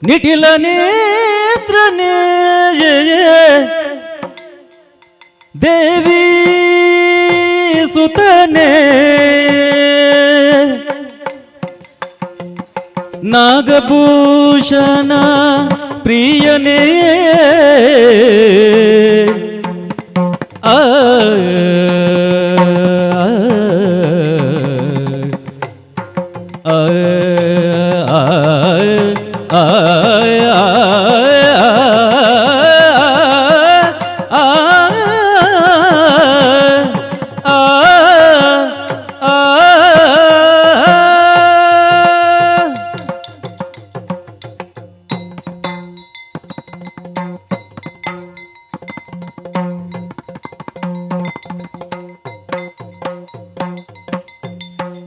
ನಿಟಿಲ ನೇತ್ರನೇ ದೇವಿ ಸುತನೇ ನಾಗಭೂಷಣ ಪ್ರಿಯನೇ ಆ ಆ ಆ ಆ ಆ ಆ.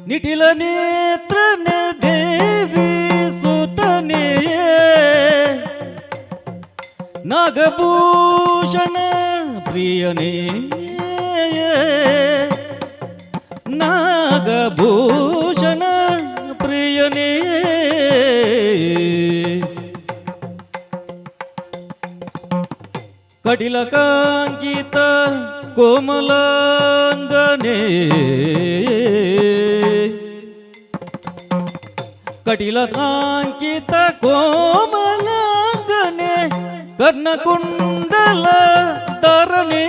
ನಿಟಿಲ ನೇತ್ರನ ದೇವಿ ಸುತನೇ ನಾಗಭೂಷಣ ಪ್ರಿಯನೇ ನಾಗಭೂಷಣ ಪ್ರಿಯನೇ ಕಟಿಲಕಾಂಕಿತ ಕೋಮಲಾಂಗನೇ ಕಟಿಲಕಾಂಕಿತ ಕೋಮಲಾಂಗನೆ ಕರ್ಣಕುಂಡಲ ತರಣಿ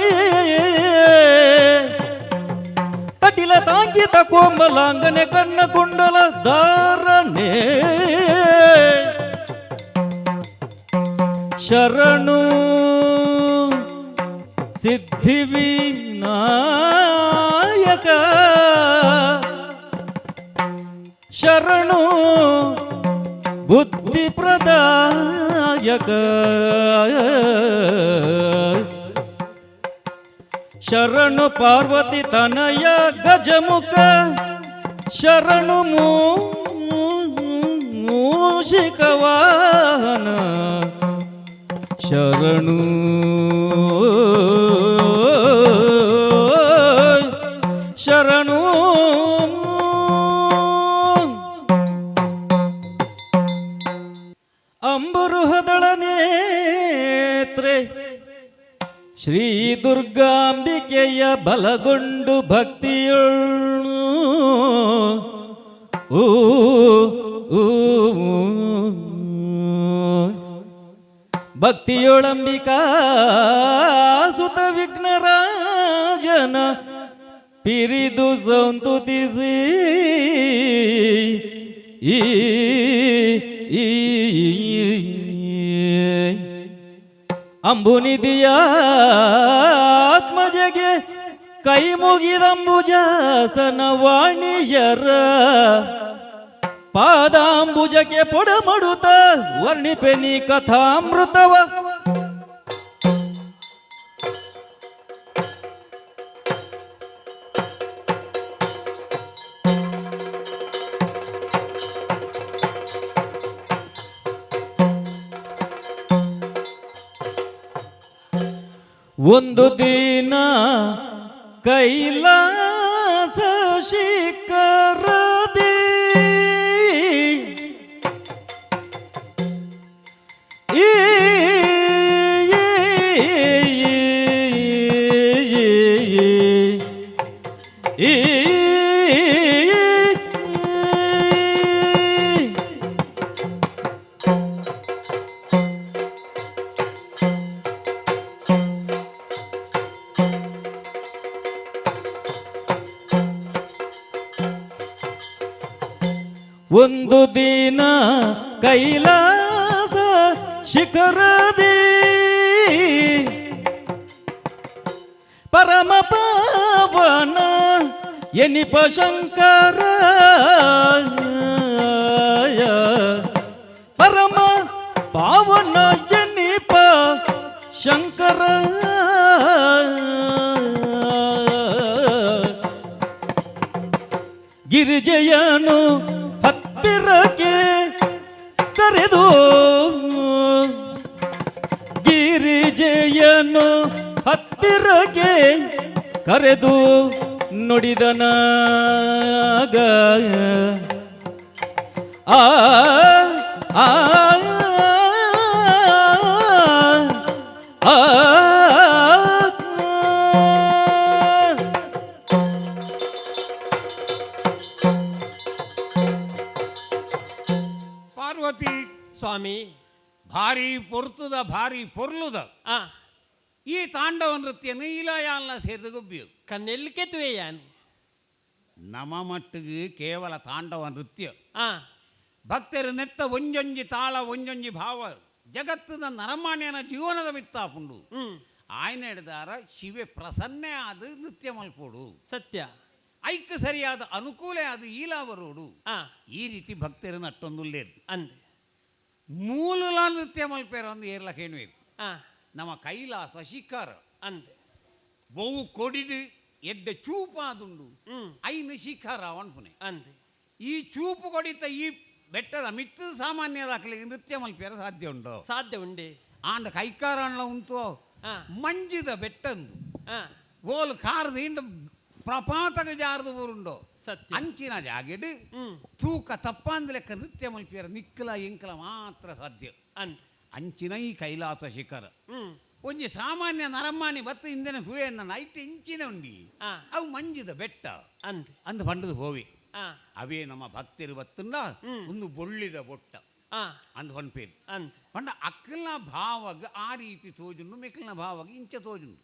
ಕಟಿಲ ತಾಂಕಿತ ಕೋಮಲಾಂಗನೆ ಕರ್ಣಕುಂಡಲ ಧಾರಣೆ ಶರಣು ಸಿದ್ಧಿವಿನಾಯಕ ಶರಣು ಬುದ್ಧಿ ಪ್ರದಾಯಕ ಶರಣು ಪಾರ್ವತಿ ತನಯ ಗಜಮುಖ ಶರಣು ಮೂಷಿಕವಾಹನ ಶರಣು ಶರಣು. ಅಂಬುರುಹದಳ ನೇತ್ರೆ ಶ್ರೀ ದುರ್ಗಾಂಬಿಕೆಯ ಬಲಗೊಂಡು ಭಕ್ತಿಯೊಳು ಊ ಊ ಭಕ್ತಿಯೊಳಂಬಿಕಾ ಸುತ ವಿಘ್ನರಾಜನ ಪಿರಿದು ಸಂತುತಿಸಿ ಈ ಈ ಅಂಬುನಿಧಿಯ ಆತ್ಮಜಗೆ ಕೈ ಮುಗಿದಂಬುಜಾಸನ ವಾಣಿಯರ ಪಾದಾಂಬುಜಕ್ಕೆ ಪೊಡಮಡುತ್ತ ವರ್ಣಿಪೆನಿ ಕಥಾಮೃತವ. ಒಂದು ದಿನ ಕೈಲಾಸ ಶಿಖರದಿ ಈ ಈ ಒಂದು ದಿನ ಕೈಲಾಸ ಶಿಖರದಿ ಪರಮ ಪಾವನ ಎನಿಪ ಶಂಕರ ಪರಮ ಪಾವನ ಎನಿಪ ಶಂಕರ ಗಿರಿಜೆಯನು ಹತ್ತಿರಕ್ಕೆ ಕರೆದು ಗಿರಿಜೆಯನು ಹತ್ತಿರಕ್ಕೆ ಕರೆದು ನುಡಿದನಾಗ ಆ ಆ. ಸ್ವಾಮಿ. ಭಾರಿ ಪೊರ್ತುದ, ಭಾರಿ ಪೊರ್ಲುದ ಈ ತಾಂಡವ ನೃತ್ಯ ನೀಲಯಾಲ್ನ ಸೇರಿದ ಗುಬ್ಬಿಯು. ಕಣ್ಣೆಲ್ಕೆ ತುವೇಯಾನ್. ನಮ ಮಟ್ಟಿಗೆ ಕೇವಲ ತಾಂಡವ ನೃತ್ಯ. ಭಕ್ತರು ನೆತ್ತ ಒಂಜೊಂಜಿ ತಾಳ, ಒಂಜೊಂಜಿ ಭಾವ ಜಗತ್ತಿನ ನರಮಾನ್ಯನ ಜೀವನದ ಮಿತ್ತಾಪುಂಡು. ಆಯ್ನ ಹಿಡ್ದಾರ ಶಿವೆ ಪ್ರಸನ್ನೆ ಆದ ನೃತ್ಯ ಮಲ್ಪೋಡು. ಸತ್ಯ. ಐಕ್ ಸರಿಯಾದ ಅನುಕೂಲ ಅದು ಈಲಾವರೋಡು. ಈ ರೀತಿ ಭಕ್ತರು ನಟ್ಟೊಂದುಲ್ಲೇರು. ಅಂದೆ. ಮೂಲುಲ ನೃತ್ಯ ಮಲ್ಪೇರ ಒಂದು ಏರ್ಲ ಕೇಣುವೇರು. ನಮ್ಮ ಕೈಲಾಸ ಶಿಖರ. ಅಂದೆ. ಬಹು ಕೊಡಿಡು ಎಡ್ಡೆ ಚೂಪಾದುಂಡು. ಐನು ಶಿಖರ ಅನ್ಪುನೆ. ಅಂದೆ. ಈ ಚೂಪು ಕೊಡಿತ ಈ ಬೆಟ್ಟದ ಮಿತ್ತು ಸಾಮಾನ್ಯ ದಾಖಲೆಗೆ ನೃತ್ಯ ಮಲ್ಪೇರ ಸಾಧ್ಯ ಉಂಟು? ಸಾಧ್ಯ ಉಂಡೆ. ಆಂಡ ಕೈಕಾರಣ್ಣ ಉಂಟು. ಮಂಜಿದ ಬೆಟ್ಟಂದು. ಓಲು ಕಾರದ ಇಂಡ ಪ್ರಪಾತಗ ಜಾರದು ಊರುಂಡು. ಸತ್ಯ. ಅಂಚಿನ ಜಾಗೆಡ್ ತೂಕ ತಪ್ಪಾಂದ ಲೆಕ್ಕ ನೃತ್ಯ ಮಲ್ಪಿಯರ ನಿಕ್ಕಲ ಇಂಕಲ ಮಾತ್ರ ಸಾಧ್ಯ. ಅಂದೆ. ಅಂಚಿನ ಈ ಕೈಲಾಸ ಶಿಖರ. ಒಂಜಿ ಸಾಮಾನ್ಯ ನರಮಾನಿ ಬತ್ತು ಇಂದಿನ ಸೂಯಣ್ಣ ಐತೆ ಇಂಚಿನ ಉಂಡಿ. ಅವು ಮಂಜಿದ ಬೆಟ್ಟ. ಅಂದೆ. ಅಂದು ಪಂಡದು ಹೋವಿ. ಅವೇ ನಮ್ಮ ಭಕ್ತರು ಬತ್ತುಂಡ ಒಂದು ಬೊಳ್ಳಿದ ಬೊಟ್ಟ ಅಂದು ಪನ್ಪೇರು. ಅಂದೆ. ಪಂಡ ಅಕ್ಕಲ್ನ ಭಾವಗ ಆ ರೀತಿ ತೋಜುಂಡು, ಮೆಕ್ಕಲ್ನ ಭಾವಗ ಇಂಚ ತೋಜುಂಡು.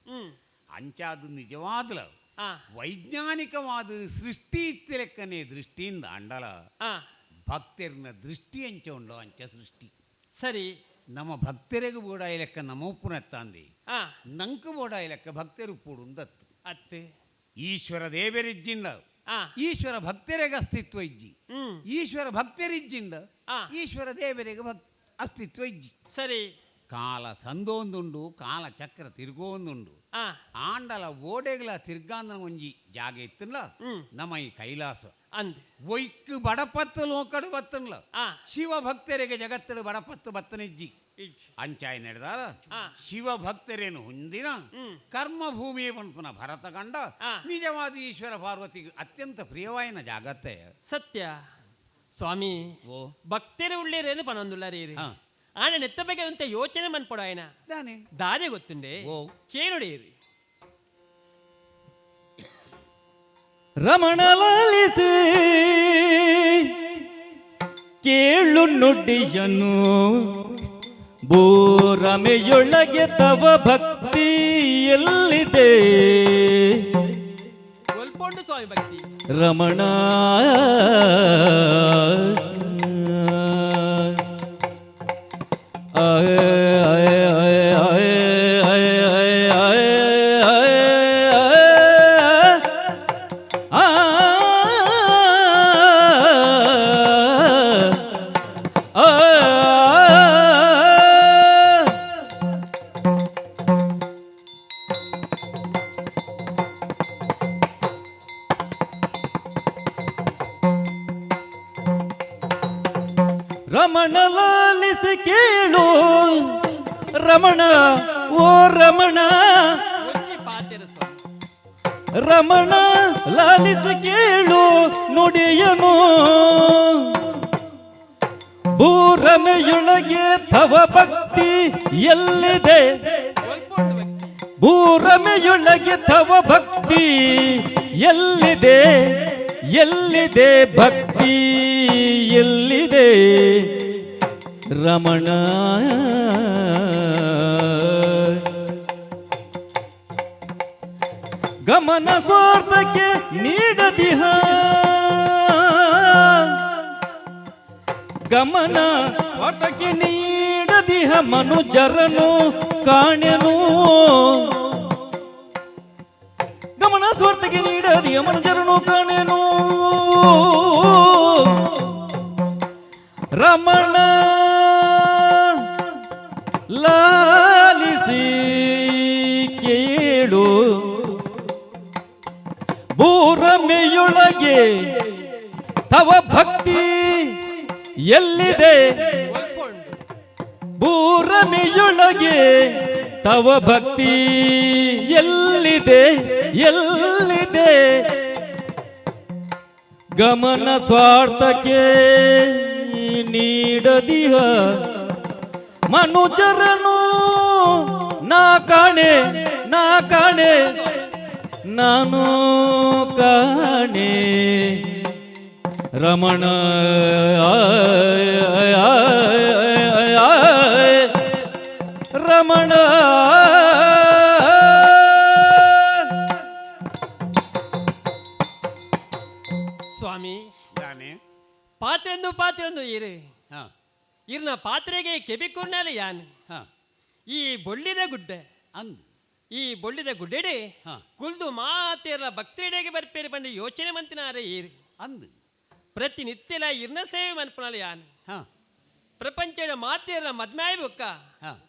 ಅಂಚಾದ ನಿಜವಾದ್ಲ ವೈಜ್ಞಾನಿಕವಾದ ಸೃಷ್ಟಿ ಇತ್ತಿಲೆಕ್ಕನೆ ದೃಷ್ಟಿಯಿಂದ ಅಂಡಲ ಭಕ್ತರನ ದೃಷ್ಟಿ ಅಂಚ ಉಂಡು ಅಂಚ ಸೃಷ್ಟಿ. ಸರಿ. ನಮ್ಮ ಭಕ್ತರಿಗೂ ಬೋಡಾಯಿ ಲೆಕ್ಕ ನಮ್ಮ ಉಪ್ಪುನತ್ತಾಂದಿ. ನಂಕು ಬೋಡಾಯಿ ಲೆಕ್ಕ ಭಕ್ತರು ಉಪ್ಪುಡುಂದತ್ತು. ಅತ್ತೆ. ಈಶ್ವರ ದೇವರಿಜ್ಜಿಂದ ಈಶ್ವರ ಭಕ್ತರಿಗೆ ಅಸ್ತಿತ್ವ ಇಜ್ಜಿ. ಈಶ್ವರ ಭಕ್ತರಿಜ್ಜಿಂದ ಈಶ್ವರ ದೇವರಿಗೆ ಭಕ್ತ ಅಸ್ತಿತ್ವ ಇಜ್ಜಿ. ಸರಿ. ಕಾಲ ಸಂದೋಂದುಂಡು, ಕಾಲ ಚಕ್ರ ತಿರುಗೋಂದುಂಡು. ಆಂಡಲ ಓಡೆಗಳ ತಿರ್ಗಾಂದನ ಒಂಜಿ ಜಾಗ ಇತ್ತಲ್ಲ ನಮ್ಮ ಈ ಕೈಲಾಸ. ಅಂದೆ. ಒಯ್ಕ್ ಬಡಪತ್ತು ಲೋಕಡು ಬತ್ತನ್ಲ. ಶಿವ ಭಕ್ತರಿಗೆ ಜಗತ್ತಡು ಬಡಪತ್ತು ಬತ್ತನಿಜ್ಜಿ. ಇಜ್ಜಿ. ಅಂಚಾಯಿ ನಡೆದಾರ ಶಿವ ಭಕ್ತರೇನು ಹೊಂದಿನ ಕರ್ಮಭೂಮಿಯೇ ಪನ್ಪುನ ಭರತಖಂಡ ನಿಜವಾದ ಈಶ್ವರ ಪಾರ್ವತಿಗೆ ಅತ್ಯಂತ ಪ್ರಿಯವಾಯಿನ ಜಾಗತ್ತೆ. ಸತ್ಯ ಸ್ವಾಮಿ. ಓ. ಭಕ್ತರು ಉಳ್ಳೇರೇನು ಪನೊಂದುಲ್ಲರೇರಿ. ಆಣ ನೆತ್ತ ಬಗ್ಗೆ ಅಂತ ಯೋಚನೆ ಮನ್ಪೊಡು ಆಯನ. ದಾನೆ? ದಾನೆ ಗೊತ್ತುಂಡೆ. ಓ. ಕೇನುಡೇರಿ. ರಮಣ ಲಾಲಿಸಿ ಕೇಳು ನುಡಿಯನು, ಭೂರಮೆಯೊಳಗೆ ತವ ಭಕ್ತಿ ಎಲ್ಲಿದೆ? ಒಲ್ಪೊಂಡು ಸ್ವಾಮಿ ಭಕ್ತಿ. ರಮಣ, ಆಯ ಆಯ ಆಯ ಆಯ ಆಯ ಆಯ ಆಯ ಆ ಆ. ರಮಣ ಲಾಲಿಸಿ ಕೇಳು ರಮಣ, ಓ ರಮಣ. ಒಂಜಿ ಪಾತೆರ ಸ್ವಾಮಿ. ರಮಣ ಲಾಲಿಸಿ ಕೇಳು ನುಡಿಯನು, ಭೂರಮೆಯೊಳಗೆ ತವ ಭಕ್ತಿ ಎಲ್ಲಿದೆ? ಒಲ್ಪೊಂಡು ಭಕ್ತಿ. ಭೂರಮೆಯೊಳಗೆ ತವ ಭಕ್ತಿ ಎಲ್ಲಿದೆ? ಎಲ್ಲಿದೆ ಭಕ್ತಿ, ಎಲ್ಲಿದೆ ರಮಣ? ಗಮನ ಸ್ವಾರ್ಥಕ್ಕೆ ನೀಡದಿಹ, ಗಮನ ಸ್ವಾರ್ಥಕ್ಕೆ ನೀಡದಿಹ ಮನುಜರನು ಕಾಣೆನು. ಗಮನ ಸ್ವಾರ್ಥಕ್ಕೆ ನೀಡದಿಹ ಮನುಜರನು ಕಾಣೆನು. ರಮಣ ಲಾಲಿಸಿ ಕೇಳು, ಭೂರಮೆಯೊಳಗೆ ತವ ಭಕ್ತಿ ಎಲ್ಲಿದೆ? ಒಲ್ಪೊಂಡು. ಭೂರಮೆಯೊಳಗೆ ತವ ಭಕ್ತಿ ಎಲ್ಲಿದೆ? ಎಲ್ಲಿದೆ? ಗಮನ ಸ್ವಾರ್ಥಕ್ಕೆ ನೀಡದಿಹ ಮನುಜರನು ನಾ ಕಾಣೆ, ನಾ ಕಾಣೆ, ನಾನು ಕಾಣೆ ರಮಣ. ಆಯ ಆಯ. ರಮಣ. ಸ್ವಾಮಿ. ದಾನೆ? ಪಾತ್ರೆಂದು ಪಾತ್ರೆಂದು ಇರು. ಹಾ. ಇರ್ನ ಪಾತ್ರೆಗೆ ಕೆಬಿಕುರ್ನಾಲ ಯಾನ್. ಹಾ. ಈ ಬೊಳ್ಳಿದ ಗುಡ್ಡೆ. ಅಂದು. ಈ ಬೊಳ್ಳಿದ ಗುಡ್ಡೆಡೆ ಹಾ. ಕುಲ್ದು ಮಾತೇರ ಭಕ್ತರಿಡೆಗೆ ಬರ್ಪೇರಿ ಬಂದು ಯೋಚನೆ ಮಂತಿನಾರೆ ಈರು. ಅಂದು. ಪ್ರತಿನಿತ್ಯಲ ಇರ್ನ ಸೇವೆ ಮನ್ಪುನಾಲ ಯಾನ್. ಹಾ. ಪ್ರಪಂಚದ ಮಾತೇರ ಮದ್ಮಾಯ ಬೊಕ್ಕ ಹಾ.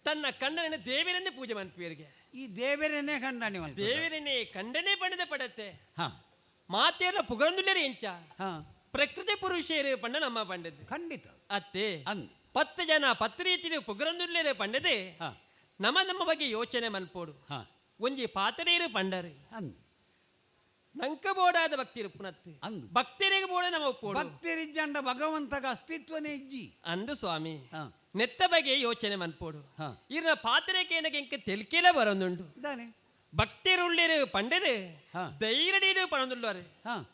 ತನ್ನ ಕಣ್ಣನ ದೇವರನ್ನೇ ಪೂಜೆ ಮನ್ಪುವರಿಗೆ. ಈ ದೇವರನ್ನೇ ಕಂಡಾಣಿ ಮಲ್ತದ. ದೇವರನ್ನೇ ಕಂಡನೆ ಪಡೆದ ಪಡತ್ತೆ. ಹಾ. ಮಾತೇರ ಪುಗರಂದುಲ್ಲೇರಿ ಎಂಚ. ಹಾ. ಪ್ರಕೃತಿ ಪುರುಷೇರು ಪಂಡ ನಮ್ಮ ಪಂಡದ್ದು. ಖಂಡಿತ. ಅತ್ತೆ. ಅಂದು. 10 ಜನ 10 ರೀತಿಲಿ ಪುಗರಂದುಲ್ಲೇರೆ ಪಂಡದೆ. ಹಾ. ನಮ್ಮ ನಮ್ಮ ಬಗ್ಗೆ ಯೋಚನೆ ಮನ್ಪೋಡು. ಹಾ. ಒಂಜಿ ಪಾತ್ರೇರು ಪಂಡರು. ಅಂದು. ನಂಕ ಬೋಡಾದ ಭಕ್ತಿ ಪುನತ್ತು. ಅಂದು. ಭಕ್ತರಿಗೆ ಬೋಡ ನಮ್ಮ ಒಪ್ಪೋಡು. ಭಕ್ತರಿಜ್ಜಂಡ ಭಗವಂತಗ ಅಸ್ತಿತ್ವನೇ ಇಜ್ಜಿ. ಅಂದು ಸ್ವಾಮಿ. ಹಾ. ನೆತ್ತ ಬಗ್ಗೆ ಯೋಚನೆ ಮನ್ಪೋಡು. ಹಾ. ಇರ್ನ ಪಾತ್ರೆಗೆ ಎಂಕ ತೆಲ್ಕೆಲ ಬರೊಂದುಂಡು. ದಾನೆ? ಭಕ್ತರುಳ್ಳೇರು ಪಂಡದು. ಹಾ. ಧೈರ್ಯಡೀರು ಪಣದುಳ್ಳಾರು. ಹಾ.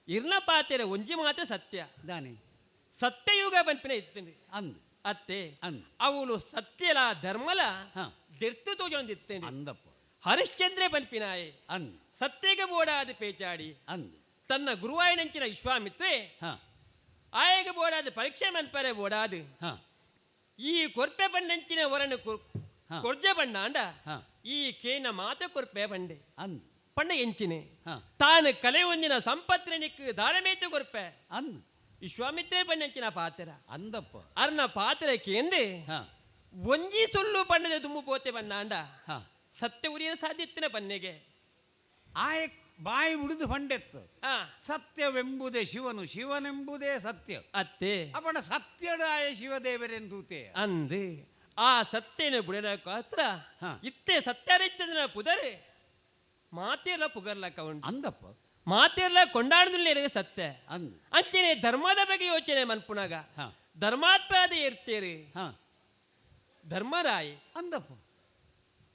ಇರ್ನ ಪಾತ್ರೆ ಒಂಜಿ ಮಾತ್ರ ಸತ್ಯ. ದಾನೆ? ಸತ್ಯಯುಗ ಪನ್ಪಿನ ಇತ್ತುಂಡು. ಅಂದು. ಅತ್ತೆ. ಅಂದು. ಅವಳು ಸತ್ಯಲ ಧರ್ಮಲ ಹಾ. ದೆರ್ತು ತೋಜೊಂದಿತ್ತೇನೆ. ಅಂದಪ್ಪ. ಹರಿಶ್ಚಂದ್ರ ಪನ್ಪಿನಾಯೆ. ಅಂದು. ಸತ್ಯಗೆ ಬೋಡಾದ ಪೇಚಾಡಿ. ಅಂದು. ತನ್ನ ಗುರುವಾಯನಂಚಿನ ವಿಶ್ವಾಮಿತ್ರೆ ಹಾ. ಆಯಗ ಬೋಡಾದ ಪರೀಕ್ಷೆ ಮನ್ಪರೆ ಬೋಡಾದು. ಹಾ. ಈ ಕೊರ್ಪೆ ಬಣ್ಣಂಚಿನ ವರನು ಹಾ. ಕೊರ್ಜ ಬಣ್ಣಾಂಡ. ಹಾ. ಈ ಕೇನ ಮಾತ ಕೊರ್ಪೆ ಬಂಡೆ. ಅಂದು. ಪಣ್ಣ ಎಂಚಿನೆ. ಹಾ. ತಾನು ಕಲೆ ಒಂದಿನ ಸಂಪತ್ತಿನಿಕ್ ದಾರಮೇತ ಕೊರ್ಪೆ. ಅಂದು. ವಿಶ್ವಾಮಿತ್ರೆ ಬಣ್ಣಂಚಿನ ಪಾತ್ರ. ಅಂದಪ್ಪ. ಅರ್ನ ಪಾತ್ರ ಕೇಂದೆ. ಹಾ. ಒಂಜಿ ಸುಳ್ಳು ಬಣ್ಣದ ದುಮ್ಮು ಪೋತೆ ಬಣ್ಣಾಂಡ. ಹಾ. ಸತ್ಯ ಉರಿಯ ಸಾಧ್ಯತ್ತಿನ ಬನ್ನೆಗೆ. ಆಯ ಬಾಯಿ ಉಡಿದು ಪಂಡೆತ್ತು. ಆ. ಸತ್ಯವೆಂಬುದೇ ಶಿವನು, ಶಿವನೆಂಬುದೇ ಸತ್ಯ. ಅತ್ತೆ. ಅಪಣ ಸತ್ಯಡು ಆಯ ಶಿವದೇವರೆಂದೂತೆ. ಅಂದು ಆ ಸತ್ಯನ ಬುಡನ ಹತ್ರ. ಹಾ. ಇತ್ತೆ ಸತ್ಯರಿಚ್ಚಂದ್ರ ಪುದರೆ ಮಾತೆಲ್ಲ ಪುಗರ್ಲಕ್ಕ ಉಂಟು. ಅಂದಪ್ಪ. ಮಾತೆಲ್ಲ ಕೊಂಡಾಡದಲ್ಲಿ ಸತ್ಯ. ಅಂದು. ಅಂಚನೆ ಧರ್ಮದ ಬಗ್ಗೆ ಯೋಚನೆ ಮನ್ಪುನಾಗ. ಹಾ. ಧರ್ಮಾತ್ಮಾದ ಇರ್ತೀರಿ. ಹಾ. ಧರ್ಮರಾಯಿ. ಅಂದಪ್ಪ.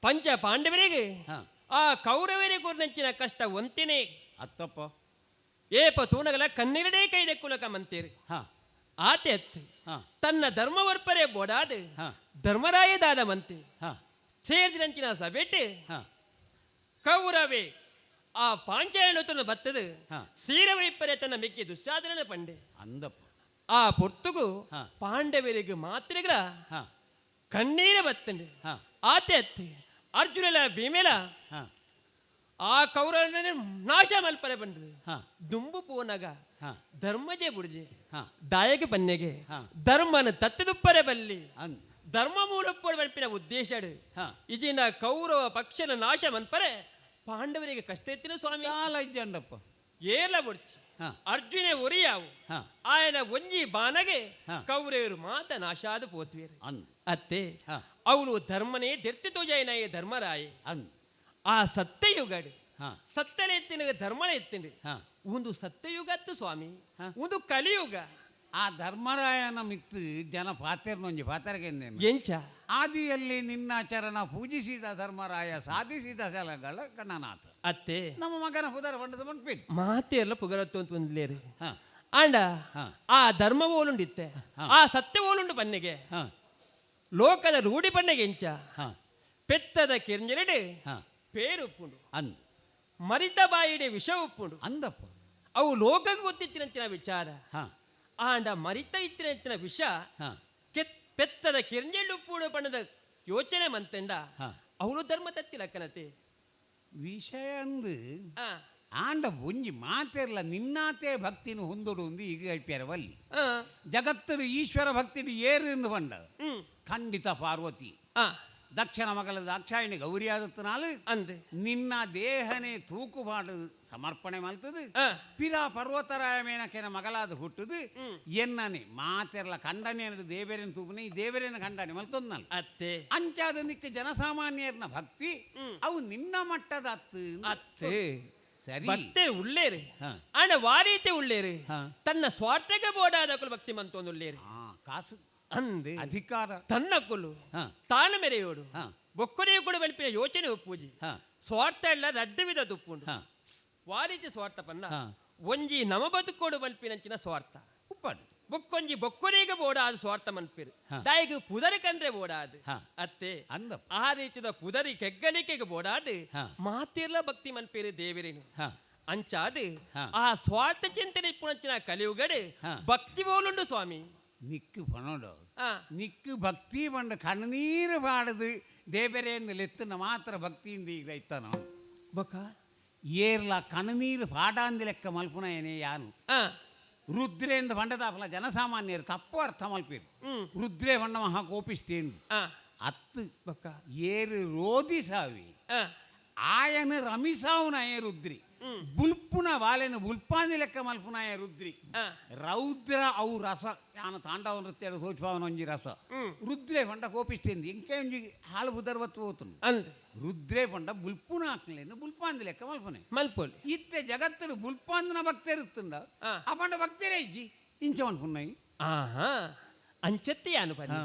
ಪಂಚ ಪಾಂಡವರಿಗೆ ಹಾ. ಆ ಕೌರವರಿಗೆ ಗುರ್ನಂಚಿನ ಕಷ್ಟ ಒಂತಿನೇ. ಅತ್ತಪ್ಪ. ಏಪ ತೂಣಗಲ ಕನ್ನಿರಡೇ ಕೈದೆ ಕುಲಕ ಮಂತೀರಿ. ಹಾ. ಆತೆ ಅತ್ತೆ. ಹಾ. ತನ್ನ ಧರ್ಮವರ್ಪರೆ ಬೋಡಾದ. ಹಾ. ಧರ್ಮರಾಯದಾದ ಮಂತೆ. ಹಾ. ಸೇರಿದಂಚಿನ ಸಭೆಟೆ. ಹಾ. ಕೌರವೆ ಆ ಪಾಂಚಾಯಣತನ ಬತ್ತದು. ಹಾ. ಸೀರವೈಪರೆ ತನ್ನ ಮಿಕ್ಕಿ ದುಶ್ಯಾಸನ ಪಂಡೆ. ಅಂದಪ್ಪ. ಆ ಪೊರ್ತುಗು ಹಾ. ಪಾಂಡವರಿಗೆ ಮಾತ್ರೆಗಳ ಹಾ. ಕಣ್ಣೀರ ಬತ್ತಂಡೆ. ಹಾ. ಆತೆ ಅತ್ತೆ ಅರ್ಜುನಲ ಭೀಮೆಲ ಹಾ. ಆ ಕೌರವನ ನಾಶ ಮಲ್ಪರೆ ಬಂದದು. ಹಾ. ದುಂಬು ಪೋನಗ ಹಾ. ಧರ್ಮಜೆ ಬುಡ್ಜೆ. ಹಾ. ದಾಯಕ ಪನ್ನೆಗೆ. ಹಾ. ಧರ್ಮನ ತತ್ತದುಪ್ಪರೆ ಬಲ್ಲಿ. ಅಂದ್. ಧರ್ಮ ಮೂಲಪ್ಪೋಡು ಬಲ್ಪಿನ ಉದ್ದೇಶಡು. ಹಾ. ಇಜಿನ ಕೌರವ ಪಕ್ಷನ ನಾಶ ಮನ್ಪರೆ ಪಾಂಡವರಿಗೆ ಕಷ್ಟ ಎತ್ತಿನ ಸ್ವಾಮಿ. ಕಾಲ ಇಜ್ಜಂಡಪ್ಪ. ಏಲ ಬುಡ್ಚಿ. ಹಾ. ಅರ್ಜುನೆ ಒರಿಯಾವು. ಹಾ. ಆಯನ ಒಂಜಿ ಬಾನಗೆ ಹಾ. ಕೌರವರು ಮಾತ ನಾಶಾದ ಪೋತ್ವೇರು. ಅಂದ್. ಅತ್ತೆ. ಹಾ. ಅವಳು ಧರ್ಮನೇ ದೆರ್ತಿ ತೋಜಾಯಿನಾಯ ಧರ್ಮರಾಯಿ. ಅಂದ್. ಆ ಸತ್ಯಯುಗಡು ಹಾ. ಸತ್ತಲೆ ಎತ್ತಿನ ಧರ್ಮಳೆ ಎತ್ತಿನ. ಹಾ. ಒಂದು ಸತ್ಯಯುಗತ್ತು ಸ್ವಾಮಿ. ಹಾ. ಒಂದು ಕಲಿಯುಗ. ಆ ಧರ್ಮರಾಯನ ಮಿತ್ತು ಜನ ಪಾತೆರ್ನೊಂಜಿ ಪಾತೆರ್ಗೆಂದೇನು. ಎಂಚ? ಆದಿಯಲ್ಲಿ ನಿನ್ನ ಚರಣ ಪೂಜಿಸಿದ ಧರ್ಮರಾಯ ಸಾಧಿಸಿದ ಸಲಗಳ ಗಣನಾಥ. ಅತ್ತೆ. ನಮ್ಮ ಮಗನ ಪುದರ ಪಂಡದ ಮನ್ಪಿಟ್ಟು. ಮಾತೆ ಎಲ್ಲ ಪುಗರತ್ತು ಅಂತ ಒಂದ್ಲೇರಿ. ಹಾ. ಆಂಡ ಹಾ. ಆ ಧರ್ಮ ಓಲುಂಡಿತ್ತೆ. ಹಾ. ಆ ಸತ್ಯ ಓಲುಂಡು ಬನ್ನೆಗೆ. ಹಾ. ಲೋಕದ ರೂಢಿ ಬನ್ನೆಗೆ ಎಂಚ? ಹಾ. ಪೆತ್ತದ ಕಿರಿಂಜಲಿಡೆ ಹಾ. ಪೇರು ಉಪ್ಪುಂಡು. ಅಂದ್. ಮರಿತ ಬಾಯಿಡೆ ವಿಷ ಉಪ್ಪುಂಡು. ಅಂದಪ್ಪ. ಅವು ಲೋಕಕ್ಕೆ ಗೊತ್ತಿತ್ತಿನಂಚಿನ ವಿಚಾರ. ಹಾ. ಆಂಡ ಮರಿತ ಇತ್ತಿನಂಚಿನ ವಿಷ ಹಾ. ಕೆತ್ ಪೆತ್ತದ ಕಿರಿಂಜೆಳ್ಳು ಉಪ್ಪುಡು ಬಣ್ಣದ ಯೋಚನೆ ಮಂತೆಂಡ. ಹಾ. ಅವಳು ಧರ್ಮ ತತ್ತಿಲ್ಲ ಕನತೆ. ವಿಷಯ ಅಂದು. ಆ. ಆಂಡ ಒಂಜಿ ಮಾತೆರ್ಲ ನಿನ್ನಾತೆ ಭಕ್ತಿನ ಹೊಂದೊಡು ಒಂದು ಈಗ ಐಪ್ಯಾರವಲ್ಲಿ. ಆ. ಜಗತ್ತರು ಈಶ್ವರ ಭಕ್ತಿನ ಏರು ಎಂದು ಪಂಡ. ಹ್ಮ್. ಖಂಡಿತ ಪಾರ್ವತಿ. ಆ. ದಕ್ಷಿಣ ಮಗಳ ದಾಕ್ಷಾಯಿಣಿ ಗೌರಿಯಾದತ್ತನಾಲು ಅಂದೆ. ನಿನ್ನ ದೇಹನೇ ತೂಕುಪಾಡು ಸಮರ್ಪಣೆ ಮಲ್ತದು. ಆ. ಪಿರಾ ಪರ್ವತರಾಯ ಮೇನಕೆನ ಮಗಲಾದ ಹುಟ್ಟುದು ಎನ್ನನೆ ಮಾತೆರ್ಲ ಖಂಡನೆ ದೇವರೇನ ತೂಪನೆ ಈ ದೇವರೇನ ಖಂಡನೆ ಮಲ್ತೊಂದಲ್ಲ. ಅತ್ತೆ. ಅಂಚಾದ ನಿಕ್ಕ ಜನಸಾಮಾನ್ಯರ್ನ ಭಕ್ತಿ ಅವು ನಿನ್ನ ಮಟ್ಟದ ಅತ್ತು. ಅತ್ತೆ. ಸರಿ. ಭಕ್ತರು ಉಳ್ಳೇರು. ಹಾ. ಆಂಡ ವಾರೀತೆ ಉಳ್ಳೇರು. ಹಾ. ತನ್ನ ಸ್ವಾರ್ಥಕ್ಕೆ ಬೋಡಾದ ಕುಲು ಭಕ್ತಿ ಮಂತೊಂದುಳ್ಳೇರು. ಆ ಕಾಸು. ಅಂದೆ. ಅಧಿಕಾರ. ತನ್ನ ಕುಲು ಹಾ. ತಾನು ಮೆರೆಯೋಡು. ಹಾ. ಬೊಕ್ಕರೆಯು ಕೂಡ ಬಲ್ಪಿನ ಯೋಚನೆ ಒಪ್ಪೂಜಿ. ಹಾ. ಸ್ವಾರ್ಥ ಎಲ್ಲ ರಡ್ಡು ವಿಧ ತುಪ್ಪುಂಡು. ಹಾ. ವಾರೀತಿ ಸ್ವಾರ್ಥ ಪನ್ನ ಹಾ. ಒಂಜಿ ನಮ ಬದುಕೋಡು ಬಲ್ಪಿನಂಚಿನ ಸ್ವಾರ್ಥ. ಉಪ್ಪಾಡು. ಬೊಕ್ಕೊಂಜಿ ಬೊಕ್ಕೊರಿಗ ಬೋಡಾದ ಸ್ವಾರ್ಥ ಮನ್ಪಿರು ದಾಯಿಗ್ ಪುದರಿ ಕಂದ್ರೆ ಬೋಡಾದ ಅತ್ತೆ ಅಂದ ಆ ರೀತಿದ ಪುದರಿ ಕೆಗ್ಗಲಿಕೆಗೆ ಬೋಡಾದ ಮಾತಿರ್ಲ ಭಕ್ತಿ ಮನ್ಪಿರು ದೇವರಿನ ಅಂಚಾದ ಆ ಸ್ವಾರ್ಥ ಚಿಂತನೆ ಪುಣಚಿನ ಕಲಿಯುಗಡು ಭಕ್ತಿ ಬೋಲುಂಡು ಸ್ವಾಮಿ. ನಿಕ್ಕು ಪಣೋಡು ನಿಕ್ಕು ಭಕ್ತಿ ಪಂಡ ಕಣ್ಣೀರು ಪಾಡದು ದೇವರೇಂದು ಲೆತ್ತನ ಮಾತ್ರ ಭಕ್ತಿಯಿಂದ ಈಗ ಇತ್ತನ ಬೊಕ ಏರ್ಲ ಕಣ್ಣೀರು ಪಾಡಾಂದಿ ಲೆಕ್ಕ ಮಲ್ಪುನಯನೇ ಯಾನು ರುದ್ರೇಂದ ಪಂಡದಾಪಲ ಜನಸಾಮಾನ್ಯರು ತಪ್ಪು ಅರ್ಥ ಮಲ್ಪಿರು ರುದ್ರೇ ಪಂಡ ಮಹಾ ಕೋಪಿಸ್ತೇಂದು ಅತ್ತು ಬೊಕ ಏರು ರೋಧಿಸಾವಿ ಆಯನ ರಮಿಸಾವುನಾಯ ರುದ್ರಿ ಬುಲ್ಪುನ ಬಾಲೆನ ಬುಲ್ಪಾಂದಿ ಲೆಕ್ಕ ಮಲ್ಪುನಾಯ ರುದ್ರಿ ರೌದ್ರ ಅವು ರಸ ಯಾನ ತಾಂಡವ ನೃತ್ಯ ಸೋಚ್ಪಾವನ ಒಂಜಿ ರಸ ರುದ್ರೇ ಪಂಡ ಕೋಪಿಸ್ತೇಂದು ಇಂಕೆ ಒಂಜಿ ಹಾಲು ಬುದರ್ವತ್ತು ಹೋತುಂಡು ಅಂದ್ ರುದ್ರೇ ಪಂಡ ಬುಲ್ಪುನ ಹಾಕ್ಲೇನು ಬುಲ್ಪಾಂದಿ ಲೆಕ್ಕ ಮಲ್ಪುನೆ ಮಲ್ಪೊಲಿ ಇತ್ತೆ ಜಗತ್ತರು ಬುಲ್ಪಾಂದನ ಭಕ್ತರಿತ್ತುಂಡ ಆ ಪಂಡ ಭಕ್ತರೇ ಇಜ್ಜಿ ಇಂಚ ಮಲ್ಪುನೈ. ಆಹಾ ಅಂಚತ್ತಿ ಯಾನು ಪನ್ನಿ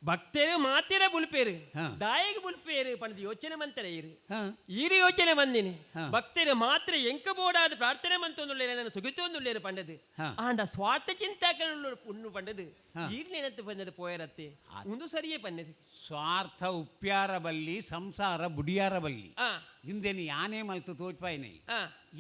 ಭಕ್ತರು ಮಾತಿರ ಬುಲ್ಪೇರು ದಾಯಿಗೆ ಬುಲ್ಪೇರು ಪಂಡದು ಯೋಚನೆ ಮಂತರ ಇರು ಈರು ಯೋಚನೆ ಬಂದಿನಿ ಭಕ್ತರು ಮಾತ್ರ ಎಂಕ ಬೋಡಾದ ಪ್ರಾರ್ಥನೆ ಮಂತೊಂದುಳ್ಳೇರು ನನ್ನ ಸುಗಿತೊಂದುಳ್ಳೇರು ಪಂಡದು ಆಂಡ ಸ್ವಾರ್ಥ ಚಿಂತಾಕನುಳ್ಳ ಪುಣ್ಣು ಪಂಡದು ಈರ್ ನೆನத்து ಬಂದದು ಪೋಯರತ್ತೆ ಒಂದು ಸರಿಯೇ ಪನ್ನದು. ಸ್ವಾರ್ಥ ಉಪ್ಪ್ಯಾರ ಬಲ್ಲಿ ಸಂಸಾರ ಬುಡಿಯಾರ ಬಲ್ಲಿ ಹಿಂದೆನಿ ಯಾನೇ ಮಲ್ತು ತೋಚ್ಪಾಯಿನೈ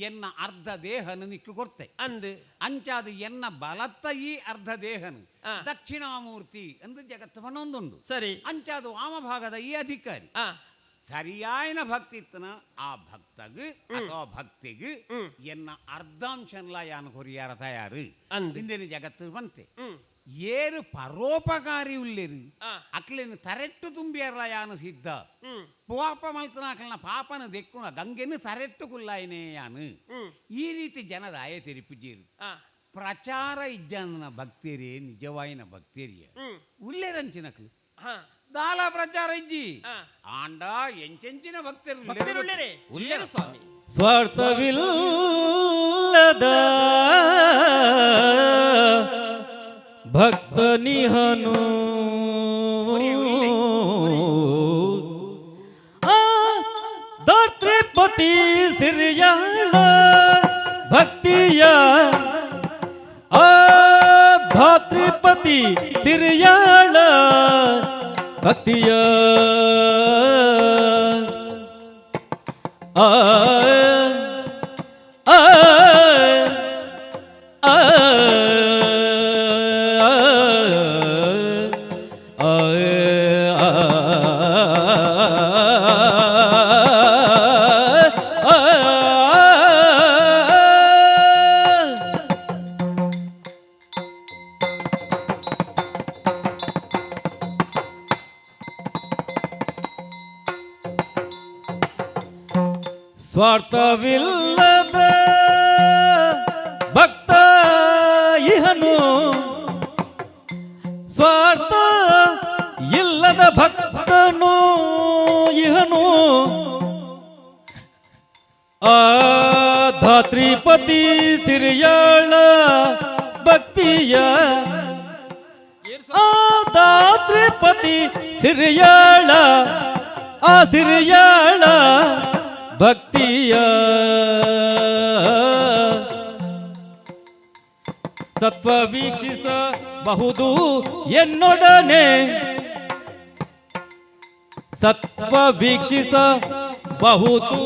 ಎನ್ನ ಅರ್ಧ ದೇಹನು ನಿಕ್ಕು ಕೊರ್ತೆ ಅಂದು ಅಂಚಾದ ಎನ್ನ ಬಲತ್ತ ಈ ಅರ್ಧ ದೇಹನು ದಕ್ಷಿಣಾಮೂರ್ತಿ ಎಂದು ಜಗತ್ತು ಪಣೊಂದುಂಡು ಸರಿ ಅಂಚಾದ ವಾಮಭಾಗದ ಈ ಅಧಿಕಾರಿ ಸರಿಯಾಯನ ಭಕ್ತಿ ಇತ್ತನ ಆ ಭಕ್ತಗ್ ಅಥವಾ ಭಕ್ತಿಗ್ ಎನ್ನ ಅರ್ಧಾಂಶನ್ಲ ಯಾನು ಕೊರಿಯಾರ ತಯಾರು ಅಂದು. ಹಿಂದಿನ ಜಗತ್ತು ಬಂತೆ ಏರು ಪರೋಪಕಾರಿ ಉಲ್ಲೇರು ಅಕ್ಲೇನು ತರೆಟ್ಟು ತುಂಬಿಯರ್ಲ ಯಾನು ಸಿದ್ಧ ಪಾಪ ಮಲ್ತನ ಅಕ್ಲನ ಪಾಪನ ದೆಕ್ಕುನ ಗಂಗೆನು ತರೆಟ್ಟು ಕುಲ್ಲಾಯಿನೇ ಯಾನು ಈ ರೀತಿ ಜನದ ಆಯ ತೆರಿಪುಜೀರು ಪ್ರಚಾರ ಇಜ್ಜಾನನ ಭಕ್ತಿರೇ ನಿಜವಾಯಿನ ಭಕ್ತಿರಿಯ ಉಲ್ಲೇರಂಚಿನಕ್ಲು ದಾಲ ಪ್ರಚಾರ ಇಜ್ಜಿ ಆಂಡ ಎಂಚೆಂಚಿನ ಭಕ್ತರು ಭಕ್ತರುಳ್ಳೇರೆ ಉಲ್ಲೇರು ಸ್ವಾಮಿ. ಸ್ವಾರ್ಥವಿಲ್ಲದ ಭಕ್ತನಿಹನು ಆ ದಾತ್ರಿಪತಿ ಸಿರಿಯಾಳ ಭಕ್ತಿಯ ಆ ಧಾತ್ರಿಪತಿ ಸಿರಿಯಾಳ ಭಕ್ತಿಯ ಆ ಆ ಆ ಸ್ವಾರ್ಥವಿಲ್ಲದ ಭಕ್ತ ಇಹನು ಸ್ವಾರ್ಥ ಇಲ್ಲದ ಭಕ್ತನು ಇಹನು ಆ ಧಾತ್ರಿಪತಿ ಸಿರಿಯಾಳ ಭಕ್ತಿಯ ಆ ಧಾತ್ರಿಪತಿ ಸಿರಿಯಾಳ ಆ ಸಿರಿಯಾಳ ಭಕ್ತಿಯ ಸತ್ವ ವೀಕ್ಷಿಸಬಹುದು ಎನ್ನೊಡನೆ ಸತ್ವ ವೀಕ್ಷಿಸಬಹುದು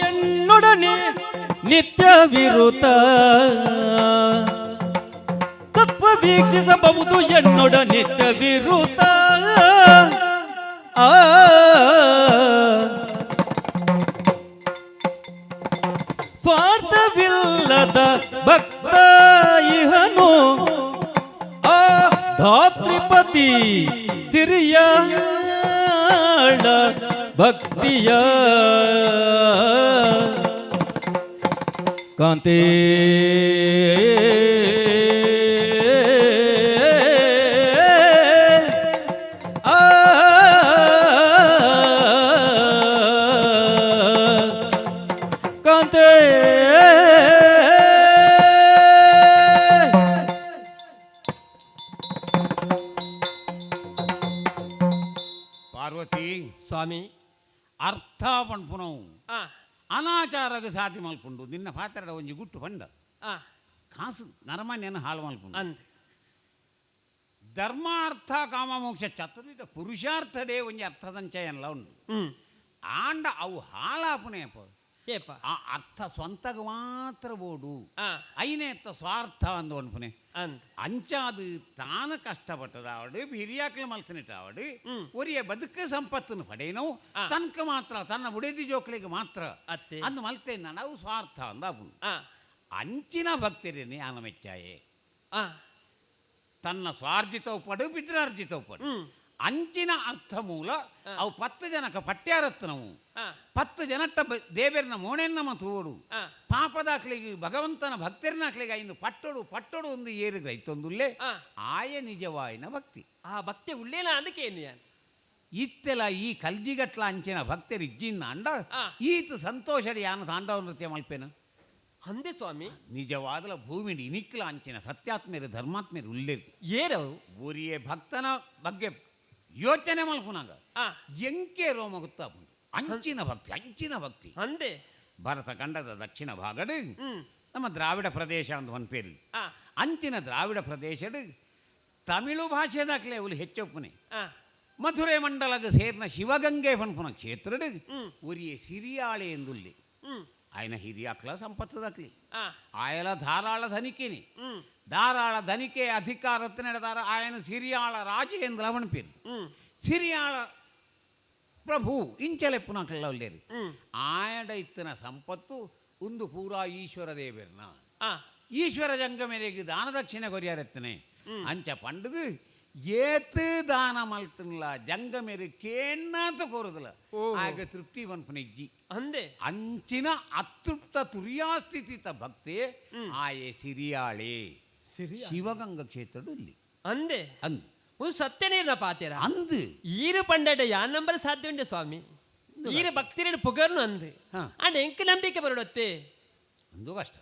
ಎನ್ನೊಡನೆ ನಿತ್ಯವಿರುತ್ತ ಸತ್ವ ವೀಕ್ಷಿಸಬಹುದು ಎನ್ನೊಡ ನಿತ್ಯವಿರುತ್ತ ಆ ಸ್ವಾರ್ಥವಿಲ್ಲದ ಭಕ್ತ ಇಹನು ಆ ಧಾತ್ರಿಪತಿ ಸಿರಿಯಾಳ ಭಕ್ತಿಯ ಕಾಂತೆ ಆ ಕಾಂತೆ ಪಾರ್ವತಿ ಸ್ವಾಮಿ ಅರ್ಥ ಪಣ್ಪುನವು ಅನಾಚಾರಗ ಸಾತಿ ಮಲ್ಪುಂಡು ನಿನ್ನ ಪಾತ್ರದ ಒಂಜಿ ಗುಟ್ಟು ಪಂಡ ಕಾಸು ನರಮಾನ್ಯನ ಹಾಳು ಮಲ್ಪುಂಡು ಅಂದ್. ಧರ್ಮಾರ್ಥ ಕಾಮ ಮೋಕ್ಷ ಚತುರ್ವಿಧ ಪುರುಷಾರ್ಥಡೇ ಒಂಜಿ ಅರ್ಥ ಸಂಚಯನಲ ಉಂಡು. ಆಂಡ ಅವು ಹಾಳಾಪುನೇಪ. ಏಪ? ಆ ಅರ್ಥ ಸ್ವಂತಗ ಮಾತ್ರ ಬೋಡು. ಐನೇತ್ತ ಸ್ವಾರ್ಥ ಅಂದು ಅನ್ಪುನೆ. ಅಂದ್. ಅಂಚಾದು ತಾನು ಕಷ್ಟಪಟ್ಟದಾವಡು, ಹಿರಿಯಾಕ್ಲು ಮಲ್ತನಿಟ್ಟಾವಡು, ಒರಿಯ ಬದುಕು ಸಂಪತ್ತನ್ನು ಪಡೆಯನು ತನಕ ಮಾತ್ರ, ತನ್ನ ಬುಡೆದಿ ಜೋಕ್ಲಿಗೆ ಮಾತ್ರ ಅತ್ತೆ. ಅಂದು ಮಲ್ತೆ ನಾವು ಸ್ವಾರ್ಥ ಅಂದ ಅಪುನು. ಅಂಚಿನ ಭಕ್ತರೇನೆ ಆನ ಮೆಚ್ಚಾಯೆ. ತನ್ನ ಸ್ವಾರ್ಜಿತ ಪಡು, ಪಿತ್ರಾರ್ಜಿತ ಪಡು. ಅಂಚಿನ ಅರ್ಥ ಮೂಲ ಅವು 10 ಜನಕ ಪಟ್ಯಾರತ್ನವು. 10 ಜನಟ್ಟ ದೇವರನ ಮೋಣೆನ್ನ ತೂಡು. ಪಾಪದಾಕ್ಲಿಗೆ ಭಗವಂತನ ಭಕ್ತರನಾಕ್ಲಿಗೆ ಐನು ಪಟ್ಟೊಡು ಪಟ್ಟೊಡು ಒಂದು ಏರು ರೈತೊಂದುಲ್ಲೆ. ಆಯ ನಿಜವಾಯಿನ ಭಕ್ತಿ. ಆ ಭಕ್ತಿ ಉಳ್ಳೇನ ಅದಕ್ಕೆ ಏನು ಯಾನ್? ಇತ್ತೆಲ ಈ ಕಲ್ಜಿಗಟ್ಲ ಅಂಚಿನ ಭಕ್ತರು ಇಜ್ಜಿನ್ನ ಅಂಡ ಈತ ಸಂತೋಷಡಿ ಯಾನ ತಾಂಡವ ನೃತ್ಯ ಮಲ್ಪೇನ. ಅಂದೆ ಸ್ವಾಮಿ. ನಿಜವಾದಲ ಭೂಮಿ ಇನಿಕ್ಲ ಅಂಚಿನ ಸತ್ಯಾತ್ಮೇರು ಧರ್ಮಾತ್ಮೇರು ಉಲ್ಲೇರು. ಏರವು? ಊರಿಯೇ ಭಕ್ತನ ಬಗ್ಗೆ ಯೋಚನೆ ಮಲ್ಪುನಾಗ ಎಂಕೆ ರೋಮ ಗೊತ್ತಾಪುಂಡು. ಅಂಚಿನ ಭಕ್ತಿ, ಅಂಚಿನ ಭಕ್ತಿ. ಅಂದೆ. ಭರತ ಖಂಡದ ದಕ್ಷಿಣ ಭಾಗಡು ನಮ್ಮ ದ್ರಾವಿಡ ಪ್ರದೇಶ ಅಂತ ಒಂದು ಪೇರು. ಅಂಚಿನ ದ್ರಾವಿಡ ಪ್ರದೇಶಡು ತಮಿಳು ಭಾಷೆದಾಕ್ಲೆ ಅವಳು ಹೆಚ್ಚೊಪ್ಪುನೆ. ಮಧುರೈ ಮಂಡಲಗ ಸೇರಿನ ಶಿವಗಂಗೆ ಪನ್ಪುನ ಕ್ಷೇತ್ರಡು ಉರಿಯೇ ಸಿರಿಯಾಳೆ ಎಂದುಲ್ಲಿ. ఆయన ಹಿರಿಯಾಕ್ಲ ಸಂಪತ್ತದಾಕ್ಲಿ. ಆಯಲ ಧಾರಾಳ ಧನಿಕೆನಿ. ಧಾರಾಳ ಧನಿಕೆ ಅಧಿಕಾರಕ್ಕೆ ನಡೆದಾರ ಆಯನ ಸಿರಿಯಾಳ ರಾಜ ಎಂದು ಲವಣ ಪೇರು. ಸಿರಿಯಾಳ ಪ್ರಭು ಇಂಚಲೆಪ್ಪುನಕಲ್ಲ ಉಲ್ಲೇರಿ. ಆಯಡ ಇತ್ತನ ಸಂಪತ್ತು ಒಂದು ಪೂರಾ ಈಶ್ವರ ದೇವರ್ನ. ಈಶ್ವರ ಜಂಗ ಮೇರೆಗೆ ದಾನ ದಕ್ಷಿಣ ಕೊರಿಯಾರೆತ್ತನೆ. ಅಂಚ ಪಂಡದು ಏತು ದಾನ ಮಲ್ತನ್ಲ ಜಂಗ ಮೇರೆ ಕೇಣ್ಣಾತ ಕೋರುದಿಲ್ಲ. ಆಗ ತೃಪ್ತಿ ಪನ್ಪುನ ಇಜ್ಜಿ. ಅಂದೆ. ಅಂಚಿನ ಅತೃಪ್ತ ತುರ್ಯಾಸ್ಥಿತಿತ ಭಕ್ತಿ ಆಯೆ ಸಿರಿಯಾಳೆ ಶಿವಗಂಗಾ ಕ್ಷೇತ್ರಡು ಇಲ್ಲಿ. ಅಂದೆ. ಅಂದು. ಒಂದು ಸತ್ಯ ನೀರ್ನ ಪಾತೇರ. ಅಂದು. ಈರು ಪಂಡಡ ಯಾನ್ ನಂಬರ್ ಸಾಧ್ಯ ಉಂಡೆ ಸ್ವಾಮಿ. ಈರು ಭಕ್ತಿರೇನು ಪುಗರ್ನು ಅಂದು. ಅಂಡ್ ಎಂಕ್ ನಂಬಿಕೆ ಬರೋಡತ್ತೆ. ಒಂದು ಕಷ್ಟ.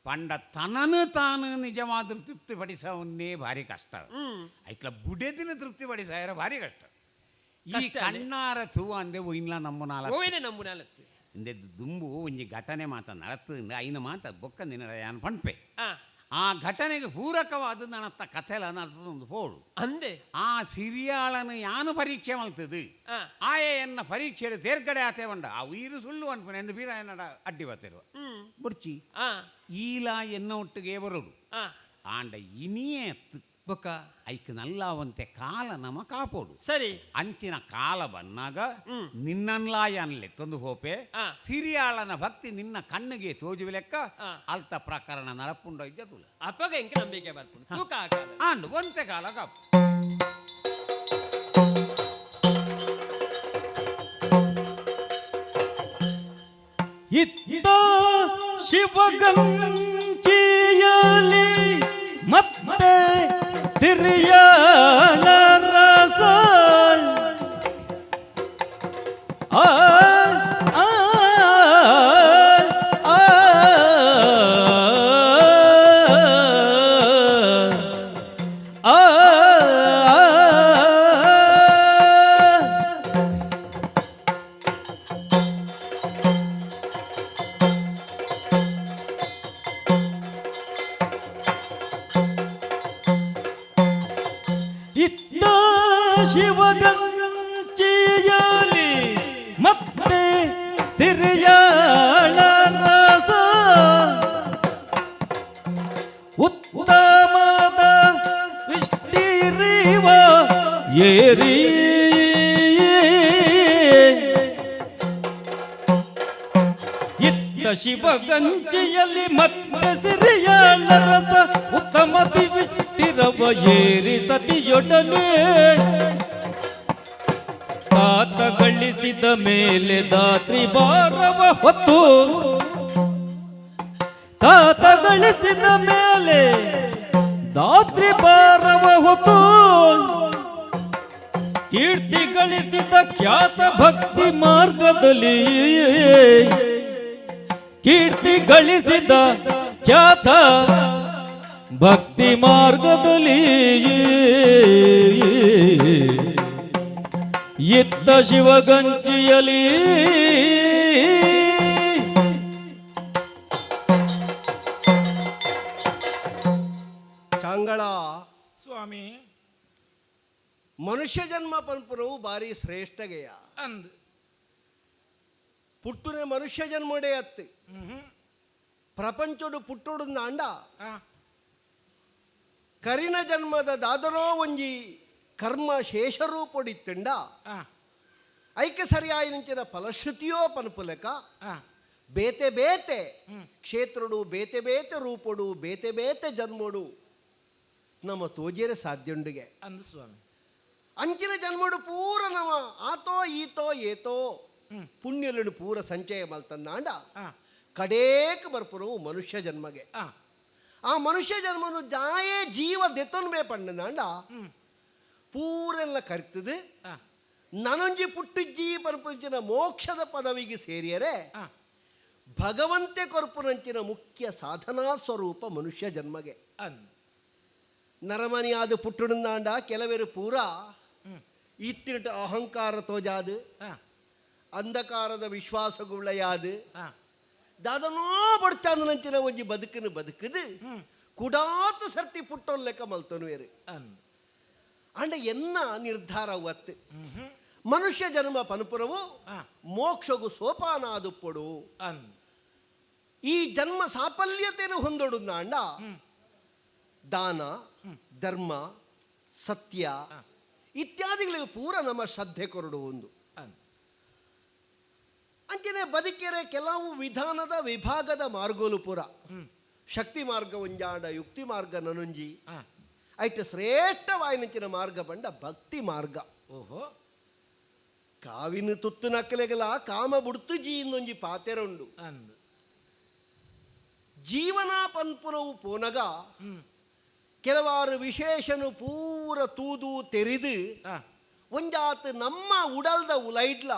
ಪಂಡ ತನನು ತಾನು ನಿಜವಾದ ತೃಪ್ತಿ ಪಡಿಸವನ್ನೇ ಭಾರಿ ಕಷ್ಟ. ಐಕ್ಲ ಬುಡೆದಿನ ತೃಪ್ತಿ ಪಡಿಸಾಯರ ಭಾರಿ ಕಷ್ಟ. ಈ ಕಷ್ಟ ಅಲ್ಲೇ? ಕಣ್ಣಾರ ಥೂ ಅಂದೆ ಒಯ್ನ್ಲ ನಮ್ಮನಾಲ. ಓವೇನೆ ನಂಬುನಾಲತ್ತು. ಇಂದೆ ದುಂಬು ಒಂಜಿ ಘಟನೆ ಮಾತ ನಡತ್ತು ಐನ ಮಾತ ಬೊಕ್ಕ ನಿನ್ನ ಯಾನ್ ಪಣ್ಪೆ. ಆ ಘಟನೆಗೆ ಪೂರಕವಾದ ನನ್ನತ್ತ ಕಥೆಲ ನಡತದೊಂದು ಪೋಡು. ಅಂದೆ. ಆ ಸಿರಿಯಾಳನು ಯಾನು ಪರೀಕ್ಷೆ ಮಲ್ತದು. ಆಯೆ ಎನ್ನ ಪರೀಕ್ಷೆ ತೇರ್ಗಡೆ ಆತೆ ಉಂಡ ಆ ಉಯಿರು ಸುಳ್ಳು ಅನ್ಪುನೆ ಎಂದು ಬೀರ ಎನ್ನಡ ಅಡ್ಡಿ ಬತ್ತಿರುವ ಬುಡ್ಚಿ. ಈಲ ಎನ್ನ ಒಟ್ಟಿಗೆ ಬರೋಡು. ಆಂಡ ಇನಿಯೇ ಬೊಕ್ಕ ಐಕ್ ನಲ್ಲಾವಂತೆ ಕಾಲ ನಮ ಕಾಪೋಡು. ಸರಿ. ಅಂಚಿನ ಕಾಲ ಬನ್ನಾಗ ನಿನ್ನನ್ಲಾಯನ್ಲೆ ತಂದು ಹೋಪೆ. ಸಿರಿಯಾಳನ ಭಕ್ತಿ ನಿನ್ನ ಕಣ್ಣಿಗೆ ತೋಜುವ ಲೆಕ್ಕ ಅಲ್ತ ಪ್ರಕರಣ ನಡಪುಂಡ ಇದ್ದದುಲ. ಅಪ್ಪಗ ಎಂಕ ನಂಬಿಕೆ ಬರ್ಪುಂಡು ತೂಕ ಆಕಾಲ. ಆಂಡ್ ಒಂತೆ ಕಾಲ ಕಾಪು. ಇತ್ತ ಶಿವಗಂಚಿಯಲಿ ಮತ್ತೆ ಸಿರಿಯಾಳ ರಸ ಆ ಆ ಆ ಆ ಇತ್ತ ಶಿವಗಂಚಿಯಲಿ ಮತ್ತೆ ಸಿರಿಯಾಳ ರಸ ಉತ್ತಮದ ವಿಷ್ಟಿರಿವ ಏರಿ ಇತ್ತ ಶಿವಗಂಚಿಯಲ್ಲಿ ಮತ್ತೆ ಸಿರಿಯಾಳ ರಸ ಉತ್ತಮ ದಿವಿಷ್ಟಿರವ ಏರಿ ಸತಿಯೊಡನೆ ತಾತ ಗಳಿಸಿದ ಮೇಲೆ ದಾತ್ರಿ ಭಾರವ ಹೊತ್ತು ತಾತ ಗಳಿಸಿದ ಮೇಲೆ ದಾತ್ರಿ ಭಾರವ ಹೊತ್ತು ಕೀರ್ತಿ ಗಳಿಸಿದ ಖ್ಯಾತ ಭಕ್ತಿ ಮಾರ್ಗದಲ್ಲಿ ಕೀರ್ತಿ ಗಳಿಸಿದ ಖ್ಯಾತ ಭಕ್ತಿ ಮಾರ್ಗದಲ್ಲಿ ಇತ್ತ ಶಿವಗಂಚಿಯಲಿ ಚಾಂಗಳ. ಸ್ವಾಮಿ. ಮನುಷ್ಯ ಜನ್ಮ ಪನ್ಪುನವು ಬಾರಿ ಶ್ರೇಷ್ಠಗೆಯ. ಅಂದ್. ಪುಟ್ಟುನೆ ಮನುಷ್ಯ ಜನ್ಮಡೆ ಅತ್ತು ಪ್ರಪಂಚಡು ಪುಟ್ಟುಡು ಅಂಡ ಕರಿನ ಜನ್ಮದ ದಾದನೋ ಒಂಜಿ ಕರ್ಮ ಶೇಷರೂಪೊಡಿತ್ತುಂಡ ಐಕೆ ಸರಿಯಾಯಿನಂಚಿನ ಫಲಶ್ರುತಿಯೋ ಪನ್ಪುಲೆಕ ಬೇತೆ ಬೇತೆ ಕ್ಷೇತ್ರಡು ಬೇತೆ ಬೇತೆ ರೂಪಡು ಬೇತೆ ಬೇತೆ ಜನ್ಮಡು ನಮ್ಮ ತೋಜೇರೆ ಸಾಧ್ಯುಂಡಿಗೆ. ಅಂದ್ ಸ್ವಾಮಿ. ಅಂಚಿನ ಜನ್ಮಡು ಪೂರ ನಮ ಆತೋ ಈತೋ ಏತೋ ಪುಣ್ಯಲುಡು ಪೂರ ಸಂಚಯ ಮಲ್ತಂದಾಂಡ ಕಡೇಕ್ ಬರ್ಪುನವು ಮನುಷ್ಯ ಜನ್ಮಗೆ. ಆ ಮನುಷ್ಯ ಜನ್ಮನು ಜಾಯೇ ಜೀವ ದೆತ್ತೊನ್ಬೇ ಪಂಡಂದಾಂಡ ಪೂರೆಲ್ಲ ಕರಿತದು ನನೊಂಜಿ ಪುಟ್ಟುಜ್ಜಿ ಪನ್ಪುಂಚಿನ ಮೋಕ್ಷದ ಪದವಿಗೆ ಸೇರಿಯರೆ ಭಗವಂತೆ ಕೊರ್ಪುನಂಚಿನ ಮುಖ್ಯ ಸಾಧನಾ ಸ್ವರೂಪ ಮನುಷ್ಯ ಜನ್ಮಗೆ. ಅಂದ್. ನರಮನಿಯಾದ ಪುಟ್ಟುಡುಂದಾಂಡ ಕೆಲವರು ಪೂರ ಇತ್ತಿನಟ ಅಹಂಕಾರ ತೋಜಾದು ಅಂಧಕಾರದ ವಿಶ್ವಾಸಗುಳ್ಳೆಯಾದು ದಾದನೋ ಬಡ್ಚಾಂದನಂಚಿನ ಒಂಜಿ ಬದುಕನ್ನು ಬದುಕದು ಕುಡಾತು ಸರ್ತಿ ಪುಟ್ಟೊನ್ ಲೆಕ್ಕ ಮಲ್ತನುವೇರು. ಅಂದ್. ಅಂಡ ಎನ್ನ ನಿರ್ಧಾರ ಒತ್ತು ಮನುಷ್ಯ ಜನ್ಮ ಪನುಪುರವು ಮೋಕ್ಷಗು ಸೋಪಾನಾದುಪ್ಪೊಡು. ಅಂದ್. ಈ ಜನ್ಮ ಸಾಫಲ್ಯತೆಯನ್ನು ಹೊಂದೊಡು ಅಂಡ ದಾನ ಧರ್ಮ ಸತ್ಯ ಇತ್ಯಾದಿಗಳಿಗೆ ಪೂರ ನಮ್ಮ ಶ್ರದ್ಧೆ ಕೊರಡು ಒಂದು. ಅಂದ್. ಅಂಚನೆ ಬದುಕೆರೆ ಕೆಲವು ವಿಧಾನದ ವಿಭಾಗದ ಮಾರ್ಗೋಲು ಪೂರ ಶಕ್ತಿ ಮಾರ್ಗ ಒಂಜಾಂಡ ಯುಕ್ತಿ ಮಾರ್ಗ ನನೊಂಜಿ ಐಟ್ ಶ್ರೇಷ್ಠವಾಯಿನಂಚಿನ ಮಾರ್ಗ ಬಂಡ ಭಕ್ತಿ ಮಾರ್ಗ. ಓಹೋ. ಕಾವಿನ ತುತ್ತು ನಕ್ಕಲೆಗಲ ಕಾಮ ಬುಡ್ತು ಜೀ ಇನ್ನೊಂಜಿ ಪಾತೆರುಂಡು. ಅಂದ್. ಜೀವನ ಪನ್ಪುನವು ಪೋನಗ ಕೆಲವಾರು ವಿಶೇಷನು ಪೂರ ತೂದು ತೆರಿದು ಒಂಜಾತ್ ನಮ್ಮ ಉಡಲ್ದ ಉಲೈಡ್ಲ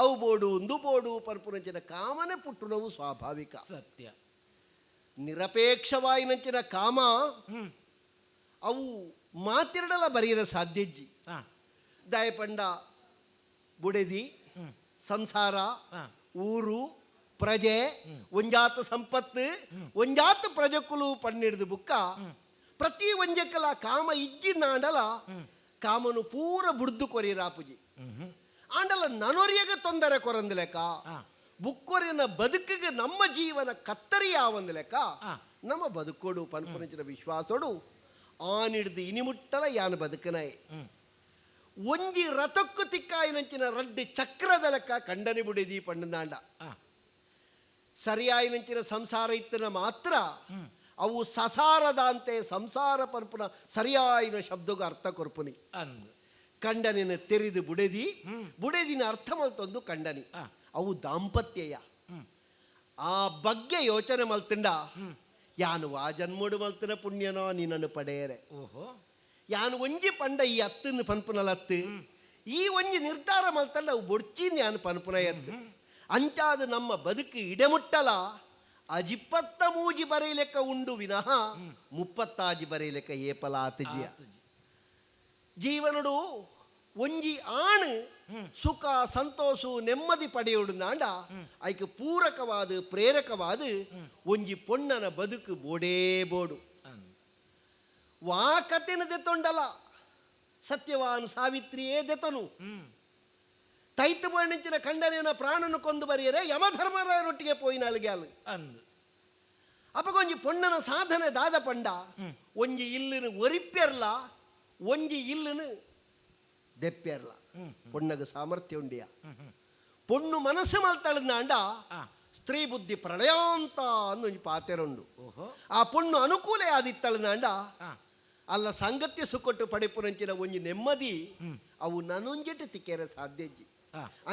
ಅವು ಬೋಡು ಒಂದು ಬೋಡು ಪನ್ಪುನಂಚಿನ ಕಾಮನೆ ಪುಟ್ಟುನವು ಸ್ವಾಭಾವಿಕ. ಸತ್ಯ. ನಿರಪೇಕ್ಷವಾಯಿನಂಚಿನ ಕಾಮ ಅವು ಮಾತಿರಡಲ ಬರೆಯದ ಸಾಧ್ಯಜ್ಜಿ. ದಾಯಪಂಡ ಬುಡೆದಿ ಸಂಸಾರ ಊರು ಪ್ರಜೆ ಒಂಜಾತ ಸಂಪತ್ತು ಒಂಜಾತ ಪ್ರಜೆಕುಲು ಪನ್ನಿಡ್ದು ಬುಕ್ಕ ಪ್ರತಿ ಒಂಜಕ್ಕಲ ಕಾಮ ಇಜ್ಜಿ ನಾಂಡಲ ಕಾಮನು ಪೂರ ಬುಡ್ದು ಕೊರಿರಾಪುಜಿ ಆಂಡಲ ನನೊರಿಯಗ ತೊಂದರೆ ಕೊರಂದು ಲೆಕ್ಕ ಬುಕ್ಕೊರಿನ ಬದುಕಿಗೆ ನಮ್ಮ ಜೀವನ ಕತ್ತರಿ ಯಾವಂದು ಲೆಕ್ಕ ನಮ್ಮ ಬದುಕೋಡು ಪನ್ಪುನಂಚಿನ ವಿಶ್ವಾಸೋಡು ಆನಿಡ್ದು ಇನಿಮುಟ್ಟಲ ಯಾನು ಬದುಕನಾಯ್ ಒಂಜಿ ರಥಕ್ಕು ತಿಕ್ಕಾಯಿನಂಚಿನ ರಡ್ಡು ಚಕ್ರದ ಲೆಕ್ಕ ಕಂಡನಿ ಬುಡಿದಿ ಪಂಡಂದಾಂಡ ಸರಿಯಾಯಿನಂಚಿನ ಸಂಸಾರ ಇತ್ತನ ಮಾತ್ರ ಅವು ಸಸಾರದಾಂತೆ ಸಂಸಾರ ಪನ್ಪುನ ಸರಿಯಾಯಿನ ಶಬ್ದಗೂ ಅರ್ಥ ಕೊರ್ಪುನಿ. ಅಂದ್. ಕಂಡನಿನ ತೆರಿದು ಬುಡೆದಿ ಬುಡೆದಿನ ಅರ್ಥ ಮಲ್ತೊಂದು ಕಂಡನಿ ಅವು ದಾಂಪತ್ಯಯ. ಆ ಬಗ್ಗೆ ಯೋಚನೆ ಮಲ್ತಿಂಡ ಯಾನು ಆ ಜನ್ಮಡು ಮಲ್ತಿನ ಪುಣ್ಯನೋ ನಿನ್ನನ್ನು ಪಡೆಯರೆ. ಓಹೋ. ಯಾನು ಒಂಜಿ ಪಂಡ ಈ ಅತ್ತನ್ನು ಪನ್ಪುನಲತ್ತು ಈ ಒಂಜಿ ನಿರ್ಧಾರ ಮಲ್ತಂಡ ಅವು ಬೊಡ್ಚಿನ್ ಯಾನು ಪನ್ಪುನ ಎತ್ತು ಅಂಚಾದ ನಮ್ಮ ಬದುಕು ಇಡೆಮುಟ್ಟಲ ಅಜಿಪ್ಪತ್ತ ಮೂಜಿ ಬರೆಯಲೆಕ್ಕ ಉಂಡು ವಿನಃ ಮುಪ್ಪತ್ತಾಜಿ ಬರೆಯಲೆಕ್ಕ ಏಪಲ ಆತಜಿಯ. ಜೀವನಡು ಒಂಜಿ ಆಣು ಸುಖ ಸಂತೋಷ ನೆಮ್ಮದಿ ಪಡೆಯೋಡು ನಾಂಡ ಐಕ್ ಪೂರಕವಾದ ಪ್ರೇರಕವಾದ ಒಂಜಿ ಪೊಣ್ಣನ ಬದುಕು ಬೋಡೇ ಬೋಡು. ವಾ ಕತೆನ ದೆತ್ತೊಂಡಲ ಸತ್ಯವಾನ್ ಸಾವಿತ್ರಿಯೇ ದೆತನು ತೈತು ಬಣ್ಣಿಂಚಿನ ಕಂಡನಿನ ಪ್ರಾಣನು ಕೊಂದು ಬರೆಯರೆ ಯಮಧರ್ಮರಾಯನೊಟ್ಟಿಗೆ ಪೋಯಿನ ಅಲ್ಲಿಗೆ ಅಲ್ಲ. ಅಂದ್. ಅಪಗೊಂಜಿ ಪೊಣ್ಣನ ಸಾಧನೆ ದಾದ ಪಂಡ ಒಂಜಿ ಇಲ್ಲಿನ ಒರಿಪ್ಯರ್ಲ ಒಂಜಿ ಇಲ್ಲಿನ ದೆಪ್ಪ್ಯರ್ಲ ಪೊಣ್ಣಗ ಸಾಮರ್ಥ್ಯ ಉಂಡಿಯ ಪೊಣ್ಣು ಮನಸ್ಸು ಮಲ್ತಳಂದಾಂಡ ಸ್ತ್ರೀ ಬುದ್ಧಿ ಪ್ರಳಯಾಂತ ಅನ್ನೋ ಒಂಜಿ ಪಾತೆರುಂಡು. ಓಹೋ. ಆ ಪೊಣ್ಣು ಅನುಕೂಲ ಆದಿತ್ತಳಂದಾಂಡ ಅಲ್ಲ ಸಂಗತ್ಯ ಸುಕೊಟ್ಟು ಪಡೆಪುರಂಚಿನ ಒಂಜಿ ನೆಮ್ಮದಿ ಅವು ನನೊಂಜೆಟ್ ತಿಕ್ಕೇರೆ ಸಾಧ್ಯಜ್ಜಿ.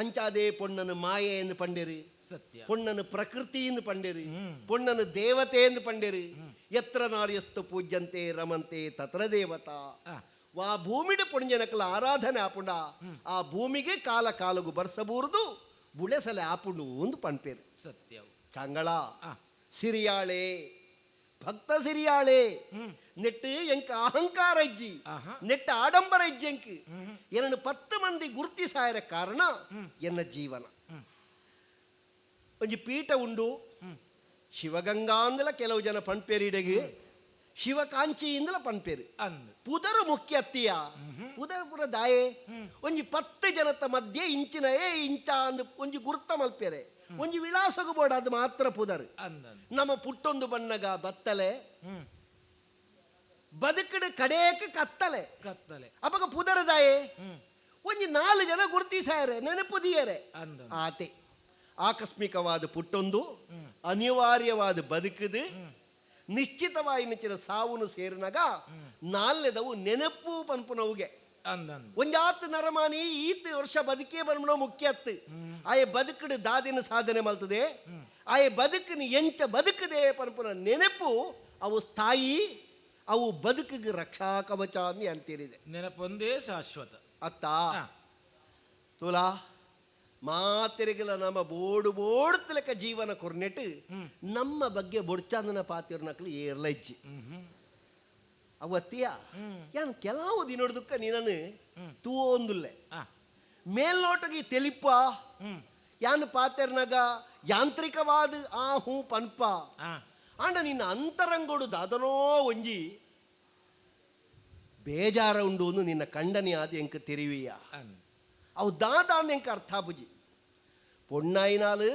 ಅಂಚಾದೇ ಪೊಣ್ಣನು ಮಾಯೆ ಎಂದು ಪಂಡೇರಿ. ಸತ್ಯ. ಪೊಣ್ಣನು ಪ್ರಕೃತಿ ಎಂದು ಪಂಡೇರಿ ಪೊಣ್ಣನು ದೇವತೆ ಎಂದು ಪಂಡೇರಿ. ಎತ್ರ ನಾರ್ಯಸ್ತು ಪೂಜ್ಯಂತೆ ರಮಂತೆ ತತ್ರ ದೇವತಾ ವಾ ಭೂಮಿಡು ಪುಣ್ಯನಕಲ ಆರಾಧನೆ ಆಪುಂಡ ಆ ಭೂಮಿಗೆ ಕಾಲ ಕಾಲಗು ಬರ್ಸಬೂರ್ದು ಬುಳೆಸಲೆ ಆಪುಂಡು ಒಂದು ಪಣ್ಪೇರು. ಸತ್ಯ. ಚಂಗಳ ಸಿರಿಯಾಳೆ ಭಕ್ತ ಸಿರಿಯಾಳೆ ನೆಟ್ಟು ಎಂಕ ಅಹಂಕಾರ ಇಜ್ಜಿ ನೆಟ್ಟು ಆಡಂಬರ ಇಜ್ಜಿ ಎಂಕ್ ಏನನ್ನು 10 ಮಂದಿ ಗುರ್ತಿಸಾಯರ ಕಾರಣ ಎನ್ನ ಜೀವನ. ಒಂಜಿ ಪೀಠ ಉಂಡು ಶಿವಗಂಗಾ ಅಂದಲ ಕೆಲವು ಜನ ಪಣ್ಪೇರಿಡೆಗೆ. ಶಿವಕಾಂಚಿ ಇಂದಲ ಪನ್ಪೇರು. ಅಂದ್. ಪುದರು ಮುಖ್ಯ ಅತ್ತಿಯ ಪುದರ್ ಪುರ ದಾಯೆ ಒಂಜಿ 10 ಜನತ ಮಧ್ಯೆ ಇಂಚಿನ ಏ ಇಂಚ ಅಂದ್ ಒಂಜಿ ಗುರ್ತ ಮಲ್ಪೇರೆ ಒಂಜಿ ವಿಳಾಸಗು ಬೋಡ, ಅದು ಮಾತ್ರ ಪುದರ್. ನಮ್ಮ ಪುಟ್ಟೊಂದು ಬಣ್ಣಗ ಬತ್ತಲೆ, ಬದುಕಡು ಕಡೇಕ ಕತ್ತಲೆ ಕತ್ತಲೆ. ಅಪಗ ಪುದರ್ ದಾಯೆ ಒಂಜಿ 4 ಜನ ಗುರ್ತಿಸಾಯರೆ ನೆನಪುದಿಯರೆ. ಆತೆ ಆಕಸ್ಮಿಕವಾದ ಪುಟ್ಟೊಂದು ಅನಿವಾರ್ಯವಾದ ಬದುಕುದು ನಿಶ್ಚಿತವಾಗಿ ನಿಂಚಿನ ಸಾವುನು ಸೇರಿನಾಗ ನಾಲ್ನೆದವು ನೆನಪು ಪನ್ಪುನವುಗೆ. ಒಂಜಾತ್ ನರಮಾನಿ ಈತ್ ವರ್ಷ ಬದುಕೇ ಬನ್ಮನೋ ಮುಖ್ಯ ಅತ್ತು. ಆಯೆ ಬದುಕಡು ದಾದಿನ ಸಾಧನೆ ಮಲ್ತದೆ, ಆಯೆ ಬದುಕಿನ ಎಂಚ ಬದುಕದೆ ಪನ್ಪುನ ನೆನಪು ಅವು ಸ್ಥಾಯಿ, ಅವು ಬದುಕಿಗೆ ರಕ್ಷಾ ಕವಚ ಅಂತೀರಿದೆ. ನೆನಪೊಂದೇ ಶಾಶ್ವತ. ಅತ್ತ ತುಲಾ ಮಾತೆರೆಗೆಲ್ಲ ನಮ್ಮ ಬೋಡು ಬೋಡ್ತಲಕ ಜೀವನ ಕೊರ್ನೆಟ್ ನಮ್ಮ ಬಗ್ಗೆ ಬೊಡ್ಚಾಂದನ ಪಾತಿರ್ನಕ್ಲು ಏರ್ಲ ಇಜ್ಜಿ. ಅವತ್ತಿಯ ಯಾನ್ ಕೆಲವು ದಿನೊಡ್ದುಕ್ಕ ನೀನನ್ನು ತೂವೊಂದುಲ್ಲೆ ಮೇಲ್ನೋಟಗಿ ತೆಲಿಪ ಯಾನ್ ಪಾತೆರ್ನಾಗ ಯಾಂತ್ರಿಕವಾದ ಆ ಹೂ ಪನ್ಪ ಆಂಡ ನಿನ್ನ ಅಂತರಂಗೋಡು ದಾದನೋ ಒಂಜಿ ಬೇಜಾರ ಉಂಡು ನಿನ್ನ ಕಂಡನಿ ಆದ ಎಂಕ ತೆರಿವಿಯ ಅವು ದಾದ ಎಂಕ ಅರ್ಥ ಬುಜಿ. ಪೊಣ್ಣಾಯಿನಾಲು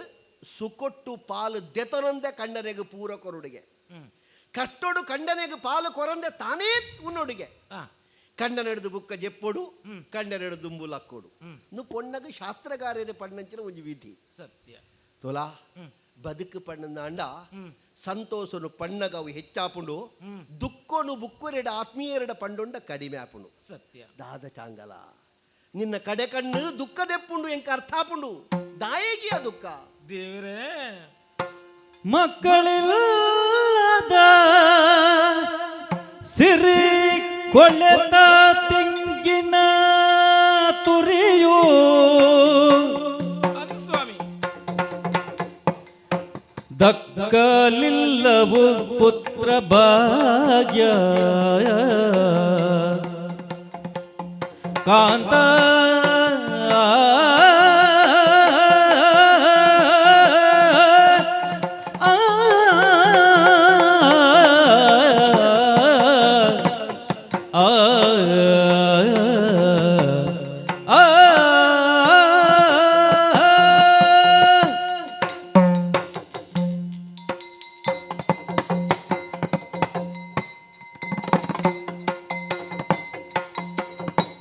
ಸುಕೊಟ್ಟು ಪಾಲು ದೆತನಂದೆ ಕಂಡನೆಗೆ ಪೂರ ಕೊರುಡಿಗೆ, ಕಷ್ಟೋಡು ಕಂಡನೆಗೆ ಪಾಲು ಕೊರಂದೆ ತಾನೇ ಉನ್ನೊಡಿಗೆ, ಕಂಡನೆಡ್ದು ಬುಕ್ಕ ಜೆಪ್ಪೊಡು ಕಂಡನೆಡ್ದು ದುಂಬು ಲಕ್ಕೋಡು ನು ಪೊಣ್ಣಗ ಶಾಸ್ತ್ರಗಾರ್ಯರ ಪಣ್ಣಂಚಿನ ಒಂಜಿ ವಿಧಿ. ಸತ್ಯ. ತೋಲಾ ಬದುಕು ಪಣ್ಣಂದಾಂಡ ಸಂತೋಷನು ಪಣ್ಣಗ ಅವು ಹೆಚ್ಚಾಪುಂಡು, ದುಕ್ಕೋನು ಬುಕ್ಕೊರೆಡ ಆತ್ಮೀಯರೆಡ ಪಂಡೊಂಡ ಕಡಿಮೆ ಆಪುಂಡು. ಸತ್ಯ. ದಾದ ಚಾಂಗಲ ನಿನ್ನ ಕಡೆ ಕಣ್ಣು ದುಃಖದೆಪ್ಪುಂಡು ಎಂಕ ಅರ್ಥ ಆಪುಂಡು ದಾಯೇಗಿಯ ದುಃಖ. ದೇವರೇ. ಮಕ್ಕಳಿಲ್ಲದ ಸಿರಿ ಕೊಳೆತ ತೆಂಗಿನ ತುರಿಯು ಸ್ವಾಮಿ ದಕ್ಕಲಿಲ್ಲವು ಪುತ್ರ ಭಾಗ್ಯ ಕಾಂತ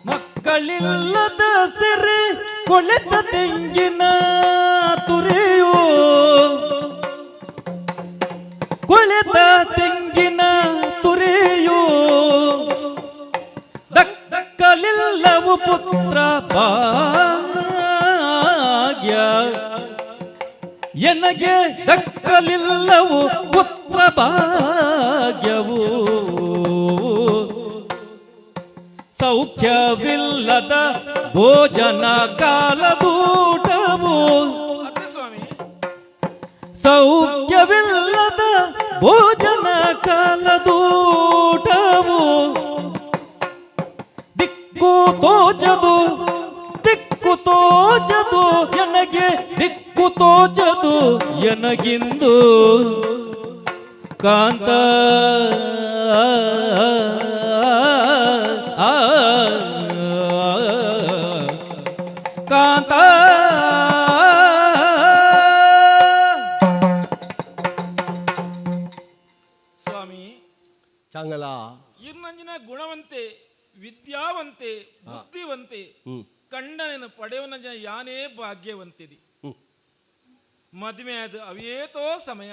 ಮಕ್ಕಳಿಲ್ಲದ ಸಿರಿ ಕೊಳೆತ ತೆಂಗಿನ ತುರಿಯು ಕೊಳೆತ ತೆಂಗಿನ ತುರಿಯು ದಕ್ಕಲಿಲ್ಲವು ಪುತ್ರ ಭಾಗ್ಯ ಎನಗೆ ದಕ್ಕಲಿಲ್ಲವು ಪುತ್ರ ಭಾಗ್ಯವು ಸೌಖ್ಯವಿಲ್ಲದ ಭೋಜನ ಕಾಲದೂಟವು ಸ್ವಾಮಿ ಸೌಖ್ಯವಿಲ್ಲದ ಭೋಜನ ಕಾಲದೂಟವು ದಿಕ್ಕು ತೋಚದು ದಿಕ್ಕು ತೋಚದು ಎನಗೆ ದಿಕ್ಕು ತೋಚದು ಎನಗಿಂದು ಕಾಂತ ಕಾಂತ. ಸ್ವಾಮಿ ಚಾಂಗಲ ಇರ್ನಂಜಿನ ಗುಣವಂತೆ ವಿದ್ಯಾವಂತೆ ಬುದ್ಧಿವಂತೆ ಕಂಡನೇನು ಪಡೆಯವನಂಜಿನ ಯಾನೇ ಭಾಗ್ಯವಂತಿದಿ. ಮದುವೆ ಅದು ಅವೇತೋ ಸಮಯ.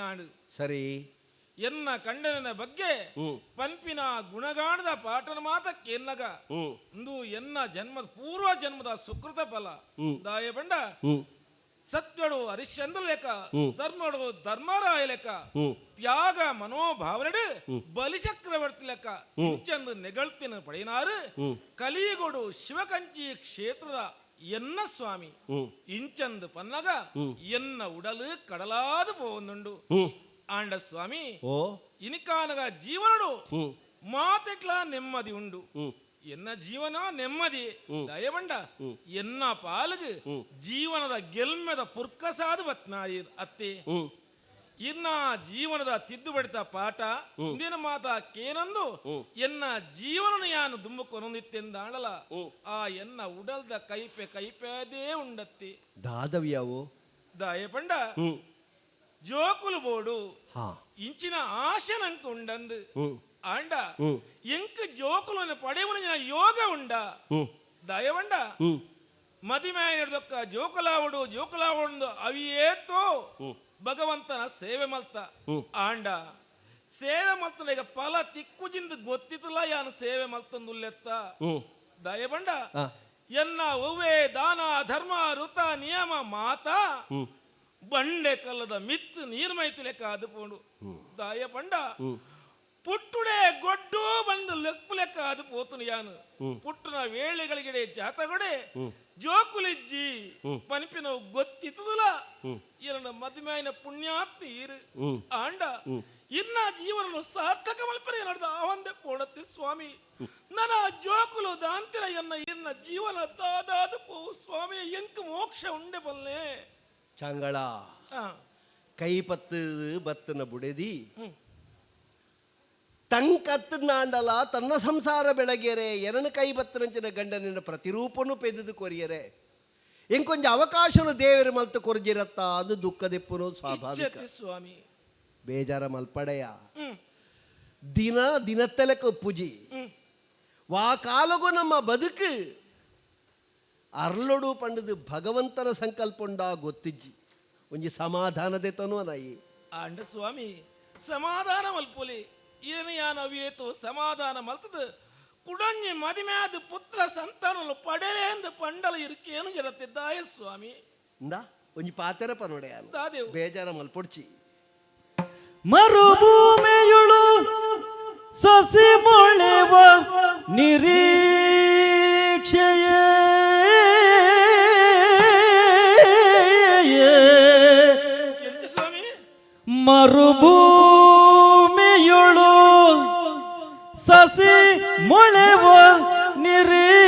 ಸರಿ. ಎನ್ನ ಕಂಡನ ಬಗ್ಗೆ ಪಂಪಿನ ಗುಣಗಾಣದ ಪಾಠನ ಮಾತ ಕೇನ್ನಗ ಇಂದು ಎನ್ನ ಜನ್ಮದ ಪೂರ್ವ ಜನ್ಮದ ಸುಕೃತ ಫಲ ದಾಯ ಬಂಡ ಸತ್ಯಡು ಹರಿಶ್ಚಂದ್ರ ಲೆಕ್ಕ, ಧರ್ಮಡು ಧರ್ಮರಾಯ ಲೆಕ್ಕ, ತ್ಯಾಗ ಮನೋಭಾವನೆಡು ಬಲಿಚಕ್ರವರ್ತಿ ಲೆಕ್ಕ ಇಂಚಂದು ನೆಗಳ್ತಿನ ಪಡೆಯಿನಾರು ಕಲಿಯುಗೊಡು ಶಿವಕಂಚಿ ಕ್ಷೇತ್ರದ ಎನ್ನ ಸ್ವಾಮಿ ಇಂಚಂದು ಪನ್ನಗ ಎನ್ನ ಉಡಲು ಕಡಲಾದ ಪೋವೊಂದುಂಡು. ಆಂಡ ಸ್ವಾಮಿ ಓ ಇನಿಕಾನಗ ಜೀವನಡು ಮಾತೆಟ್ಲ ನೆಮ್ಮದಿ ಉಂಡು. ಎನ್ನ ಜೀವನ ನೆಮ್ಮದಿ ದಯಬಂಡ ಎನ್ನ ಪಾಲಿಗೆ ಜೀವನದ ಗೆಲ್ಮೆದ ಪುರ್ಕಸಾದ ಬತ್ನಾರಿ ಅತ್ತೆ. ಇನ್ನ ಜೀವನದ ತಿದ್ದುಬಡಿತ ಪಾಠ ನಿನ್ನ ಮಾತ ಕೇನಂದು ಎನ್ನ ಜೀವನ ಯಾನು ದುಂಬುಕೊನೊಂದಿತ್ತೆಂದಾಣಲ ಆ ಎನ್ನ ಉಡಲ್ದ ಕೈಪೆ ಕೈಪೇದೇ ಉಂಡತ್ತಿ. ದಾದವ್ಯಾವು? ದಾಯ ಪಂಡ ಜೋಕುಲು ಬೋಡು ಇಂಚಿನ ಆಶೆ ನಂಕ್ ಉಂಡಂದು ಆಂಡ ಎಂಕ್ ಜೋಕುಲನ್ನು ಪಡೆಯುವ ಯೋಗ ಉಂಡ. ದಯವಂಡ ಮದಿಮ್ಯಾಯದೊಕ್ಕ ಜೋಕುಲಾವಡು ಜೋಕುಲಾವಡು ಅವಿಯೇತೋ ಭಗವಂತನ ಸೇವೆ ಮಲ್ತ. ಆಂಡ ಸೇವೆ ಮಲ್ತನ ಈಗ ಫಲ ತಿಕ್ಕುಜಿಂದ ಗೊತ್ತಿತ್ತಲ್ಲ ಯಾನು ಸೇವೆ ಮಲ್ತಂದುಲ್ಲೆತ್ತ. ದಯಬಂಡ ಎನ್ನ ಒವ್ವೇ ದಾನ ಧರ್ಮ ಋತ ನಿಯಮ ಮಾತಾ ಬಂಡೆ ಕಲ್ಲದ ಮಿತ್ ನೀರ್ಮೈತಿ ಲೆಕ್ಕ ಅದು ಪೋಂಡು. ದಾಯ ಪಂಡ ಪುಟ್ಟುಡೆ ಗೊಡ್ಡು ಬಂದು ಲೆಕ್ಕು ಲೆಕ್ಕ ಅದು ಪೋತುನು ಯಾನು. ಪುಟ್ಟುನ ವೇಳೆಗಳಿಗೆ ಜಾತಗೊಡೆ ಜೋಕುಲಿಜ್ಜಿ ಪನಿಪಿನ ಗೊತ್ತಿತ್ತದಲ ಎನ್ನ ಮದುಮೆಯ ಪುಣ್ಯಾತ್ಮ ಈರು. ಆಂಡ ಇನ್ನ ಜೀವನ ಸಾರ್ಥಕ ಮಲ್ಪರೆ ನಡೆದ ಆವಂದೆ ಪೋಣತ್ತೆ ಸ್ವಾಮಿ. ನನ್ನ ಜೋಕುಲು ದಾಂತಿರ ಎನ್ನ ಇನ್ನ ಜೀವನ ದಾದಾದ ಪೋ ಸ್ವಾಮಿ, ಎಂಕ್ ಮೋಕ್ಷ ಉಂಡೆ ಬಲ್ಲೆ. ಚಂಗಳ, ಕೈ ಪತ್ತು ಬತ್ತನ ಬುಡೆದಿ ತಂಕತ್ತನಾಂಡಲ ತನ್ನ ಸಂಸಾರ ಬೆಳಗೆರೆ ಎರನು ಕೈ ಬತ್ತನಂಚಿನ ಗಂಡನಿನ ಪ್ರತಿರೂಪನು ಪೆದುದು ಕೊರಿಯರೆ ಇಂಕೊಂಜ ಅವಕಾಶನು ದೇವರ ಮಲ್ತು ಕೊರ್ಜಿರತ್ತ ಅದು ದುಃಖದೆಪ್ಪುನು ಸ್ವಾಭಾವಿಕ. ಸ್ವಾಮಿ. ಬೇಜಾರ ಮಲ್ಪಡೆಯ ದಿನ ದಿನತ್ತಲಕ ಪೂಜಿ ವಾ ಕಾಲಗೂ ನಮ್ಮ ಬದುಕು ಅರ್ಲೊಡು ಪಂಡದು ಭಗವಂತನ ಸಂಕಲ್ಪ ಉಂಡ ಗೊತ್ತಿಜ್ಜಿ ಒಂಜಿ ಸಮಾಧಾನದೆ ತನು ಅನಾಯಿ. ಆಂಡ ಸ್ವಾಮಿ ಸಮಾಧಾನ ಮಲ್ಪೊಲಿ ಏನು ಯಾನ ಅವಿಯೇತು ಸಮಾಧಾನ ಮಲ್ತದು ಕುಡಂಜಿ ಮದಿಮ್ಯಾದ ಪುತ್ರ ಸಂತಾನಲು ಪಡೆಲೆ ಎಂದು ಪಂಡಲ ಇರುಕೇನು ಜರತ್ತಿದ್ದಾಯ ಸ್ವಾಮಿ. ಇಂದ ಒಂಜಿ ಪಾತೆರ ಪನೊಡೆಯ ದಾದೇವು. ಬೇಜಾರ ಮಲ್ಪೊಡ್ಚಿ. ಮರುಭೂಮಿಯುಳು ಸಸಿ ಮೊಳೆವ ನಿರೀಕ್ಷೆಯೇ ಎಂಚ ಸ್ವಾಮಿ? ಮರುಭೂಮಿಯುಳು ಸಸಿ ಮೊಳೆವ ನಿರೀಕ್ಷೆಯೇ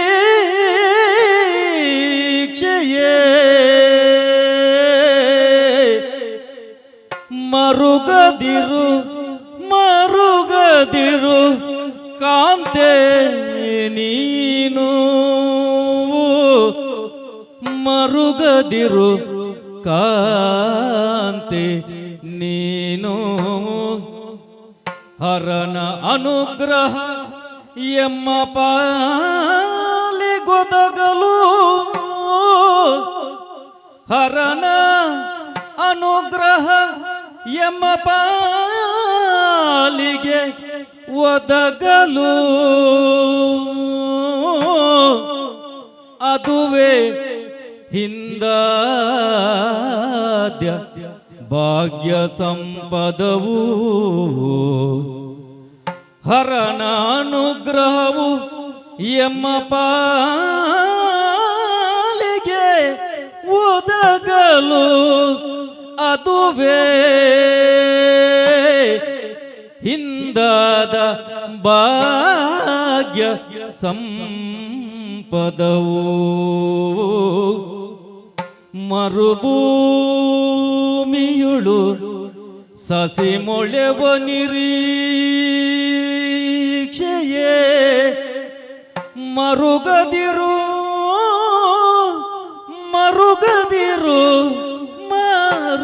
ಮರುಗದಿರು ಮರುಗದಿರು ಕಾಂತೆ ನೀನು ಮರುಗದಿರು ಕಾಂತೆ ನೀನು ಹರನ ಅನುಗ್ರಹ ಎಮ್ಮ ಪಾಲಿಗೊದಗಲು ಹರನ ಅನುಗ್ರಹ ಎಮ್ಮ ಪಾಲಿಗೆ ಒದಗಲು ಅದುವೇ ಹಿಂದಾದ್ಯ ಭಾಗ್ಯ ಸಂಪದವು ಹರನ ಅನುಗ್ರಹವು ಎಮ್ಮ ಪಾಲಿಗೆ ಒದಗಲು ಅದುವೇ ಹಿಂದಾದ ಭಾಗ್ಯ ಸಂಪದವು ಮರುಭೂಮಿಯುಳು ಸಸಿ ಮೊಳೆವ ನಿರೀಕ್ಷೆಯೇ ಮರುಗದಿರು ಮರುಗದಿರು ಮರುಗದಿರು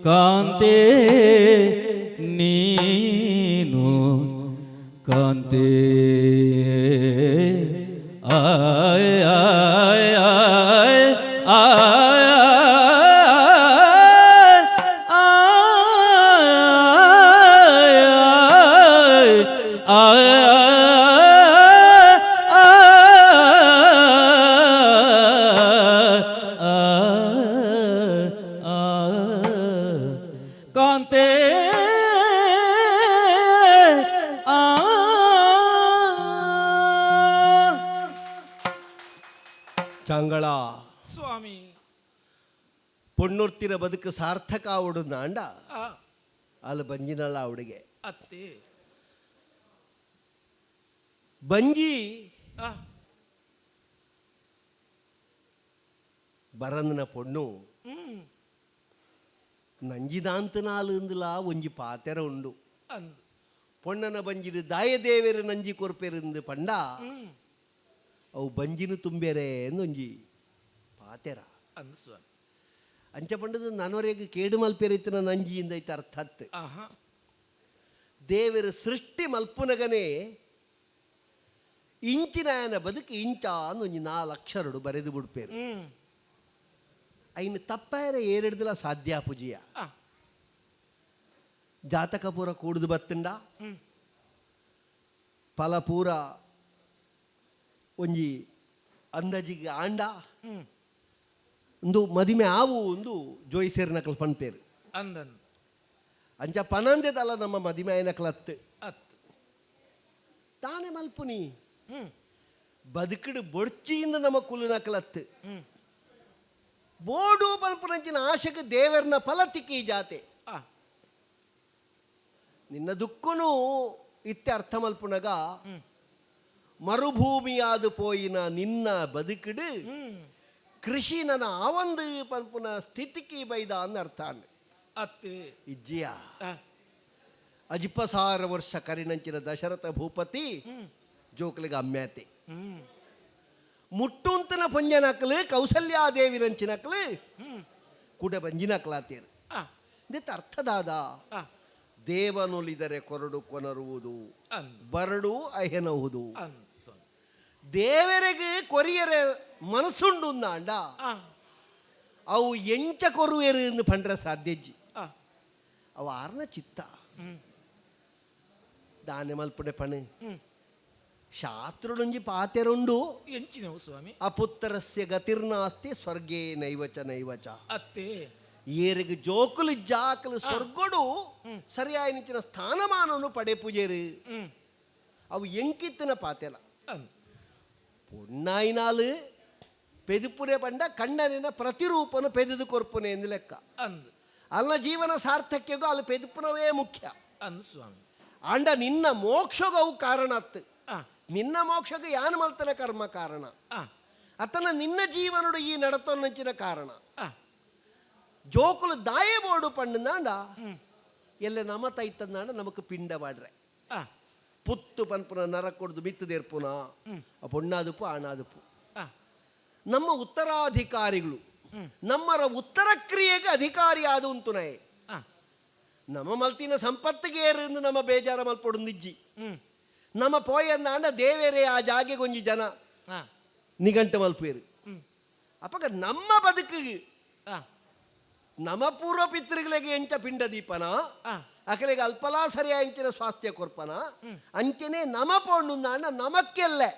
ಕಾಂತೆ ನೀನು ಕಾಂತೆ ಆಯ ಆಯ ಆಯ ಆಯ ಕಾಂತೆ ಆ. ಚಂಗಳ, ಸ್ವಾಮಿ. ಪೊಣ್ಣುರ್ತಿನ ಬದುಕು ಸಾರ್ಥಕ ಆವಡು ನಾಂಡ ಅಲ್ಲಿ ಬಂಜಿನಲ್ಲ ಅವಡಿಗೆ. ಅತ್ತೆ. ಬಂಜಿ ಬರಂದನ ಪೊಣ್ಣು. ನಂಜಿದಾಂತನಾಲು ಇಂದುಲಾ ಒಂಜಿ ಪಾತೆರ ಉಂಡು. ಅಂದ್ ಪೊಣ್ಣನ ಬಂಜಿಡು ದಾಯದೇವೆರ್ ನಂಜಿ ಕೊರ್ಪೆರಿಂದು ಪಂಡ ಅವು ಬಂಜಿನ ತುಂಬೇರೆ ಒಂಜಿ ಪಾತೆರ. ಅಂದ್ ಸ್ವಾಮಿ. ಅಂಚ ಪಂಡದು ನನೊರೆಗ್ ಕೇಡು ಮಲ್ಪೆರಿತ್ತಿನ ನಂಜಿ ಇಂದೈತ ಅರ್ಥತ್. ದೇವೆರ್ ಸೃಷ್ಟಿ ಮಲ್ಪುನಗನೇ ಇಂಚಿನಾಯನ ಬದುಕು ಇಂಚ ಒಂಜಿ 4 ಅಕ್ಷರಡು ಬರೆದು ಬಿಡ್ಪೇರು. ಐನು ತಪ್ಪಾಯರ ಏರೆಡ್ದಲ ಸಾಧ್ಯ ಪೂಜಿಯ. ಜಾತಕ ಪೂರ ಕೂಡುದು ಬತ್ತುಂಡ ಫಲ ಪೂರ ಒಂಜಿ ಅಂದಾಜಿಗೆ ಆಂಡ ಒಂದು ಮದಿಮೆ ಆವು ಒಂದು ಜೋಯಿಸೇರ್ ನಕಲ್ ಪನ್ಪೇರು. ಅಂದನ್ ಅಂಚ ಪನಂದೆದಲ್ಲ ನಮ್ಮ ಮದಿಮೆ ಆಯ್ನಕಲತ್ತು ಅತ್ ತಾನೇ ಮಲ್ಪುನಿ ಬದುಕಡು ಬೊಡ್ಚಿಯಿಂದ ನಮ್ಮ ಕುಲುನಕಲತ್ತು ಬೋಡು ಪನ್ಪುನಂಚಿನ ಆಶೆಗೆ ದೇವರ್ನ ಫಲ ತಿಕ್ಕಿ ಜಾತೆ. ನಿನ್ನ ದುಃಖನು ಇತ್ತೆ ಅರ್ಥ ಮಲ್ಪುನಗ ಮರುಭೂಮಿಯಾದ ಪೋಯಿನ ನಿನ್ನ ಬದುಕಡು ಕೃಷಿ ನನ್ನ ಆವಂದು ಪನ್ಪುನ ಸ್ಥಿತಿಗೆ ಬೈದ ಅಂದ ಅರ್ಥ ಅತ್ತೆ ಇಜ್ಜಿಯ. ಅಜಿಪಸಾರ ವರ್ಷ ಕರಿನಂಚಿನ ದಶರಥ ಭೂಪತಿ ಜೋಕ್ಲಿಗೆ ಅಮ್ಮ್ಯಾತೆ ಮುಟ್ಟುಂತನ ಪಂಜನಕ್ಲು ಕೌಸಲ್ಯಾದೇವಿ ರಂಚಿನಕ್ಲು ಕುಡ ಬಂಜಿನಕ್ಲಾತೇರು. ಇದಕ್ಕೆ ಅರ್ಥದಾದ ದೇವನುಲಿದರೆ ಕೊರಡು ಕೊನರುವುದು ಬರಡು ಅಹೆನಹುದು. ದೇವರಿಗೆ ಕೊರಿಯರೆ ಮನಸ್ಸುಂಡು ಅಂಡ ಅವು ಎಂಚ ಕೊರುವೆರು ಎಂದು ಪಂಡ್ರೆ ಸಾಧ್ಯಜ್ಜಿ. ಅವು ಆರ್ನ ಚಿತ್ತ ದಾನೆ ಮಲ್ಪುಡೆ ಪಣೆ ಶಾಸ್ತ್ರಡೊಂಜಿ ಪಾತೆರುಂಡು. ಎಂಚಿನವು ಸ್ವಾಮಿ? ಅಪುತ್ರಸ್ಯ ಗತಿರ್ನಾಸ್ತಿ ಸ್ವರ್ಗೇ ನೈವಚ ನೈವಚ. ಅತ್ತೆ ಏರಿಗೆ ಜೋಕುಲು ಜಾಕಲು ಸ್ವರ್ಗಡು ಸರಿಯಾಯಿನ ಸ್ಥಾನಮಾನವನ್ನು ಪಡೆ ಪೂಜೆರು. ಅವು ಎಂಕಿತ್ತಿನ ಪಾತೆಲ ಪೊಣ್ಣಾಯಿನಾಲು ಪೆದುಪುರೆ ಪಂಡ ಕಣ್ಣನಿನ ಪ್ರತಿರೂಪನು ಪೆದುದು ಕೊರ್ಪುನೆ ಎಂದು ಲೆಕ್ಕ. ಅಂದ್ ಅಲ್ಲ ಜೀವನ ಸಾರ್ಥಕ್ಯಗೂ ಅಲ್ಲಿ ಪೆದುಪುನವೇ ಮುಖ್ಯ. ಅಂದ್ ಸ್ವಾಮಿ. ಅಂಡ ನಿನ್ನ ಮೋಕ್ಷಗೂ ಅವು ಕಾರಣ ಅತ್ತು. ನಿನ್ನ ಮೋಕ್ಷಕ್ಕೆ ಯಾನು ಮಲ್ತನ ಕರ್ಮ ಕಾರಣ. ಅತನ ನಿನ್ನ ಜೀವನಡು ಈ ನಡತೊನ್ನಂಚಿನ ಕಾರಣ. ಜೋಕುಲು ದಾಯೆ ಬೋಡು ಪಂಡಂದಾಂಡ ಎಲ್ಲ ನಮ ತೈತಂದಾಂಡ ನಮಕ್ ಪಿಂಡ ಬಾಡ್ರೆ. ಪುತ್ತು ಪನ್ಪುನ ನರ ಕೊಡ್ದು ಮಿತ್ತದೇರ್ಪುನ ಪೊಣ್ಣಾದುಪು ಆಣಾದುಪು. ನಮ್ಮ ಉತ್ತರಾಧಿಕಾರಿಗಳು ನಮ್ಮರ ಉತ್ತರ ಕ್ರಿಯೆಗೆ ಅಧಿಕಾರಿ ಆದ ಉಂತುನಯೆ. ನಮ್ಮ ಮಲ್ತಿನ ಸಂಪತ್ತಿಗೆ ಏರಿಂದ ನಮ್ಮ ಬೇಜಾರ ಮಲ್ಪೊಡು ನಿಜ್ಜಿ. ನಮ್ಮ ಪೋಯಂದಾಂಡ ದೇವೇರೇ ಆ ಜಾಗೆಗೊಂಜಿ ಜನ ನಿಘಂಟು ಮಲ್ಪೇರು. ಅಪಗ ನಮ್ಮ ಬದುಕಿಗೆ ನಮ್ಮ ಪೂರ್ವ ಪಿತೃಗಳಿಗೆ ಎಂಚ ಪಿಂಡ ದೀಪನ ಅಕಲಿಗೆ ಅಲ್ಪಲಾ ಸರಿಯಾಯಿಂಚಿನ ಸ್ವಾಸ್ಥ್ಯ ಕೊರ್ಪನ ಅಂಚನೆ ನಮ ಪೋಂಡುಂದಾಂಡ ನಮಕ್ಕೆಲ್ಲೆ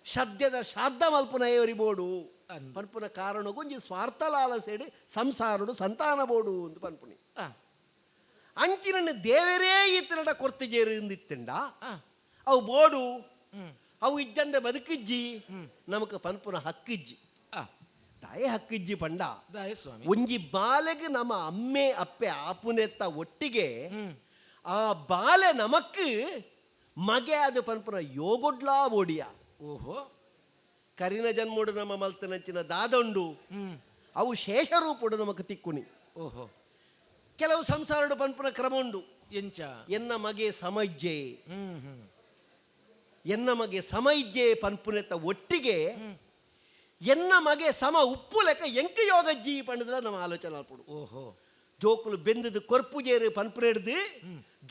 ಸದ್ಯದ ಶ್ರಾದ್ದ ಮಲ್ಪುನ ಏರಿ ಬೋಡು ಪನ್ಪುನ ಕಾರಣಗೊಂಜಿ ಸ್ವಾರ್ಥ ಲಾಲಸೇಡಿ ಸಂಸಾರಡು ಸಂತಾನ ಬೋಡು ಅಂತ ಪನ್ಪುನಿ. ಅಂಚಿನ ದೇವರೇ ಈತನಡ ಕೊರ್ತಿಜೇರು ಇಂದಿತ್ತಂಡ ಅವು ಬೋಡು ಅವು ಇಜ್ಜಂದೆ ಬದುಕಿಜ್ಜಿ ನಮಕ್ ಪನ್ಪುನ ಹಕ್ಕಿಜ್ಜಿ. ತಾಯಿ ಹಕ್ಕಿಜ್ಜಿ ಪಂಡ ಸ್ವಾಮಿ. ಒಂಜಿ ಬಾಲೆಗೆ ನಮ್ಮ ಅಮ್ಮೆ ಅಪ್ಪೆ ಆಪುನೆತ್ತ ಒಟ್ಟಿಗೆ ಆ ಬಾಲೆ ನಮಕ್ ಮಗೆ ಅದು ಪನ್ಪುನ ಯೋಗೊಡ್ಲಾ ಬೋಡಿಯ. ಓಹೋ. ಕರಿನ ಜನ್ಮೋಡು ನಮ್ಮ ಮಲ್ತನಂಚಿನ ದಾದಂಡು ಅವು ಶೇಷರೂಪುಡು ನಮಕ್ ತಿಕ್ಕುನಿ. ಓಹೋ. ಕೆಲವು ಸಂಸಾರಡು ಪನ್ಪುನ ಕ್ರಮ ಉಂಡು. ಎಂಚ? ಎನ್ನ ಮಗೆ ಸಮಜ್ಜೆ ಎನ್ನ ಮಗೆ ಸಮೈಜ್ಜೆ ಪನ್ಪುನೆತ್ತ ಒಟ್ಟಿಗೆ ಎನ್ನ ಮಗೆ ಸಮ ಉಪ್ಪು ಲೆಕ್ಕ ಎಂಕ ಯೋಗಜ್ಜಿ ಪಂಡದ್ರ ನಮ್ಮ ಆಲೋಚನೆ ಅಲ್ಪುಡು. ಓಹೋ. ಜೋಕುಲು ಬೆಂದದು ಕೊರ್ಪುಜೇರು ಪನ್ಪುನೆಡ್ದು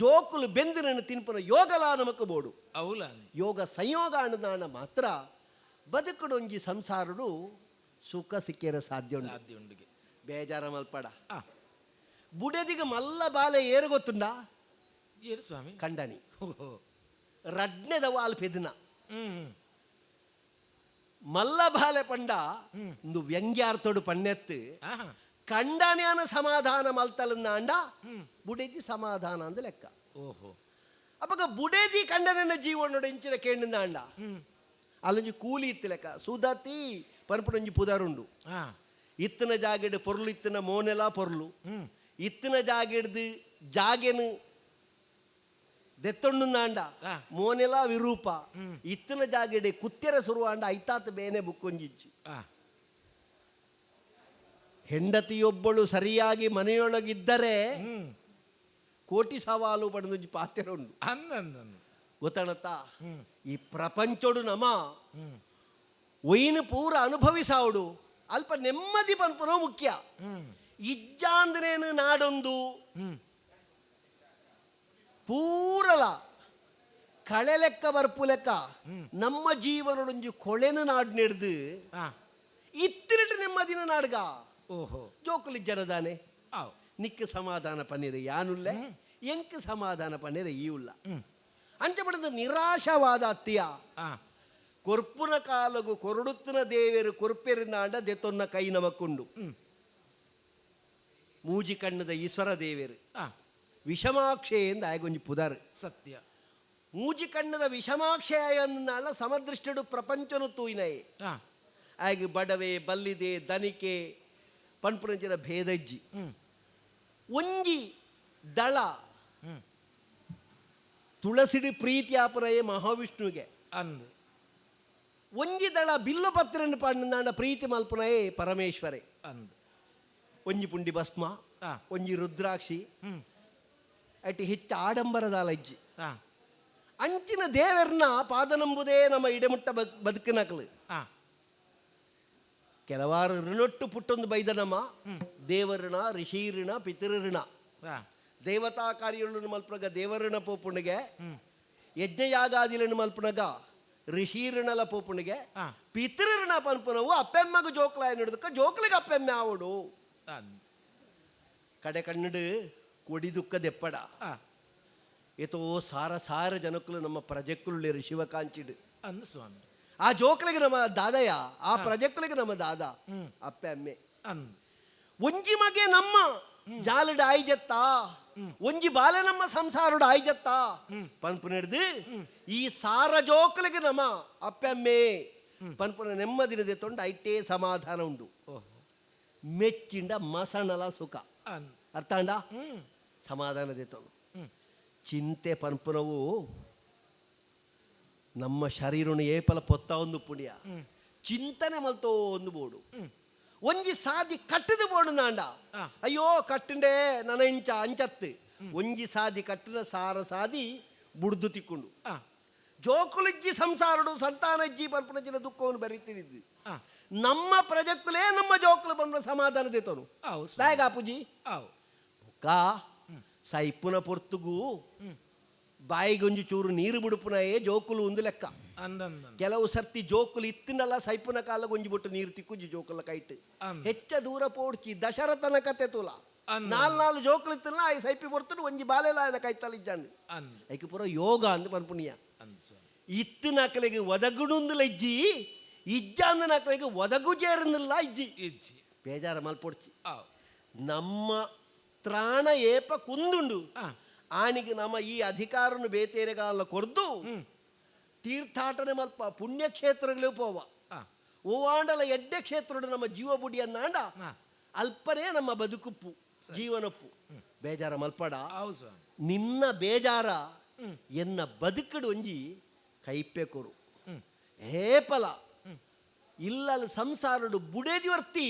ಜೋಕುಲು ಬೆಂದು ತಿನ್ಪುನ ಯೋಗಲಾ ನಮಕ್ ಬೋಡು. అవులా ಯೋಗ ಸಂಯೋಗ ಅಣ್ಣದಾಣ ಮಾತ್ರ ಬದುಕುಡೊಂಜಿ ಸಂಸಾರಡು ಸುಖ ಸಿಕ್ಕೇರ ಸಾಧ್ಯ ಉಂಟು. ಸಾಧ್ಯ ಉಂಡುಗೆ. ಬೇಜಾರ ಮಲ್ಪಡ. ಬುಡದಿಗೆ ಮಲ್ಲ ಬಾಲೆ ಏರು ಗೊತ್ತುಂಡ? ಏರು ಸ್ವಾಮಿ? ಕಂಡನಿ. ಓಹೋ. ರಡ್ನೆದವ ಅಲ್ ಪೆದಿನ ಮಲ್ಲ ಬಾಲೆ ಪಂಡ ಇಂದು ವ್ಯಂಗ್ಯಾರ್ಥೋಡು ಪಣ್ಣೆತ್ತು ಕಂಡನ್ಯಾನ ಸಮಾಧಾನ ಮಲ್ತಲಂದಾಂಡ ಬುಡೆದಿ ಸಮಾಧಾನ ಅಂದ ಲೆಕ್ಕ. ಓಹೋ. ಅಪಗ ಬುಡೇದಿ ಕಂಡನನ್ನ ಜೀವನೋಡು ಇಂಚಿನ ಕೇಂದ್ರಂದಾಂಡ ಅಲ್ಲೊಂಜಿ ಕೂಲಿ ಇತ್ತು ಲೆಕ್ಕ ಸುದತಿ ಪನ್ಪುಡೊಂಜಿ ಪುದರುಂಡು. ಇತ್ತನ ಜಾಗೆಡ್ ಪೊರ್ಲು ಇತ್ತನ ಮೋನೆಲ ಪೊರ್ಲು ಇತ್ತನ ಜಾಗೆಡ್ದು ಜಾಗೆನು ದೆತ್ತೊಂಡುಂದಾಂಡ ಮೋನೆಲ ವಿರೂಪ ಇತ್ತನ ಜಾಗೆಡೆ ಕುತ್ತೆರ ಸುರುವಾಂಡ ಐತಾತ ಬೇನೆ ಬುಕ್ಕೊಂಜಿಜ್ಜಿ. ಹೆಂಡತಿಯೊಬ್ಬಳು ಸರಿಯಾಗಿ ಮನೆಯೊಳಗಿದ್ದರೆ ಕೋಟಿ ಸವಾಲು ಪಡೆದೊಂಜಿ ಪಾತ್ರ ಉಂಡು. ಅಂದಂದನು. ಗೊತ್ತಾಣತ್ತ? ಈ ಪ್ರಪಂಚೋಡು ನಮ ಒಯ್ನು ಪೂರ ಅನುಭವಿಸಾವುಡು ಅಲ್ಪ ನೆಮ್ಮದಿ ಪನ್ಪುನೋ ಮುಖ್ಯ. ಇಜ್ಜಾಂದ್ರೇನು ನಾಡೊಂದು ಪೂರಲ ಕಳೆ ಲೆಕ್ಕ ಬರ್ಪು ಲೆಕ್ಕ ನಮ್ಮ ಜೀವನದೊಂಜಿ ಕೊಳೆನ ನಾಡು ನೆಡ್ದು ಇತ್ತಿರಟು ನೆಮ್ಮದಿನ ನಾಡ್ಗ. ಓಹೋ. ಜೋಕುಲಿ ಜನದಾನೆ ನಿಕ್ಕ ಸಮಾಧಾನ ಪನ್ನೀರ ಯಾನುಲ್ಲೆ, ಎಂಕ್ ಸಮಾಧಾನ ಪನ್ನೀರ ಈ ಉಲ್ಲ. ಅಂಚ ಪಡೆದ ನಿರಾಶವಾದ ಅತ್ತಿಯ ಕೊರ್ಪುನ ಕಾಲಗು ಕೊರಡುತ್ತಿನ ದೇವೇರು ಕೊರ್ಪೆರಿನಾಂಡ ದೆತೊನ್ನ ಕೈ ನಮಕ್ಕುಂಡು. ಮೂಜಿ ಕಣ್ಣದ ಈಶ್ವರ ದೇವೇರು ವಿಷಮಾಕ್ಷೆ ಎಂದು ಆಯಗೊಂಜಿ ಪುದರ್. ಸತ್ಯ. ಮೂಜಿ ಕಣ್ಣದ ವಿಷಮಾಕ್ಷೆ ಆಯನ್ನಾಳ ಸಮದೃಷ್ಟಿಡು ಪ್ರಪಂಚನು ತೂಯಿನಯೆ. ಆಗ ಬಡವೆ ಬಲ್ಲಿದೆ ದನಿಕೆ ಪನ್ಪುನಂಚಿನ ಭೇದಜ್ಜಿ. ಒಂಜಿ ದಳ ತುಳಸಿಡಿ ಪ್ರೀತಿ ಆಪುರಯೇ ಮಹಾವಿಷ್ಣುವಿಗೆ. ಅಂದು. ಒಂಜಿ ದಳ ಬಿಲ್ಲು ಪತ್ರನ್ನು ಪಾಂಡ ಪ್ರೀತಿ ಮಲ್ಪುನಯೇ ಪರಮೇಶ್ವರೇ. ಅಂದು. ಒಂಜಿ ಪುಂಡಿ ಭಸ್ಮ, ಒಂಜಿ ರುದ್ರಾಕ್ಷಿ, ಅಟಿ ಹೆಚ್ಚು ಆಡಂಬರದ ಅಜ್ಜಿ. ಅಂಚಿನ ದೇವರ್ನ ಪಾದನಂಬುದೇ ನಮ್ಮ ಇಡೆಮುಟ್ಟ ಬದುಕಿನಕಲು. ಕೆಲವಾರು ಋಣೊಟ್ಟು ಪುಟ್ಟೊಂದು ಬೈದ ನಮ್ಮ ದೇವಋಣ, ಋಷಿಋಣ, ಪಿತೃಋಣ. ದೇವತಾ ಕಾರ್ಯಗಳನ್ನು ಮಲ್ಪನಗ ದೇವಋಣ ಪೋಪುಣಿಗೆ, ಯಜ್ಞಯಾಗಾದಿలను ಮಲ್ಪನಗ ಋಷಿಋಣಲ ಪೋಪುಣಿಗೆ, ಪಿತೃಋಣ ಪನ್ಪುನವು ಅಪ್ಪೆಮ್ಮಗ ಜೋಕ್ಲಾಯ ನಡುದಕ್ಕ ಜೋಕ್ಲಿಗೆ ಅಪ್ಪೆಮ್ಮೆ ಆವಡು. ಕಡೆ ಕಣ್ಣಡು ಕೊಡಿ ದುಃಖ ದೆಪ್ಪಡ. ಏತೋ ಸಾರ ಸಾರ ಜನಕ್ಕಲು ನಮ್ಮ ಪ್ರಜೆಕ್ಕುಳ್ಳಿರು ಶಿವಕಾಂಚಿಡು. ಅಂದು ಸ್ವಾಮಿ. ಆ ಜೋಕ್ಲಿಗೆ ನಮ್ಮ ದಾದಯ್ಯ, ಆ ಪ್ರಜೆಕ್ಕಲಿಗೆ ನಮ್ಮ ದಾದ ಅಪ್ಪೆ ಅಮ್ಮೆ. ಅಂದು. ಒಂಜಿ ಮಗೆ ನಮ್ಮ ಜಾಲಡು ಆಯ್ಜತ್ತ, ಒಂಜಿ ಬಾಲೆ ನಮ್ಮ ಸಂಸಾರಡು ಆಯ್ಜತ್ತ ಪನ್ಪು ಹಿಡ್ದು ಈ ಸಾರ ಜೋಕ್ಲಿಗೆ ನಮ್ಮ ಅಪ್ಪೆ ಅಮ್ಮೆ ಪನ್ಪುನ ನೆಮ್ಮದಿನದೆ ತೊಂಡ ಐಟೇ ಸಮಾಧಾನ ಉಂಡು. ಮೆಚ್ಚಿಂಡ ಮಸಣಲ ಸುಖ. ಅರ್ಥ ಅಂಡ ಸಮಾಧಾನದೆ ತೊಂಡು ಚಿಂತೆ ಪನ್ಪುನವು ನಮ್ಮ ಶರೀರನು ಏಪಲ ಪೊತ್ತ ಒಂದು ಪುಣ್ಯ ಚಿಂತನೆ ಮಲ್ತೋ ಒಂದು ಬೋಡು. ಒಂಜಿ ಸಾದಿ ಕಟ್ಟದ ಬೋಡು ನಾಂಡ ಅಯ್ಯೋ ಕಟ್ಟಂಡೆ ನನ ಇಂಚ ಅಂಚತ್ತು ಒಂಜಿ ಸಾದಿ ಕಟ್ಟಿನ ಸಾರ ಸಾದಿ ಬುಡ್ದು ತಿಕ್ಕೊಂಡು ಜೋಕುಲಿಜ್ಜಿ ಸಂಸಾರಡು ಸಂತಾನಜ್ಜಿ ಪನ್ಪುನಜ್ಜಿನ ದುಃಖವನ್ನು ಬರೀತಿದ್ದು. ನಮ್ಮ ಪ್ರಜಕ್ಕುಲೇ ನಮ್ಮ ಜೋಕುಲು ಬಂದ ಸಮಾಧಾನ ದೇತೋನು ದಾಯಗಾಪುಜಿ ಕಾ ಸೈಪುನ ಪೊರ್ತುಗು ಬಾಯಿಗೊಂಜಿ ಚೂರು ನೀರು ಬಿಡುಪುನಯೇ ಜೋಕುಲು ಒಂದು ಲೆಕ್ಕ. ಕೆಲವು ಸರ್ತಿ ಜೋಕುಲು ಇತ್ತಿನಲ್ಲ ಸೈಪುನ ಕಾಲ ಗೊಂಜಿ ಬಿಟ್ಟು ನೀರು ತಿಕ್ಕುಜಿ ಜೋಕುಲ ಕೈಟ್ ಹೆಚ್ಚ ದೂರ ಪೋಡ್ಚಿ ದಶರಥನ ಕತೆ ತೂಲ. ನಾಲ್ ನಾಲ್ ಜೋಕುಲು ಇತ್ತಿಲ್ಲ ಆಯ್ ಸೈಪಿ ಪೊರ್ತುಡು ಒಂಜಿ ಬಾಲೆಲ ಆಯನ ಕೈತಲ್ ಇಜ್ಜಾಂಡ್. ಐಕ್ ಪೂರ ಯೋಗ ಅಂದ್ ಪನ್ಪುನಿಯ. ಇತ್ತಿನ ಅಕಲೆಗೆ ಒದಗುಡುಂದು ಲಜ್ಜಿ ಇಜ್ಜಾಂದ ಅಕಲೆಗೆ ಒದಗು ಜೇರಂದಿಲ್ಲ ಇಜ್ಜಿ. ಇಜ್ಜಿ. ಬೇಜಾರ ಮಲ್ಪೊಡ್ಚಿ. ನಮ್ಮ ತ್ರಾಣ ಏಪ ಕುಂದುಂಡು ಆನಿಗೆ ನಮ್ಮ ಈ ಅಧಿಕಾರನು ಬೇತೇರೆಗಾಲ ಕೊರ್ದು ತೀರ್ಥಾಟನೆ ಮಲ್ಪ ಪುಣ್ಯಕ್ಷೇತ್ರಗಳೇ ಪೋವ ಓವಾಂಡಲ ಎಡ್ಡೆ ಕ್ಷೇತ್ರಡು ನಮ್ಮ ಜೀವ ಬುಡಿಯನ್ನಾಂಡ ಅಲ್ಪನೇ ನಮ್ಮ ಬದುಕುಪ್ಪು ಜೀವನಪ್ಪು. ಬೇಜಾರ ಮಲ್ಪಡ. ನಿನ್ನ ಬೇಜಾರ ಎನ್ನ ಬದುಕಡು ಒಂಜಿ ಕೈಪೆ ಕೊರು ಏಪಲ ಇಲ್ಲಲ್ ಸಂಸಾರಡು ಬುಡೇದಿವರ್ತಿ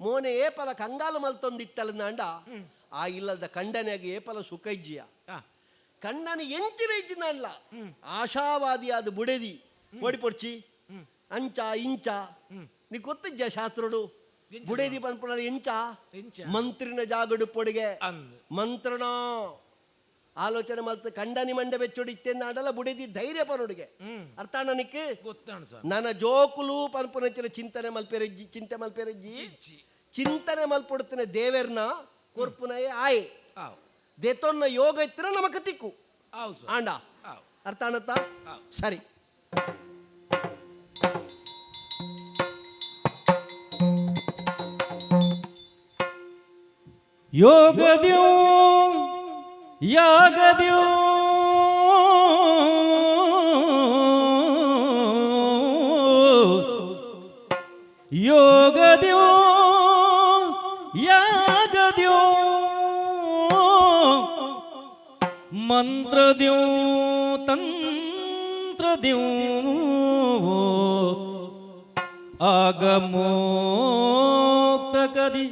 ಮೋನೆ ಏಪಲ ಕಂಗಾಲು ಮಲ್ತೊಂದಿತ್ತಲ ನಾಂಡ ಆ ಇಲ್ಲದ ಕಂಡನೆಯಾಗಿ ಏಪಲ ಸುಖ ಇಜ್ಜಿಯ ಕಣ್ಣನ ಎಂಚಿನ ಇಜ್ಜಿನಾಂಡ್ಲ ಆಶಾವಾದಿಯಾದ ಬುಡೆದಿ ಓಡಿಪೊಡ್ಚಿ ಅಂಚ ಇಂಚ ನೀ ಗೊತ್ತಿಜ್ಜ ಶಾಸ್ತ್ರಡು ಬುಡೇದಿ ಪನ್ಪುಣ ಎಂಚ ಮಂತ್ರಿನ ಜಾಗಡು ಪೊಡಿಗೆ ಮಂತ್ರಣ ಆಲೋಚನೆ ಮಲ್ತು ಕಂಡನಿ ಮಂಡೆ ಬೆಚ್ಚೊಡಿ ಇತ್ತೆಂದಾಂಡಲ ಬುಡೆದಿ ಧೈರ್ಯ ಪನುಡಿಗೆ ಅರ್ಥ ನಿಕ್ ನನ್ನ ಜೋಕುಲು ಪನ್ಪುನಂಚಿನ ಚಿಂತನೆ ಮಲ್ಪೆರೆಜ್ಜಿ ಚಿಂತೆ ಮಲ್ಪೆರೆಜ್ಜಿ ಚಿಂತನೆ ಮಲ್ಪೊಡ್ತಿನ ದೇವೆರ್ನ ಕೊರ್ಪುನಯೇ ಆಯೆ ದೇತೊನ್ನ ಯೋಗ ಇತ್ತಿನ ನಮಕ ತಿಕ್ಕು ಆಂಡ ಅರ್ಥ ಅಣ್ಣತ್ತ ಸರಿ. ಯೋಗದ್ಯೂ ಯಾಗದ್ಯೂ ಯೋಗದ್ಯೂ ಯಾಗದ್ಯೂ ಮಂತ್ರದ್ಯೂ ತಂತ್ರದ್ಯೂ ಆಗಮೋಕ್ತ ಉದಕದಿ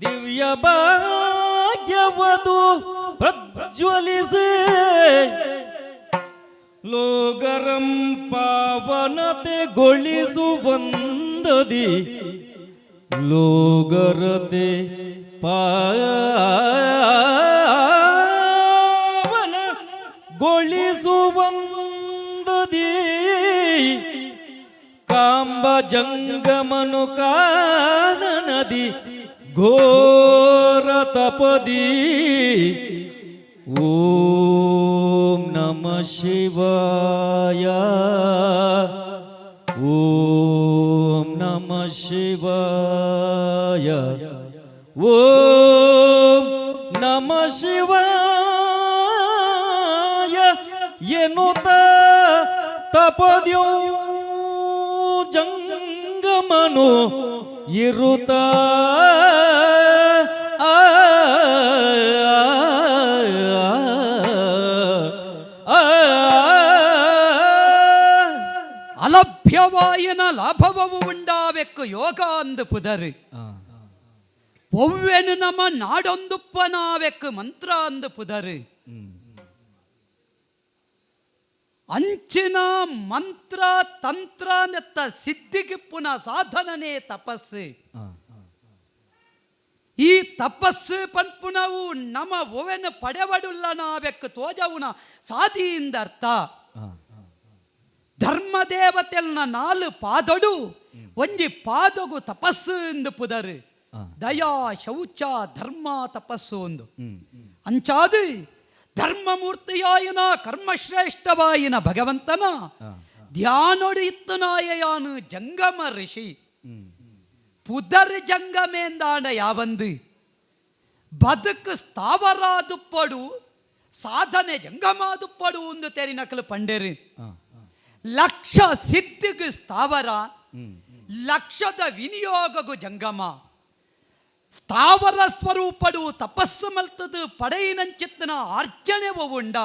ದಿವ್ಯ ಭಾಗ್ಯವದು ಪ್ರಜ್ವಲಿಸಿ ಲೋಗರಂ ಪಾವನತೆಗೊಳಿಸುವಂದದಿ ಲೋಗರತೆ ಪಾವನಗೊಳಿಸುವಂದದಿ ಕಾಂಬ ಜಂಗಮನು ಕಾನನದಿ ಘೋರ ತಪದಿ ಓಂ ನಮ ಶಿವಾಯ ಓಂ ನಮ ಶಿವಾಯ ಓಂ ನಮ ಶಿವಾಯ ಎನ್ನುತ್ತ ತಪದ್ಯೋ ಜಂಗಮನು ಇರುತ್ತ ಆ ಆ ಅಲಭ್ಯವಾಯನ ಲಾಭವವು ಉಂಡಾವೆಕ್ಕು ಯೋಗ ಅಂದು ಪುದರು. ಒವ್ವೆನು ನಮ್ಮ ನಾಡೊಂದುಪ್ಪನಾವೆಕ್ಕು ಮಂತ್ರ ಅಂದು ಪುದರು. ಅಂಚಿನ ಮಂತ್ರ ತಂತ್ರ ನೆತ್ತ ಸಿದ್ಧಿಗಿಪ್ಪುನ ಸಾಧನನೇ ತಪಸ್ಸು. ಈ ತಪಸ್ಸು ಪನ್ಪುನವು ನಮ ಒವೆನ ಪಡೆವಡುಲ್ಲ ನಾವೆಕ್ಕು ತೋಜವುನ ಸಾದಿಯಿಂದ ಅರ್ಥ. ಧರ್ಮದೇವತೆಲ್ನ ನಾಲು ಪಾದೊಡು ಒಂಜಿ ಪಾದೊಗು ತಪಸ್ಸು ಎಂದು ಪುದರು. ದಯಾ, ಶೌಚ, ಧರ್ಮ, ತಪಸ್ಸು ಒಂದು. ಅಂಚಾದು ಧರ್ಮಮೂರ್ತಿಯಾಯನ ಕರ್ಮಶ್ರೇಷ್ಠವಾಯಿನ ಭಗವಂತನ ಧ್ಯಾನೊಡು ಇತ್ತುನಾಯಯಾನು ಜಂಗಮ ಋಷಿ. ಪುದರ್ ಜಂಗಮೇಂದಾಂಡ ಯಾವಂದು ಬದುಕು ಸ್ಥಾವರಾದುಪ್ಪಡು, ಸಾಧನೆ ಜಂಗಮಾದುಪ್ಪಡು ಒಂದು ತೆರಿನಕಲು ಪಂಡೇರು. ಲಕ್ಷ ಸಿದ್ಧಿಗು ಸ್ಥಾವರ, ಲಕ್ಷದ ವಿನಿಯೋಗಗು ಜಂಗಮ. ಸ್ಥಾವರ ಸ್ವರೂಪಡು ತಪಸ್ಸು ಮಲ್ತದು ಪಡೆಯಿನಂಚಿತ್ತನ ಆರ್ಜನೆ ಉಂಡ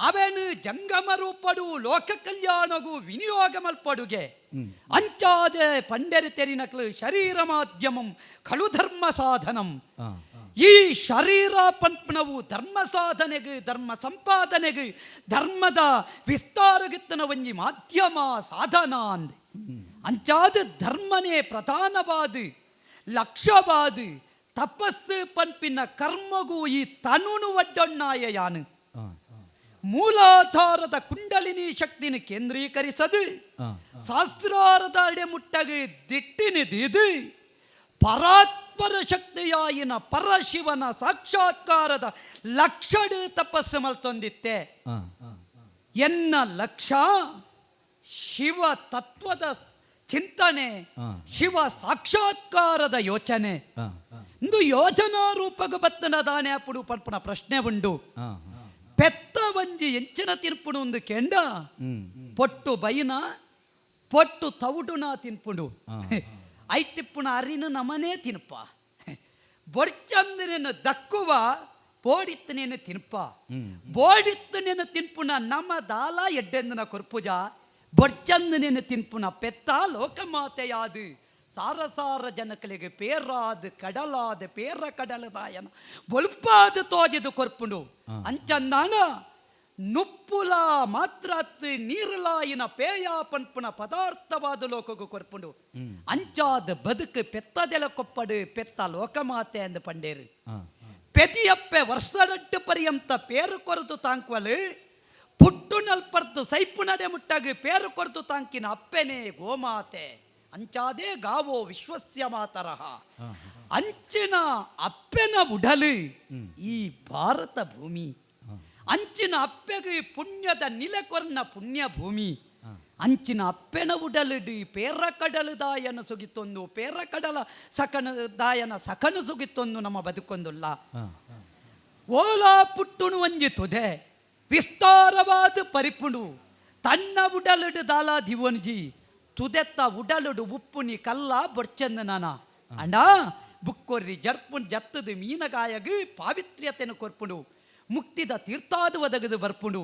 ಅವೆನು ಜಂಗಮ ರೂಪಡು ಲೋಕ ಕಲ್ಯಾಣಗು ವಿನಿಯೋಗ ಮಲ್ಪಡುಗೆ. ಅಂಚಾದೆ ಪಂಡರಿ ತೆರಿನಕ್ಲು ಶರೀರ ಮಾಧ್ಯಮಂ ಖಲು ಧರ್ಮ ಸಾಧನಂ. ಈ ಶರೀರ ಪಂಪನವು ಧರ್ಮ ಸಾಧನೆಗೆ, ಧರ್ಮ ಸಂಪಾದನೆಗೆ, ಧರ್ಮದ ವಿಸ್ತಾರಗಿತ್ತನ ಒಂಜಿ ಮಾಧ್ಯಮ ಸಾಧನ ಅಂದೆ. ಅಂಚಾದ ಧರ್ಮನೇ ಪ್ರಧಾನವಾದ ಲಕ್ಷ್ಯವಾದ ತಪಸ್ಸು ಪನ್ಪಿನ ಕರ್ಮಗೂ ಈ ತನುನು ಒಡ್ಡೊಣ್ಣಾಯ ಯಾನು ಮೂಲಾಧಾರದ ಕುಂಡಲಿನಿ ಶಕ್ತಿನ ಕೇಂದ್ರೀಕರಿಸದು ಸಹಸ್ರಾರದ ಅಡೆಮುಟ್ಟಗೆ ದಿಟ್ಟಿನಿದಿದು ಪರಾತ್ಪರ ಶಕ್ತಿಯಾಯಿನ ಪರಶಿವನ ಸಾಕ್ಷಾತ್ಕಾರದ ಲಕ್ಷಡು ತಪಸ್ಸು ಮಲ್ತೊಂದಿತ್ತೆ. ಎನ್ನ ಲಕ್ಷ್ಯ ಶಿವ ತತ್ವದ ಚಿಂತನೆ, ಶಿವ ಸಾಕ್ಷಾತ್ಕಾರದ ಯೋಚನೆ. ಇಂದು ಯೋಜನಾ ರೂಪಗ ಬತ್ತನ ದಾನೆ ಅಪ್ಪುಡು ಪಲ್ಪನ ಪ್ರಶ್ನೆ ಉಂಡು. ಪೆತ್ತ ಒಂಜಿ ಎಂಚಿನ ತಿನ್ಪುಡು ಒಂದು ಕೆಂಡ, ಪೊಟ್ಟು ಬೈನ ಪೊಟ್ಟು ತೌಡುನ ತಿನ್ಪುಂಡು. ಐತಿಪ್ಪುನ ಅರಿನು ನಮನೇ ತಿನ್ಪ. ಬೊರ್ಚಂದಿನ ದಕ್ಕುವ ಬೋಡಿತ್ತನೇನು ತಿನ್ಪ. ಬೋಡಿತ್ತನೇನು ತಿನ್ಪುನ ನಮ ದಾಲ ಎಡ್ಡೆಂದನ ಕೊರ್ಪುಜ. ಬೊರ್ಚಂದನೇನು ತಿನ್ಪುನ ಪೆತ್ತ ಲೋಕಮಾತೆಯಾದು ಸಾರ ಸಾರ ಜನಕಲಿಗೆ ಪೇರಾದ ಕಡಲಾದ ಪೇರ ಕಡಲದಾಯನ ಬೊಲ್ಪಾದ ತೋಜದು ಕೊರ್ಪುಂಡು. ಅಂಚಂದಾನ ನುಪ್ಪುಲ ಮಾತ್ರಾತ್ ನೀರುಲಾಯಿನ ಪೇಯ ಪನ್ಪುನ ಪದಾರ್ಥವಾದ ಲೋಕಗು ಕೊರ್ಪುಂಡು. ಅಂಚಾದ ಬದುಕು ಪೆತ್ತದೆಲ ಕೊಪ್ಪಡು ಪೆತ್ತ ಲೋಕಮಾತೆ ಅಂದು ಪಂಡೇರು. ಪೆದಿಯಪ್ಪೆ ವರ್ಷರಡ್ಡು ಪರ್ಯಂತ ಪೇರು ಕೊರತು ತಾಂಕ್ವಲು ಪುಟ್ಟು ನಲ್ಪರ್ದು ಸೈಪು ನಡೆ ಮುಟ್ಟಾಗಿ ಪೇರು ಕೊರತು ತಾಂಕಿನ ಅಪ್ಪೆನೇ ಗೋಮಾತೆ. ಅಂಚಾದೇ ಗಾವೋ ವಿಶ್ವಸ್ಯ ಮಾತರಹ. ಅಂಚಿನ ಅಪ್ಪೆನ ಉಡಲು ಈ ಭಾರತ ಭೂಮಿ. ಅಂಚಿನ ಅಪ್ಪೆಗೆ ಪುಣ್ಯದ ನಿಲೆಕೊರ್ನ ಪುಣ್ಯ ಭೂಮಿ. ಅಂಚಿನ ಅಪ್ಪೆನ ಉಡಲಿಡಿ ಪೇರ ಕಡಲು ದಾಯನ ಸುಗಿತೊಂದು, ಪೇರ ಕಡಲ ಸಕನ ದಾಯನ ಸಕನು ಸುಗಿತೊಂದು ನಮ್ಮ ಬದುಕೊಂದುಲ್ಲ. ಓಲಾ ಪುಟ್ಟುನು ಒಂಜಿ ತುದೆ ವಿಸ್ತಾರವಾದ ಪರಿಪುಣು ತನ್ನ ಉಡಲುಡು ದಾಲಾ ದಿವನ್ಜಿ. ತುದೆತ್ತ ಉಡಲುಡು ಉಪ್ಪುನಿ ಕಲ್ಲ ಬೊರ್ಚಂದನ ಅಣ್ಣ ಬುಕ್ಕೊರ್ರಿ ಜರ್ಪುನ್ ಜತ್ತದು ಮೀನಗಾಯಗು ಪಾವಿತ್ರ್ಯತೆನು ಕೊರ್ಪುಂಡು, ಮುಕ್ತಿದ ತೀರ್ಥಾದು ಒದಗದು ಬರ್ಪುಂಡು.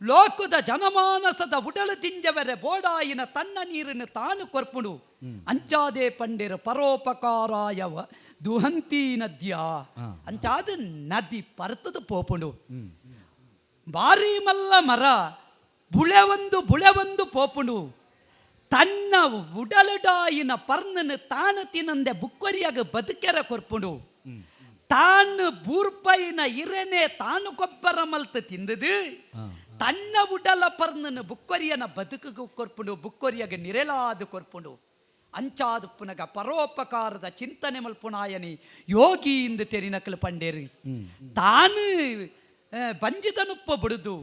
ಲೋಕದ ಜನಮಾನಸದ ಉಡಲು ದಿಂಜವರೆ ಬೋಡಾಯಿನ ತನ್ನ ನೀರನ್ನು ತಾನು ಕೊರ್ಪುಂಡು. ಅಂಚಾದೆ ಪಂಡಿರ ಪರೋಪಕಾರಾಯವ ದುಹಂತಿ ನದ್ಯ. ಅಂಚಾದ ನದಿ ಪರ್ತದ ಪೋಪುಂಡು. ಬಾರಿ ಮಲ್ಲ ಮರ ಬುಳೆವೊಂದು ಬುಳೆವೊಂದು ಪೋಪುಂಡು. ತನ್ನ ಉಡಲುಡಾಯಿನ ಪರ್ನನು ತಾನು ತಿನಂದೆ ಬುಕ್ಕೊರಿಯಾಗ ಬದುಕೆರ ಕೊರ್ಪುಂಡು. ತಾನು ಬೂರ್ಪೈನ ಇರನೆ ತಾನು ಗೊಬ್ಬರ ಮಲ್ತು ತಿಂದದು ತನ್ನ ಉಡಲ ಪರ್ನನು ಬುಕ್ಕೊರಿಯನ ಬದುಕು ಕೊರ್ಪುಂಡು, ಬುಕ್ಕೊರಿಯಾಗ ನಿರೆಲಾದು ಕೊರ್ಪುಂಡು. ಅಂಚಾದು ಪುನಗ ಪರೋಪಕಾರದ ಚಿಂತನೆ ಮಲ್ಪುನಾಯನಿ ಯೋಗಿ ಇಂದು ತೆರಿನಕಲು ಪಂಡೇರಿ. ತಾನು ಬಂಜಿದನುಪ್ಪ ಬಿಡುದು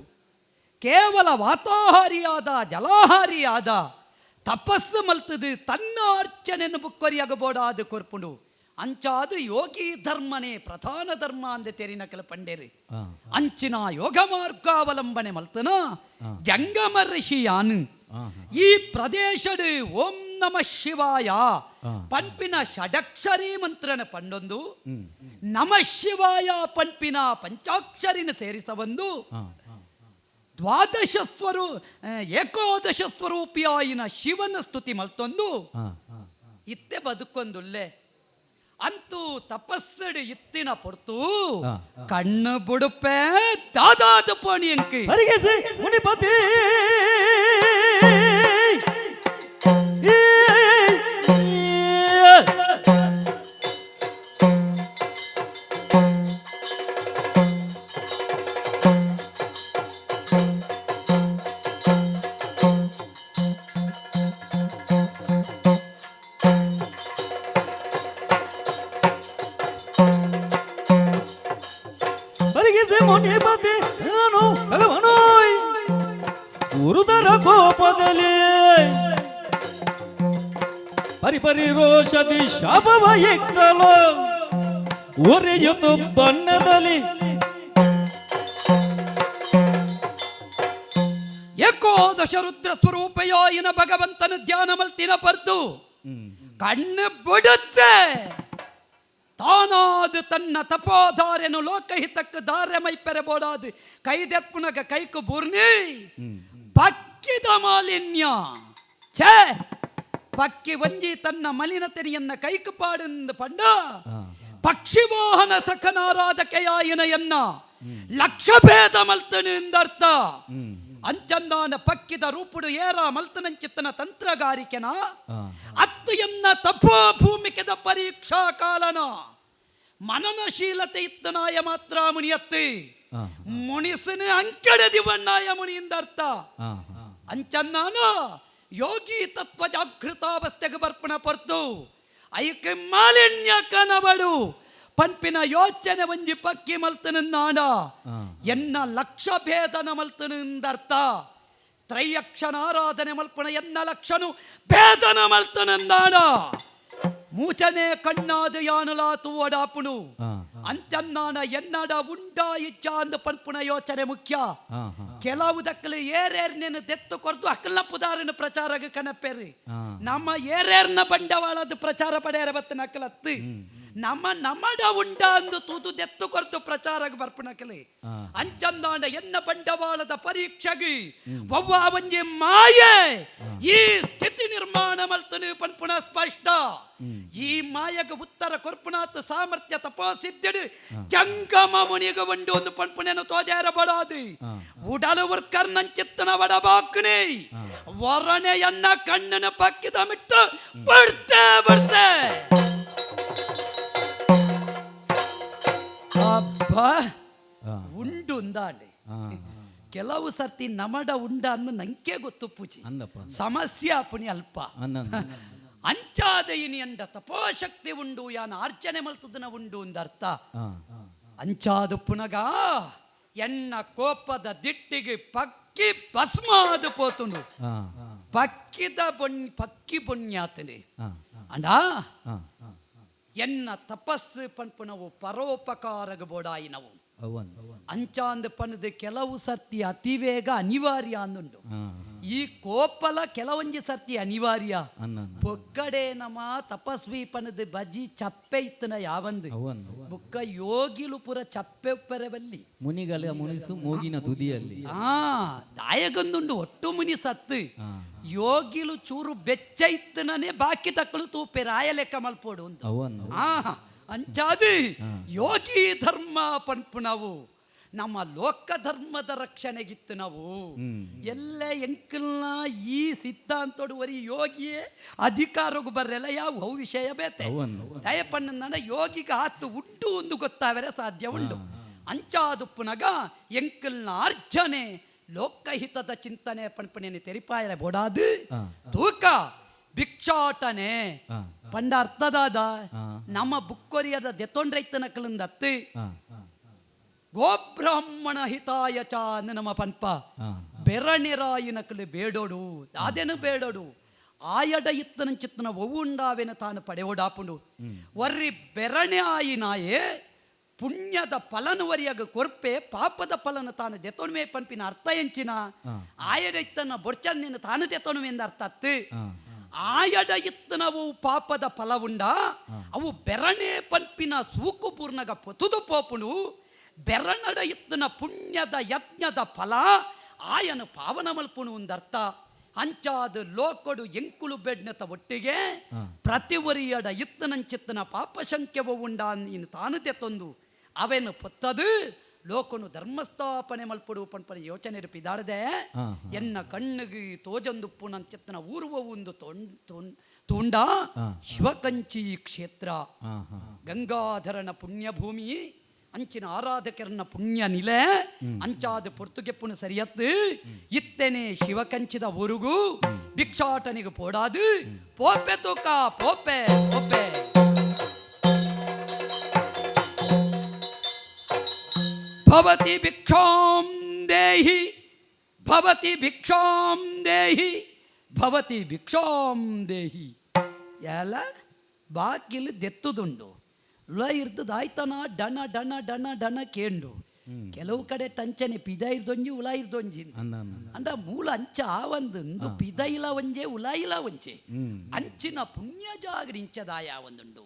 ಕೇವಲ ವಾತಾಹಾರಿಯಾದ ಜಲಾಹಾರಿಯಾದ ತಪಸ್ಸು ಮಲ್ತದು ತನ್ನ ಅರ್ಚನೆಯನ್ನು ಬುಕ್ಕೊರಿಯಾಗ ಬೋಡಾದು ಕೊರ್ಪುಂಡು. ಅಂಚಾದು ಯೋಗಿ ಧರ್ಮನೇ ಪ್ರಧಾನ ಧರ್ಮ ಅಂದ ತೆರಿನಕಲ ಪಂಡೇರಿ. ಅಂಚಿನ ಯೋಗ ಮಾರ್ಗಾವಲಂಬನೆ ಮಲ್ತನ ಜಂಗಮ ಋಷಿಯಾನು ಈ ಪ್ರದೇಶಡ್ ಓಂ ನಮ ಶಿವಾಯ ಪನ್ಪಿನ ಷಡಕ್ಷರಿ ಮಂತ್ರನ ಪಂಡೊಂದು, ನಮ ಶಿವಾಯ ಪನ್ಪಿನ ಪಂಚಾಕ್ಷರಿನ ಸೇರಿಸಬಂದು, ದ್ವಾದಶ ಸ್ವರೂ ಏಕಾದಶ ಸ್ವರೂಪಿಯಾಯಿನ ಶಿವನ ಸ್ತುತಿ ಮಲ್ತೊಂದು ಇತ್ತೆ ಬದುಕೊಂದುಲ್ಲೆ. ಅಂತೂ ತಪಸ್ಸಡು ಇತ್ತಿನ ಪೊರ್ತು ಕಣ್ಣು ಬುಡುಪೆ ದಾದಾದ ಪೋಣಿ ಅಂಕಿ ಹರಿಗೆಸಿ ಮುನಿಪತಿ. ಹರಿಗೆಸಿ ಮುನಿಪತಿ ನಾನು ಭಗವನೋಯ್ ಗುರುದರ ಕೋಪದಲ್ಲಿ ಪರಿಪರಿ ರೋಷದಿ ಶಾಪವ ಇಕ್ಕಲು ಉರಿಯುತು ಬಣ್ಣದಲ್ಲಿ. ಏಕೋದಶ ರುದ್ರ ಸ್ವರೂಪಯಾಯಿನ ಭಗವಂತನ ಧ್ಯಾನ ಮಲ್ತಿನ ಪರ್ದು ಕಣ್ಣು ಬಿಡುತ್ತೆ. ತಾನಾದ ತನ್ನ ತಪೋಧಾರೆನು ಲೋಕಹಿತಕ್ಕೆ ಧಾರೆ ಮೈಪೆರೆ ಬೋಡಾದು ಕೈದೆಪ್ಪುನಗ ಕೈಕು ಬೂರ್ನಿ ಪಕ್ಕಿದ ಮಾಲಿನ್ಯ. ಛೇ, ಪಕ್ಕಿ ಒಂಜಿ ತನ್ನ ಮಲಿನತೆನಿಯನ್ನ ಕೈಕು ಪಾಡಂದು ಪಂಡ ಪಕ್ಷಿವಾಹನ ಸಖನಾರಾಧಕೆಯಾಯಿನ ಎನ್ನ ಲಕ್ಷ ಭೇದ ಮಲ್ತನು ಎಂದರ್ಥ. ಅಂಚಂದಾನ ಪಕ್ಕಿದ ರೂಪುಡು ಏರ ಮಲ್ತನಂಚಿತ್ತನ ತಂತ್ರಗಾರಿಕೆನ ಅತ್ತು ಎನ್ನ ತಪೋ ಭೂಮಿಕೆದ ಪರೀಕ್ಷಾ ಕಾಲನ ಮನನಶೀಲತೆ ಇತ್ತನಾಯ ಮಾತ್ರ ಮುನಿಯತ್ತಿ ಮುನಿಸನ ಅಂಕೆಡೆ ದಿವಣ್ಣಾಯ ಮುನಿಯಿಂದ ಅರ್ಥ. ಅಂಚನ್ನಾನ ಯೋಗಿ ತತ್ವ ಜಾಗೃತಾವಸ್ಥೆಗೆ ಬರ್ಪಣ ಪರ್ತು ಐಕೆ ಮಾಲಿನ್ಯ ಕನಬಡು ಪನ್ಪಿನ ಯೋಚನೆ ಒಂಜಿ ಪಕ್ಕಿ ಮಲ್ತನ ಎನ್ನ ಲಕ್ಷ ಭೇದನ ಮಲ್ತನಂದರ್ಥ. ತ್ರೈಯಕ್ಷನ ಆರಾಧನೆ ಮಲ್ಪಣ ಎನ್ನ ಲಕ್ಷನು ಭೇದನ ಮಲ್ತನಂದಾಣ ಮೂಚನೆ ಕಣ್ಣಾದ ಯಾನಲಾ ತೂವಡಾಪುಣು. ಅಂಚನ್ನಾನ ಎನ್ನಡ ಉಂಡ ಇಚ್ಚ ಅಂದ ಪನ್ಪುಣ ಯೋಚನೆ ಮುಖ್ಯ. ಕೆಲವು ದಕ್ಕಲು ಏರೇರ್ನೇನು ದೆತ್ತು ಕೊರ್ದು ಅಕ್ಕಲ್ನ ಪುದಾರನ ಪ್ರಚಾರಗ ಕನಪೇರಿ. ನಮ್ಮ ಏರೇರ್ನ ಬಂಡವಾಳದ ಪ್ರಚಾರ ಪಡೆಯರ ಬತ್ತ ನಕಲತ್ತು ನಮ್ಮ ನಮಡ ಉಂಡ ಅಂದು ತೂದು ದೆತ್ತು ಕೊರ್ದು ಪ್ರಚಾರಗ ಬರ್ಪುಣಕಲಿ. ಅಂಚಂದಾಂಡ ಎನ್ನ ಬಂಡವಾಳದ ಪರೀಕ್ಷೆಗೆ ಒವ್ವ ಒಂಜಿ ಮಾಯೆ ಈ ಸ್ಥಿತಿ ನಿರ್ಮಾಣ ಮಲ್ತನು ಪನ್ಪುಣ ಸ್ಪಷ್ಟ. ಈ ಮಾಯಗ ಉತ್ತರ ಕೊರ್ಪುಣಾತ್ ಸಾಮರ್ಥ್ಯ ತಪೋಸಿದ್ದಿಡು ಜಂಗಮ ಮುನಿಗ ಉಂಡು ಒಂದು ಪನ್ಪುಣೆನು ತೋಜಾರ ಬಡಾದು. ಉಡಲು ಉರ್ಕರ್ನಂಚಿತ್ತನ ವಡಬಾಕ್ನೆ ವರಣೆಯನ್ನ ಕಣ್ಣನ ಪಕ್ಕಿದ ಮಿಟ್ಟು ಬಿಡ್ತೆ ಬಿಡ್ತೆ. ಅಬ್ಬ ಉಂಡು ಉಂದಾಂಡೆ. ಕೆಲವು ಸರ್ತಿ ನಮಡ ಉಂಡ ಅಂದು ನಂಗೆ ಗೊತ್ತು ಪೂಜೆ. ಅಂದಪ್ಪ. ಸಮಸ್ಯೆ ಅಪುಣಿ ಅಲ್ಪ. ಅಂದಂದ. ಅಂಚಾದ ಇನಿ ಅಂಡ ತಪೋಶಕ್ತಿ ಉಂಡು ಯಾನ ಅರ್ಚನೆ ಮಲ್ತದನ ಉಂಡು ಅಂದ ಅರ್ಥ. ಅಂಚಾದ ಪುನಗ ಎನ್ನ ಕೋಪದ ದಿಟ್ಟಿಗೆ ಪಕ್ಕಿ ಭಸ್ಮ ಅದು ಪೋತುಂಡು. ಪಕ್ಕಿದ ಬೊಣ್ ಪಕ್ಕಿ ಪುಣ್ಯಾತನೆ ಅಂಡ ಎನ್ನ ತಪಸ್ಸು ಪನ್ಪುನವು ಪರೋಪಕಾರಗ ಬೋಡಾಯಿನವು. ಅಂಚಾಂದ ಪನದು ಕೆಲವು ಸರ್ತಿ ಅತಿವೇಗ ಅನಿವಾರ್ಯ ಅಂದುಂಡು. ಈ ಕೋಪಲ ಕೆಲವೊಂಜಿ ಸರ್ತಿ ಅನಿವಾರ್ಯ. ಅನ್ನ ಪೊಕ್ಕಡೆ ನಮ ತಪಸ್ವಿ ಪನದ ಬಜಿ ಚಪ್ಪೆ ಇತ್ತನ ಯಾವಂದು ಅವನ್ನು ಬುಕ್ಕ ಯೋಗಿಲು ಪುರ ಚಪ್ಪೆ ಉಪ್ಪರೆ ಬಲ್ಲಿ. ಮುನಿಗಳ ಮುನಿಸು ಮೂಗಿನ ತುದಿಯಲ್ಲಿ. ಆ ದಾಯಗೊಂದುಂಡು ಒಟ್ಟು ಮುನಿ ಸತ್ತು. ಯೋಗಿಲು ಚೂರು ಬೆಚ್ಚ ಇತ್ತನೇ ಬಾಕಿ ತಕ್ಕಳು ತೂಪೆ ರಾಯ ಲೆಕ್ಕ ಮಲ್ಪೋಡು ಅಂತ. ಅವನ್ನು ಆ ಅಂಚಾದು ಯೋಗಿ ಧರ್ಮ ಪನ್ಪು ನಾವು ನಮ್ಮ ಲೋಕ ಧರ್ಮದ ರಕ್ಷಣೆಗಿತ್ತು ನಾವು ಎಲ್ಲ ಎಂಕಲ್ನ ಈ ಸಿದ್ಧಾಂತೋಡು ಒರಿ ಯೋಗಿಯೇ ಅಧಿಕಾರಕ್ಕೂ ಬರ್ರೆಲ್ಲ ಯಾವ ಅವು ವಿಷಯ ಬೇತೆ. ಅವನ್ನು. ದಯಪಣ್ಣನ ಯೋಗಿಗೆ ಆತು ಉಂಟು ಒಂದು ಗೊತ್ತಾದರೆ ಸಾಧ್ಯ ಉಂಟು. ಅಂಚಾದುಪ್ಪುನಗ ಎಂಕಲ್ನ ಅರ್ಜನೆ ಲೋಕಹಿತದ ಚಿಂತನೆ ಪಣ್ಪಣೆನೆ ತೆರಿಪಾಯರ ಬೋಡಾದು. ತೂಕ ಭಿಕ್ಷಾಟನೆ ಪಂಡ ಅರ್ಥದಾದ ನಮ್ಮ ಬುಕ್ಕೊರಿಯದ ದೆತ್ತೊಂಡ್ರೈತನ ಕಲಿಂದತ್ತು ಗೋಬ್ರಾಹ್ಮಣ ಹಿತಾಯ ಚ ನಮ್ಮ ಪನ್ಪ. ಬೆರಣಿರಾಯಿನ ಕಲಿ ಬೇಡೋಡು ಅದೇನು ಬೇಡೋಡು ಆಯಡ ಇತ್ತನ ಚಿತ್ತನ ಒವುಂಡಾವೆನ ತಾನು ಪಡೆಯೋಡಾಪುಂಡು. ವರ್ರಿ ಬೆರಣೆ ಆಯಿನಾಯೇ ಪುಣ್ಯದ ಫಲನು ವರಿಯಾಗ ಕೊರ್ಪೆ, ಪಾಪದ ಫಲನ ತಾನು ದೆತ್ತೊಣುವೆ ಪನ್ಪಿನ ಅರ್ಥ ಎಂಚಿನ? ಆಯಡ ಇತ್ತನ ಬೊರ್ಚನ್ನಿನ ತಾನು ದೆತ್ತೊಣುವೆ ಎಂದ ಅರ್ಥ ಅತ್ತು. ಆಯಡ ಇತ್ತನವು ಪಾಪದ ಫಲವುಂಡ ಅವು ಬೆರಣೆ ಪನ್ಪಿನ ಸೂಕು ಪೂರ್ಣಗ ಪೊತುದು ಪೋಪುಂಡು. ಬೆರಣಡ ಇತ್ತನ ಪುಣ್ಯದ ಯಜ್ಞದ ಫಲ ಆಯನ ಪಾವನ ಮಲ್ಪುಣು ಒಂದರ್ಥ. ಅಂಚಾದ ಲೋಕಡು ಎಂಕುಲು ಬೆಡ್ನತ ಒಟ್ಟಿಗೆ ಪ್ರತಿ ಒರಿಯಡ ಇತ್ತನಂಚಿತ್ತನ ಪಾಪಶಂಕ್ಯವು ಉಂಡ ನೀನು ತಾನು ತೆತ್ತೊಂದು ಅವೇನು ಪೊತ್ತದು ಲೋಕನು ಧರ್ಮಸ್ಥಾಪನೆ ಮಲ್ಪಡು ಪನ್ಪನ ಯೋಚನೆ ಪಿದಾರದೆ. ಎನ್ನ ಕಣ್ಣಿಗೆ ತೋಜೊಂದುಪ್ಪು ನನ್ನ ಚಿತ್ತನ ಊರುವ ಒಂದು ತೂಂಡ ಶಿವಕಂಚಿ ಕ್ಷೇತ್ರ, ಗಂಗಾಧರನ ಪುಣ್ಯಭೂಮಿ, ಅಂಚಿನ ಆರಾಧಕರನ್ನ ಪುಣ್ಯ ನಿಲೆ. ಅಂಚಾದ ಪೊರ್ತುಗೆಪ್ಪುನ ಸರಿಯತ್ತು ಇತ್ತೇನೆ ಶಿವಕಂಚಿದ ಊರುಗು ಭಿಕ್ಷಾಟನಿಗೆ ಪೋಡಾದು ಪೋಪೆ ತೂಕ ಪೋಪೆ ಪೋಪೆ. ಭವತಿ ಭಿಕ್ಷಾಂ ದೇಹಿ, ಭವತಿ ಭಿಕ್ಷಾಂ ದೇಹಿ, ಭವತಿ ಭಿಕ್ಷಾಂ ದೇಹಿ. ಎಲ್ಲ ಬಾಕಿಲು ದೆತ್ತುದುಂಡು ಉಳ ಇರ್ತದಾಯ್ತನ ಡಣ ಡಣ ಡಣ ಡಣ ಕೇಂಡು. ಕೆಲವು ಕಡೆ ಟಂಚನೆ ಪಿದ ಇರ್ದೊಂಜಿ ಉಲ ಇರ್ದೊಂಜಿ ಅಂಡ ಮೂಲ ಅಂಚ ಆವಂದು ಇಂದು ಪಿದ ಇಲ ಒಂಜೆ ಉಲ ಇಲ ಒಂಜೆ. ಅಂಚಿನ ಪುಣ್ಯ ಜಾಗರಿಂಚದಾಯ ಒಂದುಂಡು.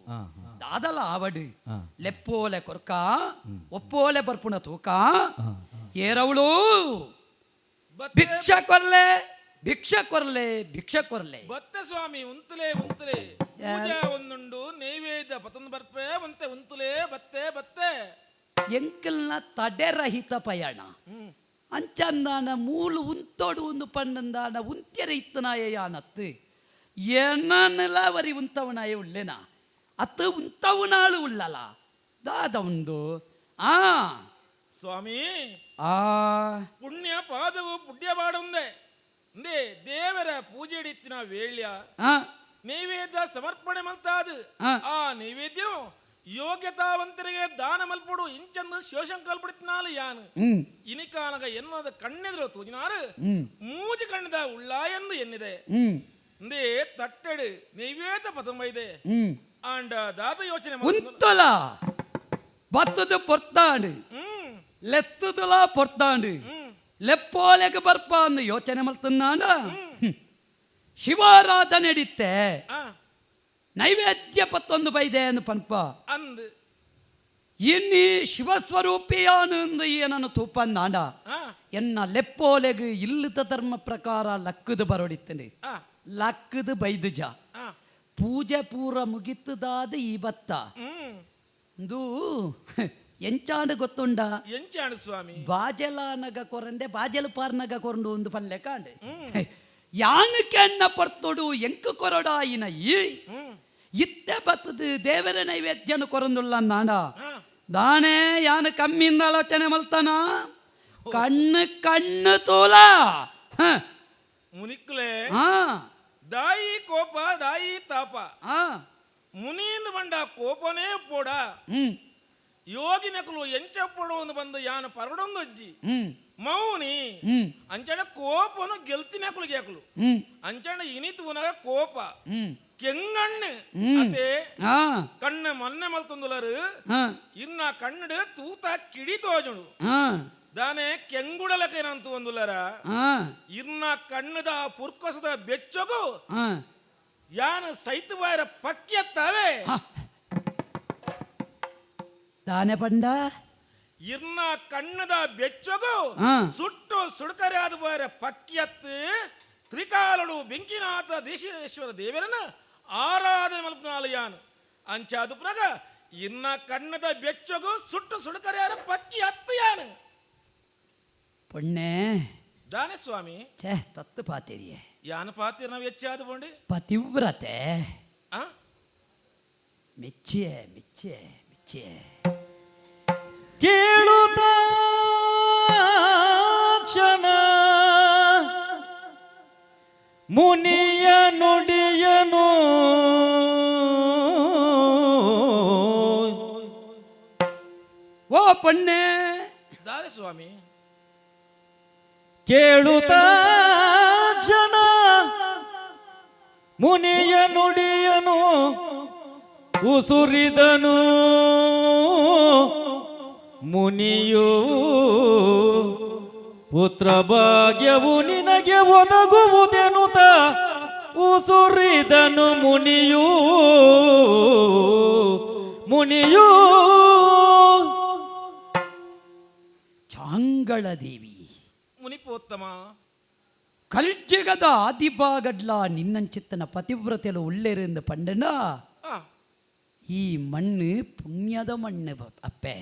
ದಾದಲ ಆವಡು ಲೆಪ್ಪೋಲೆ ಕೊರ್ಕ ಒಪ್ಪೋಲೆ ಬರ್ಪುಣ ತೂಕ ಏರವಳು. ಭಿಕ್ಷ ಕೊರ್ಲೆ, ಭಿಕ್ಷ ಕೊರ್ಲೆ, ಭಿಕ್ಷ ಕೊರ್ಲೆ. ಬತ್ತೆ ಸ್ವಾಮಿ, ಉಂತುಲೆ ಉಂತುಲೆ. ಪೂಜಾ ಒಂದುಂಡು, ನೈವೇದ್ಯ ಪತಂದು ಬರ್ಪೆ ಒಂತೆ ಉಂತುಲೆ. ಬತ್ತೆ ಬತ್ತೆ. ಎಂಕಲ್ನ ತಡೆರಹಿತ ಪಯಣ. ಅಂಚಂದಾನ ಮೂಲು ಉಂತೋಡು ಒಂದು ಪಣ್ಣಂದಾನ ಉಂತ್ಯರ ಇತ್ತನಾಯ ಯಾನತ್ತು ಏನನ್ನೆಲ್ಲ ವರಿ ಉಂತವನಾಯ ಉಳ್ಳೆನಾ ಅತ್ತು ಉಂತವನಾಳು ಉಳ್ಳಲ ದಾದ ಉಂದು ಆ. ಸ್ವಾಮಿ, ಆ ಪುಣ್ಯ ಪಾದವು ಪುಣ್ಯ ಬಾಡುಂದೆ ಇಂದೇ ದೇವರ ಪೂಜೆ ಇತ್ತಿನ ವೇಳ್ಯ ನೈವೇದ್ಯ ಸಮರ್ಪಣೆ ಮಲ್ತಾದು. ಆ ನೈವೇದ್ಯ ಯೋಗ್ಯತಾವಂತರಿಗೆ ದಾನ ಮಲ್ಪಡು ಇಂಚಂದು ಶಿವಶಂಕಲ್ಪಡಿತ್ನಾಲು ಯಾನು. ಇನಿಕಾನಗ ಎನ್ನದ ಕಣ್ಣೆದುರು ತೂಜಿನಾರು ಮೂಜಿ ಕಣ್ಣದ ಉಳ್ಳ ಎಂದು ಎನ್ನಿದೆ. ಇಂದೇ ತಟ್ಟೆಡು ನೈವೇದ್ಯ ಪತಂಬೈದೆ ಆಂಡ ದಾದ ಯೋಚನೆ ಮಲ್ತೊಂದು- ಉಂತಲ ಬತ್ತದ ಪೊರ್ತಾಂಡು ಲೆತ್ತುದುಲ ಪೊರ್ತಾಂಡು ಲೆಪ್ಪೋಲೆಗೆ ಬರ್ಪ ಅಂದು ಯೋಚನೆ ಮಲ್ತಂದಾಂಡ ಶಿವಾರಾಧನೆ ನಡೀತೆ. ನೈವೇದ್ಯ ಪತ್ತೊಂದು ಬೈದೆ ಅಂದು ಪನ್ಪ. ಅಂದ್ ಇನ್ನಿ ಶಿವಸ್ವರೂಪಿಯಾನು ಏನನ್ನು ತೂಪಂದಾಂಡ ಎನ್ನ ಲೆಪ್ಪೋಲೆಗು ಇಲ್ಲದ ಧರ್ಮ ಪ್ರಕಾರ ಲಕ್ಕದು ಬರೋಡಿತ್ತನೆ. ಲಕ್ಕದು ಬೈದುಜ. ಪೂಜೆ ಪೂರ ಮುಗಿತದಾದ ಈ ಬತ್ತ ಇಂದು ಎಂಚಾಂಡು ಗೊತ್ತುಂಡ? ಎಂಚಾಂಡು ಸ್ವಾಮಿ? ಬಾಜಲಾನಗ ಕೊರಂದೆ ಬಾಜಲು ಪಾರ್ನಗ ಕೊರಂಡು ಒಂದು ಪಲ್ಲೆ ಕಾಂಡೆ. ಯಾನಕ್ಕೆ ಪರ್ತೊಡು ಎಂಕು ಕೊರಡಾಯಿನ ಈ ಇತ್ತೆ ಬತ್ತದು ದೇವರ ನೈವೇದ್ಯನು ಕೊರಂದುಳ್ಳ ನಾಡ ದಾನೆ ಯಾನು ಕಮ್ಮಿಂದ ಆಲೋಚನೆ ಮಲ್ತಾನ ಕಣ್ಣು ಕಣ್ಣು ತೂಲ ಹ. ಮುನಿಕ್ಲೆ ದಾಯಿ ಕೋಪ ದಾಯಿ ತಾಪ. ಮುನಿಯಿಂದ ಬಂಡ ಕೋಪನೇ ಪೋಡ. ಯೋಗಿನಕುಲು ಎಂಚಪ್ಪಡು ಒಂದು ಬಂದು ಯಾನು ಪರಡೊಂದು ಅಜ್ಜಿ ಮೌನಿ ಅಂಚಣ ಕೋಪನು ಗೆಲ್ತಿನಕುಲು ಕೇಕುಲು ಅಂಚಣ ಇನಿತುನಗ ಕೋಪ ಕೆಂಗಣ್ಣು ಅತೆ ಕಣ್ಣು ಮೊನ್ನೆ ಮಲ್ತೊಂದುಲರು ಇನ್ನ ಕಣ್ಣು ತೂತ ಕಿಡಿ ತೋಜುಂಡು. ದಾನೆ ಕೆಂಗುಡಲಕೇನಂತ ಒಂದುಲ್ಲರ. ಇರ್ನ ಕಣ್ಣದ ಪುರ್ಕೊಸದ ಬೆಚ್ಚಗು ಯಾನ ಸೈತ ಬಾಯರ ಪಕ್ಕಿಯತ್ತಾವೆ. ದಾನೆ ಪಂಡ? ಇರ್ನ ಕಣ್ಣದ ಬೆಚ್ಚಗು ಸುಟ್ಟು ಸುಡುಕರೆ ಆದ ಬಾಯರ ಪಕ್ಕಿಯತ್ತು ತ್ರಿಕಾಲಡು ಬೆಂಕಿನಾಥ ದೇಶೇಶ್ವರ ದೇವರನ ಆರಾಧನೆ ಮಲ್ಪನಾಲ ಯಾನು ಅಂಚಾದು ಪುನಗ ಇನ್ನ ಕಣ್ಣದ ಬೆಚ್ಚಗು ಸುಟ್ಟು ಸುಡುಕರೆ ಆದ ಪಕ್ಕಿ ಅತ್ತು ಯಾನು. ಪೊಣ್ಣೆ. ದಾನೆ ಸ್ವಾಮಿ? ಛೇ, ತತ್ತು ಪಾತೆರಿಯೆ. ಯಾನ ಪಾತಿರ ನಾವು ಹೆಚ್ಚಾದ ಬೋಂಡಿ? ಪತಿವ್ರತೆ. ಆ. ಮೆಚ್ಚಿಯೆ, ಮೆಚ್ಚಿಯೆ, ಮೆಚ್ಚಿಯೆ. ಕೇಳುತ್ತ ಕ್ಷಣ ಮುನಿಯ ನುಡಿಯನು, ಓ ಪೊಣ್ಣೆ. ದಾನೆ ಸ್ವಾಮಿ? ಕೇಳುತ್ತ ಕ್ಷಣ ಮುನಿಯ ನುಡಿಯನು ಉಸುರಿದನು ಮುನಿಯು, ಪುತ್ರ ಭಾಗ್ಯವು ನಿನಗೆ ಒದಗುವುದೆನುತ ಉಸುರಿದನು ಮುನಿಯು, ಮುನಿಯು. ಚಾಂಗಳ ದೇವಿ. ಮುನಿಪೋತ್ತಮ. ಕಲ್ಜಿಗದ ಆದಿಬಾಗಡ್ಲ ನಿನ್ನಂಚಿತ್ತನ ಪತಿವ್ರತೆಲು ಉಳ್ಳೇರಿಂದ ಪಂಡನ ಈ ಮಣ್ಣು ಪುಣ್ಯದ ಮಣ್ಣು ಅಪ್ಪೆ.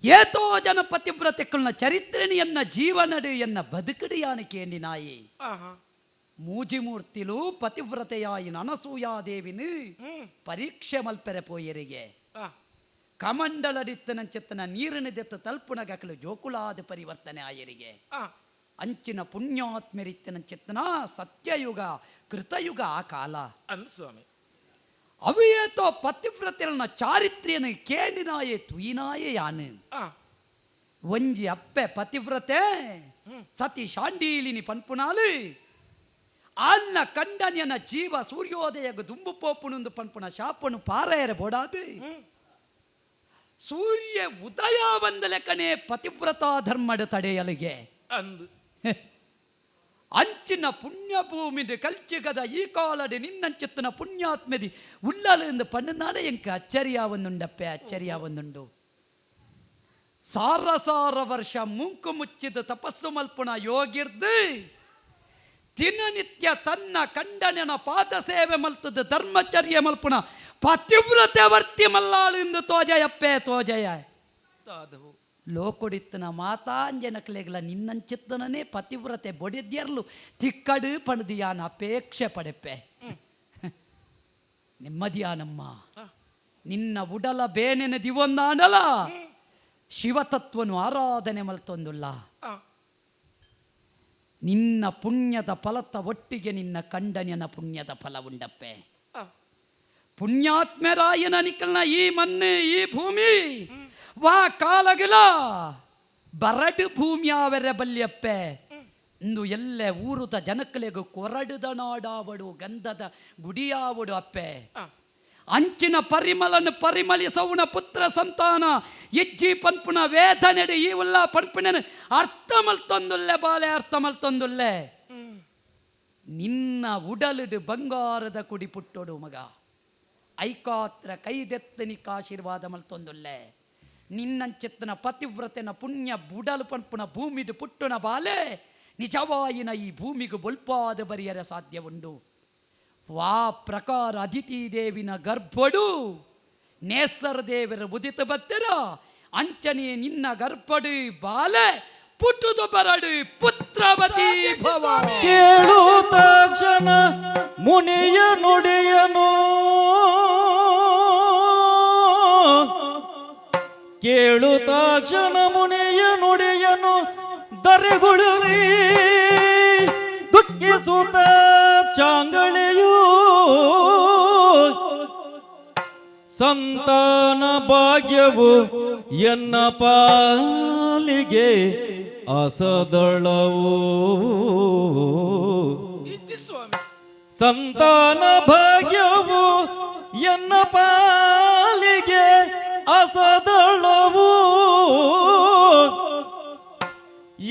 ಏತೋ ಜನ ಪತಿವ್ರತೆಕ್ಕಲ್ನ ಚರಿತ್ರೆನಿ ಎನ್ನ ಜೀವನಡು ಎನ್ನ ಬದುಕಡು ಯಾನಕೇಂಡಿ ನಾಯಿ. ಮೂಜಿಮೂರ್ತಿಲು ಪತಿವ್ರತೆಯಾಯಿನ ಅನಸೂಯಾದೇವಿನ ಪರೀಕ್ಷೆ ಮಲ್ಪೆರೆ ಪೋಯರಿಗೆ. ಕಮಂಡಲಡಿತ್ತನಂಚಿತ್ತನ ನೀರಿನ ದೆತ್ತ ತಲ್ಪುನಗಕಲು ಜೋಕುಲಾದ ಪರಿವರ್ತನೆ ಆಯರಿಗೆ. ಅಂಚಿನ ಪುಣ್ಯಾತ್ಮೆರಿತ್ತನಂಚಿತ್ತನ ಸತ್ಯಯುಗ, ಕೃತಯುಗ ಆ ಕಾಲ. ಅಂದ್ ಸ್ವಾಮಿ. ಅವಿಯೇತೋ ಪತಿವ್ರತೆಲ್ನ ಚಾರಿತ್ರ್ಯನು ಕೇಂಡಿನಾಯೆ, ತುಯಿನಾಯೆ ಯಾನು. ಒಂಜಿ ಅಪ್ಪೆ ಪತಿವ್ರತೆ ಸತಿ ಶಾಂಡೀಲಿನಿ ಪನ್ಪುನಾಲು ಆಲ್ನ ಕಂಡನಿಯನ ಜೀವ ಸೂರ್ಯೋದಯಗ ದುಂಬು ಪೋಪುನೊಂದು ಪನ್ಪುನ ಶಾಪನು ಪಾರಾಯರ ಬೋಡಾದು ಸೂರ್ಯ ಉದಯ ಬಂದ ಲೆಕ್ಕನೆ ಪತಿವ್ರತಾ ಧರ್ಮದ ತಡೆಯಲಿಗೆ. ಅಂದ್. ಅಂಚಿನ ಪುಣ್ಯಭೂಮಿದ ಕಲ್ಚಿಗದ ಈ ಕಾಲಡಿ ನಿನ್ನಂಚಿತ್ತನ ಪುಣ್ಯಾತ್ಮೆದಿ ಉಳ್ಳಲಿಂದ ಪಣ್ಣನಾಡ ಎಂಕ ಅಚ್ಚರಿಯಾವನ್ನುಂಡಪ್ಪೆ, ಅಚ್ಚರಿಯಾವನ್ನುಂಡು. ಸಾರ ಸಾರ ವರ್ಷ ಮೂಂಕು ಮುಚ್ಚಿದ ತಪಸ್ಸು ಮಲ್ಪುಣ ಯೋಗಿರ್ದು ದಿನನಿತ್ಯ ತನ್ನ ಕಂಡನನ ಪಾದ ಸೇವೆ ಮಲ್ತದ ಧರ್ಮಚರ್ಯ ಮಲ್ಪುಣ ಪತಿವ್ರತೆ ವರ್ತಿ ಮಲ್ಲಾಳು ಎಂದು ತೋಜಯಪ್ಪೆ, ತೋಜಯ. ತಾದವು. ಲೋಕೊಡಿತ್ತನ ಮಾತಾಂಜನಕ್ಲೆಗ್ಲ ನಿನ್ನಂಚಿತ್ತನನೇ ಪತಿವ್ರತೆ ಬೊಡಿದ್ಯರ್ಲು ತಿಕ್ಕಡು ಪಣದಿಯಾನ ಅಪೇಕ್ಷೆ ಪಡೆಪ್ಪೆ. ನೆಮ್ಮದಿಯಾನಮ್ಮ, ನಿನ್ನ ಉಡಲ ಬೇನೆನ ದಿವೊಂದಾನಲ ಶಿವತತ್ವನು ಆರಾಧನೆ ಮಲ್ತೊಂದುಲ್ಲ. ನಿನ್ನ ಪುಣ್ಯದ ಫಲತ ಒಟ್ಟಿಗೆ ನಿನ್ನ ಕಂಡನಿಯನ ಪುಣ್ಯದ ಫಲ ಉಂಡಪ್ಪೆ. ಪುಣ್ಯಾತ್ಮರಾಯನ ನಿಕಲ್ನ ಈ ಮಣ್ಣು, ಈ ಭೂಮಿ ವಾ ಕಾಲಗಿಲ ಬರಡು ಭೂಮಿಯಾವೆರ ಬಲ್ಯಪ್ಪೆ. ಇಂದು ಎಲ್ಲೆ ಊರುದ ಜನಕ್ಕಲೆಗು ಕೊರಡುದ ನಾಡಾವಡು, ಗಂಧದ ಗುಡಿಯಾವಡು ಅಪ್ಪೆ. ಅಂಚಿನ ಪರಿಮಳನು ಪರಿಮಳಿಸವುನ ಪುತ್ರ ಸಂತಾನ ಇಜ್ಜಿ ಪನ್ಪುನ ವೇದನೆಡು ಈ ಉಲ್ಲ ಪನ್ಪುನನು ಅರ್ಥ ಮಲ್ತೊಂದುಲ್ಲೆ ಬಾಲೆ, ಅರ್ಥ ಮಲ್ತೊಂದುಲ್ಲೆ. ನಿನ್ನ ಉಡಲಿಡು ಬಂಗಾರದ ಕುಡಿ ಪುಟ್ಟೊಡು ಮಗ. ಐಕಾತ್ರ ಕೈದೆತ್ತನಿಕ ಆಶೀರ್ವಾದ ಮಲ್ತೊಂದುಲ್ಲೆ. ನಿನ್ನಂಚಿತ್ತನ ಪತಿವ್ರತೆನ ಪುಣ್ಯ ಬುಡಲು ಪನ್ಪುನ ಭೂಮಿಡು ಪುಟ್ಟುನ ಬಾಲೆ ನಿಜವಾಯಿನ ಈ ಭೂಮಿಗೆ ಬೊಲ್ಪಾದ ಬರಿಯರ ಸಾಧ್ಯ ಉಂಡು. ವಾ ಪ್ರಕಾರ ಅದಿತಿ ದೇವಿನ ಗರ್ಭಡು ನೇಸರ ದೇವರ ಉದಿತ ಬತ್ತರ ಅಂಚನೆ ನಿನ್ನ ಗರ್ಭಡು ಬಾಲೆ ಪುಟ್ಟುದು ಬರಡು, ಪುತ್ರವತಿ ಭವ. ಕೇಳುತ್ತ ಕ್ಷಣ ಮುನಿಯ ನುಡಿಯನು, ಕೇಳುತ್ತ ಕ್ಷಣ ಮುನಿಯ ನುಡಿಯನು ದರೆಗುಳುರಿ ದುಃಖಿಸುತ್ತ ಚಾಂಗಳೆಯು, ಸಂತಾನ ಭಾಗ್ಯವು ಎನ್ನ ಪಾಲಿಗೆ ಅಸದಳವು. ಇಜ್ಜಿ ಸ್ವಾಮಿ. ಸಂತಾನ ಭಾಗ್ಯವು ಎನ್ನ ಪಾಲಿಗೆ ಅಸದಳವು.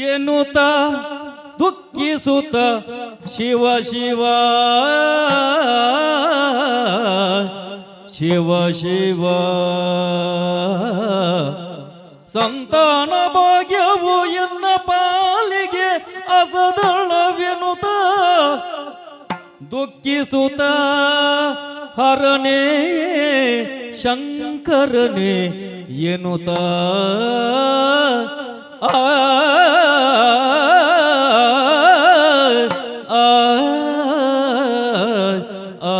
ಎನ್ನುತ್ತ ದುಃಖಿಸುತ್ತ ಶಿವ ಶಿವ ಶಿವ ಶಿವ. ಸಂತಾನ ಭಾಗ್ಯವು ಎನ್ನ ಪಾಲಿಗೆ ಅಸದಳವೆನುತ ದುಃಖಿಸುತ್ತ ಹರನೇ ಶಂಕರನೇ ಎನ್ನುತ್ತ ಆ ಆ ಆ ಆ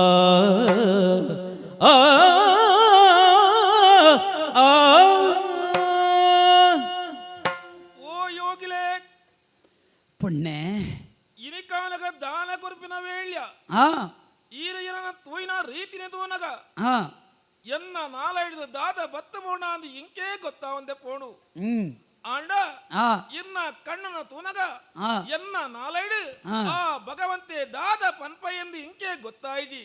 ಆ. ಓ ಯೋಗಿಲೆ. ಪುಣ್ಯ. ಇನಿಕಾಲಗ ದಾನ ಕೊರ್ಪಿನ ವೇಳ್ಯ ಈರ ಏನನ ತೋಯ್ನ ರೀತಿನೆ ತೋನಗ ಎನ್ನ ನಾಲೈದು ದಾದ ಬತ್ತ ಬೋಣ ಅಂದ್ ಇಂಕೇ ಗೊತ್ತಾವಂದೆ ಪೋಣು. ಆಂಡ ಇನ್ನ ಕಣ್ಣನ ತೂನಗ ಎನ್ನ ನಾಲೈಡು ಆ ಭಗವಂತೆ ದಾದ ಪನ್ಪ ಎಂದು ಇಂಕೆ ಗೊತ್ತಾಯಿಜಿ.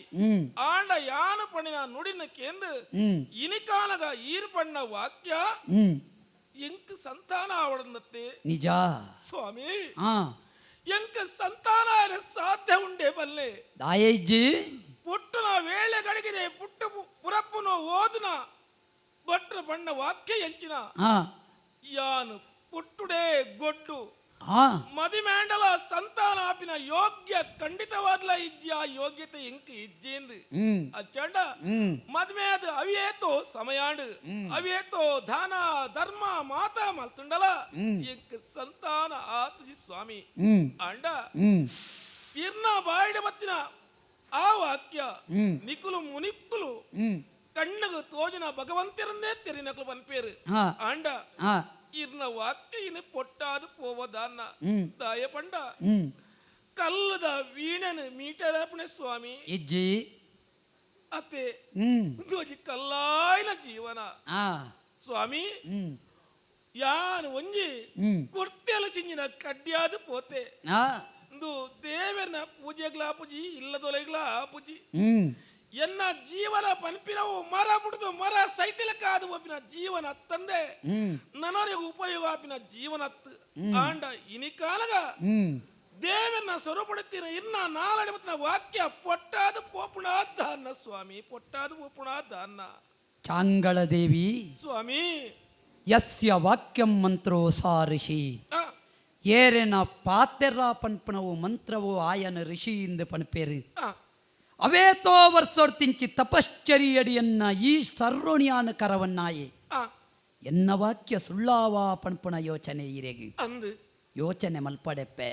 ಆಂಡ ಯಾನು ಪಣಿನ ನುಡಿನ ಕೇಂದು ಇನಿಕಾಲಗ ಈರ್ ಪಣ್ಣ ವಾಕ್ಯ ಎಂಕ್ ಸಂತಾನ ಆವಡಂದತ್ತೆ. ನಿಜ. ಸ್ವಾಮಿ, ಎಂಕ್ ಸಂತಾನ ಆಯರೆ ಸಾಧ್ಯ ಉಂಡೆ ಬಲ್ಲೆ? ದಾಯಜ್ಜಿ. ಪುಟ್ಟುನ ವೇಳೆ ಗಡಿಗಿದೆ ಪುಟ್ಟು ಪುರಪ್ಪುನ ಓದುನ ಭಟ್ರ ಬಣ್ಣ ವಾಕ್ಯ ಎಂಚಿನ ಯಾನು ಪುಟ್ಟುಡೇ ಗೊಡ್ಡು ಮದಿಮೇಂಡಲ ಸಂತಾನಾಪಿನ ಯೋಗ್ಯ ಖಂಡಿತವಾದ್ಲ ಇಜ್ಜಿ, ಆ ಯೋಗ್ಯತೆ ಇಂಕ್ ಇಜ್ಜಿಂದು. ಅಚ್ಚಂಡ ಮದ್ಮೆಯಾದ ಅವಿಯೇತೋ ಸಮಯಾಂಡು ಅವಿಯೇತೋ ದಾನ ಧರ್ಮ ಮಾತಾ ಮಲ್ತುಂಡಲ ಇಂಕ್ ಸಂತಾನ ಆತಜಿ ಸ್ವಾಮಿ. ಅಂಡ ಇರ್ನ ಬಾಯಿಡ ಬತ್ತಿನ ಆ ವಾಕ್ಯ ನಿಕುಲು ಮುನಿಕ್ಕುಲು ಕಣ್ಣುಗು ತೋಜಿನ ಭಗವಂತರಂದೇ ತೆರಿನಕಲು ಪನ್ಪೇರು. ಆಂಡ ಇರ್ನ ವಾಕ್ಯ ಇನ್ನು ಪೊಟ್ಟಾದು ಪೋವದಾನ್ನ ದಾಯ ಪಂಡ ಕಲ್ಲದ ವೀಣನು ಮೀಟರಾಪಣೆ ಸ್ವಾಮಿ. ಇಜ್ಜಿ. ಅತ್ತೆ ಒಂಜಿ ಕಲ್ಲಾಯ್ನ ಜೀವನ ಸ್ವಾಮಿ. ಯಾನ್ ಒಂಜಿ ಕುರ್ತೆಲ ಚಿಂಜಿನ ಕಡ್ಡಿಯಾದ ಪೋತೆ. ಇಂದು ದೇವರನ ಪೂಜೆಗ್ಲಾ ಪೂಜಿ ಇಲ್ಲದೊಲೆಗ್ಲಾ ಪೂಜಿ. ಎನ್ನ ಜೀವನ ಪನ್ಪಿನವು ಮರ ಬಿಡುದು ಮರ ಸೈತಿಲಕ್ಕಾದ ಒಪ್ಪಿನ ಜೀವನ ತಂದೆ ನನರಿಗೆ ಉಪಯೋಗ ಆಪಿನ ಜೀವನತ್ತು. ಆಂಡ ಇನಿಕಾಲಗ ದೇವರನ್ನ ಸ್ವರೂಪಡುತ್ತೀನ ಇನ್ನ ನಾಲಡಿ ಮತ್ತಿನ ವಾಕ್ಯ ಪೊಟ್ಟಾದ ಪೋಪುಣಾದ ಅನ್ನ ಸ್ವಾಮಿ, ಪೊಟ್ಟಾದ ಪೋಪುಣಾದ ಅನ್ನ. ಚಾಂಗಳ ದೇವಿ. ಸ್ವಾಮಿ. ಯಸ್ಯ ವಾಕ್ಯಂ ಮಂತ್ರೋ ಸಾ ಋಷಿ. ಏರೆನ ಪಾತೆರ ಪನ್ಪುನವು ಮಂತ್ರವು ಆಯನ ಋಷಿ ಇಂದು ಪನ್ಪೇರು. ಅವೇತೋ ವರ್ಷೋರ್ತಿಂಚಿ ತಪಶ್ಚರಿಯಡಿಯನ್ನ ಈ ಸರ್ರೋಣಿಯಾನ ಕರವನ್ನಾಯೆ. ಎನ್ನ ವಾಕ್ಯ ಸುಳ್ಳಾವ ಪನ್ಪುನ ಯೋಚನೆ ಇರೆಗೆ. ಅಂದು. ಯೋಚನೆ ಮಲ್ಪಡೆಪ್ಪೆ.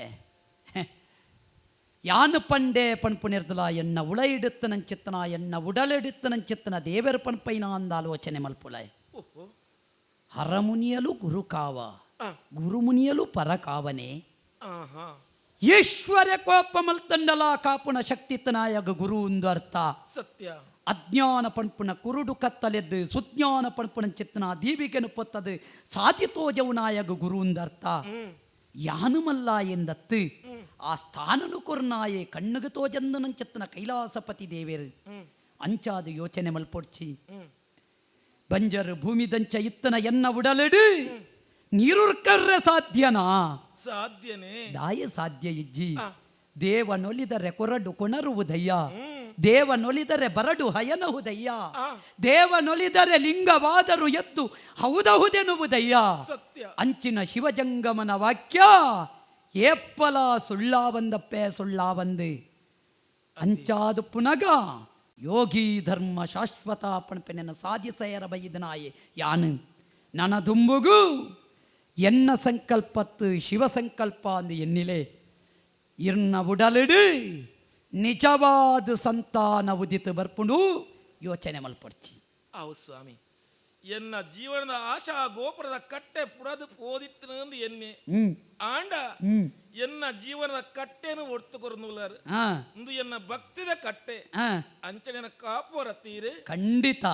ಯಾನು ಪಂಡೆ ಪನ್ಪುನಿರ್ದಲ ಎನ್ನ ಉಳ ಇಡುತ್ತನಂಚಿತ್ತನ ಎನ್ನ ಉಡಲೆಡುತ್ತನಂಚಿತ್ತನ ದೇವರ ಪನ್ಪೈನ ಅಂದ ಆಲೋಚನೆ ಮಲ್ಪುಲ. ಓಹೋ. ಹರಮುನಿಯಲು ಗುರುಕಾವ, ಗುರುಮುನಿಯಲು ಪರಕಾವನೆ. ಈಶ್ವರ ಕೋಪ ಮಲ್ತಂಡಲ ಕಾಪುನ ಶಕ್ತಿತನಾಯಗ ಗುರು ಒಂದು ಅರ್ಥ. ಸತ್ಯ. ಅಜ್ಞಾನ ಪನ್ಪುನ ಕುರುಡು ಕತ್ತಲೆದ್ದು ಸುಜ್ಞಾನ ಪನ್ಪುನ ಚಿತ್ತನ ದೀವಿಗೆನು ಪೊತ್ತದು ಸಾಧಿತೋಜವು ನಾಯಗ ಗುರು ಅರ್ಥ. ಯಾನುಮಲ್ಲ ಎಂದತ್ತು ಆ ಸ್ಥಾನನು ಕೊರ್ನಾಯೆ ಕಣ್ಣುಗ ತೋಜಂದು ನಂಚತ್ತನ ಕೈಲಾಸಪತಿ ದೇವೇರು. ಅಂಚಾದ ಯೋಚನೆ ಮಲ್ಪೊಡ್ಚಿ. ಬಂಜರು ಭೂಮಿದಂಚ ಇತ್ತನ ಎನ್ನ ಉಡಲೆಡು ನೀರುರ್ಕರ್ರೆ ಸಾಧ್ಯನಾ? ಸಾಧ್ಯನೇ. ದಾಯ ಸಾಧ್ಯ ಇಜ್ಜಿ. ದೇವನೊಲಿದರೆ ಕೊರಡು ಕೊಣರುವುದಯ್ಯ, ದೇವನೊಲಿದರೆ ಬರಡು ಹಯನಹುದಯ್ಯ, ದೇವನೊಲಿದರೆ ಲಿಂಗವಾದರು ಎದ್ದು ಹೌದಹುದೆನ್ನುವುದಯ್ಯ. ಸತ್ಯ. ಅಂಚಿನ ಶಿವಜಂಗಮನ ವಾಕ್ಯ ಏಪ್ಪಲ ಸುಳ್ಳಾವಂದಪ್ಪೆ ಸುಳ್ಳಾವಂದು. ಅಂಚಾದು ಪುನಗ ಯೋಗಿ ಧರ್ಮ ಶಾಶ್ವತ ಪಣಪೆನೆನ ಸಾಧಿಸಯರ ಬೈದನಾಯೆ ಯಾನು ನನದುಂಬುಗು ಎನ್ನ ಸಂಕಲ್ಪತ್ತು ಶಿವ ಸಂಕಲ್ಪ ಅಂದು ಎನ್ನಿಲೆ ಇರ್ನ ಉಡಲಿಡು ನಿಜವಾದ ಸಂತಾನ ಉದಿತು ಬರ್ಪುಂಡು ಯೋಚನೆ ಮಲ್ಪಡ್ಚಿ. ಅವು ಸ್ವಾಮಿ, ಎನ್ನ ಜೀವನದ ಆಶಾ ಗೋಪುರದ ಕಟ್ಟೆ ಪುಡದು ಪೋದಿತ್ತನಂದು ಎನ್ನೆ. ಆಂಡ ಎನ್ನ ಜೀವನದ ಕಟ್ಟೆನು ಒಡ್ತು ಕೊರನುಲ್ಲಾರು. ಇಂದು ಎನ್ನ ಭಕ್ತಿದ ಕಟ್ಟೆ. ಅಂಚನೆನ ಕಾಪುವರ ತೀರು. ಖಂಡಿತ.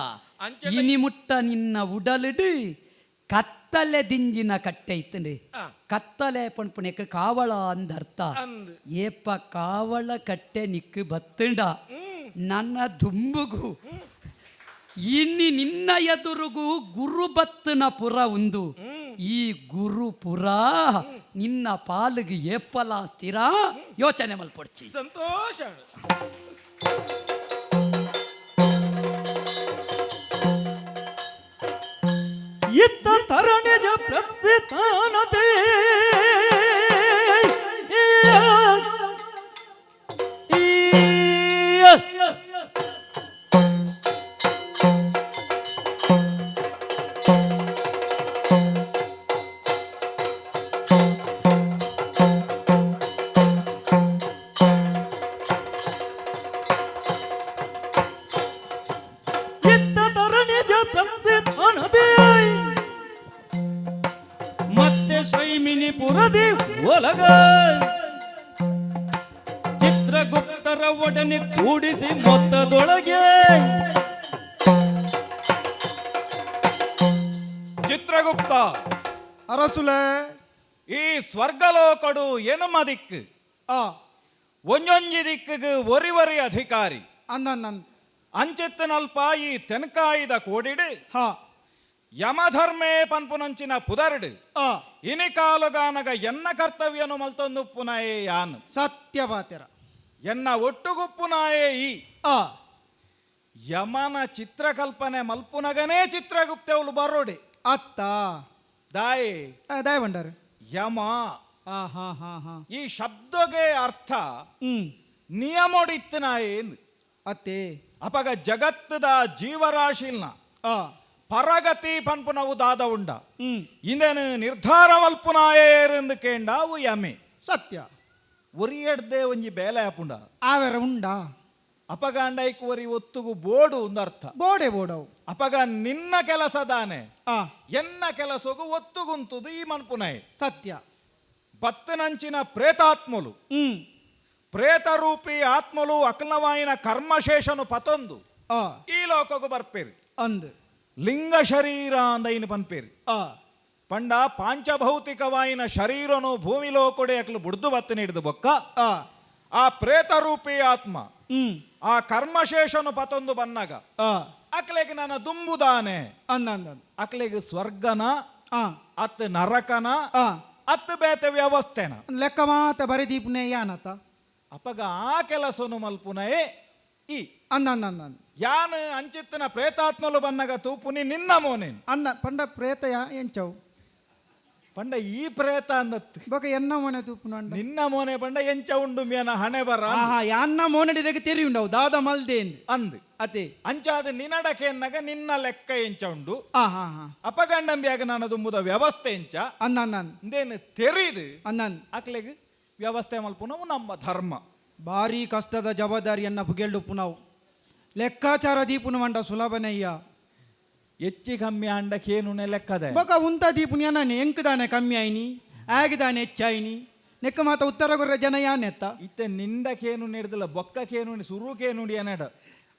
ಅಂಚನೆ ಇನಿ ಮುಟ್ಟ ನಿನ್ನ ಉಡಲಿಡು ಕತ್ತಲೆ ದಿಂಜಿನ ಕಟ್ಟೆ ಇತ್ತಂಡು. ಕತ್ತಲೆ ಪಣ್ಪುಣೆಕ್ ಕಾವಳ ಅಂದ ಅರ್ಥ. ಅಂದ್. ಏಪ ಕಾವಳ ಕಟ್ಟೆ ನಿಕ್ಕು ಬತ್ತುಂಡ ನನ್ನ ದುಂಬುಗು ಇನ್ನಿ ನಿನ್ನ ಎದುರುಗು ಗುರುಬತ್ತನ ಪುರ ಉಂದು. ಈ ಗುರುಪುರ ನಿನ್ನ ಪಾಲಿಗೆ ಏಪ್ಪಲ ಸ್ಥಿರ ಯೋಚನೆ ಮಲ್ಪೊಡ್ಚಿ. ಸಂತೋಷ. ಇತ್ತ ತರಣಿಜ ಪ್ರತ್ಯುತ್ತಾನದೆ ಇತ್ತ ತರಣಿಜ ಪ್ರತ್ಯುತ್ತಾನದೆ ಮತ್ತೆ ಶೈಮಿನಿ ಪುರದಿ ಒಲಗ ಚಿತ್ರಗುಪ್ತರ ಒಡನೆ ಕೂಡಿಸಿ ಮೊತ್ತದೊಳಗೆ. ಚಿತ್ರಗುಪ್ತ. ಅರಸುಲೆ. ಈ ಸ್ವರ್ಗಲೋಕಡು ಎನುಮ ದಿಕ್ಕು ಒಂಜೊಂಜಿ ದಿಕ್ಕಿಗೆ ಒರಿ ಒರಿ ಅಧಿಕಾರಿ. ಅಂದನ್. ಅಂಚಿತ್ತನಲ್ಪ ಈ ತೆನ್ಕಾಯಿದ ಕೋಡಿಡು ಯಮಧರ್ಮೇ ಪನ್ಪುನಂಚಿನ ಪುದರ್ಡು ಇನಿ ಕಾಲುಗಾನಗ ಎನ್ನ ಕರ್ತವ್ಯನು ಮಲ್ತೊಂದುಪ್ಪುನಾಯೇ ಯಾನ್. ಸತ್ಯ ಪಾತೆರ. ಎನ್ನ ಒಟ್ಟುಗುಪ್ಪುನಾಯೇ ಈ ಯಮನ ಚಿತ್ರಕಲ್ಪನೆ ಮಲ್ಪುನಗನೇ ಚಿತ್ರಗುಪ್ತೆವಳು ಬರೋಡೆ. ಅತ್ತ. ದಾಯೆ? ದಾಯ ಬಂಡಾರ. ಯಮ ಆ ಹಾ ಹಾ ಹಾ ಈ ಶಬ್ದಗೆ ಅರ್ಥ ನಿಯಮೊಡಿತ್ತನಾಯೇಂದು. ಅತ್ತೆ. ಅಪಗ ಜಗತ್ತದ ಜೀವರಾಶಿಲ್ನ ಪರಗತಿ ಪನ್ಪುನವು ದಾದ ಉಂಡ ಇಂದನು ನಿರ್ಧಾರ ಮಲ್ಪುನಾಯೇರೆಂದು ಕೇಂಡಾವು ಯಮೆ. ಸತ್ಯ. ಒರಿಯಡ್ದೆ ಒಂಜಿ ಬೇಲೆ ಆಪುಂಡ? ಆವೆರ ಉಂಡಾ? ಅಪಗಾಂಡೈಕ್ ಒರಿ ಒತ್ತುಗು ಬೋಡು ಒಂದು ಅರ್ಥ. ಬೋಡೆ ಬೋಡವು. ಅಪಗ ನಿನ್ನ ಕೆಲಸ ದಾನೆ? ಎನ್ನ ಕೆಲಸಗು ಒತ್ತುಗುಂತುದು ಈ ಮನ್ಪುನಾಯೆ. ಸತ್ಯ. ಬತ್ತನಂಚಿನ ಪ್ರೇತಾತ್ಮಲು ಪ್ರೇತರೂಪಿ ಆತ್ಮಲು ಅಕ್ಲವಾಯಿನ ಕರ್ಮಶೇಷನು ಪತೊಂದು ಈ ಲೋಕಗು ಬರ್ಪೇರಿ. ಅಂದ್. ಲಿಂಗ ಶರೀರ ಅಂದೈನು ಪನ್ಪೇರಿ. ಪಂಡ ಪಾಂಚಭೌತಿಕವಾಯಿನ ಶರೀರನು ಭೂಮಿ ಲೋಕೊಡೆ ಅಕ್ಲು ಬುಡ್ದು ಬತ್ತ ನೀಡಿದು ಬೊಕ್ಕ ಆ ಪ್ರೇತರೂಪಿ ಆತ್ಮ ಆ ಕರ್ಮಶೇಷನು ಪತೊಂದು ಬನ್ನಗ ಅಕ್ಲೆಗೆ ನನ್ನ ದುಂಬುದಾನೆ? ಅಂದ ಅಂದ. ಅಕ್ಲೆಗೆ ಸ್ವರ್ಗನ ಅತ್ ನರಕನ ಅತ್ ಬೇತೆ ವ್ಯವಸ್ಥೆನ? ಲೆಕ್ಕ ಮಾತ ಬರೆ ದೀಪುನೆ ಯಾನತ. ಅಪಗ ಆ ಕೆಲಸನು ಮಲ್ಪುನಯೇ ಈ ಅಂದ ಅಂದ ಅಂದ. ಯಾನ್ ಅಂಚಿತ್ತನ ಪ್ರೇತಾತ್ಮಲು ಬನ್ನಗ ತೂಪುನಿ ನಿನ್ನ ಮೋನೇನ್. ಅಂದ ಪಂಡ ಪ್ರೇತ ಯಾ ಎಂಚವು? ಪಂಡ ಈ ಪ್ರೇತ ಅಂದತ್ತು. ಬೊಕ ಎನ್ನ ಮೋನೆ ತೂಪುನ ಅಂಡ? ನಿನ್ನ ಮೋನೆ ಪಂಡ ಎಂಚ ಉಂಡು ಮೇನ ಹಣೆ ಬರ. ಆಹಾ, ಯಾನ್ನ ಮೋನಡಿದಕ್ಕೆ ತೆರಿ ಉಂಡವು ದಾದ ಮಲ್ದೇಂದ್. ಅಂದ್. ಅತೆ. ಅಂಚಾದ ನಿನಡಕೆ ಎನ್ನಗ ನಿನ್ನ ಲೆಕ್ಕ ಎಂಚ ಉಂಡು, ಆ ಹಾ ಹಾ ಅಪಗಂಡಂಬಿಯಾಗ ನಾನು ದುಂಬುದ ವ್ಯವಸ್ಥೆ ಎಂಚ ಅಂದ ಅಂದ ಅಂದ. ಇಂದೇನು ತೆರೀದು ಅಂದನ್. ಅಕ್ಲೆಗ್ ವ್ಯವಸ್ಥೆ ಮಲ್ಪುನವು ನಮ್ಮ ಧರ್ಮ. ಭಾರಿ ಕಷ್ಟದ ಜವಾಬ್ದಾರಿಯನ್ನ ಪುಗೆಲ್ಡುಪ್ಪು ನಾವು ಲೆಕ್ಕಾಚಾರ ದೀಪುನ ಮಂಡ ಸುಲಭನಯ್ಯ. ಹೆಚ್ಚಿ ಕಮ್ಮಿ ಅಂಡ ಕೇನುನೆ ಲೆಕ್ಕದೆ. ಬೊಕ ಉಂತ ದೀಪುನ ಯಾನೆ ಎಂಕದಾನೆ ಕಮ್ಮಿ ಆಯ್ನಿ ಆಗಿದಾನೆ ಹೆಚ್ಚಾಯ್ನಿ ನೆಕ್ಕ ಮಾತ ಉತ್ತರ ಕೊರ್ರ ಜನ ಯಾನೆತ್ತ. ಇತ್ತೆ ನಿಂಡ ಕೇನು ಹಿಡ್ದಿಲ್ಲ ಬೊಕ್ಕ ಕೇನು ಸುರು ಕೇನು ಎನಡ.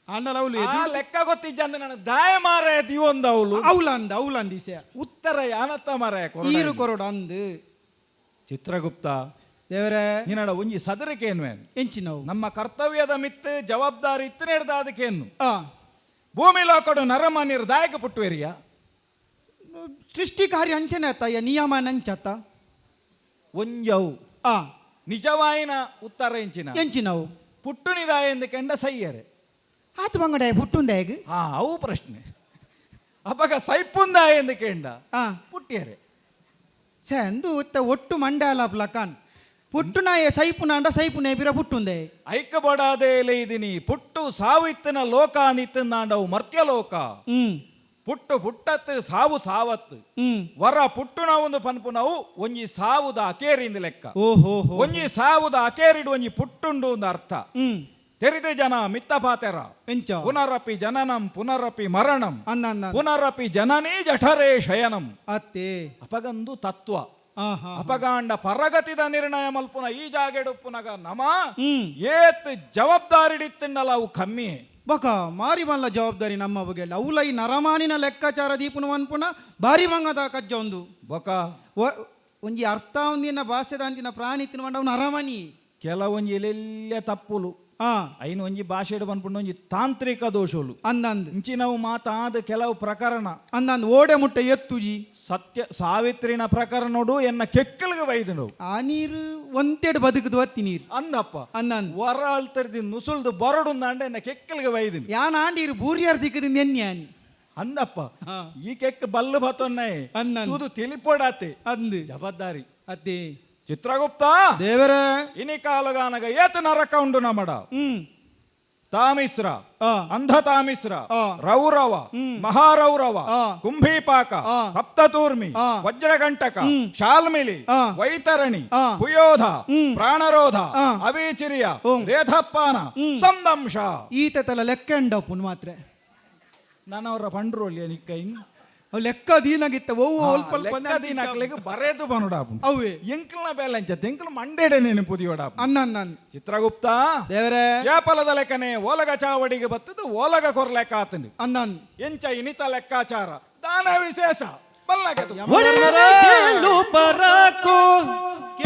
ಆಂಡಲ ಅವಳು ಆ ಲೆಕ್ಕ ಗೊತ್ತಿಜ್ಜಂದ ನಾನು ದಾಯ ಮಾರಾಯ ದಿವೊಂದ ಅವಳು. ಅವಲಂದ ಅವಲಂದ ಇಸೆ. ಉತ್ತರ ಯಾನತ್ತ ಮಾರಾಯ. ಈರು ಕೊರಡು ಅಂದು. ಚಿತ್ರಗುಪ್ತ. ದೇವರೇ. ನಿನ್ನಡ ಒಂಜಿ ಸದರಿಕೇನು. ಎಂಚಿನವು? ನಮ್ಮ ಕರ್ತವ್ಯದ ಮಿತ್ತು ಜವಾಬ್ದಾರಿ ಇತ್ತು ಹಿಡ್ದ ಅದಕ್ಕೇನು ಭೂಮಿ ಲೋಕಡು ನರಮಾನ್ಯರು ದಾಯಕ ಪುಟ್ಟುವೆರಿಯ? ಸೃಷ್ಟಿ ಕಾರ್ಯ ಅಂಚನೆ ಅತ್ತಯ್ಯ ನಿಯಮ ನಂಚತ್ತ. ಒಂಜವು ನಿಜವಾಯಿನ ಉತ್ತರ ಎಂಚಿನ? ಎಂಚಿನವು? ಪುಟ್ಟುನಿದಾಯ ಎಂದು ಕೆಂಡ ಸೈಯರೆ. ಆತು ಬಂಗಡ ಪುಟ್ಟುಂದ ಹೇಗೆ? ಹಾ, ಅವು ಪ್ರಶ್ನೆ. ಅಪಗ ಸೈಪುಂದಾಯ ಎಂದು ಕೆಂಡ ಪುಟ್ಟಿಯರೆ. ಸೇ ಅಂದು ಉತ್ತ ಒಟ್ಟು ಮಂಡಲ ಪ್ಲಕಾನ್ ಪುಟ್ಟುನಾಯ ಸೈಪುನಾಂಡ ಸೈಪುನೇ ಬಿರ ಪುಟ್ಟುಂದೆ. ಐಕ್ಯ ಇದೀನಿ ಪುಟ್ಟು ಸಾವು ಇತ್ತಿನ ಲೋಕ ನಿತ್ತಂದಾಂಡವು ಮರ್ತ್ಯ ಲೋಕ. ಪುಟ್ಟು ಪುಟ್ಟತ್ತು ಸಾವು ಸಾವತ್ತು. ವರ ಪುಟ್ಟುನ ಒಂದು ಪನ್ಪುನವು ಒಂಜಿ ಸಾವುದ ಅಕೇರಿಂದ ಲೆಕ್ಕ. ಓಹೋ. ಒಂಜಿ ಸಾವುದ ಅಕೇರಿಡು ಒಂಜಿ ಪುಟ್ಟುಂಡು ಒಂದು ಅರ್ಥ. ತೆರಿದ ಜನ ಮಿತ್ತ ಪಾತೆರ. ಎಂಚ? ಪುನರಪಿ ಜನನಂ ಪುನರಪಿ ಮರಣಂ ಅಂದ ಅಂದ. ಪುನರಪಿ ಜನನೇ ಜಠರೇ ಶಯನಂ. ಅತ್ತೆ. ಅಪಗಂದು ತತ್ವ. ಅಪಗಾಂಡ ಪರಗತಿದ ನಿರ್ಣಯ ಮಲ್ಪುನ ಈ ಜಾಗೆಡುಪ್ಪುನಗ ನಮ ಏತ್ ಜವಾಬ್ದಾರಿ ಅವು ಕಮ್ಮಿ. ಬಕ ಮಾರಿ ಮಲ್ಲ ಜವಾಬ್ದಾರಿ ನಮ್ಮ ಬಗೆಲ್ಲ ಅವಲ ಈ ನರಮಾನಿನ ಲೆಕ್ಕಾಚಾರ ದೀಪುನ ಮನ್ಪುನ ಬಾರಿ ಮಂಗದ ಕಜ್ಜ ಒಂದು. ಬೊಕ ಒಂಜಿ ಅರ್ಥ ಒಂದಿನ ಭಾಷೆದ ಅಂತಿನ ಪ್ರಾಣಿ ತಿನ್ವಂಡ ಅವನು ನರಮಾನಿ. ಕೆಲವೊಂಜಿ ಎಲ್ಲೆಲ್ಲ ತಪ್ಪುಲು. ಐನು ಒಂಜಿ ಭಾಷೆಡ್ ಪನ್ಪುಂಡು ಒಂಜಿ ತಾಂತ್ರಿಕ ದೋಷೋಲು. ಅಂದಂದ್. ಇಂಚಿನವು ಮಾತಾದ ಕೆಲವು ಪ್ರಕರಣ. ಅಂದಂದ್, ಓಡೆ ಮುಟ್ಟ ಎತ್ತುಜಿ. ಸತ್ಯ ಸಾವಿತ್ರಿನ ಪ್ರಕರಣೋಡು ಎನ್ನ ಕೆಕ್ಕಲ್ಗೆ ಬೈದುಂಡು. ಆ ನೀರು ಒಂತೆಡ್ ಬದುಕುದು ಅತ್ತಿ ನೀರು. ಅಂದಪ್ಪ. ಅಂದಂದ್. ವರ ಅಲ್ತರ್ದಿ ನುಸುಳ್ದು ಬರಡುಂದಾಂಡ ಎನ್ನ ಕೆಕ್ಕಲ್ಗೆ ಬೈದಿನಿ. ಯಾನ್ ಆಂಡೀರು ಬೂರಿಯಾರ್ ದಿಕ್ಕದಿಂದ ಎನ್ಯಾನ್. ಅಂದಪ್ಪ, ಈ ಕೆಕ್ ಬಲ್ಲು ಬತ್ತೊನ್ನೈ. ಅಂದಂದ್. ತೂದು ತಿಳಿಪೋಡಾತೆ. ಅಂದು. ಜವಾಬ್ದಾರಿ. ಅತ್ತೆ. ಚಿತ್ರಗುಪ್ತ. ದೇವರೇ. ಇನಿ ಕಾಲಗಾನಗ ಏತ ನರಕ ಉಂಡು ನಮಡ. ತಾಮಿಸ್ರ, ಅಂಧ ತಾಮಿಸ್ರ, ರೌರವ, ಮಹಾರೌರವ, ಕುಂಭೀಪಾಕ, ಸಪ್ತತೂರ್ಮಿ, ವಜ್ರಗಂಟಕ, ಶಾಲ್ಮಿಲಿ, ವೈತರಣಿ, ಕುಯೋಧ, ಪ್ರಾಣರೋಧ, ಅವೀಚಿರಿಯ, ರೇಧಪ್ಪಾನ, ಸಂದಂಶ. ಈತ ತಲ ಲೆಕ್ಕ ಉಂಡಪ್ಪುನ್ ಮಾತ್ರ. ನಾನು ಅವರ ಪಂಡ್ರೋಲಿಯ ನಿಕ್ಕೈನ್. ಅವ್ ಲೆಕ್ಕ ದೀನಾಗಿತ್ತ ಒವ್ವು ಅಲ್ಪ ಅಲ್ಪ. ದಿನಕ್ಲೆಗ್ ಬರೆದು ಬನುಡಾಪು. ಅವೇ. ಎಂಕಲ್ನ ಬೇಲಂಚ ಎಂಕಲ್ ಮಂಡೇಡೆ ನೆನಪು ದಿಯೋಡಾಪು. ಅನ್ನ ಅನ್ನ. ಚಿತ್ರಗುಪ್ತ. ದೇವರೇ. ಯಾಪಲದ ಲೆಕ್ಕನೆ ಓಲಗ ಚಾವಡಿಗೆ ಬತ್ತದು ಓಲಗ ಕೊರ್ಲೆಕ್ಕ ಆತನು. ಅನ್ನ. ಎಂಚ ಇನಿತ ಲೆಕ್ಕಾಚಾರ ದಾನ ವಿಶೇಷ ಬಲ್ಲಗೆದು. ಒಡೆಯನ ಕೇಳು ಪರಾಕು,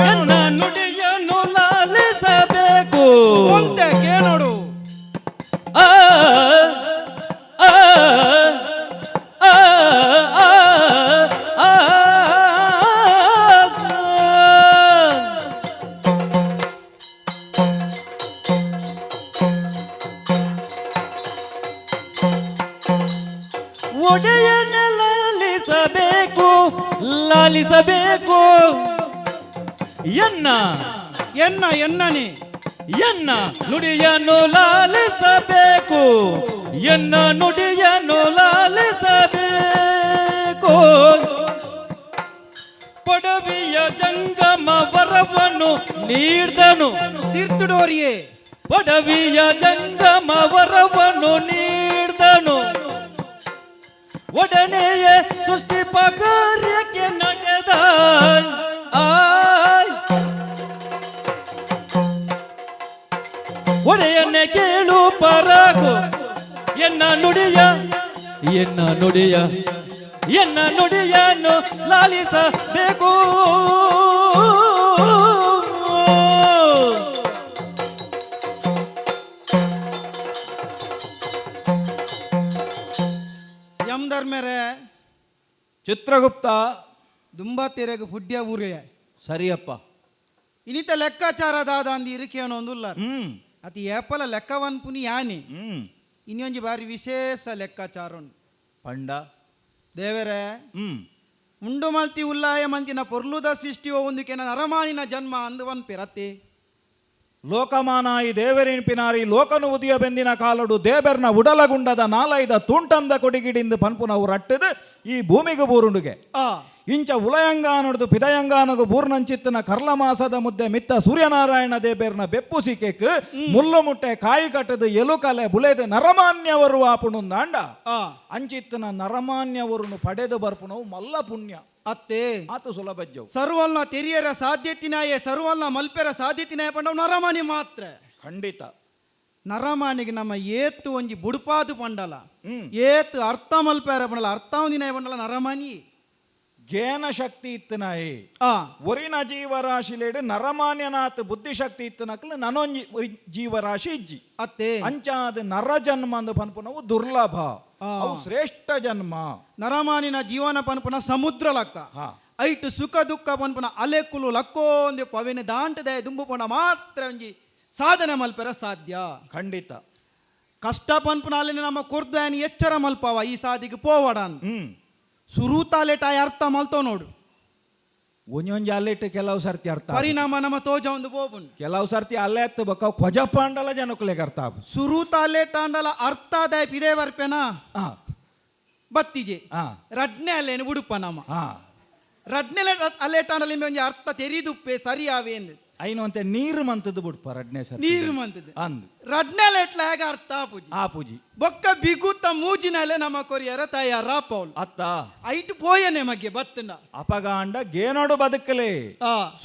ಎನ್ನ ನುಡಿಯನ್ನು ಲಾಲಿಸಬೇಕು. ಒಂತೆ ಕೇಳೋಡು. ಆ ಆ ಆ ಆ ಆ ಒಡೆಯನ ಲಾಲಿಸಬೇಕು, ಲಾಲಿಸಬೇಕು ಎನ್ನ ಎನ್ನ ಎನ್ನನೆ. ಎನ್ನ ನುಡಿಯನ್ನು ಲಾಲಿಸಬೇಕು, ಎನ್ನ ನುಡಿಯನ್ನು ಲಾಲಿಸಬೇಕು. ಪಡವಿಯ ಜಂಗಮ ವರವನ್ನು ನೀಡ್ದನು. ತೀರ್ಥಡೋರಿಯೇ. ಪಡವಿಯ ಜಂಗಮ ವರವನ್ನು ನೀಡ್ದನು. ಒಡನೆಯೇ ಸೃಷ್ಟಿಪ ಕಾರ್ಯಕ್ಕೆ ನಡೆದ ಆಯ್. ಒಡೆಯನ್ನೇ ಕೇಳು ಪರಾಕು, ಎನ್ನ ನುಡಿಯ ಎನ್ನ ನುಡಿಯ ಎನ್ನ ನುಡಿಯನ್ನು ಲಾಲಿಸಬೇಕು. ಯಮಧರ್ಮರೇ. ಚಿತ್ರಗುಪ್ತ. ದುಂಬಾ ತೆರೆಗ ಫುಡ್ಯ ಊರೇ. ಸರಿಯಪ್ಪ. ಇನಿತ ಲೆಕ್ಕಾಚಾರ ದಾದ ಅಂದ್ ಇರಿಕೇನೋ ಒಂದುಲ್ಲ. ಅತಿ ಏಪಲ ಲೆಕ್ಕವನ್ ಪುನಿ ಯಾನಿ. ಇನ್ನೊಂಜಿ ಬಾರಿ ವಿಶೇಷ ಲೆಕ್ಕಾಚಾರ ಉಂಡು. ಪಂಡ. ದೇವರೇ. ಉಂಡು ಮಲ್ತಿ ಉಲ್ಲಾಯ ಮಂತಿನ ಪೊರ್ಲುದ ಸೃಷ್ಟಿಯೋ ಒಂದು ಕೆನ ನರಮಾನಿನ ಜನ್ಮ ಅಂದು ಒನ್ ಪಿರತ್ತೆ. ಲೋಕಮಾನಾಯಿ ದೇವರಿನ್ ಪಿನಾರಿ ಲೋಕನು ಉದಿಯ ಬೆಂದಿನ ಕಾಲಡು ದೇಬರ್ನ ಉಡಲಗುಂಡದ ನಾಲೈದ ತೂಂಟಂದ ಕೊಡಿಗಿಡಿಂದು ಪನ್ಪುನವು ರಟ್ಟದು ಈ ಭೂಮಿಗೆ ಬೂರುಂಡುಗೆ. ಇಂಚ ಉಲಯಂಗಾನೊಡ್ದು ಪಿದಯಂಗಾನಗು ಬೂರ್ನಂಚಿತ್ತನ ಕರ್ಲಮಾಸದ ಮುದ್ದೆ ಮಿತ್ತ ಸೂರ್ಯನಾರಾಯಣ ದೇಬೇರ್ನ ಬೆಪ್ಪು ಸಿಕೆಕ್ ಮುಲ್ಲು ಮುಟ್ಟೆ ಕಾಯಿ ಕಟ್ಟದು ಎಲುಕಲೆ ಬುಲೆದು ನರಮಾನ್ಯವರು ಆಪುಣುಂದಾಂಡ. ಅಂಚಿತ್ತನ ನರಮಾನ್ಯವರುನು ಪಡೆದು ಬರ್ಪುಣವು ಮಲ್ಲ ಪುಣ್ಯ. ಅತ್ತೆ. ಆತು ಸುಲಭಜ್ಜವು. ಸರ್ವಲ್ನ ತೆರಿಯರ ಸಾಧ್ಯತಿನಾಯೆ, ಸರ್ವಲ್ನ ಮಲ್ಪೆರ ಸಾಧ್ಯತಿನಾಯ ಪಂಡವು ನರಮಾನಿ ಮಾತ್ರ. ಖಂಡಿತ. ನರಮಾನಿಗೆ ನಮ್ಮ ಏತು ಒಂಜಿ ಬುಡುಪಾದು ಪಂಡಲ, ಏತು ಅರ್ಥ ಮಲ್ಪೆರ ಪಂಡಲ, ಅರ್ಥ ಒಂದಿನಾಯ ಪಂಡಲ ನರಮಾನಿ. ಜ್ಞಾನ ಶಕ್ತಿ ಇತ್ತನಾಯಿ ಒರಿನ ಜೀವರಾಶಿಲೇಡು ನರಮಾನ್ಯನಾತ್ ಬುದ್ಧಿಶಕ್ತಿ ಇತ್ತನಕ್ಲು ನನೊಂಜಿ ಜೀವರಾಶಿ ಇಜ್ಜಿ. ಅತ್ತೆ. ಅಂಚಾದ ನರ ಜನ್ಮ ಅಂದು ಪನ್ಪುನವು ದುರ್ಲಭ. ಅವು ಶ್ರೇಷ್ಠ ಜನ್ಮ. ನರಮಾನಿನ ಜೀವನ ಪನ್ಪುನ ಸಮುದ್ರ ಲಕ್ಕ. ಐಟ್ ಸುಖ ದುಃಖ ಪನ್ಪುನ ಅಲೆಕುಲು ಲಕ್ಕೋ ಒಂದೆ ಪವೆನ ದಾಂಟದೆ ದುಂಬು ಪೋಣ ಮಾತ್ರ ಒಂಜಿ ಸಾಧನೆ ಮಲ್ಪೆರ ಸಾಧ್ಯ. ಖಂಡಿತ. ಕಷ್ಟ ಪನ್ಪುನ ಅಲ್ಲಿನ ನಮ್ಮ ಕೊರ್ದು ಎಚ್ಚರ ಮಲ್ಪವ ಈ ಸಾದಿಗೆ ಪೋವಡ. ಸುರೂತಾಲೆಟ ಅರ್ಥ ಮಲ್ತೋ ನೋಡು. ಒಂಜೊಂಜಿ ಅಲ್ಲೆಟ್ಟು ಕೆಲವು ಸರ್ತಿ ಅರ್ಥ ಆಪುಂಡು. ಪರಿಣಾಮ ನಮ್ಮ ತೋಜ ಒಂದು ಪೋಪುಂಡು. ಕೆಲವು ಸರ್ತಿ ಅಲ್ಲೇ ಎತ್ತು ಬೊಕ್ಕ ಕೊಜಪಾಂಡಲ ಜನಕುಲೆಗ್ ಅರ್ಥ ಆಪುಂಡು. ಸುರೂತಾಲೆಟ ಅಂಡಲ ಅರ್ಥ ಆದಾಯ ಪಿದೇ ಬರ್ಪೆನಾ. ಬತ್ತಿಜೆ. ರಡ್ನೆ ಅಲ್ಲೇನು ಉಡುಪ ನಮ್ಮ. ರಡ್ನೆ ಅಲ್ಲೇಟ ಅಂಡಲ ಒಂಜಿ ಅರ್ಥ ತೆರಿದುಪ್ಪೆ ಸರಿ ಆವೇಂದು. ಐನು ಅಂತೆ ನೀರು ಮಂತದ್ದು ಬುಡ್ಪ ರಡ್ನೆ ಸರ್. ನೀರು ಮಂತದ್ದು. ಅಂದ್. ರಡ್ನೆ ಅಲ್ಲೆಟ್ಲ ಹೇಗ ಅರ್ಥ ಆಪುಜಿ. ಆಪುಜಿ. ಬೊಕ್ಕ ಬಿಗುತ್ತ ಮೂಜಿನಲ್ಲೇ ನಮ್ಮ ಕೊರಿಯರ ತಯಾರ ಪೌಲ್. ಅತ್ತ. ಐಟ್ ಪೋಯನೆ ಮಗೆ ಬತ್ತಂಡ. ಅಪಗಾಂಡ ಗೇನೋಡು ಬದುಕಲೆ,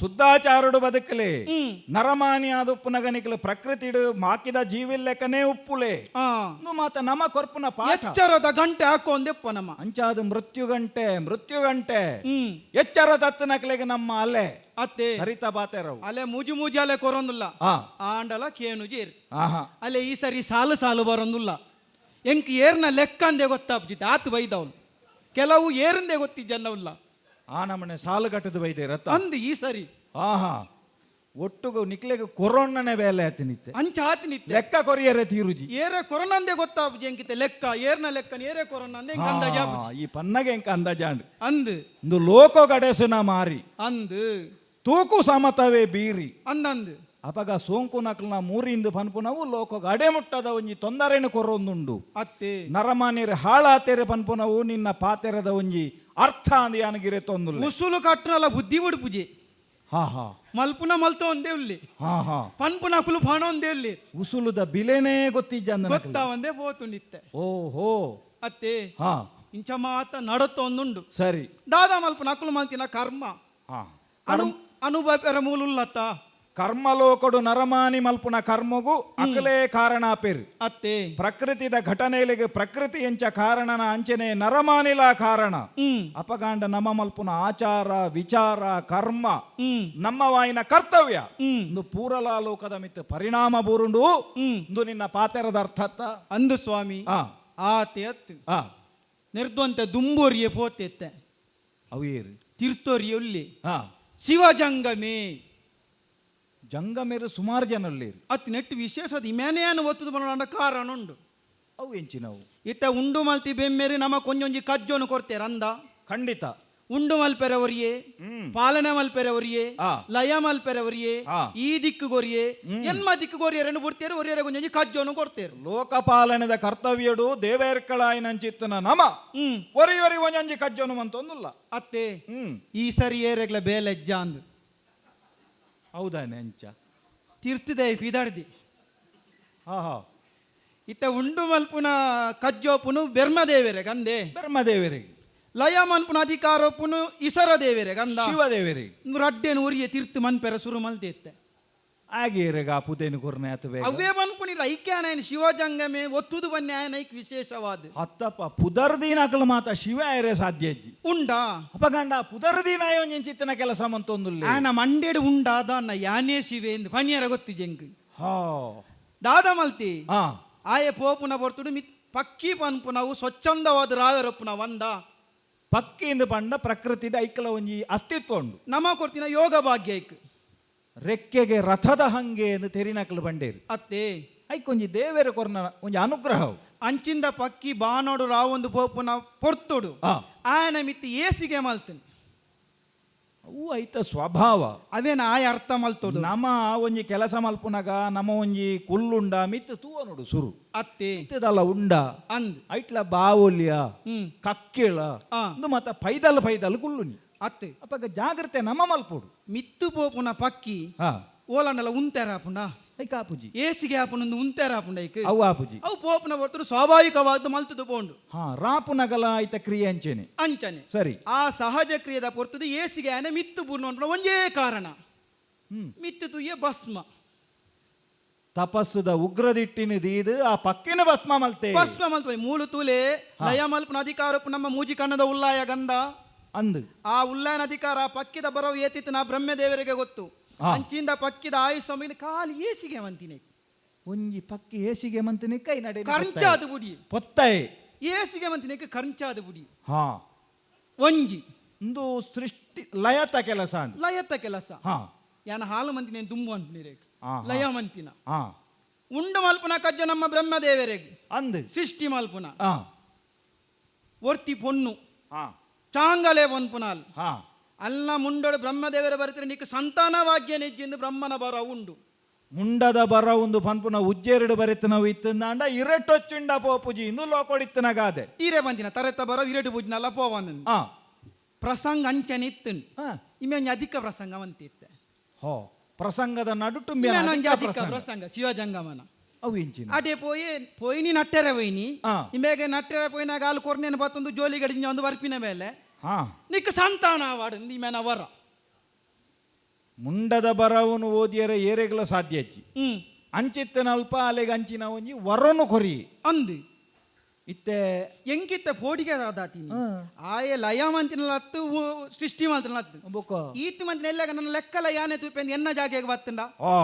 ಶುದ್ಧಾಚಾರುಡು ಬದುಕಲೆ. ನರಮಾನಿ ಆದ ಉಪ್ಪುನಗನಿಕಲು ಪ್ರಕೃತಿಡು ಮಾಕಿದ ಜೀವಿಲ್ಲೆಕ್ಕನೇ ಉಪ್ಪುಲೆ. ಮಾತ ನಮ ಕೊರ್ಪುನ ಪಾಠ. ಎಚ್ಚರದ ಗಂಟೆ ಹಾಕೊಂದೆಪ್ಪ ನಮ್ಮ. ಅಂಚಾದ ಮೃತ್ಯು ಗಂಟೆ, ಮೃತ್ಯು ಗಂಟೆ. ಎಚ್ಚರ ತತ್ತನಕ್ಲೆಗೆ ನಮ್ಮ ಅಲೆ. ಅತ್ತೆ. ಸರಿತ ಬಾತೆರವು. ಅಲೆ ಮೂಜಿ ಮೂಜಿ ಅಲೆ ಕೊರೊಂದುಲ್ಲ. ಆಂಡಲ ಕೇನುಜೇರ್. ಅಲೆ ಈ ಸರಿ ಸಾಲು ಸಾಲು ಬರೊಂದುಲ್ಲ. ಎಂಕ್ ಏರ್ನ ಲೆಕ್ಕ ಅಂದೆ ಗೊತ್ತಾಪ್ಜಿತ್ ಆತು ಬೈದವಳು. ಕೆಲವು ಏರಂದೆ ಗೊತ್ತಿಜ್ಜನ್ನವಲ್ಲ. ಆ ನಮ್ಮನೆ ಸಾಲು ಕಟ್ಟದ ಬೈದೇರತ್ತ ಅಂದು ಈ ಸರಿ. ಆಹಾ ಒಟ್ಟುಗು ನಿಕ್ಲೆಗ್ ಕೊರೋಣ್ಣನೆ ಬೇಲೆ ಆತಿನಿತ್ತೆ. ಅಂಚ ಆತಿನಿತ್ತೆ. ಲೆಕ್ಕ ಕೊರಿಯರೆ ತೀರುಜಿ. ಏರೆ ಕೊರೋನಂದೆ ಗೊತ್ತಾಪುಜಿ ಎಂಕಿತೆ ಲೆಕ್ಕ, ಏರ್ನ ಲೆಕ್ಕ ಏರೆ ಕೊರೋನಂದೆ ಎಂಕ್ ಅಂದಾಜು ಆಪುಜಿ. ಈ ಪನ್ನಗೆ ಎಂಕ ಅಂದಾಜಾಂಡ್. ಅಂದು. ಇಂದು ಲೋಕೋ ಗಡೆಸುನ ಮಾರಿ. ಅಂದು. ತೂಕು ಸಮತವೇ ಬೀರಿ. ಅಂದಂದು. ಅಪಗ ಸೋಂಕು ನಕ್ಲನ ಮೂರಿಂದು ಪನ್ಪುನವು ಲೋಕ ಅಡೆ ಮುಟ್ಟದ ಒಂಜಿ ತೊಂದರೆನು ಕೊರೊಂದುಂಡು. ಅತ್ತೆ. ನರಮಾನ್ಯರು ಹಾಳಾತೆರೆ ಪನ್ಪುನವು ನಿನ್ನ ಪಾತೆರದ ಒಂಜಿ ಅರ್ಥ ಅಂದ್ ಯಾನಗಿರೆ ತೊಂದುಲ್ಲ. ಉಸುಲು ಕಟ್ಟನಲ್ಲ ಬುದ್ಧಿ ಉಡುಪುಜಿ. ಹಾ ಹಾ. ಮಲ್ಪುನ ಮಲ್ತ ಒಂದೇ ಉಲ್ಲಿ. ಹಾ ಹಾ. ಪನ್ಪುನ ಕುಲು ಪಾಣ ಒಂದೇ ಉಲ್ಲಿ. ಉಸುಲುದ ಬಿಲೆನೇ ಗೊತ್ತಿಜ್ಜ ಅಂದ ನಕಲು. ಗೊತ್ತಾವಂದೇ ಪೋತುಂಡಿತ್ತೆ. ಓಹೋ. ಅತ್ತೆ. ಹಾ. ಇಂಚ ಮಾತ ನಡತ ಒಂದುಂಡು. ಸರಿ. ದಾದಾ ಮಲ್ಪುನ ಅಕುಲು ಮಲ್ತಿನ ಕರ್ಮ. ಹಾ. ಅನುಭವ ಮೂಲುಲ್ಲತ್ತ. ಕರ್ಮಲೋಕಡು ನರಮಾನಿ ಮಲ್ಪುನ ಕರ್ಮಗು ಅಕಲೇ ಕಾರಣ ಪೇರು. ಅತ್ತೆ. ಪ್ರಕೃತಿದ ಘಟನೆಗಳಿಗೆ ಪ್ರಕೃತಿ ಎಂಚ ಕಾರಣನ ಅಂಚನೆ ನರಮಾನಿಲ ಕಾರಣ. ಅಪಗಾಂಡ ನಮ್ಮ ಮಲ್ಪುನ ಆಚಾರ ವಿಚಾರ ಕರ್ಮ ನಮ್ಮ ವಾಯಿನ ಕರ್ತವ್ಯ ಇಂದು ಪೂರಲಾ ಲೋಕದ ಮಿತ್ತ ಪರಿಣಾಮ ಬೂರುಂಡು. ಇಂದು ನಿನ್ನ ಪಾತೆರದ ಅರ್ಥತ್ತ ಅಂದು ಸ್ವಾಮಿ. ಆತೆ ಅತ್ತು. ನಿರ್ದ್ವಂತ ದುಂಬೋರಿಯೇ ಪೋತೆತ್ತೆ. ಅವು ಏರು ತಿರ್ತೋರಿಯೇ ಉಲ್ಲಿ. ಶಿವಜಂಗಮೇ. ಜಂಗಮೇರು ಸುಮಾರು ಜನ ಉಳ್ಳೇರು. ಅತ್ ನೆಟ್ಟು ವಿಶೇಷ ಇಮೇನೆಯನ್ನು ಒತ್ತುದು ಬರೋಣ ಕಾರಣ ಉಂಡು. ಅವು ಎಂಚಿನವು? ಇತ್ತ ಉಂಡು ಮಲ್ತಿ ಬೆಮ್ಮೇರಿ ನಮ್ಮ ಕೊಂಜೊಂಜಿ ಕಜ್ಜೋನು ಕೊಡ್ತೇರ ಅಂದ. ಖಂಡಿತ. ಉಂಡು ಮಲ್ಪೆರೆ ಒರಿಯೇ, ಪಾಲನೆ ಮಲ್ಪೆರೆ ಒರಿಯೇ, ಲಯ ಮಲ್ಪೆರೆ ಒರಿಯೇ, ಈ ದಿಕ್ಕುಗೊರಿಯೇ, ಎನ್ಮ ದಿಕ್ಕುಗೊರಿಯರನ್ನು ಬಿಡ್ತೇರು, ಒರಿಯರೆ ಕೊಂಜೊಂಜಿ ಕಜ್ಜೋನು ಕೊಡ್ತೇರು. ಲೋಕಪಾಲನೆದ ಕರ್ತವ್ಯಡು ದೇವೇರ್ಕಳಾಯಿನಂಚಿತ್ತನ ನಮ ಒರಿ ಒರಿ ಒಂಜೊಂಜಿ ಕಜ್ಜೋನು ಅಂತೊಂದುಲ್ಲ. ಅತ್ತೆ. ಈ ಸರಿ ಏರೆಗ್ಲ ಬೇಲೆಜ್ಜ ಅಂದು. ಹೌದಾನೆ ಅಂಚ ತಿರ್ತದೆ ಪಿದಾಡ್ದಿ. ಹಾ ಹಾ. ಇತ್ತ ಉಂಡು ಮಲ್ಪುನ ಕಜ್ಜೋಪುನು ಬೆರ್ಮದೇವೆರೆ ಗಂದೆ. ಬೆರ್ಮದೇವರಿಗೆ. ಲಯ ಮನ್ಪುನ ಅಧಿಕಾರೊಪ್ಪುನು ಇಸರ ದೇವೆರೆ ಗಂದ. ಶಿವದೇವರಿಗೆ. ರಡ್ಡೆನು ಉರಿಯ ತಿರ್ತು ಮನ್ಪೆರ ಸುರು ಮಲ್ತೆತ್ತೆ. ಆಗೇರೆಗ ಆ ಪುದೇನು ಕೊರ್ನೆ ಆತ ಬೇಗ. ಅವೇ ಮನ್ಪುನಿಲ್ಲ ಐಕ್ಯಾನೈನ್ ಶಿವಜಂಗಮೆ ಒತ್ತುದು ಬನ್ನಿ ಐಕ್ ವಿಶೇಷವಾದ. ಹತ್ತಪ್ಪ ಪುದರ್ದೀನ ಅಕಲ ಮಾತ ಶಿವ ಆಯರೆ ಸಾಧ್ಯ ಅಜ್ಜಿ. ಉಂಡಾ. ಅಪಗಂಡ ಪುದರ್ದೀನ ಒಂಜಿತ್ತಿನ ಕೆಲಸ ಮಂತೊಂದುಲ್ಲ. ಆನ ಮಂಡೇಡು ಉಂಡಾದ ಅನ್ನ ಯಾನೇ ಶಿವೆ ಎಂದು ಪನಿಯರ ಗೊತ್ತು ಜಂಗ್. ಹಾ. ದಾದ ಮಲ್ತಿ. ಆಯೆ ಪೋಪುನ ಬರ್ತುಡು ಮಿತ್ ಪಕ್ಕಿ ಪನ್ಪುನವು ಸ್ವಚ್ಛಂದವಾದ ರಾವೆರಪ್ಪುನ ವಂದ. ಪಕ್ಕಿಂದ ಪಂಡ ಪ್ರಕೃತಿದ ಐಕಲ ಒಂಜಿ ಅಸ್ತಿತ್ವ ಉಂಡು. ನಮ ಕೊಡ್ತಿನ ಯೋಗ ಭಾಗ್ಯ ಐಕ್. ರೆಕ್ಕೆಗೆ ರಥದ ಹಂಗೆ ಎಂದು ತೆರಿನಕಲು ಬಂಡೇರು. ಅತ್ತೆ. ಐಕೊಂಜಿ ದೇವೇರ ಕೊರ್ನ ಒಂಜಿ ಅನುಗ್ರಹ. ಅಂಚಿಂದ ಪಕ್ಕಿ ಬಾನೋಡು ರಾವೊಂದು ಪೋಪುನ ಪೊರ್ತುಡು. ಆಯನ ಮಿತ್ತಿ ಏಸಿಗೆ ಮಲ್ತನ್. ಅವು ಐತ ಸ್ವಭಾವ. ಅವೇನ ಆಯ ಅರ್ಥ ಮಲ್ತೋಡು. ನಮ ಒಂಜಿ ಕೆಲಸ ಮಲ್ಪುನಗ ನಮ ಒಂಜಿ ಕುಲ್ಲುಂಡ ಮಿತ್ತು ತೂವ ನೋಡು ಸುರು. ಅತ್ತೆ. ಮಿತ್ತದಲ್ಲ ಉಂಡ. ಅಂದ್. ಐಟ್ಲ ಬಾವೊಲಿಯ ಕಕ್ಕಿಳ ಇಂದು ಮತ್ತ ಪೈದಲ್ ಪೈದಲ್ ಕುಲ್ಲುನಿ. ಅತ್ತೆ. ಅಪಗ ಜಾಗ್ರತೆ ನಮ್ಮ ಮಲ್ಪೋಡು. ಮಿತ್ತು ಪೋಪುನ ಪಕ್ಕಿ ಓಲಂಡಲ ಉಂತೆರ ಆಪುಂಡ. ಐಕ ಆಪುಜಿ. ಏಸಿಗೆ ಆಪುನೊಂದು ಉಂತೆರ ಆಪುಂಡ ಐಕ್. ಅವು ಆಪುಜಿ. ಅವು ಪೋಪುನ ಬರ್ತುಡು ಸ್ವಾಭಾವಿಕವಾದ ಮಲ್ತುದು ಪೋಂಡು. ರಾಪುನಗಲ ಐತ ಕ್ರಿಯೆ ಅಂಚೆನೆ. ಅಂಚನೆ. ಸರಿ. ಆ ಸಹಜ ಕ್ರಿಯೆದ ಪೊರ್ತುದು ಏಸಿಗೆ ಆನೆ ಮಿತ್ತು ಬೂರ್ಣ ಒಂಜೇ ಕಾರಣ. ಮಿತ್ತು ತುಯ್ಯ ಭಸ್ಮ. ತಪಸ್ಸುದ ಉಗ್ರದಿಟ್ಟಿನ ದೀದು ಆ ಪಕ್ಕಿನ ಭಸ್ಮ ಮಲ್ತೆ. ಭಸ್ಮ ಮಲ್ತ ಮೂಲು ತೂಲೆ ಲಯ ಮಲ್ಪನ ಅಧಿಕಾರಪ್ಪು ನಮ್ಮ ಮೂಜಿ ಕನ್ನದ ಉಲ್ಲಾಯ ಗಂಧ. ಅಂದು. ಆ ಉಲ್ಲಾಯನ ಅಧಿಕಾರ ಆ ಪಕ್ಕಿದ ಬರವು ಏತಿತ್ತು ನಾ ಬ್ರಹ್ಮದೇವರಿಗೆ ಗೊತ್ತು. ಅಂಚಿಂದ ಪಕ್ಕಿದ ಆಯುಷ್ ಸಮಯ ಕಾಲು ಏಸಿಗೆ ಮಂತಿನಿ. ಒಂಜಿ ಪಕ್ಕಿ ಏಸಿಗೆ ಮಂತಿನಿ ಕೈ ನಡೆ ಕರ್ಂಚಾದ ಬುಡಿ. ಪೊತ್ತಾಯಿ. ಏಸಿಗೆ ಮಂತಿನಿ ಕರ್ಂಚಾದ ಬುಡಿ. ಒಂಜಿ. ಒಂದು ಸೃಷ್ಟಿ ಲಯತ ಕೆಲಸ ಅಂದ್. ಲಯತ ಕೆಲಸ. ಯಾನ ಹಾಲು ಮಂತಿನಿ ದುಂಬು ಅಂತಿನಿ ಲಯ ಮಂತಿನ. ಉಂಡು ಮಲ್ಪುನ ಕಜ್ಜ ನಮ್ಮ ಬ್ರಹ್ಮದೇವರಿಗೆ. ಅಂದ್. ಸೃಷ್ಟಿ ಮಲ್ಪುನ. ಒರ್ತಿ ಪೊನ್ನು. ಚಾಂಗಲೆ ಪನ್ಪುನಾಲ್. ಅಲ್ಲ ಮುಂಡೋಡು ಬ್ರಹ್ಮದೇವರ ಬರ್ತರೆ ನಿಕ್ ಸಂತಾನ ಭಾಗ್ಯ ನಿಜ್ಜಿಂದು ಬ್ರಹ್ಮನ ಬರ ಉಂಡು. ಮುಂಡದ ಬರ ಒಂದು ಪನ್ಪುನ ಉಜ್ಜೇರುಡು ಬರೆತನವು ಇತ್ತಂದಾಂಡ ಇರಟೊಚ್ಚುಂಡ ಪೋಪುಜಿ ಇಂದು ಲೋಕೊಡಿತ್ತನಗಾದೆ. ಈರೆ ಬಂದಿನ ತರೆತ ಬರ ಇರಟು ಪೂಜಿನಲ್ಲ ಪೋವನ. ಪ್ರಸಂಗ ಅಂಚನೆ ಇತ್ತು. ಇಮೆ ಒಂಜಿ ಅಧಿಕ ಪ್ರಸಂಗ ಅಂತಿತ್ತೆ. ಹೋ ಪ್ರಸಂಗದ ನಡುಟು ಒಂಜಿ ಅಧಿಕ ಪ್ರಸಂಗ ಶಿವಜಂಗಮನ. ಅವು ಇಂಚಿನ. ಅಡೆ ಪೋಯಿ ಪೋಯಿನಿ ನಟ್ಟೆರೆ ಪೋಯಿನಿ. ಇಮೇಗೆ ನಟ್ಟೆರೆ ಪೋಯಿನಾಗ ಅಲ್ಲಿ ಕೊರ್ನೇನು ಬತ್ತೊಂದು ಜೋಲಿ ಗಡಿಂಜ ಒಂದು ಬರ್ಪಿನ ಮೇಲೆ. ನಿಕ್ ಸಂತಾನ ವಾಡು ಇಮೇನ ವರ. ಮುಂಡದ ಬರವನು ಓದಿಯರೆ ಏರೆಗ್ಲ ಸಾಧ್ಯ ಅಜ್ಜಿ. ಅಂಚಿತ್ತನಲ್ಪ ಅಲೆಗೆ ಅಂಚಿನ ಒಂಜಿ ವರನು ಕೊರಿ. ಅಂದು. ಇತ್ತೆ ಎಂಕಿತ್ತ ಪೋಡಿಗೆ ದಾದಾತೀನಿ ಆಯೆ ಲಯ ಮಂತಿನಲತ್ತು ಸೃಷ್ಟಿ ಮಂತಿನಲತ್ತು ಬೊಕ್ಕ ಈತ್ ಮಂತಿನ ಎಲ್ಲ ನನ್ನ ಲೆಕ್ಕಲ ಯಾನೆ ತೂಪೆಂದು ಎನ್ನ ಜಾಗೆಗೆ ಬತ್ತಂಡ ಆ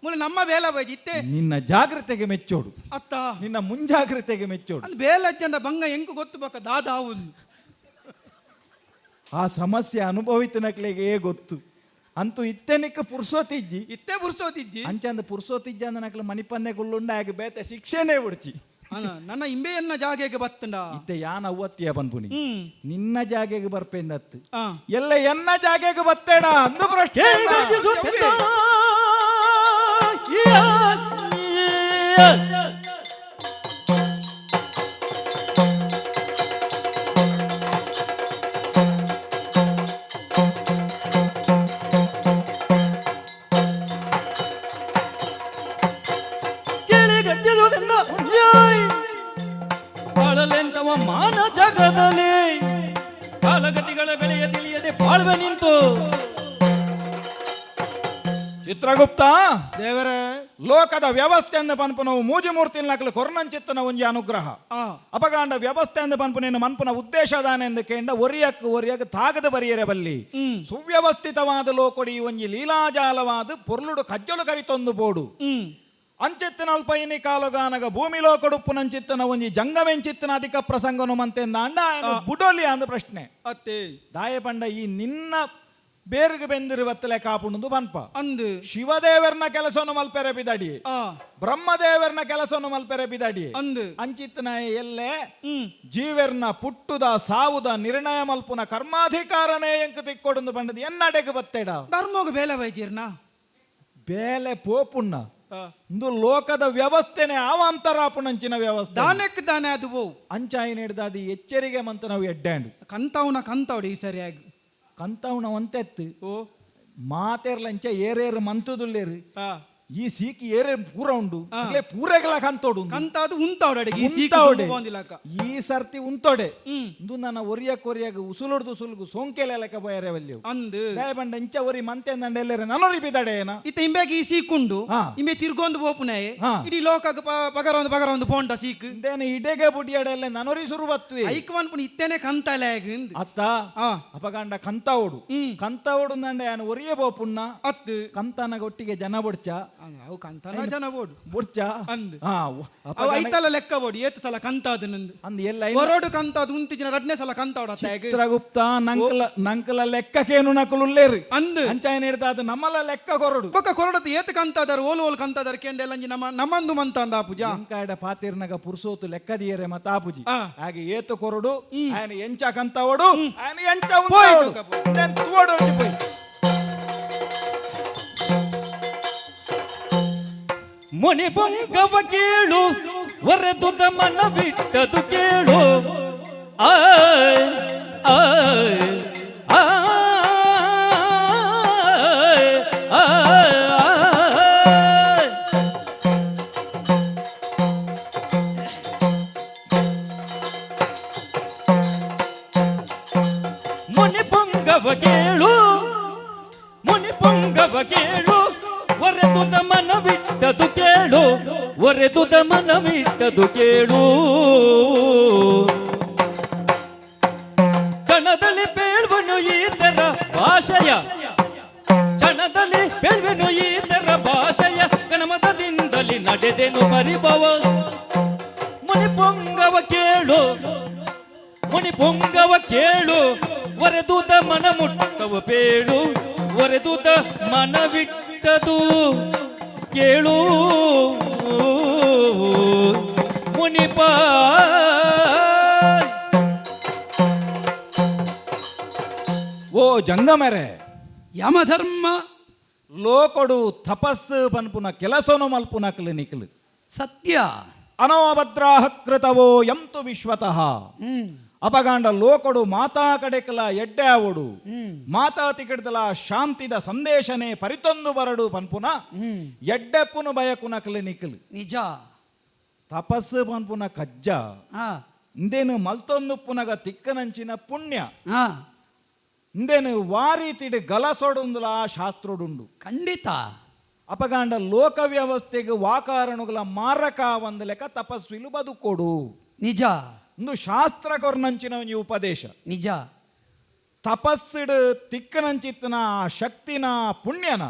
ಮೂಲ ನಮ್ಮ ಬೇಲ ಬೈಜಿ ಇತ್ತೆ ನಿನ್ನ ಜಾಗ್ರತೆಗೆ ಮೆಚ್ಚೋಡು. ಅತ್ತ ನಿನ್ನ ಮುಂಜಾಗ್ರತೆಗೆ ಮೆಚ್ಚೋಡು. ಅಲ್ಲಿ ಬೇಲಜ್ಜಂಡ ಬಂಗ ಎಂಕು ಗೊತ್ತು ಬೊಕ್ಕ ದಾದಾ ಒಂದು ಆ ಸಮಸ್ಯೆ ಅನುಭವಿತನಕ್ಲೆಗೆ ಗೊತ್ತು. ಅಂತೂ ಇತ್ತೆನಿಕ್ಕ ಪುರ್ಸೋತಿಜ್ಜಿ. ಇತ್ತೆ ಪುರ್ಸೋತಿಜ್ಜಿ. ಅಂಚಂದ ಪುರ್ಸೋತಿಜ್ಜಿ ಅಂದ ನಕ್ಲ ಮಣಿಪನ್ನೆ ಗುಳ್ಳುಂಡ ಆಗ ಬೇತೆ ಶಿಕ್ಷೆನೇ ಉಡ್ಚಿ. ಅಲ್ಲ ನನ್ನ ಇಂಬೆಯನ್ನ ಜಾಗೆಗೆ ಬತ್ತಂಡ. ಇತ್ತೆ ಯಾನ್ ಅವ್ವತ್ತಿಯ ಬನ್ಪುನಿ ನಿನ್ನ ಜಾಗೆಗೆ ಬರ್ಪೆಂದತ್ತು ಆ. ಎಲ್ಲ ಎನ್ನ ಜಾಗೆಗೆ ಬತ್ತೇಡ ಅಂದು ಪ್ರಶ್ನೆ. ಕೇಳಿ ಗರ್ಜಿಸುವುದೆಂದ ಬಾಳಲೆಂತವ ಮಾನ ಜಗದಲ್ಲಿ ಕಾಲಗತಿಗಳ ಬೆಳೆಯ ತಿಳಿಯದೆ ಬಾಳ್ವೆ ನಿಂತು. ಚಿತ್ರಗುಪ್ತ ದೇವರೇ, ಲೋಕದ ವ್ಯವಸ್ಥೆಯನ್ನು ಪನ್ಪುನವು ಮೂಜಿ ಮೂರ್ತಿ ನಕಲು ಕೊರ್ನಂಚಿತ್ತನ ಒಂಜಿ ಅನುಗ್ರಹ. ಅಪಗಾಂಡ ವ್ಯವಸ್ಥೆಯನ್ನು ಪನ್ಪುನೇನು ಮನ್ಪುನ ಉದ್ದೇಶ ದಾನೆಂದು ಕೇಂಡ ಒರಿಯಕ್ ಒರಿಯಕ್ ತಾಗದ ಬರಿಯರೆ ಬಲ್ಲಿ ಸುವ್ಯವಸ್ಥಿತವಾದ ಲೋಕೊಡಿ ಒಂಜಿ ಲೀಲಾಜಾಲವಾದ ಪೊರ್ಲುಡು ಕಜ್ಜಲು ಕರಿತೊಂದು ಬೋಡು. ಅಂಚಿತ್ತಿನ ಅಲ್ಪ ಇನಿ ಕಾಲುಗಾನಗ ಭೂಮಿ ಲೋಕಡುಪ್ಪುನಂಚಿತ್ತನ ಒಂಜಿ ಜಂಗಮೆಂಚಿತ್ತನ ಅಧಿಕ ಪ್ರಸಂಗನು ಮಂತೆಂದ ಅಂಡ ಬುಡೋಲಿ ಅಂದ ಪ್ರಶ್ನೆ. ಅತ್ತೆ ದಾಯ ಪಂಡ ಈ ನಿನ್ನ ಬೇರ್ಗೆ ಬೆಂದಿರುವತ್ತಲೆ ಕಾಪುಣದು ಪನ್ಪ ಅಂದು ಶಿವದೇವರ್ನ ಕೆಲಸವನ್ನು ಮಲ್ಪೆರೆ ಬಿದಡಿ, ಆ ಬ್ರಹ್ಮದೇವರ್ನ ಕೆಲಸವನ್ನು ಮಲ್ಪೆರೆ ಬಿದಡಿ ಅಂದು ಅಂಚಿತ್ತನ ಎಲ್ಲೆ ಜೀವೆರ್ನ ಪುಟ್ಟುದ ಸಾವುದ ನಿರ್ಣಯ ಮಲ್ಪುನ ಕರ್ಮಾಧಿಕಾರನೇ ಎಂಕು ತಿಕ್ಕೊಡುಂದು ಪಂಡದು ಎನ್ನಡೆಗೆ ಬತ್ತೇಡ. ಧರ್ಮೋಗ ಬೇಲೆ ಬೈಜೀರ್ನ ಬೇಲೆ ಪೋಪುಣ್ಣ ಇಂದು ಲೋಕದ ವ್ಯವಸ್ಥೆನೆ ಆವಾಂತರಾಪುಣಂಚಿನ ವ್ಯವಸ್ಥೆ. ದಾನಕ್ಕೆ ದಾನೆ ಅದು ಓ ಅಂಚಾಯಿ ಹಿಡ್ದ ಅದು ಎಚ್ಚರಿಗೆ ಮಂತ ನಾವು ಎಡ್ಡಾಂಡು ಕಂತಾವ್ನ ಕಂತಾವಡಿ ಈ ಸರಿಯಾಗಿ ಕಂತಾವ್ನ ಒಂತೆತ್ತು ಓ ಮಾತೇರ್ಲಂಚ ಏರೇರು ಮಂತುದುಲ್ಲೇರು ಆ ಈ ಸೀಕಿ ಏರೇ ಪೂರ ಉಂಡು ಅಕ್ಲೆ ಪೂರೆಗಳ ಕಂತೋಡು ಕಂತಾದು ಉಂತಾವಡಿ ಅಡಿಗೆ ಈ ಸೀಕು ಉಂತಾವಡೆ. ಬಂದಿಲ್ಲಕ್ಕ. ಈ ಸರ್ತಿ ಉಂತೋಡೆ ಇಂದು ನನ್ನ ಒರಿಯ ಕೊರಿಯಾಗ ಉಸುಲುಡ್ದು ಉಸುಲುಗು ಸೋಂಕೆಲೆ ಲೆಕ್ಕ ಬಯರೆ ವಲ್ಯವು ಅಂದು ಬಂಡ ಇಂಚ ಒರಿ ಮಂತೆ ಅಂದಂಡ ಎಲ್ಲರೆ ನನೊರಿ ಬಿದಡೆ ಏನ ಇತ್ತ ಇಂಬೆಗೆ ಈ ಸೀಕುಂಡು ಇಂಬೆ ತಿರ್ಗೊಂದು ಪೋಪುನಾಯೆ ಇಡೀ ಲೋಕಕ್ಕೆ ಪಗರ ಒಂದು ಪಗರ ಒಂದು ಪೋಂಡ ಸೀಕ್ ಇಂದೇನ ಇಡೆಗೆ ಬುಡಿಯಡೆಲ್ಲ ನನೊರಿ ಸುರು ಬತ್ತುವೆ ಐಕ್ ಪನ್ಪುನ ಇತ್ತೇನೆ ಕಂತಲೆ ಇಂದು ಅತ್ತ ಅಪಗಂಡ ಕಂತಾವೋಡು ಕಂತಾವೋಡು ನಂಡ ಯಾನು ಒರಿಯ ಬೋಪುಣ್ಣ ಅತ್ತು ಕಂತನಗ ಒಟ್ಟಿಗೆ ಜನ ಬೊಡ್ಚ ಅವು ಕಂತನ ಜನ ಬೋಡು ಬೊಡ್ಚ ಅಂದು ಅವು ಅವು ಐತಲ ಲೆಕ್ಕ ಬೋಡು ಏತ್ ಸಲ ಕಂತಾದ ನಂದು ಅಂದ್ ಎಲ್ಲ ಹೊರಡು ಕಂತಾದ ಉಂತಿಜಿನ ರಡ್ನೇ ಸಲ ಕಂತಾವಡ ಅತ್ತಾಗ ಚಿತ್ರಗುಪ್ತ ನಂಕಲ ನಂಕಲ ಲೆಕ್ಕಕೇನು ನಕಲು ಉಲ್ಲೇರು ಅಂದು ಅಂಚಾಯನ ಹಿಡ್ದಾದ ನಮ್ಮಲ ಲೆಕ್ಕ ಕೊರಡು ಬೊಕ್ಕ ಕೊರಡത്ത് ಏತ್ ಕಂತಾದಾರ ಓಲು ಓಲು ಕಂತಾದಾರ ಕೆಂಡೆಲ್ಲ ಅಂಜಿ ನಮ್ಮ ನಮ್ಮಂದು ಮಂತ ಅಂದ ಪೂಜಾ ಎಂಕಾಡ ಪಾತಿರ್ನಗ ಪುರ್ಸೋತು ಲೆಕ್ಕದಿಯರೆ ಮತ ಆಪುಜಿ ಹಾಗೆ ಏತು ಕೊರಡು ఆయన ಎಂಚ ಕಂತಾವಡು ఆయన ಎಂಚ ಪೋಯ್ ಉಂತಾವಡು ತುವಡು ಒಂಜಿ ಪೋಯ್. ಮುನಿ ಪುಂಗವ ಕೇಳು, ಒರೆದುದ ಮನ ಬಿಟ್ಟದು ಕೇಳು. ಆಯ್ ಆಯ್ ಆಯ್ ಆಯ್ ಆಯ್. ಮುನಿ ಪುಂಗವ ಕೇಳು, ಮುನಿ ಪುಂಗವ ಕೇಳು, ಒರೆದುದ ಮನ ಬಿಟ್ಟದು ಕೇಳು, ಒರೆದುದ ಮನ ಬಿಟ್ಟದು ಕೇಳು. ಚಣದಲ್ಲಿ ಬೇಳ್ವನು ಈ ತರ ಭಾಷೆಯ, ಚಣದಲ್ಲಿ ಬೇಳ್ವೆನು ಈ ತರ ಭಾಷೆಯ, ಕಣಮತದಿಂದಲಿ ನಡೆದೆನು ಪರಿಭವ. ಮುನಿ ಪುಂಗವ ಕೇಳು, ಮುನಿ ಪುಂಗವ ಕೇಳು, ಒರೆದುದ ಮನ ಮುಟ್ಟವ ಬೇಳು, ಒರೆದುದ ಮನವಿಟ್ಟದು ಕೇಳು ಮುನಿಪ. ಓ ಜಂಗಮರೆ, ಯಮಧರ್ಮ ಲೋಕೊಡು ತಪಸ್ಸು ಪನ್ಪುನ ಕೆಲಸನು ಮಲ್ಪುನ ನಿಕ್ಲು ಸತ್ಯ. ಅನೋಭದ್ರಾಹ ಕೃತವೋ ಯಂತು ವಿಶ್ವತಃ. ಅಪಗಾಂಡ ಲೋಕೊಡು ಮಾತಾ ಕಡೆಕಲ ಎಡ್ಡೆ ಆವೊಡು, ಮಾತಾ ತಿಕಡ್ದಲ ಶಾಂತಿದ ಸಂದೇಶನೆ ಪರಿತೊಂದು ಬರಡು ಪನ್ಪುನ ಎಡ್ಡೆಪ್ಪುನು ಬಯಕುನಕ್ಲು ನಿಕ್ಲು ನಿಜ. ತಪಸ್ಸು ಪನ್ಪುನ ಕಜ್ಜ ಇಂದೇನು ಮಲ್ತೊಂದು ಪುನಗ ತಿಕ್ಕನಂಚಿನ ಪುಣ್ಯ ಇಂದೇನು ವಾರೀತಿಡು ಗಲಸೊಡುಂದುಲ ಶಾಸ್ತ್ರಡುಂಡು. ಖಂಡಿತ. ಅಪಗಾಂಡ ಲೋಕ ವ್ಯವಸ್ಥೆಗೆ ವಾಕಾರಣುಗಳ ಮಾರಕ ಒಂದು ಲೆಕ್ಕ ತಪಸ್ವಿಲು ಬದುಕೊಡು. ನಿಜ. ಒಂದು ಶಾಸ್ತ್ರ ಕೊರ್ನಂಚಿನ ಒಂಜಿ ಉಪದೇಶ. ನಿಜ. ತಪಸ್ಸಿಡ್ ತಿಕ್ಕನಂಚಿತ್ತನ ಶಕ್ತಿನ ಪುಣ್ಯನ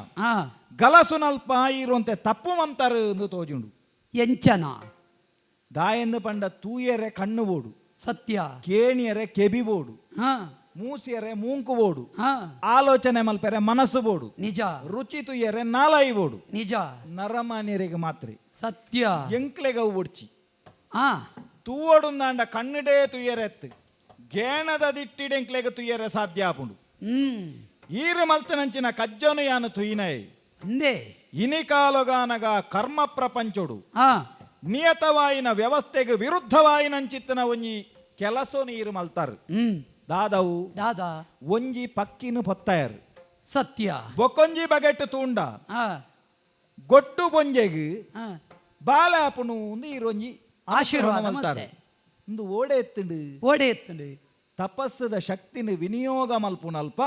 ಗಲಸುನಲ್ಪ ಇರುವಂತೆ ತಪ್ಪು ಮಂತಾರು ಎಂದು ತೋಜುಂಡು. ಎಂಚನ ದಾಯೆಂದು ಪಂಡ ತೂಯರೆ ಕಣ್ಣು ಬೋಡು, ಸತ್ಯ, ಕೇಣಿಯರೆ ಕೆಬಿ ಬೋಡು, ಮೂಸಿಯರೆ ಮೂಂಕು ಬೋಡು, ಆಲೋಚನೆ ಮಲ್ಪೆರೆ ಮನಸ್ಸು ಬೋಡು, ನಿಜ, ರುಚಿ ತುಯ್ಯರೆ ನಾಲಾಯಿ ಬೋಡು, ನಿಜ, ನರಮಾನ್ಯರಿಗೆ ಮಾತ್ರೆ ಸತ್ಯ, ಎಂಕ್ಲೆಗವು ಒಡ್ಚಿ ತೂವಡುಂದಾಂಡ ಕಣ್ಣಿಡೇ ತುಯ್ಯರೆತ್ತು ಗೇಣದ ದಿಟ್ಟಿಡೆಂಕ್ಲೆಗ ತುಯ್ಯರೆ ಸಾಧ್ಯ ಆಪುಂಡು. ಈರು ಮಲ್ತನಂಚಿನ ಕಜ್ಜನು ಯಾನು ತುಯ್ಯಿನೈ ಅಂದೇ ಇನಿಕಾಲುಗಾನಗ ಕರ್ಮ ಪ್ರಪಂಚೊಡು ನಿಯತವಾಯಿನ ವ್ಯವಸ್ಥೆಗೆ ವಿರುದ್ಧವಾಯಿನಂಚಿತ್ತನ ಒಂಜಿ ಕೆಲಸೋ ನೀರು ಮಲ್ತಾರು. ದಾದವು ದಾದಾ ಒಂಜಿ ಪಕ್ಕಿನ ಪೊತ್ತಾಯರು, ಸತ್ಯ, ಬೊಕೊಂಜಿ ಬಗೆಟ್ ತೂಂಡ ಗೊಟ್ಟು ಬೊಂಜೆಗ್ ಬಾಲ ಆಪುಣು ಈರೊಂಜಿ ಆಶೀರ್ವಾದ ಮಲ್ತಾರು. ಇಂದು ಓಡೆ ಎತ್ತುಂಡು, ಓಡೆ ಎತ್ತುಂಡು ತಪಸ್ಸದ ಶಕ್ತಿನ ವಿನಿಯೋಗ ಮಲ್ಪುನಲ್ಪ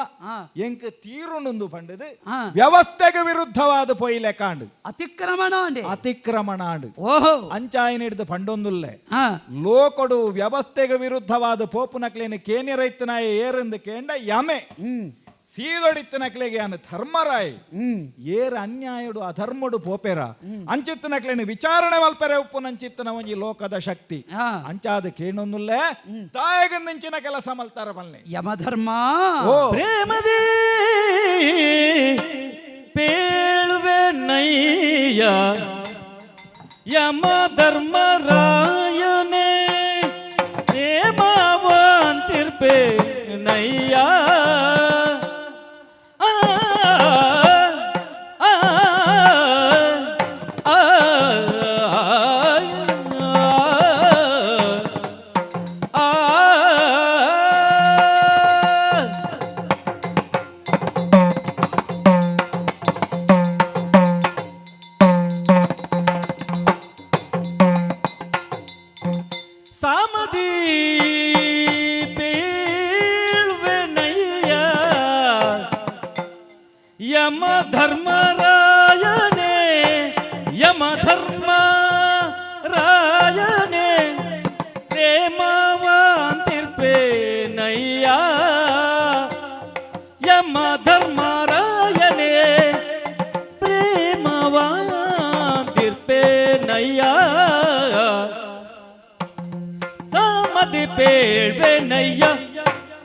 ಎಂಕ್ ತೀರುಣುಂದು ಪಂಡದು ವ್ಯವಸ್ಥೆಗೆ ವಿರುದ್ಧವಾದ ಪೊಯ್ಲೆ ಕಾಂಡು ಅತಿಕ್ರಮಣ ಅತಿಕ್ರಮಣ ಓಹೋ ಅಂಚಾಯನ ಹಿಡಿದು ಪಂಡೊಂದುಲ್ಲೆ ಲೋಕೊಡು ವ್ಯವಸ್ಥೆಗೆ ವಿರುದ್ಧವಾದ ಪೋಪುನಕ್ಲೇನು ಕೇನಿ ರೈತನಾಯ ಏರೆಂದು ಕೇಂಡ ಯಮೆ ಸೀದೊಡಿತ್ತನಕ್ಲೆಗೆ ಅನು ಧರ್ಮರಾಯ್ ಏರ್ ಅನ್ಯಾಯಡು ಅಧರ್ಮಡು ಪೋಪೆರ ಅಂಚಿತ್ತನಕ್ಲೇನು ವಿಚಾರಣೆ ಮಲ್ಪೆರೆ ಉಪ್ಪುನಂಚಿತ್ತನ ಒಂಜಿ ಲೋಕದ ಶಕ್ತಿ ಅಂಚಾದ ಕೇಣೊಂದುಲ್ಲೆ ದಾಯಗ ನಿಂಚಿನ ಕೆಲಸ ಮಲ್ತಾರ ಬಲ್ಲೆ ಯಮಧರ್ಮ ಪ್ರೇಮದೇ ಪೇಳುವೆ ನಯ್ಯ ಯಮ ಧರ್ಮರಾಯನೇ ಪ್ರೇಮವಂತಿರ್ಪೆ ನಯ್ಯ ಸಾಮದಿ ಪೇಳ್ವೆನಯ್ಯ ಯಮ ಧರ್ಮರಾಯನೇ ಯಮ ಧರ್ಮ ರಾಯನೇ ಪ್ರೇಮವಾಂತಿರ್ಪೇನಯ್ಯ ಯಮ ಧರ್ಮರಾಯನೇ ಪ್ರೇಮವಾಂತಿರ್ಪೇನಯ್ಯ ಸಾಮದಿ ಪೇಳ್ವೆನಯ್ಯ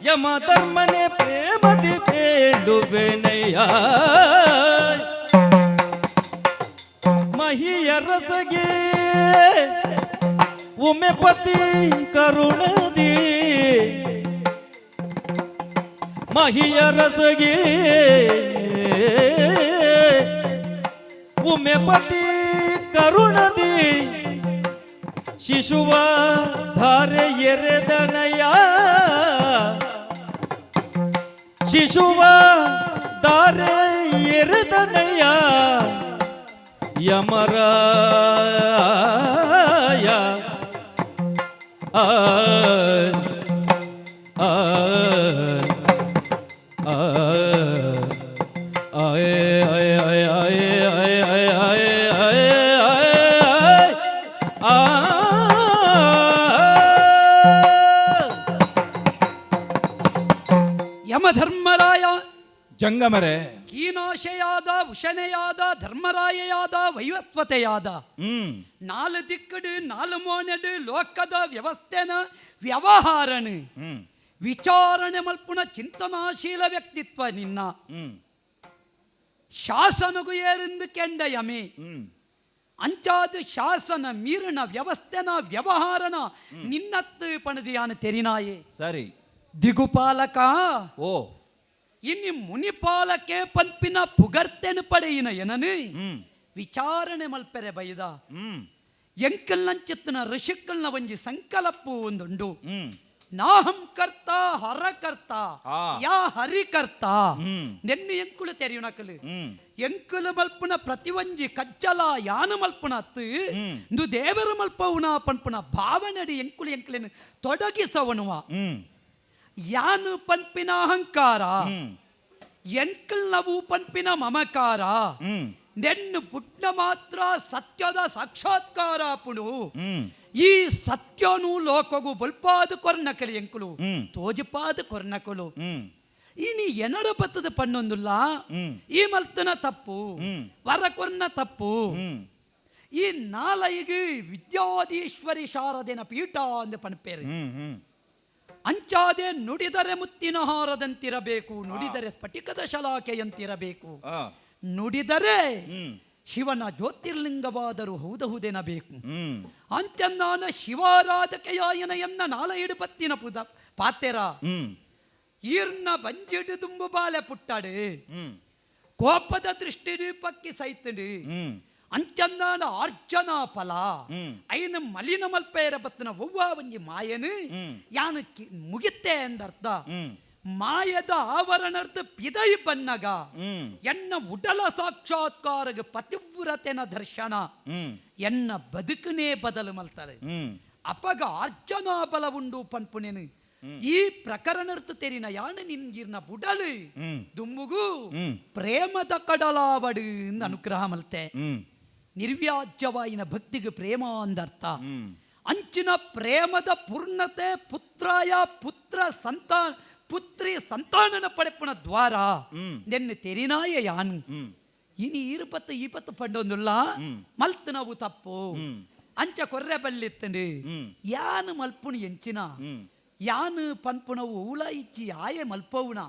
ಯಮ ಧರ್ಮನೆ ಪ್ರೇಮದಿ ಪೇಳುವೆನಯ್ಯ ಮಹಿಯ ರಸಗೆ ಉಮೆಪತಿ ಕರುಣದಿ ಮಹಿಯ ರಸಗೆ ಉಮೆಪತಿ ಕರುಣದಿ ಶಿಶುವ ಧಾರೆ ಎರೆದನಯ ಶಿಶುವ ಧಾರೆ ಎರೆದನಯ ಯಮರಾಯ ಆ ಆ ಆ ಆಯ್ ಆಯ್ ಆಯ್ ಆಯ್ ಆಯ್ ಆಯ್ ಆಯ್ ಆಯ್ ಆಯ್ ಆ ಯಮಧರ್ಮರಾಯ ಜಂಗಮರೆ ಕೀನಾಶೆಯಾದ ಉಷಣೆಯಾದ ಧರ್ಮರಾಯೆಯಾದ ವೈವಸ್ವತೆಯಾದ ನಾಲು ದಿಕ್ಕಡು ನಾಲು ಮೋನೆಡು ಲೋಕದ ವ್ಯವಸ್ಥೆನ ವ್ಯವಹಾರಣ ವಿಚಾರಣೆ ಮಲ್ಪುನ ಚಿಂತನಾಶೀಲ ವ್ಯಕ್ತಿತ್ವ ನಿನ್ನ ಶಾಸನಗು ಏರಿಂದು ಕೆಂಡ ಯಮೆ ಅಂಚಾದ ಶಾಸನ ಮೀರಣ ವ್ಯವಸ್ಥೆನ ವ್ಯವಹಾರನ ನಿನ್ನತ್ತು ಪಣದಿಯಾನ ತೆರಿನಾಯೆ ಸರಿ ದಿಗುಪಾಲಕ ಓ ಇನ್ನು ಮುನಿಪಾಲಕೆ ಪನ್ಪಿನ ಪುಗರ್ತೆನು ಪಡೆಯಿನ ಎನನು ವಿಚಾರಣೆ ಮಲ್ಪೆರೆ ಬೈದ ಎಂಕಲ್ನಂಚಿತ್ತನ ಋಷಿಕ್ಕಲ್ನ ಒಂಜಿ ಸಂಕಲಪ್ಪು ಒಂದುಂಡು ನಾಹಂ ಕರ್ತ ಹರಕರ್ತ ಯಾ ಹರಿಕರ್ತ ನೆನ್ನು ಎಂಕುಲು ತೆರೆಯುನಕಲು ಎಂಕುಲು ಮಲ್ಪುನ ಪ್ರತಿವಂಜಿ ಕಜ್ಜಲ ಯಾನು ಮಲ್ಪುನ ಅತ್ತು ಇಂದು ದೇವರು ಮಲ್ಪವುನ ಪನ್ಪುನ ಭಾವನಡಿ ಎಂಕುಲು ಎಂಕುಲೇನು ತೊಡಗಿಸವನುವ ಯಾನು ಪನ್ಪಿನ ಅಹಂಕಾರ ಎಂಕಲ್ ನವು ಪನ್ಪಿನ ಮಮಕಾರ ನೆನ್ನು ಪುಟ್ಟ ಮಾತ್ರ ಸತ್ಯದ ಸಾಕ್ಷಾತ್ಕಾರ ಆಪುಂಡು. ಈ ಸತ್ಯನು ಲೋಕಗು ಬಲ್ಪಾದ ಕೊರ್ನಕಲಿ ಎಂಕುಲು ತೋಜಿಪಾದ ಕೊರ್ನಕಲು. ಇನಿ ಎನಡ ಬತ್ತದ ಪಣ್ಣೊಂದುಲ್ಲ, ಈ ಮಲ್ತನ ತಪ್ಪು, ವರ ಕೊರ್ನ ತಪ್ಪು. ಈ ನಾಲೈಗೆ ವಿದ್ಯಾಧೀಶ್ವರಿ ಶಾರದೆನ ಪೀಠ ಅಂದ ಪನ್ಪೇರು. ಅಂಚಾದೆ ನುಡಿದರೆ ಮುತ್ತಿನ ಹಾರದಂತಿರಬೇಕು, ನುಡಿದರೆ ಸ್ಫಟಿಕದ ಶಲಾಕೆಯಂತಿರಬೇಕು, ನುಡಿದರೆ ಶಿವನ ಜ್ಯೋತಿರ್ಲಿಂಗವಾದರೂ ಹೌದಹುದೆನಬೇಕು. ಅಂತ್ಯನ್ನಾನ ಶಿವಾರಾಧಕೆಯಾಯನ ಎನ್ನ ನಾಲೈಡು ಬತ್ತಿನ ಪುದ ಪಾತೆರ. ಈರ್ನ ಬಂಜಿಡು ದುಂಬು ಬಾಲೆ ಪುಟ್ಟಾಡು, ಕೋಪದ ದೃಷ್ಟಿ ಪಕ್ಕಿ ಸೈತಂಡು. ಅಂಚನ್ನಾನ ಅರ್ಜನ ಫಲ ಐನ ಮಲಿನ ಮಲ್ಪೇರ ಬತ್ತನ ಒವ್ವ ಒಂಜಿ ಮಾಯನು ಯಾನು ಮುಗಿತ್ತೆ ಎಂದರ್ಥ. ಮಾಯದ ಆವರಣರ್ಥ ಪಿದೈ ಬನ್ನಗ ಎನ್ನ ಉಡಲ ಸಾಕ್ಷಾತ್ಕಾರಗ ಪತಿವ್ರತೆನ ದರ್ಶನ ಎನ್ನ ಬದುಕನೇ ಬದಲು ಮಲ್ತಾರೆ. ಅಪಗ ಅರ್ಜನಾ ಬಲ ಉಂಡು ಪನ್ಪುನೇನು. ಈ ಪ್ರಕರಣರ್ಥ ತೆರಿನ ಯಾನು ನಿನ್ಗಿರ್ನ ಬುಡಲು ದುಮ್ಮುಗು ಪ್ರೇಮದ ಕಡಲಾವಡು ಅನುಗ್ರಹ ಮಲ್ತೆ. ನಿರ್ವ್ಯಾಜ್ಯವಾಯಿನ ಭಕ್ತಿಗೆ ಪ್ರೇಮ ಅಂದರ್ಥ. ಅಂಚಿನ ಪ್ರೇಮದ ಪೂರ್ಣತೆ ಪುತ್ರಾಯ ಪುತ್ರ ಸಂತಾನ ಪುತ್ರಿ ಸಂತಾನನ ಪಡೆಪುನ ದ್ವಾರ ನೆನ್ನೆ ತೆರಿನಾಯ ಯಾನು. ಇನಿ ಇರುಪತ್ತು ಈಪತ್ತು ಪಂಡೊಂದುಲ್ಲ ಮಲ್ತು ನಾವು ತಪ್ಪು ಅಂಚ ಕೊರ್ರೆ ಬಲ್ಲಿತ್ತಂಡು. ಯಾನು ಮಲ್ಪುಣು ಎಂಚಿನ ಯಾನು ಪನ್ಪುನವು ಊಲ ಇಚ್ಚಿ ಆಯೆ ಮಲ್ಪವುನ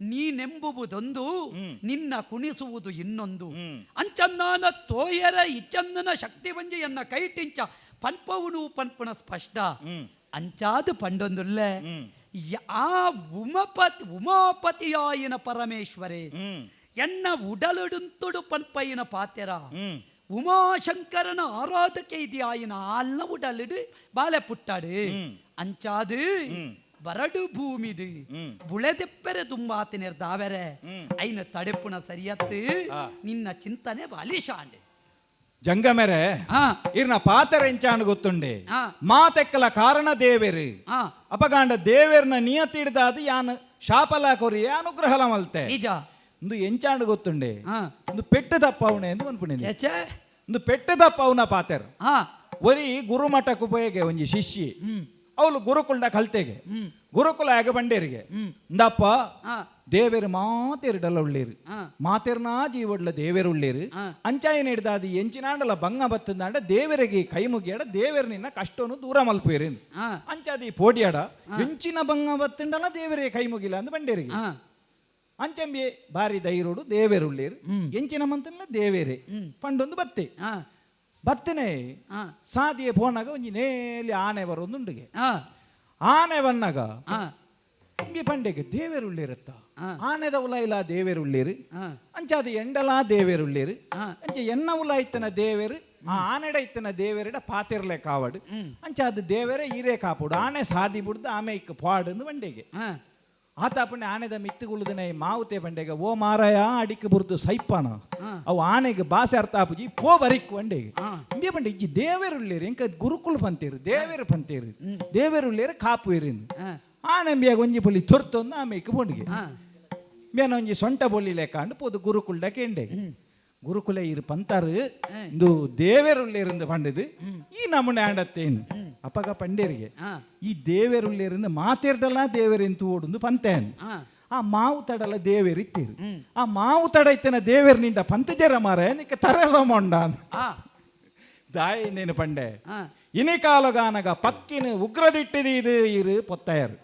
ನೀನೆಂಬುವುದೊಂದು ನಿನ್ನ ಕುಣಿಸುವುದು ಇನ್ನೊಂದು. ಅಂಚನ್ನಾನ ತೋಯರ ಇಚ್ಚಂದನ ಶಕ್ತಿ ವಂಜೆಯನ್ನ ಕೈಟಿಂಚ ಪನ್ಪವುನು ಪನ್ಪುನ ಸ್ಪಷ್ಟ. ಅಂಚಾದ ಪಂಡೊಂದುಲ್ಲೆ ಆ ಉಮಪತಿ ಉಮಾಪತಿಯಾಯಿನ ಪರಮೇಶ್ವರೇ ಎನ್ನ ಉಡಲುಡುಂತುಡು ಪನ್ಪೈನ ಪಾತೆರ. ಉಮಾಶಂಕರನ ಆರಾಧಕೆ ಇದೆಯಾಯಿನ ಆಲ್ನ ಉಡಲಿಡು ಬಾಲೆ ಪುಟ್ಟಾಡು. ಅಂಚಾದು ಬರಡು ಭೂಮಿಡು ಬುಳೆದೆಪ್ಪೆರೆ ದುಂಬಾತಿನೆರ್ದಾವೆರೆ ಐನ ತಡೆಪುಣ ಸರಿಯತ್ತು ನಿನ್ನ ಚಿಂತನೆ ಬಾಲಿಶಾಂಡೆ. ಜಂಗಮೆರೆ ಇರ್ನ ಪಾತೆರ ಎಂಚಾಂಡ್ ಗೊತ್ತುಂಡೆ. ಮಾತೆಕ್ಕಲ ಕಾರಣ ದೇವೆರು. ಅಪಗಾಂಡ ದೇವೆರ್ನ ನಿಯತಿ ಹಿಡ್ದಾದ ಯಾನ್ ಶಾಪಲ ಕೊರಿಯ ಅನುಗ್ರಹಲ ಮಲ್ತೆ. ನಿಜ. ಒಂದು ಎಂಚಾಂಡ್ ಗೊತ್ತುಂಡೆ. ಒಂದು ಪೆಟ್ಟು ತಪ್ಪವಣೆ ಎಂದು ಅನ್ಪುಣೆ. ಒಂದು ಪೆಟ್ಟು ತಪ್ಪವನ ಪಾತೆರ್. ಒರಿ ಗುರುಮಠಕ್ಕೂ ಪೋಯಗೆ ಒಂಜಿ ಶಿಷ್ಯಿ ಅವಳು ಗುರುಕುಲ್ಡ ಕಲ್ತೆಗೆ ಗುರುಕುಲ ಆಗ ಬಂಡೇರಿಗೆ ಇಂದಪ್ಪ ದೇವೆರು ಮಾತೇರಿಡಲ್ಲ ಉಳ್ಳೇರು ಮಾತೇರ್ನಾ ಜೀವಡ್ಲ ದೇವೆರು ಉಳ್ಳೇರು ಅಂಚಾಯನ ಹಿಡ್ದಾದಿ ಎಂಚಿನಾಂಡಲ ಬಂಗ ಬತ್ತಂದಾಂಡ ದೇವರಿಗೆ ಕೈ ಮುಗಿಯಾಡ ದೇವೆರ್ ನಿನ್ನ ಕಷ್ಟನು ದೂರ ಮಲ್ಪೇರಿ ಅಂಚಾದಿ ಪೋಡಿಯಾಡ ಎಂಚಿನ ಬಂಗ ಬತ್ತಂಡಲ ದೇವರೇ ಕೈ ಮುಗಿಲ ಅಂದ್ ಬಂಡೇರಿಗೆ. ಅಂಚಂಬಿ ಬಾರಿ ದೈರೋಡು ದೇವೆರು ಉಳ್ಳೇರು ಎಂಚಿನ ಮಂತಲ್ಲ ದೇವೇರೆ ಪಂಡೊಂದು ಬತ್ತೆ ಬತ್ತನೆ ಸಾದಿಯೆ ಪೋನಾಗ ಒಂಜಿ ನೇಲಿ ಆನೆ ಬರೋದುಂಡುಗೆ. ಆನೆ ಬನ್ನಾಗ ಇಂಬಿ ಪಂಡೆಗೆ ದೇವೆರುಳ್ಳೇರತ್ತ ಆನೆದ ಉಲಾಯಿಲ ದೇವೆರುಳ್ಳೇರು ಅಂಚಾದ ಎಂಡಲ ದೇವೆರುಳ್ಳೇರು ಅಂಚೆ ಎನ್ನ ಉಲಾಯ್ತನ ದೇವೆರು ಆ ಆನೆಡ ಇತ್ತನ ದೇವೆರಡ ಪಾತಿರ್ಲೆ ಕಾವಡು ಅಂಚಾದ ದೇವೆರೆ ಈರೇ ಕಾಪುಡು ಆನೆ ಸಾದಿ ಬುಡ್ದು ಆಮೆ ಇಕ್ಕ ಪಾಡು ಬಂಡೆಗೆ. ಆತ ಪಂಡೆ ಆನೆದ ಮಿತ್ತುಗುಳುದನೆ ಮಾವುತೆ ಪಂಡೆಗೆ ಓ ಮಾರಾಯ ಅಡಿಕ್ ಬುರ್ದು ಸೈಪಾನ ಅವು ಆನೆಗೆ ಬಾಸೆ ಅರ್ಥ ಆಪುಜಿ ಪೋ ಬರಿಕ್ ಬಂಡೆಗೆ. ಇಂಬೆ ಪಂಡೆ ಇಜ್ಜಿ ದೇವೆರುಳ್ಳೇರು ಎಂಕ ಗುರುಕುಲು ಪಂತೇರು ದೇವೆರು ಪಂತೇರು ದೇವೆರುಳ್ಳೇರು ಕಾಪು ಇರಿಂದು ಆನೆಂಬಿಯಾಗ ಒಂಜಿ ಪೊಲಿ ತೊರ್ತೊಂದು ಆಮೇಕ್ ಪೋಂಡಿಗೆ ಬೇನ ಒಂಜಿ ಸೊಂಟ ಬೊಲ್ಲಿ ಲೆಕ್ಕಾಂಡು ಪೋದು ಗುರುಕುಲ್ಡ ಕೇಂಡೆ. ಗುರುಕುಲ ಇರು ಪಂತಾರು ಇಂದು ದೇವೆರುಳ್ಳೇರಿಂದ ಪಂಡದು ಈ ನಮೂನೆ ಆಂಡತ್ತೇನು ಅಪಗ ಪಂಡೇರಿಗೆ ಈ ದೇವೆರುಳ್ಳೇರಿಂದ ಮಾತೇರ್ಡಲ್ಲ ದೇವೆರೆಂತು ಓಡುಂದು ಪಂತೇನು. ಆ ಮಾವು ತಡಲ ದೇವೆರ್ ಇತ್ತೀರು ಆ ಮಾವು ತಡ ಇತ್ತನ ದೇವೆರ್ ನಿಂಡ ಪಂತಜರ ಮಾರ ನಿಕ್ಕ ತರದ ಮೊಂಡ ದಾಯಿ ನೇನು ಪಂಡೆ. ಇನಿ ಕಾಲಗಾನಗ ಪಕ್ಕಿನ ಉಗ್ರದಿಟ್ಟಿದ ಇದು ಇರು ಪೊತ್ತಾಯರು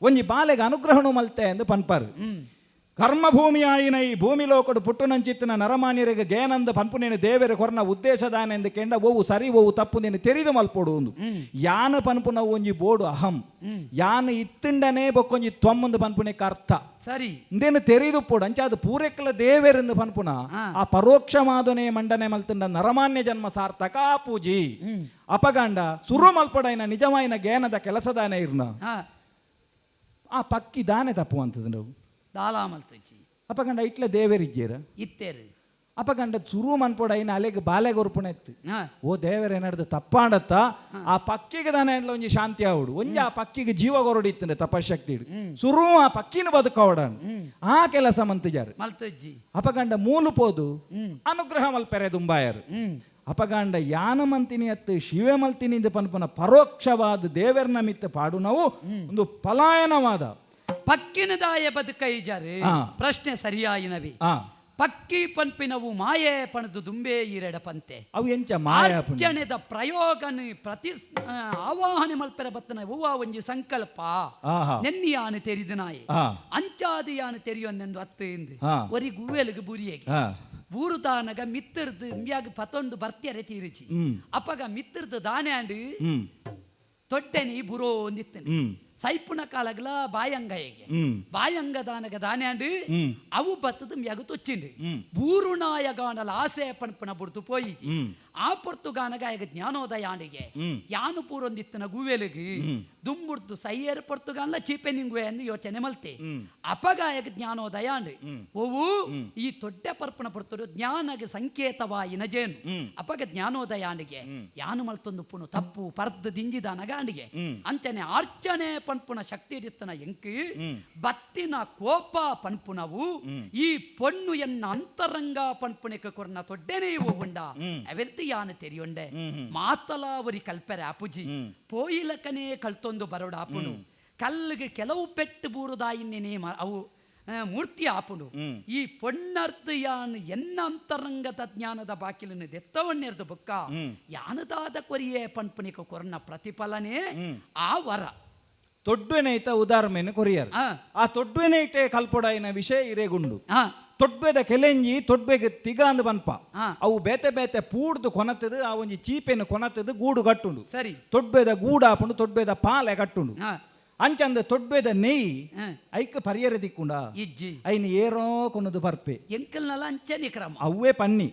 ಒಂಜಿ ಬಾಲೆಗೆ ಅನುಗ್ರಹಣು ಮಲ್ತೆ ಎಂದು ಪನ್ಪರು. ಕರ್ಮಭೂಮಿಯಾಯಿನ ಈ ಭೂಮಿ ಲೋಕಡು ಪುಟ್ಟುನಂಚಿತ್ತಿನ ನರಮಾನ್ಯರಿಗೆ ಗೇನಂದ ಪನ್ಪುನೇನು ದೇವೆರ ಕೊರ್ನ ಉದ್ದೇಶದಾನೆಂದು ಕೆಂಡ ಓವು ಸರಿ ಓವು ತಪ್ಪು ನೀನು ತೆರಿದು ಮಲ್ಪೊಡು ಒಂದು ಯಾನ ಪನ್ಪುನ ಒಂಜಿ ಬೋಡು ಅಹಂ ಯಾನ ಇತ್ತಿಂಡನೇ ಬೊಕ್ಕೊಂಜಿ ತ್ವಮ್ಮಂದು ಪನ್ಪುನೆಕ್ ಅರ್ಥ ಸರಿ ಇಂದೇನು ತೆರಿದು ಪೋಡು ಅಂಚ ಅದು ಪೂರೆಕ್ಕಲ ದೇವೆರೆಂದು ಪನ್ಪುನ ಆ ಪರೋಕ್ಷ ಮಾದನೆ ಮಂಡನೆ ಮಲ್ತಂಡ ನರಮಾನ್ಯ ಜನ್ಮ ಸಾರ್ಥಕ ಆ ಪೂಜಿ ಅಪಗಂಡ ಸುರು ಮಲ್ಪಡೈನ ನಿಜವಾಯಿನ ಗೇನದ ಕೆಲಸದಾನೆ ಇರ್ನ ಆ ಪಕ್ಕಿ ದಾನೆ ತಪ್ಪು ಅಂತದ ನಾವು ದಾಲಾಮಲ್ತಜ್ಜಿ ಅಪಗಂಡ ಇಟ್ಲ ದೇವೆರಿಜ್ಜೇರ ಇತ್ತೇರು. ಅಪಗಂಡ ಸುರು ಮನ್ಪೊಡ ಐನ ಅಲೆಗ್ ಬಾಲೆ ಗೊರ್ಪುಣೆತ್ತು. ಓ ದೇವರೇ ನಡೆದು ತಪ್ಪಾಂಡತ್ತ ಆ ಪಕ್ಕಿಗೆ ದಾನೆ ಒಂಜಿ ಶಾಂತಿ ಆವಡು ಒಂಜಿ ಆ ಪಕ್ಕಿಗೆ ಜೀವ ಕೊರಡಿತ್ತಂಡೆ ತಪಶಕ್ತಿ ಸುರು ಆ ಪಕ್ಕಿನ ಬದುಕವಡನ್ ಆ ಕೆಲಸ ಮಂತಿಜಾರು ಮಲ್ತಜ್ಜಿ. ಅಪಗಂಡ ಮೂಲು ಪೋದು ಅನುಗ್ರಹ ಮಲ್ಪೆರೆ ದುಂಬಾಯರು. ಅಪಗಂಡ ಯಾನ ಮಂತಿನಿ ಅತ್ತು ಶಿವೆ ಮಲ್ತಿನಿ ಪನ್ಪನ ಪರೋಕ್ಷವಾದ ದೇವರನ ಮಿತ್ತ ಪಾಡು ನಾವು ಒಂದು ಪಲಾಯನವಾದ ಪಕ್ಕಿನದಾಯ ಬದುಕೈಜಾರು. ಪ್ರಶ್ನೆ ಸರಿಯಾಯಿನವಿ. ಪಕ್ಕಿ ಪನ್ಪಿನವು ಮಾಯೆ ಪಣದು ದುಂಬೆ ಈರೆಡ ಪಂತೆ ಅವು ಎಂಚ ಮಾಯ ಅರ್ಚನೆದ ಪ್ರಯೋಗನ ಪ್ರತಿ ಆವಾಹನೆ ಮಲ್ಪೆರ ಬತ್ತನ ಹೂವ ಒಂಜಿ ಸಂಕಲ್ಪ ನೆನ್ನಿಯಾನು ತೆರಿದನಾಯೆ ಅಂಚಾದಿಯಾನು ತೆರಿಯೊಂದೆಂದು ಅತ್ತು ಇಂದು ಒರಿ ಗುವೆಲುಗು ಬುರಿಯಗೆ ಬೂರುದಾನಗ ಮಿತ್ತರ್ದು ಇಂಬ್ಯಾಗ ಪತೊಂದು ಬರ್ತಿಯರೆ ತೀರಿಚಿ ಅಪ್ಪಗ ಮಿತ್ತರ್ದು ದಾನೆ ಅಂಡು ತೊಟ್ಟೆನಿ ಬುರೋ ಒಂದಿತ್ತನೆ ಸೈಪುನ ಕಾಲಗಲ ಬಾಯಂಗಯ್ಯಗೆ ಬಾಯಂಗ ದಾನಗ ದಾನೆ ಅಂಡು ಅವು ಬತ್ತದ ಮ್ಯಾಗ ತೊಚ್ಚಿಂಡು ಬೂರುನಾಯಗಾನಲ ಆಸೆ ಪನ್ಪನ ಬುಡ್ದು ಪೋಯಿಜಿ ಆ ಪೊರ್ತುಗಾನಗ ಆಯಗ ಜ್ಞಾನೋದಯ ಆಂಡಿಗೆ ಯಾನು ಪೂರೊಂದಿತ್ತನ ಗುವೆಲುಗು ದುಂಬುಡ್ದು ಸೈಯರ್ ಪೊರ್ತುಗಾನ್ಲ ಚೀಪೆ ನಿಂಗುವೆ ಎಂದು ಯೋಚನೆ ಮಲ್ತೆ ಅಪಗಾಯಕ ಜ್ಞಾನೋದಯ ಆಂಡು ಓವು ಈ ತೊಡ್ಡೆ ಪರ್ಪಣ ಪೊರ್ತುಡು ಜ್ಞಾನಗೆ ಸಂಕೇತವಾಯಿನ ಜೇನು ಅಪಗ ಜ್ಞಾನೋದಯ ಆಂಡಿಗೆ ಯಾನು ಮಲ್ತೊಂದು ಪುನು ತಪ್ಪು ಪರ್ದು ದಿಂಜಿದಾನಗ ಆಂಡಿಗೆ ಅಂಚನೆ ಅರ್ಚನೆ ಪನ್ಪುನ ಶಕ್ತಿ ಇತ್ತನ ಎಂಕು ಬತ್ತಿನ ಕೋಪ ಪನ್ಪುನವು ಈ ಪೊಣ್ಣು ಎನ್ನ ಅಂತರಂಗ ಪನ್ಪುನೆಕ ಕೊರ್ನ ತೊಡ್ಡೆನೇ ಉಂಡ ಅವೆರ್ತಿ ಯಾನು ತೆರಿಯೊಂಡೆ ಮಾತಲ ಒರಿ ಕಲ್ಪೆರೆ ಅಪುಜಿ ಪೋಯಿಲಕನೇ ಕಲ್ತೊಂದು ಬರೋಡ ಆಪುನು ಕಲ್ಲಿಗೆ ಕೆಲವು ಪೆಟ್ಟು ಬೂರುದಾಯಿನ್ನೇ ಅವು ಮೂರ್ತಿ ಆಪುನು ಈ ಪೊಣ್ಣರ್ಥ ಯಾನು ಎನ್ನ ಅಂತರಂಗದ ಜ್ಞಾನದ ಬಾಕಿಲನ್ನು ದೆತ್ತವನ್ನೆರ್ದು ಬೊಕ್ಕ ಯಾನದಾದ ಕೊರಿಯೇ ಪನ್ಪುನಿಕ ಕೊರ್ನ ಪ್ರತಿಫಲನೇ ಆ ವರ. ತೊಡ್ವೆನೈತ ಉದಾಹರಣೆಯನ್ನು ಕೊರಿಯರ್ ಆ ತೊಡ್ವೆನೈಟೆ ಕಲ್ಪೊಡಾಯಿನ ವಿಷಯ ಇರೇಗುಂಡು. ತೊಡ್ಬೆದ ಕೆಲೆಂಜಿ ತೊಡ್ಬೆಗೆ ತಿಗ ಅಂದ್ ಪನ್ಪ ಅವು ಬೇತೆ ಬೇತೆ ಪೂಡ್ದು ಕೊನತದು ಆ ಒಂಜಿ ಚೀಪೆನು ಕೊನತದು ಗೂಡು ಕಟ್ಟುಂಡು. ಸರಿ. ತೊಡ್ಬೆದ ಗೂಡು ಆಪುಂಡು ತೊಡ್ಬೆದ ಪಾಲೆ ಕಟ್ಟುಂಡು. ಅಂಚಂದ ತೊಡ್ಬೆದ ನೆಯ್ ಐಕ್ ಪರಿಯರ ದಿಕ್ಕುಂಡ ಇಜ್ಜಿ ಐನ್ ಏರೋ ಕೊನದು ಬರ್ಪೆ ಎಂಕಲ್ನಲ ಅಂಚನೆ ಕ್ರಮ ಅವ್ವೇ ಪನ್ನಿ.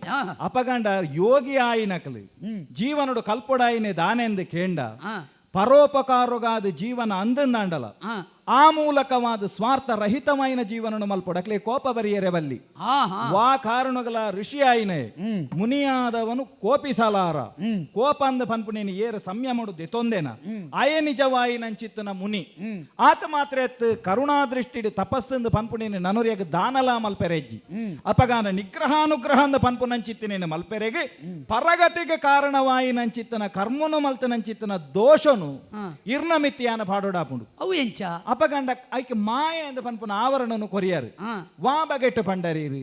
ಅಪಗಂಡ ಯೋಗಿ ಆಯಿನಕಲು ಜೀವನಡು ಕಲ್ಪೊಡಾಯಿನೆ ದಾನೆಂದು ಕೇಂಡ ಪರೋಪಕಾರಗಾದ ಜೀವನ ಅಂದಂದಾಂಡಲ ಆ ಮೂಲಕವಾದ ಸ್ವಾರ್ಥ ರಹಿತವಾಯಿನ ಜೀವನನು ಮಲ್ಪೊಡಕ್ಲೆ ಕೋಪ ಬರಿಯರೆ ಬಲ್ಲಿ ವಾ ಕಾರಣಗಳ ಋಷಿ ಆಯಿನೆ ಮುನಿಯಾದವನು ಕೋಪಿಸಲಾರ ಕೋಪ ಅಂದ ಪನ್ಪುನೇನು ಏರ ಸಂಯಮಡು ದೆತೊಂದೇನ ಅಯ ನಿಜವಾಯಿನಂಚಿತ್ತನ ಮುನಿ ಆತ ಮಾತ್ರ ಎತ್ತು ಕರುಣಾದೃಷ್ಟಿಡು ತಪಸ್ಸಂದು ಪನ್ಪುನೇನು ನನೊರಿಯಗ ದಾನಲ ಮಲ್ಪೆರೆಜ್ಜಿ ಅಪಗಾನ ನಿಗ್ರಹಾನುಗ್ರಹ ಅಂದ ಪನ್ಪುನಂಚಿತ್ತನೇನು ಮಲ್ಪೆರೆಗೆ ಪರಗತಿಗೆ ಕಾರಣವಾಯಿನಂಚಿತ್ತನ ಕರ್ಮನು ಮಲ್ತನಂಚಿತ್ತನ ದೋಷನು ಇರ್ನ ಮಿತಿಯಾನ ಪಾಡೋಡಾಪುಂಡು ಅವು ಎಂಚ ಅಪಗಂಡ ಐಕೆ ಮಾಯ ಎಂದು ಪನ್ಪುನ ಆವರಣನು ಕೊರಿಯರು ವಾ ಬಗೆಟ್ಟು ಪಂಡರೀರು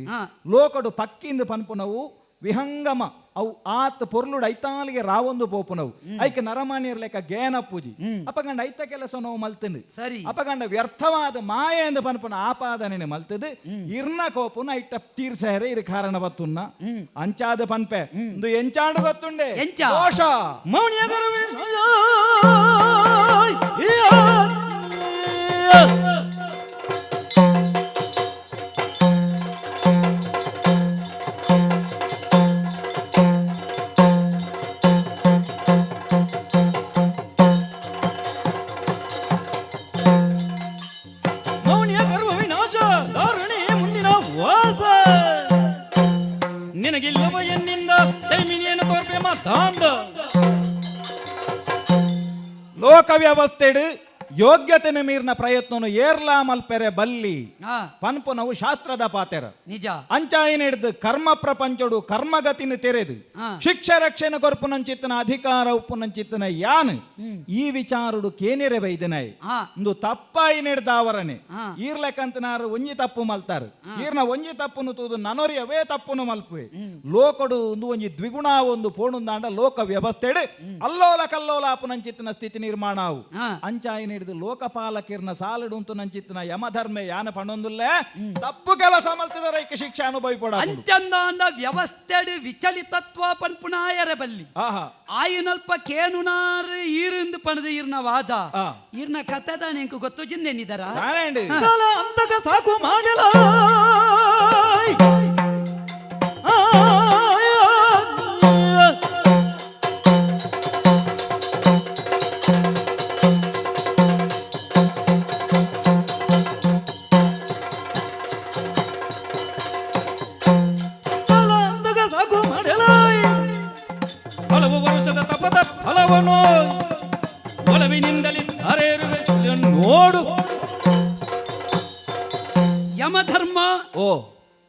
ಲೋಕಡು ಪಕ್ಕಿಂದು ಪನ್ಪುನವು ವಿಹಂಗಮ ಅವು ಆತ್ ಪೊರ್ಲುಡು ಐತಾಲಿಗೆ ರಾವೊಂದು ಪೋಪುನವು ಐಕೆ ನರಮಾನಿಯರ್ ಲೆಕ್ಕ ಗೇನ ಪೂಜಿ ಅಪಗಂಡ ಐತ ಕೆಲಸ ನೋವು ಮಲ್ತಂದು ಸರಿ ಅಪಗಂಡ ವ್ಯರ್ಥವಾದ ಮಾಯ ಎಂದು ಪನ್ಪುನ ಆಪಾದನೆ ಮಲ್ತದು ಇರ್ನ ಕೋಪುನ ಐಟ ತೀರ್ಸಹರೆ ಇರು ಕಾರಣ ಬತ್ತುನ್ನ ಅಂಚಾದ ಪನ್ಪೆ ಇಂದು ಎಂಚಾಂಡು ಗೊತ್ತುಂಡೆ ದೋಷ ಮೌನಿಯ ಗರ್ವ ವಿನಾಶ ದಾರುಣಿ ಮುಂದಿನ ವಾಸ ನಿನಗಿಲ್ಲವ ಎನ್ನಿಂದ ಶೈಮಿನಿಯನ್ನು ತೋರ್ಪೆ ಮಾತಾಂದ. ಲೋಕ ವ್ಯವಸ್ಥೆಡು ಯೋಗ್ಯತೆನ ಮೀರ್ನ ಪ್ರಯತ್ನನು ಏರ್ಲಾ ಮಲ್ಪೆರೆ ಬಲ್ಲಿ ಪನ್ಪುನವು ಶಾಸ್ತ್ರದ ಪಾತೆರ ನಿಜ ಅಂಚಾಯಿನ ಹಿಡ್ದು ಕರ್ಮ ಪ್ರಪಂಚಡು ಕರ್ಮಗತಿನ ತೆರೆದು ಶಿಕ್ಷೆ ರಕ್ಷಣೆ ಕೊರ್ಪುನಂಚಿತ್ತನ ಅಧಿಕಾರ ಉಪ್ಪುನಂಚಿತ್ತನ ಯಾನ್ ಈ ವಿಚಾರುಡು ಕೇನಿರೆ ಬೈದನಾಯ್ ಇಂದು ತಪ್ಪಾಯಿ ಹಿಡ್ದಾವರನೆ ಈರ್ಲೆಕ್ಕಂತನಾರು ಒಂಜಿ ತಪ್ಪು ಮಲ್ತಾರು ಈರ್ನ ಒಂಜಿ ತಪ್ಪುನು ತೂದು ನನೊರಿ ಅವೇ ತಪ್ಪುನು ಮಲ್ಪುವೆ ಲೋಕಡು ಒಂದು ಒಂಜಿ ದ್ವಿಗುಣ ಒಂದು ಪೋಣುಂದಾಂಡ ಲೋಕ ವ್ಯವಸ್ಥೆಡು ಅಲ್ಲೋಲ ಕಲ್ಲೋಲ ಆಪುನಂಚಿತ್ತನ ಸ್ಥಿತಿ ನಿರ್ಮಾಣ ಅವು ಅಂಚಾಯಿನ ಹಿಡಿದು ಲೋಕಪಾಲಕಿರ್ನ ಸಾಲುಡುಂತು ನಂಚಿತ್ತನ ಯಮಧರ್ಮ ಯಾನ ಪಣೊಂದುಲ್ಲೆ ತಪ್ಪು ಕೆಲಸ ಮಲ್ತದರೈಕ ಶಿಕ್ಷೆ ಅನುಭವಿಪಡ ಅಂಚಂದಾಂಡ ವ್ಯವಸ್ಥೆಡು ವಿಚಲಿತತ್ವ ಪನ್ಪುನಾಯರ ಬಲ್ಲಿ ಆಯಿನಲ್ಪ ಕೇನುನಾರು ಈರಿಂದು ಪಣದು ಈರ್ನ ವಾದ ಈರ್ನ ಕತೆ ತಾನೆ ಎಂಕು ಗೊತ್ತು ಜಿಂದೆನ್ನಿದರ ಅಂತಕ ಸಾಕು ಮಾಡಲ ಒಲವಿನಿಂದಲೇ ಧಾರೆಯರುವೆ ನೋಡು. ಯಮಧರ್ಮ ಓ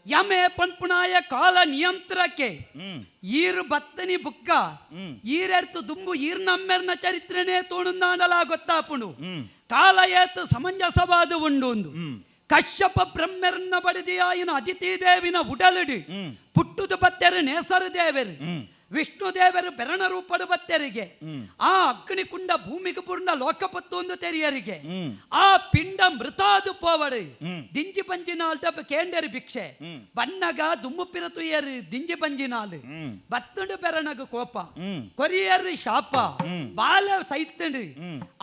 ಯಮೆ ಪನ್ಪುಣಾಯ ಕಾಲ ನಿಯಂತ್ರಕ್ಕೆ ಈರು ಬತ್ತನಿ ಬುಕ್ಕ ಈರೆಡ್ತು ದುಂಬು ಈರ್ನಮ್ಮೆರ್ನ ಚರಿತ್ರೆನೇ ತೋಣುಂದಾಂಡಲ ಗೊತ್ತಾಪುಂಡು. ಕಾಲ ಏತು ಸಮಂಜಸವಾದ ಉಂಡು ಒಂದು ಕಶ್ಯಪ ಬ್ರಹ್ಮೆರ್ನ ಬಡಿದಿಯಾಯಿನ ಅದಿತಿ ದೇವಿನ ಉಡಲಿಡಿ ಪುಟ್ಟುದು ಬತ್ತೆರು ನೇಸರು ದೇವರು ವಿಷ್ಣು ದೇವರು ಬೆರಣ ರೂಪಡು ಬತ್ತೆರಿಗೆ ಆ ಅಗ್ನಿಕುಂಡ ಭೂಮಿಗೆ ಪೂರ್ಣ ಲೋಕಪತ್ತು ಒಂದು ತೆರಿಯರಿಗೆ ಆ ಪಿಂಡ ಮೃತಾದು ಪೋವಡು ದಿಂಜಿ ಪಂಜಿನಾಲ್ ದಪ್ಪ ಕೇಂಡರು ಭಿಕ್ಷೆ ಬನ್ನಗ ದುಮ್ಮು ಪಿರತುಯರು ದಿಂಜಿ ಪಂಜಿನಾಲ್ ಬತ್ತುಂಡು ಬೆರಣಗ ಕೋಪ ಕೊರಿಯರು ಶಾಪ ಬಾಲ ಸೈತಂಡು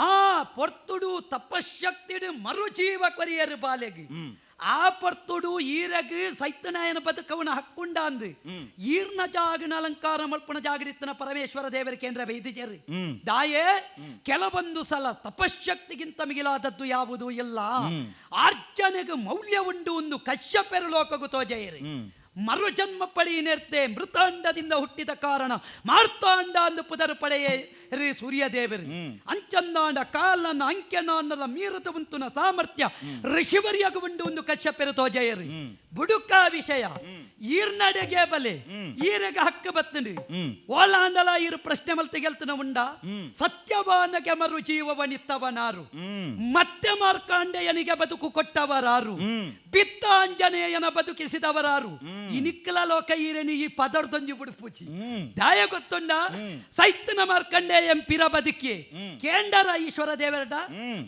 ಆ ಪೊರ್ತುಡು ತಪಶಕ್ತಿಡು ಮರುಜೀವ ಕೊರಿಯರು ಬಾಲೆಗೆ ಆ ಪೊರ್ತುಡು ಈರಗ್ ಸೈತನಾಯನ ಬದುಕವನ ಹಕ್ಕುಂಡ ಅಂದು ಈರ್ನ ಜಾಗನ ಅಲಂಕಾರ ಮಲ್ಪನ ಜಾಗರಿತ್ತನ ಪರಮೇಶ್ವರ ದೇವರ ಕೇಂದ್ರ ಬೈದಿಜರು ದಾಯೆ ಕೆಲವೊಂದು ಸಲ ತಪಶಕ್ತಿಗಿಂತ ಮಿಗಿಲಾದದ್ದು ಯಾವುದೂ ಇಲ್ಲ. ಆರ್ಜನೆಗೆ ಮೌಲ್ಯ ಉಂಡು ಒಂದು ಕಶ್ಯಪೆರು ಲೋಕಗು ತೋಜೆಯರು ಮರುಜನ್ಮ ಪಡೆಯಿನೆರ್ತೆ ಮೃತಾಂಡದಿಂದ ಹುಟ್ಟಿದ ಕಾರಣ ಮಾರ್ತಾಂಡ ಅಂದು ಪುದರು ಪಡೆಯರಿ ಸೂರ್ಯದೇವರು ಅಂಚಂದಾಂಡ ಕಾಲನ ಅಂಕೆನಾಂಡಲ ಮೀರದ ಉಂತುನ ಸಾಮರ್ಥ್ಯ ಋಷಿವರ್ಯಗ ಉಂಡು ಒಂದು ಕಶ್ಯಪೆರು ತೋಜೆಯರು ಬುಡುಕ ವಿಷಯ ಈರ್ನಡೆಗೆ ಬಲೆ ಈರೆಗ ಹಕ್ಕು ಬತ್ತಂಡು ಓಲಾಂಡಲ ಈರು ಪ್ರಶ್ನೆ ಮಲ್ತೆ ಗೆಲ್ತನ ಉಂಡ ಸತ್ಯವಾನಗೆ ಮರು ಜೀವವನಿತ್ತವನಾರು ಮತ್ತೆ ಮಾರ್ಕಾಂಡೆಯನಿಗೆ ಬದುಕು ಕೊಟ್ಟವರಾರು ಬಿತ್ತಾಂಜನೇಯನ ಬದುಕಿಸಿದವರಾರು ಇನಿಕ್ಕಲ ಲೋಕ ಈರೆನಿ ಈ ಪದರ್ದೊಂಜಿ ಬುಡುಪೂಚಿ ದಾಯ ಗೊತ್ತುಂಡ ಸೈತನ ಮಾರ್ಕಂಡೇಯ ಪಿರ ಬದುಕಿ ಕೇಂಡರ ಈಶ್ವರ ದೇವರಡ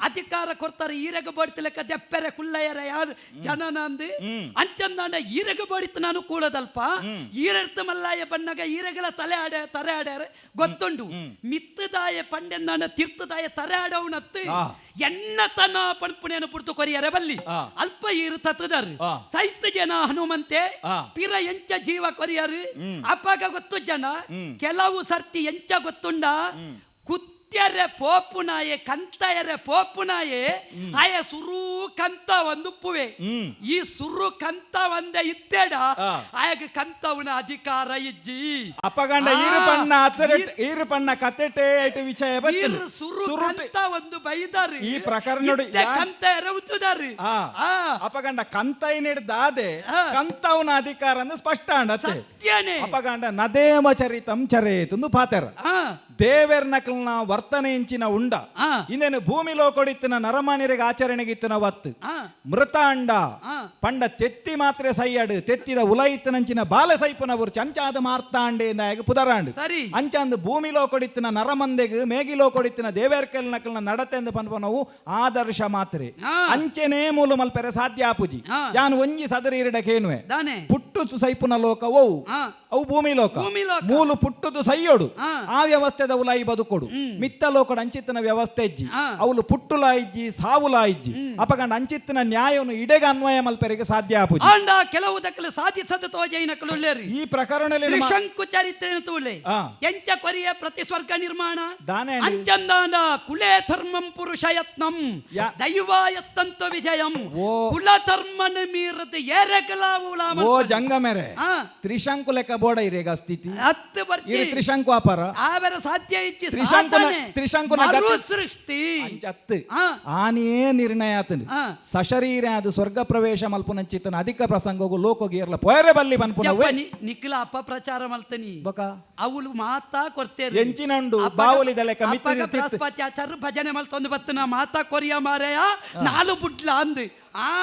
ಅಧಿಕಾರ ಕೊಡ್ತಾರೆ ಈರೆಗ ಬೋಡ್ತಿಲೆಕ್ಕ ದೆಪ್ಪೆರೆ ಕುಲ್ಲಯರ ಯಾರು ಜನನಂದು ಅಂಚಂದಾಂಡ ಈರೆಗ ಬೋಡಿತ್ತು ನಾನು ಕೂಡದಲ್ಪ ಈರೆಡ್ತ ಮಲ್ಲಾಯ ಬಣ್ಣಗ ಈರೆಗಳ ತಲೆ ಆಡ ತರೆ ಆಡ್ಯಾರ ಗೊತ್ತುಂಡು ಮಿತ್ತದಾಯ ಪಂಡೆಂದಾಂಡ ತೀರ್ಥದಾಯ ತರೆ ಆಡವನತ್ತು ಎನ್ನತನ ಪಣಪುಣೇನು ಪುಡ್ತು ಕೊರಿಯರೆ ಬಲ್ಲಿ ಅಲ್ಪ ಈರು ತತ್ತದಾರು ಸೈತ ಜನ ಹನುಮಂತೆ ಪಿರ ಎಂಚ ಜೀವ ಕೊರಿಯರು ಅಪ್ಪಾಗ ಗೊತ್ತು ಜನ ಕೆಲವು ಸರ್ತಿ ಎಂಚ ಗೊತ್ತುಂಡ ಕುತ್ಯರೆ ಪೋಪುನಾಯೆ ಕಂತಯರೆ ಪೋಪುನಾಯೆ ಆಯ ಸುರು ಕಂತ ಒಂದು ಪುವೆ ಈ ಸುರು ಕಂತ ಒಂದೇ ಇತ್ತೇಡ ಆಯಗ ಕಂತವನ ಅಧಿಕಾರ ಇಜ್ಜಿ ಅಪಗಂಡ ಈರು ಪಣ್ಣ ಈರು ಪಣ್ಣ ಕತೆಟೆ ಐಟ ವಿಷಯ ಬರ್ತದೆ. ಸುರು ಕಂತ ಒಂದು ಬೈದಾರಿ ಈ ಪ್ರಕರಣ ಕಂತ ಎರವುತುದಾರಿ ಅಪಗಂಡ ಕಂತ ದಾದೆ ಕಂತವನ ಅಧಿಕಾರ ಅಂದ್ರೆ ಸ್ಪಷ್ಟ ಅಂಡ ಸತ್ಯನೇ ಅಪಗಂಡ ನದೇಮ ಚರಿತಂ ಚರೇತುಂದು ಪಾತೆರ ದೇವೆರ್ ನಕಲ್ನ ವರ್ತನೆ ಇಂಚಿನ ಉಂಡ ಇನ್ನೇನು ಭೂಮಿ ಲೋಕೊಡಿತ್ತಿನ ನರಮಾನ್ಯರಿಗೆ ಆಚರಣೆಗಿತ್ತಿನ ವತ್ತು ಮೃತ ಅಂಡ ಪಂಡ ತೆತ್ತಿ ಮಾತ್ರೆ ಸೈಯಡು ತೆತ್ತಿದ ಉಲೈತನಂಚಿನ ಬಾಲ ಸೈಪನ ಬುರ್ಚಿ ಅಂಚಾದ ಮಾರ್ತಾಂಡೆ ನಾಯಕ ಪುದರಾಂಡು ಸರಿ ಅಂಚಾಂದು ಭೂಮಿ ಲೋಕೊಡಿತ್ತಿನ ನರಮಂದೆಗ್ ಮೇಗಿ ಲೋಕೊಡಿತ್ತಿನ ದೇವೇರ್ಕೆಲ್ ನಕಲ್ನ ನಡತೆಂದು ಪನ್ಪನವು ಆದರ್ಶ ಮಾತ್ರೆ ಅಂಚೆನೇ ಮೂಲು ಮಲ್ಪೆರೆ ಸಾಧ್ಯ ಆಪುಜಿ ಯಾನ್ ಒಂಜಿ ಸದರಿ ಇರಡಕೇನುವೆ ಪುಟ್ಟು ಸೈಪುನ ಲೋಕ ಓವು ಅವು ಭೂಮಿ ಲೋಕ ಮೂಲು ಪುಟ್ಟುದು ಸೈಯೋಡು ಆ ವ್ಯವಸ್ಥೆದ ಉಲಾಯಿ ಬದುಕೊಡು ಮಿತ್ತ ಲೋಕಡ ಅಂಚಿತ್ತನ ವ್ಯವಸ್ಥೆ ಇಜ್ಜಿ ಅವಳು ಪುಟ್ಟುಲ ಇಜ್ಜಿ ಸಾವುಲ ಇಜ್ಜಿ ಅಪಗಂಡ ಅಂಚಿತ್ತನ ನ್ಯಾಯವನ್ನು ಇಡೆಗ ಅನ್ವಯ ಮಲ್ಪೆರಿಗೆ ಸಾಧ್ಯ ಆಪುಜಿ ಆಂಡ ಕೆಲವು ದಕ್ಕಲು ಸಾಧಿಸದ ತೋಜೈನ ಕಲುಲ್ಲೇರಿ ಈ ಪ್ರಕರಣದಲ್ಲಿ ತ್ರಿಶಂಕು ಚರಿತ್ರೆ ತೂಲೆ ಎಂಚ ಕೊರಿಯ ಪ್ರತಿ ಸ್ವರ್ಗ ನಿರ್ಮಾಣ ದಾನೆ ಅಂಚಂದಾಂಡ ಕುಲೇ ಧರ್ಮಂ ಪುರುಷ ಯತ್ನಂ ದೈವಾಯತ್ತಂತ ವಿಜಯಂ ಕುಲ ಧರ್ಮನ ಮೀರದ ಏರೆಗಲಾವುಲ ಓ ಜಂಗಮೆರೆ ತ್ರಿಶಂಕು ಲೆಕ್ಕ ಬೋಡ ಇರೇಗ ಸ್ಥಿತಿ ಹತ್ತು ಬರ್ತಿ ತ್ರಿಶಂಕು ಅಪರ ಆವರ ಸಾಧ್ಯ ಇಚ್ಚಿ ತ್ರಿಶಂಕುನ ಸೃಷ್ಟಿ ಅಂಚತ್ತು ಆನಿಯೇ ನಿರ್ಣಯ ಆತನು ಸಶರೀರ ಅದು ಸ್ವರ್ಗ ಪ್ರವೇಶ ಮಲ್ಪುನಂಚಿತನ ಅಧಿಕ ಪ್ರಸಂಗಗೂ ಲೋಕೋಗಿ ಇರ್ಲ ಪೊಯರೆ ಬಲ್ಲಿ ಪನ್ಪುನವೇ ನಿಖಿಲ ಅಪಪ್ರಚಾರ ಮಲ್ತನಿ ಅವಳು ಮಾತಾ ಕೊರ್ತೇರು ಎಂಚಿನಂಡು ಬಾವಲಿದ ಲೆಕ್ಕ ಮಿತ್ತ ಬೃಹಸ್ಪತಿ ಆಚಾರ್ಯ ಭಜನೆ ಮಲ್ತೊಂದು ಬತ್ತನ ಮಾತಾ ಕೊರಿಯ ಮಾರೆಯ ನಾಲು ಬುಡ್ಲ ಅಂದು ಆ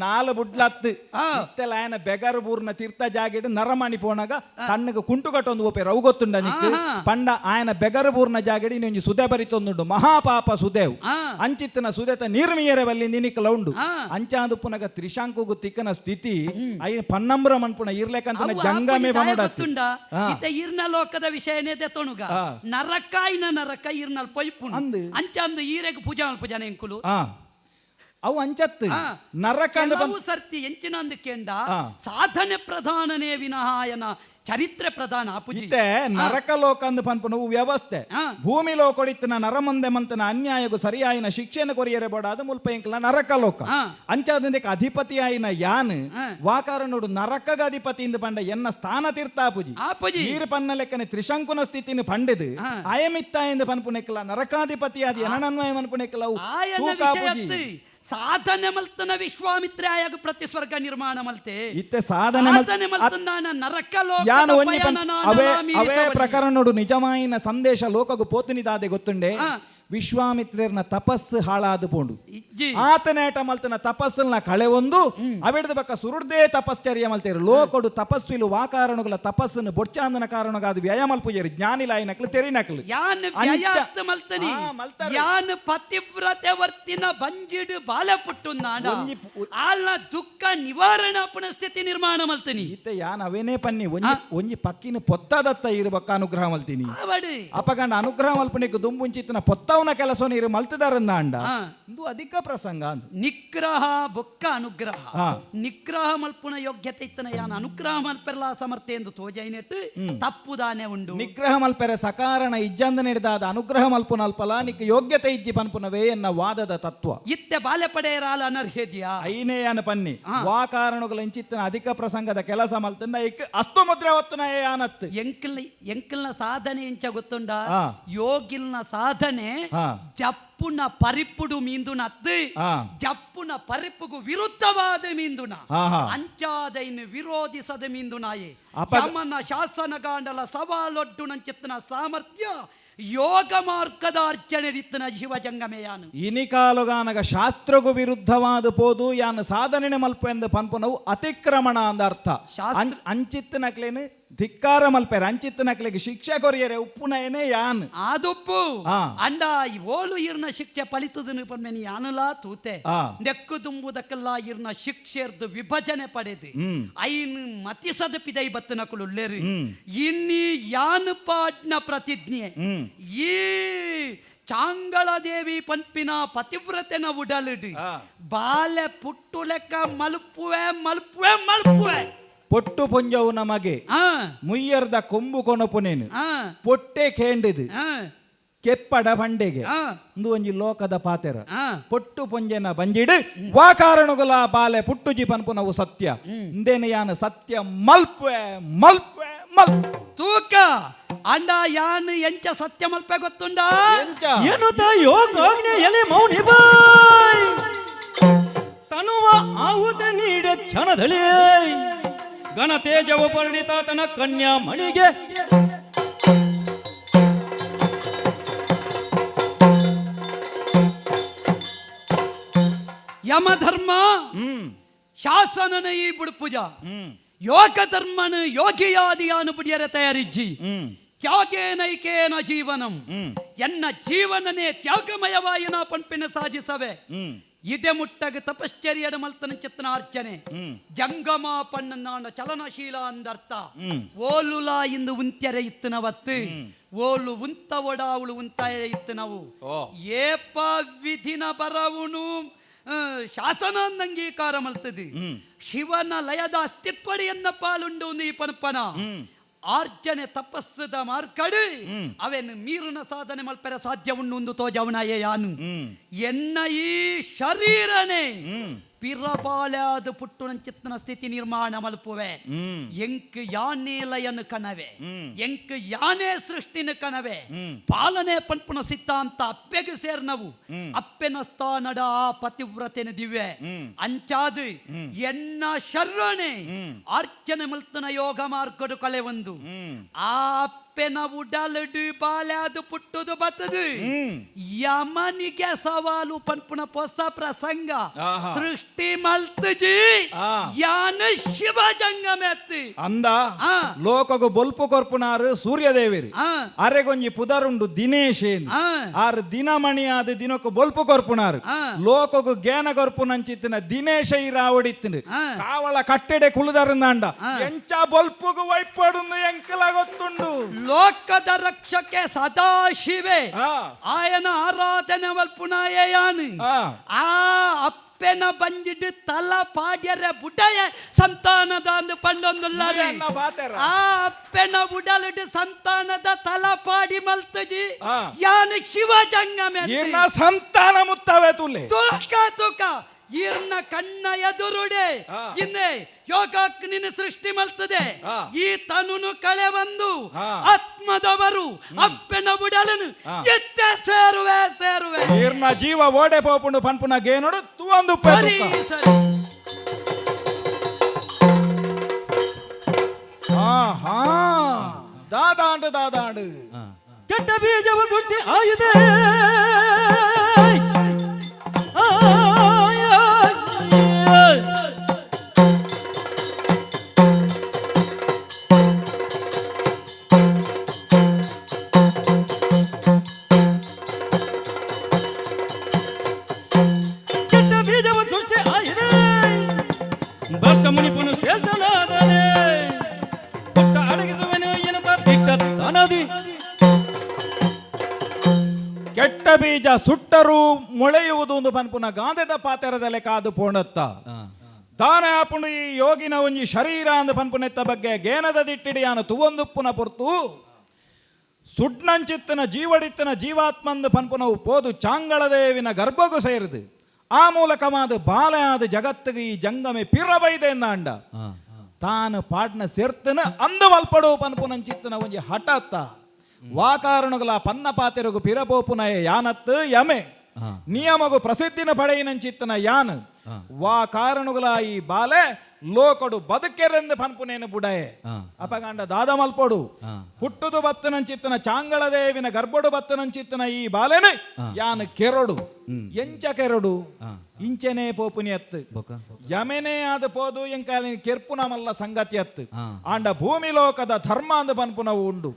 ನಾಲು ಬುಡ್ಲತ್ತು ಇತ್ತೆಲ ಆಯನ ಬೆಗರು ಬೂರ್ನ ತೀರ್ಥ ಜಾಗೆಡ್ ನರಮಣಿ ಪೋನಾಗ ಕಣ್ಣಿಗೆ ಕುಂಟು ಕಟ್ಟೊಂದು ಓಪೇರು ಅವು ಗೊತ್ತುಂಡ ನಿಕ್ ಪಂಡ ಆಯನ ಬೆಗರು ಬೂರ್ನ ಜಾಗೆಡ್ ಇನ್ನೊಂಜಿ ಸುದೆ ಬರಿತೊಂದುಂಡು ಮಹಾಪಾಪ ಸುದೇವ್ ಅಂಚಿತ್ತನ ಸುದೇತ ನೀರ್ಮಿಯರೆ ಬಲ್ಲಿ ನಿನಿಕಲ ಉಂಡು ಅಂಚಾಂದು ಪುನಗ ತ್ರಿಶಾಂಕುಗು ತಿಕ್ಕನ ಸ್ಥಿತಿ I ಪನ್ನಂಬ್ರ ಮನ್ಪುಣ ಇರ್ಲೆಕಂತನ ಜಂಗಮೆ ಗೊತ್ತುಂಡ ಇತ್ತ ಈರ್ನ ಲೋಕದ ವಿಷಯನೇ ತೊಣುಗ ನರಕಾಯಿನ ನರಕ ಈರ್ನಲ್ ಪೊಯ್ಪುಂಡು ಅಂಚಾಂದು ಈರೆಗ್ ಪೂಜೆ ಮಲ್ಪು ಜನ ಎಂಕುಲು. ಅವು ಅಂಚತ್ತು ನರಕ ಸರ್ತಿ ಎಂಚಿನ ಅಂದಕೇಂಡ ಸಾಧನೆ ಪ್ರಧಾನನೇ ವಿನಃ ಆಯನ ಚರಿತ್ರೆ ಪ್ರಧಾನ ಇತ್ತೆ ನರಕ ಲೋಕ ಅಂದ್ ಪನ್ಪುನವು ವ್ಯವಸ್ಥೆ. ಭೂಮಿ ಲೋಕೊಡಿತ್ತಿನ ನರಮಂದೆ ಮಂತನ ಅನ್ಯಾಯಗು ಸರಿಯಾಯಿನ ಶಿಕ್ಷೆಯನ್ನು ಕೊರಿಯರೆ ಬೋಡಾದ ಮುಲ್ಪ ಎಂಕಲ ನರಕ ಲೋಕ. ಅಂಚಾದಂದಕ್ಕೆ ಅಧಿಪತಿ ಆಯಿನ ಯಾನ್ ವಾಕಾರನೋಡು ನರಕಗ ಅಧಿಪತಿ ಇಂದು ಪಂಡ ಎನ್ನ ಸ್ಥಾನ ತೀರ್ಥಾಪುಜಿ ನೀರು ಪನ್ನ ಲೆಕ್ಕನೆ ತ್ರಿಶಂಕುನ ಸ್ಥಿತಿನ ಪಂಡಿದು ಅಯಮಿತ್ತ ಎಂದು ಪನ್ಪುನೆಕ್ಕಲ ನರಕಾಧಿಪತಿ ಆದಿ ಎನನ್ವಯ ಮನ್ಪುನೆಕ್ಕಲ. ಸಾಧನೆ ಮಲ್ತನ ವಿಶ್ವಾಮಿತ್ರ ಆಯಾಗ ಪ್ರತಿ ಸ್ವರ್ಗ ನಿರ್ಮಾಣ ಮಲ್ತೆ. ಇತ್ತೆ ಸಾಧನೆ ಸಾಧನೆ ಮಲ್ತನ ನರಕ ಲೋಕ ಅವೇ ಪ್ರಕರಣೋಡು ನಿಜಮಾಯಿನ ಸಂದೇಶ ಲೋಕಗು ಪೋತುನಿದಾದೆ ಗೊತ್ತುಂಡೆ. ವಿಶ್ವಾಮಿತ್ರರ್ನ ತಪಸ್ಸು ಹಾಳಾದ ಪೋಂಡು. ಆತನೇಟ ಮಲ್ತನ ತಪಸ್ಸನ್ನ ಕಳೆ ಒಂದು ಅವೆಡ್ದ ಬಕ್ಕ ಸುರುಡ್ದೇ ತಪಶ್ಚರ್ಯ ಮಲ್ತೇರು ಲೋಕೊಡು ತಪಸ್ವಿಲು ವಾಕಾರಣಗಳ ತಪಸ್ಸನ್ನು ಬೊಡ್ಚಾಂದನ ಕಾರಣಗಾದ ವ್ಯಯ ಮಲ್ಪುಜೇರು ಜ್ಞಾನಿಲಾಯಿನಕ್ಲು ತೆರಿನಕ್ಲು. ಯಾನ್ ಮಲ್ತನಿ ಯಾನ್ ಪತಿವ್ರತೆ ವರ್ತಿನ ಬಂಜಿಡು ಬಾಲ ಪುಟ್ಟು ಆಲ್ನ ದುಃಖ ನಿವಾರಣೆ ಸ್ಥಿತಿ ನಿರ್ಮಾಣ ಮಲ್ತನಿ. ಇತ್ತೆ ಯಾನ್ ಅವೇನೇ ಪನ್ನಿ ಒಂಜಿ ಒಂಜಿ ಪಕ್ಕಿನ ಪೊತ್ತದತ್ತ ಇರಬಕ್ಕ ಅನುಗ್ರಹ ಮಲ್ತೀನಿ. ಅಪಗಂಡ ಅನುಗ್ರಹ ಮಲ್ಪನಿಕ್ ದುಂಬುಂಚಿತ್ತನ ಪೊತ್ತವನ ಕೆಲಸ ನೀರು ಮಲ್ತದಾರಂದ ಅಂಡ ಇಂದು ಅಧಿಕ ಪ್ರಸಂಗ. ನಿಗ್ರಹ ಬೊಕ್ಕ ಅನುಗ್ರಹ. ನಿಗ್ರಹ ಮಲ್ಪುನ ಯೋಗ್ಯತೆ ಇತ್ತನ ಯಾನ್ ಅನುಗ್ರಹ ಮಲ್ಪೆರ್ಲ ಸಮರ್ಥ ಎಂದು ತೋಜೈನೆಟ್ಟು ತಪ್ಪುದಾನೆ ಉಂಡು. ನಿಗ್ರಹ ಮಲ್ಪೆರೆ ಸಕಾರಣ ಇಜ್ಜಂದ ನೀಡಿದಾದ ಅನುಗ್ರಹ ಮಲ್ಪುನ ಅಲ್ಪಲ ನಿಕ್ ಯೋಗ್ಯತೆ ಇಜ್ಜಿ ಪನ್ಪುನವೇ ಎನ್ನ ವಾದದ ತತ್ವ. ಇತ್ತೆ ಬಾಲೆ ಪಡೆಯರಾಲ ಅನರ್ಹೇದಿಯಾ ಐನೇ ಯಾನ ಪನ್ನಿ ವಾ ಕಾರಣಗಳ ಇಂಚಿತ್ತನ ಅಧಿಕ ಪ್ರಸಂಗದ ಕೆಲಸ ಮಲ್ತಂದ ಇಕ್ ಅಸ್ತು ಮುದ್ರೆ ಒತ್ತುನ ಯಾನತ್. ಎಂಕಲ್ ಎಂಕಲ್ನ ಸಾಧನೆ ಎಂಚ ಗೊತ್ತುಂಡ? ಯೋಗಿಲ್ನ ಸಾಧನೆ ಜಪ್ಪುನ ಪರಿಪುಡು ಮೀಂದುನತ್ತು ಜಪ್ಪುನ ಪರಿಪುಗು ವಿರುದ್ಧವಾದ ಮೀಂದುನ ಅಂಚಾದೈನು ವಿರೋಧಿಸದ ಮೀಂದುನಾಯೆ ಯಮನ ಶಾಸನಗಾಂಡಲ ಸವಾಲೊಡ್ಡು ನಂಚಿತ್ತನ ಸಾಮರ್ಥ್ಯ ಯೋಗ ಮಾರ್ಗದ ಅರ್ಚನೆ ಇತ್ತನ ಶಿವಜಂಗಮೇಯಾನು. ಇನಿಕಾಲುಗಾನಗ ಶಾಸ್ತ್ರಗೂ ವಿರುದ್ಧವಾದ ಪೋದು ಯಾನು ಸಾಧನೆ ಮಲ್ಪ ಎಂದು ಪನ್ಪುನವು ಅತಿಕ್ರಮಣ ಅಂದ ಅರ್ಥ. ಅಂಚಿತ್ತನಕ್ಲೇನು ಧಿಕ್ಕಾರ ಮಲ್ಪೆರೆ ಅಂಚಿತ್ತನಕ್ಲೆಗೆ ಶಿಕ್ಷೆ ಕೊರಿಯರೆ ಉಪ್ಪುನಯನೇ ಯಾನ್ ಆದುಪ್ಪು ಅಂಡ ಓಳು ಇರ್ನ ಶಿಕ್ಷೆ ಫಲಿತದನು ಪನ್ಮೆನಿ ಯಾನುಲಾ ತೂತೆ ನೆಕ್ಕು ತುಂಬುದಕ್ಕೆಲ್ಲ ಇರ್ನ ಶಿಕ್ಷೆರ್ದು ವಿಭಜನೆ ಪಡೆದು ಐನು ಮತಿಸದ ಪಿದೈ ಬತ್ತನಕುಲುಲ್ಲೇರು ಇನ್ನಿ ಯಾನು ಪಾಡ್ನ ಪ್ರತಿಜ್ಞೆ ಈ ಚಾಂಗಳದೇವಿ ಪನ್ಪಿನ ಪತಿವ್ರತೆನ ಉಡಲಿಡು ಬಾಲೆ ಪುಟ್ಟು ಲೆಕ್ಕ ಮಲ್ಪುವೆ ಮಲ್ಪುವೆ ಮಲ್ಪುವೆ. ಪೊಟ್ಟು ಪೊಂಜವು ನಮಗೆ ಮುಯ್ಯರ್ದ ಕೊಂಬು ಕೊನಪುನೇನು ಪೊಟ್ಟೆ ಕೇಂಡಿದು ಕೆಪ್ಪಡ ಬಂಡೆಗೆ ಒಂದು ಒಂಜಿ ಲೋಕದ ಪಾತೆರ ಪೊಟ್ಟು ಪೊಂಜೆನ ಬಂಜಿಡು ವಾ ಕಾರಣಗುಲ ಬಾಲೆ ಪುಟ್ಟುಜಿ ಪನ್ಪುನವು ಸತ್ಯ. ಇಂದೇನು ಯಾನು ಸತ್ಯ ಮಲ್ಪೆ ಮಲ್ಪೆ ಮಲ್ ತೂಕ ಅಂಡ ಯಾನು ಎಂಚ ಸತ್ಯ ಮಲ್ಪೆ ಗೊತ್ತುಂಡ? ಎನ್ನುತ್ತ ಯೋಗಾಜ್ಞೆಯಲ್ಲಿ ಮೌನಿ ಬಾಯ್ ತನುವ ಆಹುತ ನೀಡ ಕ್ಷಣದಲ್ಲಿ ಘನತೇಜವ ಪರಿಣಿತಾತನ ಕನ್ಯಾ ಮಣಿಗೆ ಯಮಧರ್ಮ ಶಾಸನನ ಈ ಬುಡ್ಪುಜ ಯೋಗ ಧರ್ಮನ ಯೋಗಿಯಾದಿಯಾನು ಬುಡಿಯರ ತಯಾರಿಜ್ಜಿ ತ್ಯಾಗೇನೈಕೇನ ಜೀವನಂ ಎನ್ನ ಜೀವನನೇ ತ್ಯಾಗಮಯವಾಯಿನ ಪಂಪಿನ ಸಾಧಿಸವೆ ಇಡೆ ಮುಟ್ಟಗ ತಪಶ್ಚರ್ಯದ ಮಲ್ತನ ಚಿತ್ತನಾರ್ಚನೆ ಜಂಗಮ ಪಣ್ಣನಾನ ಚಲನಶೀಲ ಅಂದರ್ಥ ಓಲುಲ ಇಂದು ಉಂತ್ಯರೆ ಇತ್ತನವತ್ತು ಓಲು ಉಂತ ಒಡಾವಳು ಉಂತಾಯ ಇತ್ತನವು ಏಪ ವಿಧಿನ ಬರವುನು ಶಾಸನ ಅಂಗೀಕಾರ ಮಲ್ತದೆ ಶಿವನ ಲಯದ ಅಸ್ತಿತ್ವಡಿಯನ್ನ ಪಾಲುಂಡು ನೀ ಪನ್ಪನ ಆರ್ಜನೆ ತಪಸ್ಸದ ಮಾರ್ಕಡು ಅವೆನ್ ಮೀರುನ ಸಾಧನೆ ಮಲ್ಪೆರ ಸಾಧ್ಯ ಉಂಡು ತೋಜವನಾಯೇ ಯಾನು ಎನ್ನ ಈ ಶರೀರನೇ ಪಿರಬಾಳ್ಯಾದ ಪುಟ್ಟುನಂಚಿತ್ತನ ಸ್ಥಿತಿ ನಿರ್ಮಾಣ ಮಲ್ಪುವೆ ಎಂಕ್ ಯಾನೇ ಲಯನ ಕನವೆ ಎಂಕ್ ಯಾನೇ ಸೃಷ್ಟಿನ ಕನವೆ ಪಾಲನೆ ಪನ್ಪುನ ಸಿದ್ಧಾಂತ ಅಪ್ಪೆಗೆ ಸೇರ್ನವು ಅಪ್ಪೆನ ಸ್ಥಾನಡ ಆ ಪತಿವ್ರತೆನ ದಿವ್ಯ ಅಂಚಾದು ಎನ್ನ ಶರಣೆ ಅರ್ಚನೆ ಮಲ್ತನ ಯೋಗ ಮಾರ್ಗಡು ಕಳೆ ಒಂದು ಆ ಅಪ್ಪೆನ ಉಡಲಡು ಬಾಲ್ಯಾದು ಪುಟ್ಟುದು ಬತ್ತದು ಯಮನಿಗೆ ಸವಾಲು ಪನ್ಪುನ ಪೊಸ ಪ್ರಸಂಗ ಸೃಷ್ಟಿ ಮಲ್ತಜಿ ಯಾನ ಶಿವ ಜಂಗಮೆತ್ತಿ ಅಂದ ಲೋಕಗು ಬೊಲ್ಪು ಕೊರ್ಪುನಾರು ಸೂರ್ಯದೇವಿರಿ ಅರೆಗೊಂಜಿ ಪುದರುಂಡು ದಿನೇಶೇನ್ ಆರು ದಿನಮಣಿಯಾದ ದಿನಕ್ಕೂ ಬೊಲ್ಪು ಕೊರ್ಪುನಾರು ಲೋಕಗು ಜ್ಞಾನ ಕೊರ್ಪುನಂಚಿತ್ತಿನ ದಿನೇಶ ಈ ರಾವಡಿತ್ತಿನ ಕಾವಳ ಕಟ್ಟೆಡೆ ಕುಳುದರಂದಾಂಡ ಎಂಚ ಬೊಲ್ಪುಗು ವೈಪಡುಂದು ಎಂಕಲ ಗೊತ್ತುಂಡು. ಲೋಕದ ರಕ್ಷಕೆ ಸದಾ ಶಿವೆ ಆಯನ ಆರಾಧನೆ ಮಲ್ಪುನಾಯೇ ಯಾನು ಆ. ಅಪ್ಪೆನ ಬಂಜಿಡ್ ತಲ ಪಾಡ್ಯರೆ ಬುಡಯ ಸಂತಾನದ ಅಂದು ಪಂಡೊಂದುಲ್ಲಾರೆ. ಆ ಅಪ್ಪೆನ ಉಡಲಿಡ್ ಸಂತಾನದ ತಲ ಪಾಡಿ ಮಲ್ತಜಿ ಯಾನು ಶಿವ ಜಂಗಮೆ ಸಂತಾನ ಮುತ್ತವೆ ತುಲೆ ತೂಕ ತೂಕ ಈರ್ನ ಕಣ್ಣ ಎದುರುಡೆ ಇನ್ನೆ ಯೋಗಾಗ್ನಿನ ಸೃಷ್ಟಿ ಮಲ್ತದೆ. ಈ ತನುನು ಕಳೆ ಬಂದು ಆತ್ಮದವರು ಅಪ್ಪೆನ ಬುಡಲನು ಎತ್ತೆ ಸೇರುವೆ ಸೇರುವೆ. ಈರ್ನ ಜೀವ ಓಡೆ ಪೋಪುಂಡು ಪನ್ಪುನ ಗೇನೋಡು ತೂವೊಂದು ಸರಿ ಸರಿ. ಆಹಾ ದಾದಾಂಡು ದಾದಾಂಡು ಕೆಟ್ಟ ಬೀಜವು ಸುಟ್ಟಿ ಆಯುಧೆ. ಕೆಟ್ಟ ಬೀಜವು ಸೃಷ್ಟಿ ಆಯಿದೆ, ಭ್ರಷ್ಟ ಮುನಿಪನು ಶ್ರೇಷ್ಠನಾದನೆ, ಪುಟ್ಟ ಅಡಗಿಸುವೆನು ಎನ್ನುತ್ತ ದಿಟ್ಟ ತನದಿ. ಕೆಟ್ಟ ಬೀಜ ಸುಟ್ಟರೂ ಮೊಳೆಯುವುದು ಒಂದು ಪನ್ಪುನ ಗಾಂಧದ ಪಾತೆರದಲೆ ಕಾದು ಪೋಣತ್ತ ದಾನ ಆಪುಂಡು ಈ ಯೋಗಿನ ಒಂಜಿ ಶರೀರ ಅಂದು ಪನ್ಪುನೆತ್ತ ಬಗ್ಗೆ ಗೇನದ ದಿಟ್ಟಿಡಿಯಾನ ತುವೊಂದುಪ್ಪುನ ಪೊರ್ತು ಸುಡ್ನಂಚಿತ್ತನ ಜೀವಡಿತ್ತನ ಜೀವಾತ್ಮಂದು ಪನ್ಪುನವು ಪೋದು ಚಾಂಗಳದೇವಿನ ಗರ್ಭಗು ಸೇರಿದು ಆ ಮೂಲಕವಾದ ಬಾಲೆಯಾದ ಜಗತ್ತಿಗೆ ಈ ಜಂಗಮೆ ಪಿರಬೈದೆ ಎಂದಾಂಡ ತಾನು ಪಾಡ್ನ ಸೇರ್ತನ ಅಂದ ಮಲ್ಪಡು ಪನ್ಪುನಂಚಿತ್ತನ ಒಂಜಿ ಹಠತ್ತ ವಾಕಾರಣಗಳ ಪನ್ನ ಪಾತೆರಗು ಪಿರಪೋಪುನಯ ಯಾನತ್ತು ಯಮೆ ನಿಯಮಗು ಪ್ರಸಿದ್ಧಿನ ಪಡೆಯಿನಂಚಿತ್ತನ ಯಾನ್ ವಾ ಕಾರಣಗಳ ಈ ಬಾಲೆ ಲೋಕಡು ಬದುಕೆರೆಂದು ಪನ್ಪುನೇನು ಬುಡಯೆ ಅಪಗಂಡ ದಾದ ಮಲ್ಪೊಡು ಹುಟ್ಟುದು ಬತ್ತನಂಚಿತ್ತನ ಚಾಂಗಳದೇವಿನ ಗರ್ಭಡು ಬತ್ತನಂಚಿತ್ತನ ಈ ಬಾಲೆನೆ ಯಾನ್ ಕೆರಡು ಎಂಚ ಕೆರಡು ಇಂಚೆನೆ ಪೋಪುನಿ ಅತ್ತು ಯಮೆನೇ ಆದ ಪೋದು ಎಂಕಾಲಿನ ಕೆರ್ಪುನ ಮಲ್ಲ ಸಂಗತಿ ಅತ್ತು ಆಂಡ ಭೂಮಿ ಲೋಕದ ಧರ್ಮ ಅಂದು ಪನ್ಪುನವು ಉಂಡು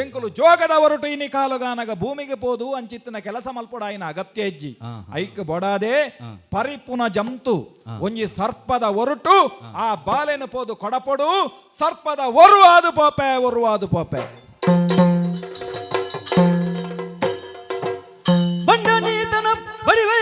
ಎಂಕುಲು ಜೋಗದ ಹೊರಟು ಇನಿ ಕಾಲುಗಾನಗ ಭೂಮಿಗೆ ಪೋದು ಅಂಚಿತ್ತನ ಕೆಲಸ ಮಲ್ಪೊಡಾಯಿನ ಅಗತ್ಯ ಹೆಜ್ಜಿ ಐಕ್ ಬೊಡಾದೆ ಪರಿಪುನ ಜಂತು ಒಂಜಿ ಸರ್ಪದ ಒರಟು ಆ ಬಾಲೆನ ಪೋದು ಕೊಡಪೊಡು ಸರ್ಪದ ಒರುವಾದು ಪೋಪೆ ಒರುವಾದು ಪೋಪೆ. ಬಂಡನೀತನ ಬಡಿವೆ.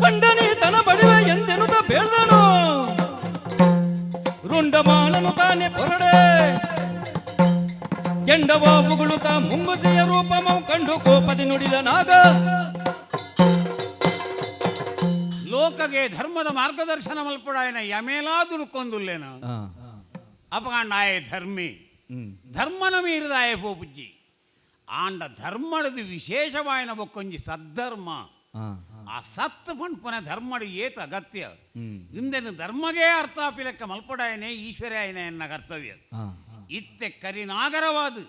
ಬಂಡನೀತನ ಬಡಿವೆ ಎಂದೆನುತ ಬೇಳ್ದನು ರುಂಡಮಾಲನು ತಾನೆ ಪೊರಡೆ ಕೆಂಡವ ಉಗುಳುತ್ತ ಮುಂಗುಸಿಯ ರೂಪಮವು ಕಂಡು ಕೋಪದಿ ನುಡಿದ ನಾಗ. ಲೋಕಗೆ ಧರ್ಮದ ಮಾರ್ಗದರ್ಶನ ಮಲ್ಪಡಾಯನ ಯಮೇಲಾ ದುಡುಕೊಂದುಲ್ಲೇನ ಅಪಗಾಂಡ ಆಯೆ ಧರ್ಮಿ ಧರ್ಮನ ಮೀರಿದಾಯ ಪೋಪುಜ್ಜಿ ಆಂಡ ಧರ್ಮಡದು ವಿಶೇಷವಾಯನ ಬೊಕ್ಕೊಂಜಿ ಸದ್ಧರ್ಮ ಆ ಸತ್ ಪಣ್ಪುನ ಧರ್ಮಡು ಏತ ಅಗತ್ಯ ಇಂದೆನು ಧರ್ಮಗೆ ಅರ್ಥ ಪಿಲಕ್ಕ ಮಲ್ಪಡಾಯನೆ ಈಶ್ವರಾಯನೆ ಎನ್ನ ಕರ್ತವ್ಯ ಇತ್ತೆ ಕರಿನಾಗರವಾದು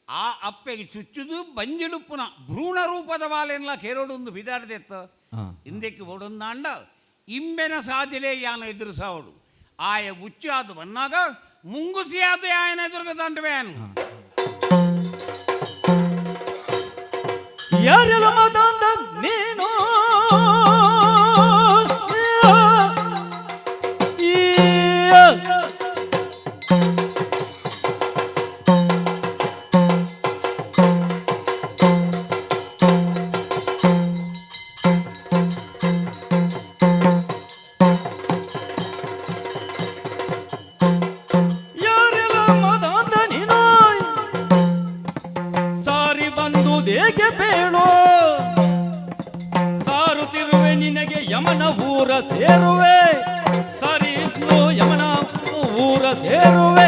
ಆ ಅಪ್ಪೆಗೆ ಚುಚ್ಚುದು ಬಂಜಿಡುಪ್ಪುನ ಭ್ರೂಣ ರೂಪದ ಬಾಲೆನ್ಲ ಕೆರೊಡೊಂದು ಬಿದಾಡ್ದೆತ್ತ ಇಂದಕ್ಕೆ ಒಡೊಂದಾಂಡ ಇಂಬೆನ ಸಾದಿಲೆ ಯಾನ ಎದುರಿಸಾವಡು ಆಯ ಉಚ್ಚು ಬನ್ನಾಗ ಮುಂಗುಸಿಯಾದ ಆಯನ ಎದುರುಗ ದಂಡವೇನು ಯಾರೆಲ್ಲ ಮದಾಂಧ ನೀನು ಯಾರೆಲ್ಲ ಮದಾಂಧ ನೀನು ಸಾರಿ ಬಂದುದೇಗೆ ಬೇಳೋ ಸಾರುತ್ತಿರುವೆ ನಿನಗೆ ಯಮನ ಊರ ಸೇರುವೆ ಸಾರಿ ಯಮನ ಊರ ಸೇರುವೆ.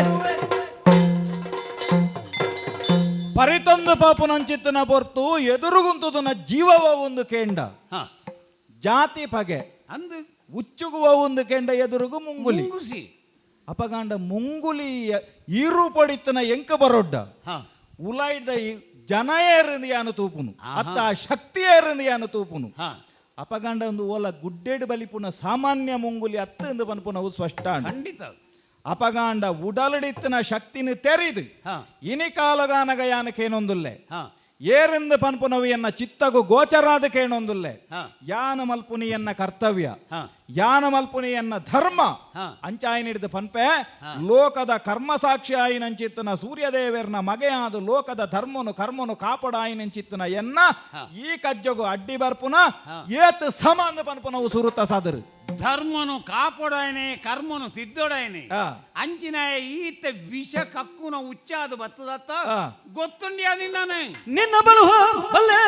ಪರಿತೊಂದು ಪಾಪುನಂಚಿತ್ತನ ಪೊರ್ತು ಎದುರುಗುಂತುದನ ಜೀವವ ಒಂದು ಕೆಂಡ ಜಾತಿ ಪಗೆ ಅಂದು ಉಚ್ಚುಗುವ ಒಂದು ಕೆಂಡ ಎದುರುಗು ಮುಂಗುಲಿ ಮುಂಗುಸಿ ಅಪಗಾಂಡ ಮುಂಗುಲಿ ಈರು ಪಡಿತನ ಎಂಕ ಬರೊಡ್ಡ ಉಲಾಯ್ದ ಜನಯೇರಂದು ಯಾನು ತೂಪುನು ಅತ್ತ ಶಕ್ತಿಯೇರಂದು ಯಾನು ತೂಪುನು ಅಪಗಾಂಡ ಒಂದು ಓಲ ಗುಡ್ಡೆಡು ಬಲಿಪುನ ಸಾಮಾನ್ಯ ಮುಂಗುಲಿ ಅತ್ತ ಎಂದು ಪನ್ಪುನವು ಸ್ಪಷ್ಟ ಖಂಡಿತ ಅಪಗಾಂಡ ಉಡಲಡಿತ್ತನ ಶಕ್ತಿನ ತೆರಿದು ಇನಿ ಕಾಲಗಾನಗ ಯಾನಕೇನೊಂದುಲ್ಲೆ. ಏರೆಂದು ಪನ್ಪುನವಿಯನ್ನ ಚಿತ್ತಗು ಗೋಚರಾದ ಕೇಣೊಂದುಲ್ಲೆ. ಯಾನ ಮಲ್ಪುನಿಯನ್ನ ಕರ್ತವ್ಯ, ಯಾನ ಮಲ್ಪುನಿಯನ್ನ ಧರ್ಮ. ಅಂಚಾಯಿನಿಡ್ದು ಪನ್ಪೆ ಲೋಕದ ಕರ್ಮಸಾಕ್ಷಿ ಆಯಿನಂಚಿತ್ತನ ಸೂರ್ಯದೇವರ್ನ ಮಗೆಯಾದ ಲೋಕದ ಧರ್ಮನು ಕರ್ಮನು ಕಾಪಡಾಯಿನಂಚಿತ್ತನ ಎನ್ನ ಈ ಕಜ್ಜಗು ಅಡ್ಡಿ ಬರ್ಪುನ ಏತ್ ಸಮ ಅಂದ್ ಪನ್ಪುನವು ಸುರುತ ಸಾದರು. ಧರ್ಮನು ಕಾಪಡಾಯನೆ, ಕರ್ಮನು ತಿದ್ದೊಡಾಯನೆ. ಅಂಚಿನ ಈತ ವಿಷ ಕಕ್ಕುನ ಉಚ್ಚಾದ ಬತ್ತದತ್ತ ಗೊತ್ತುಂಡಿಯ ನಿನ್ನ ನಿನ್ನ ಬಲುವ ಬಲ್ಲೆ.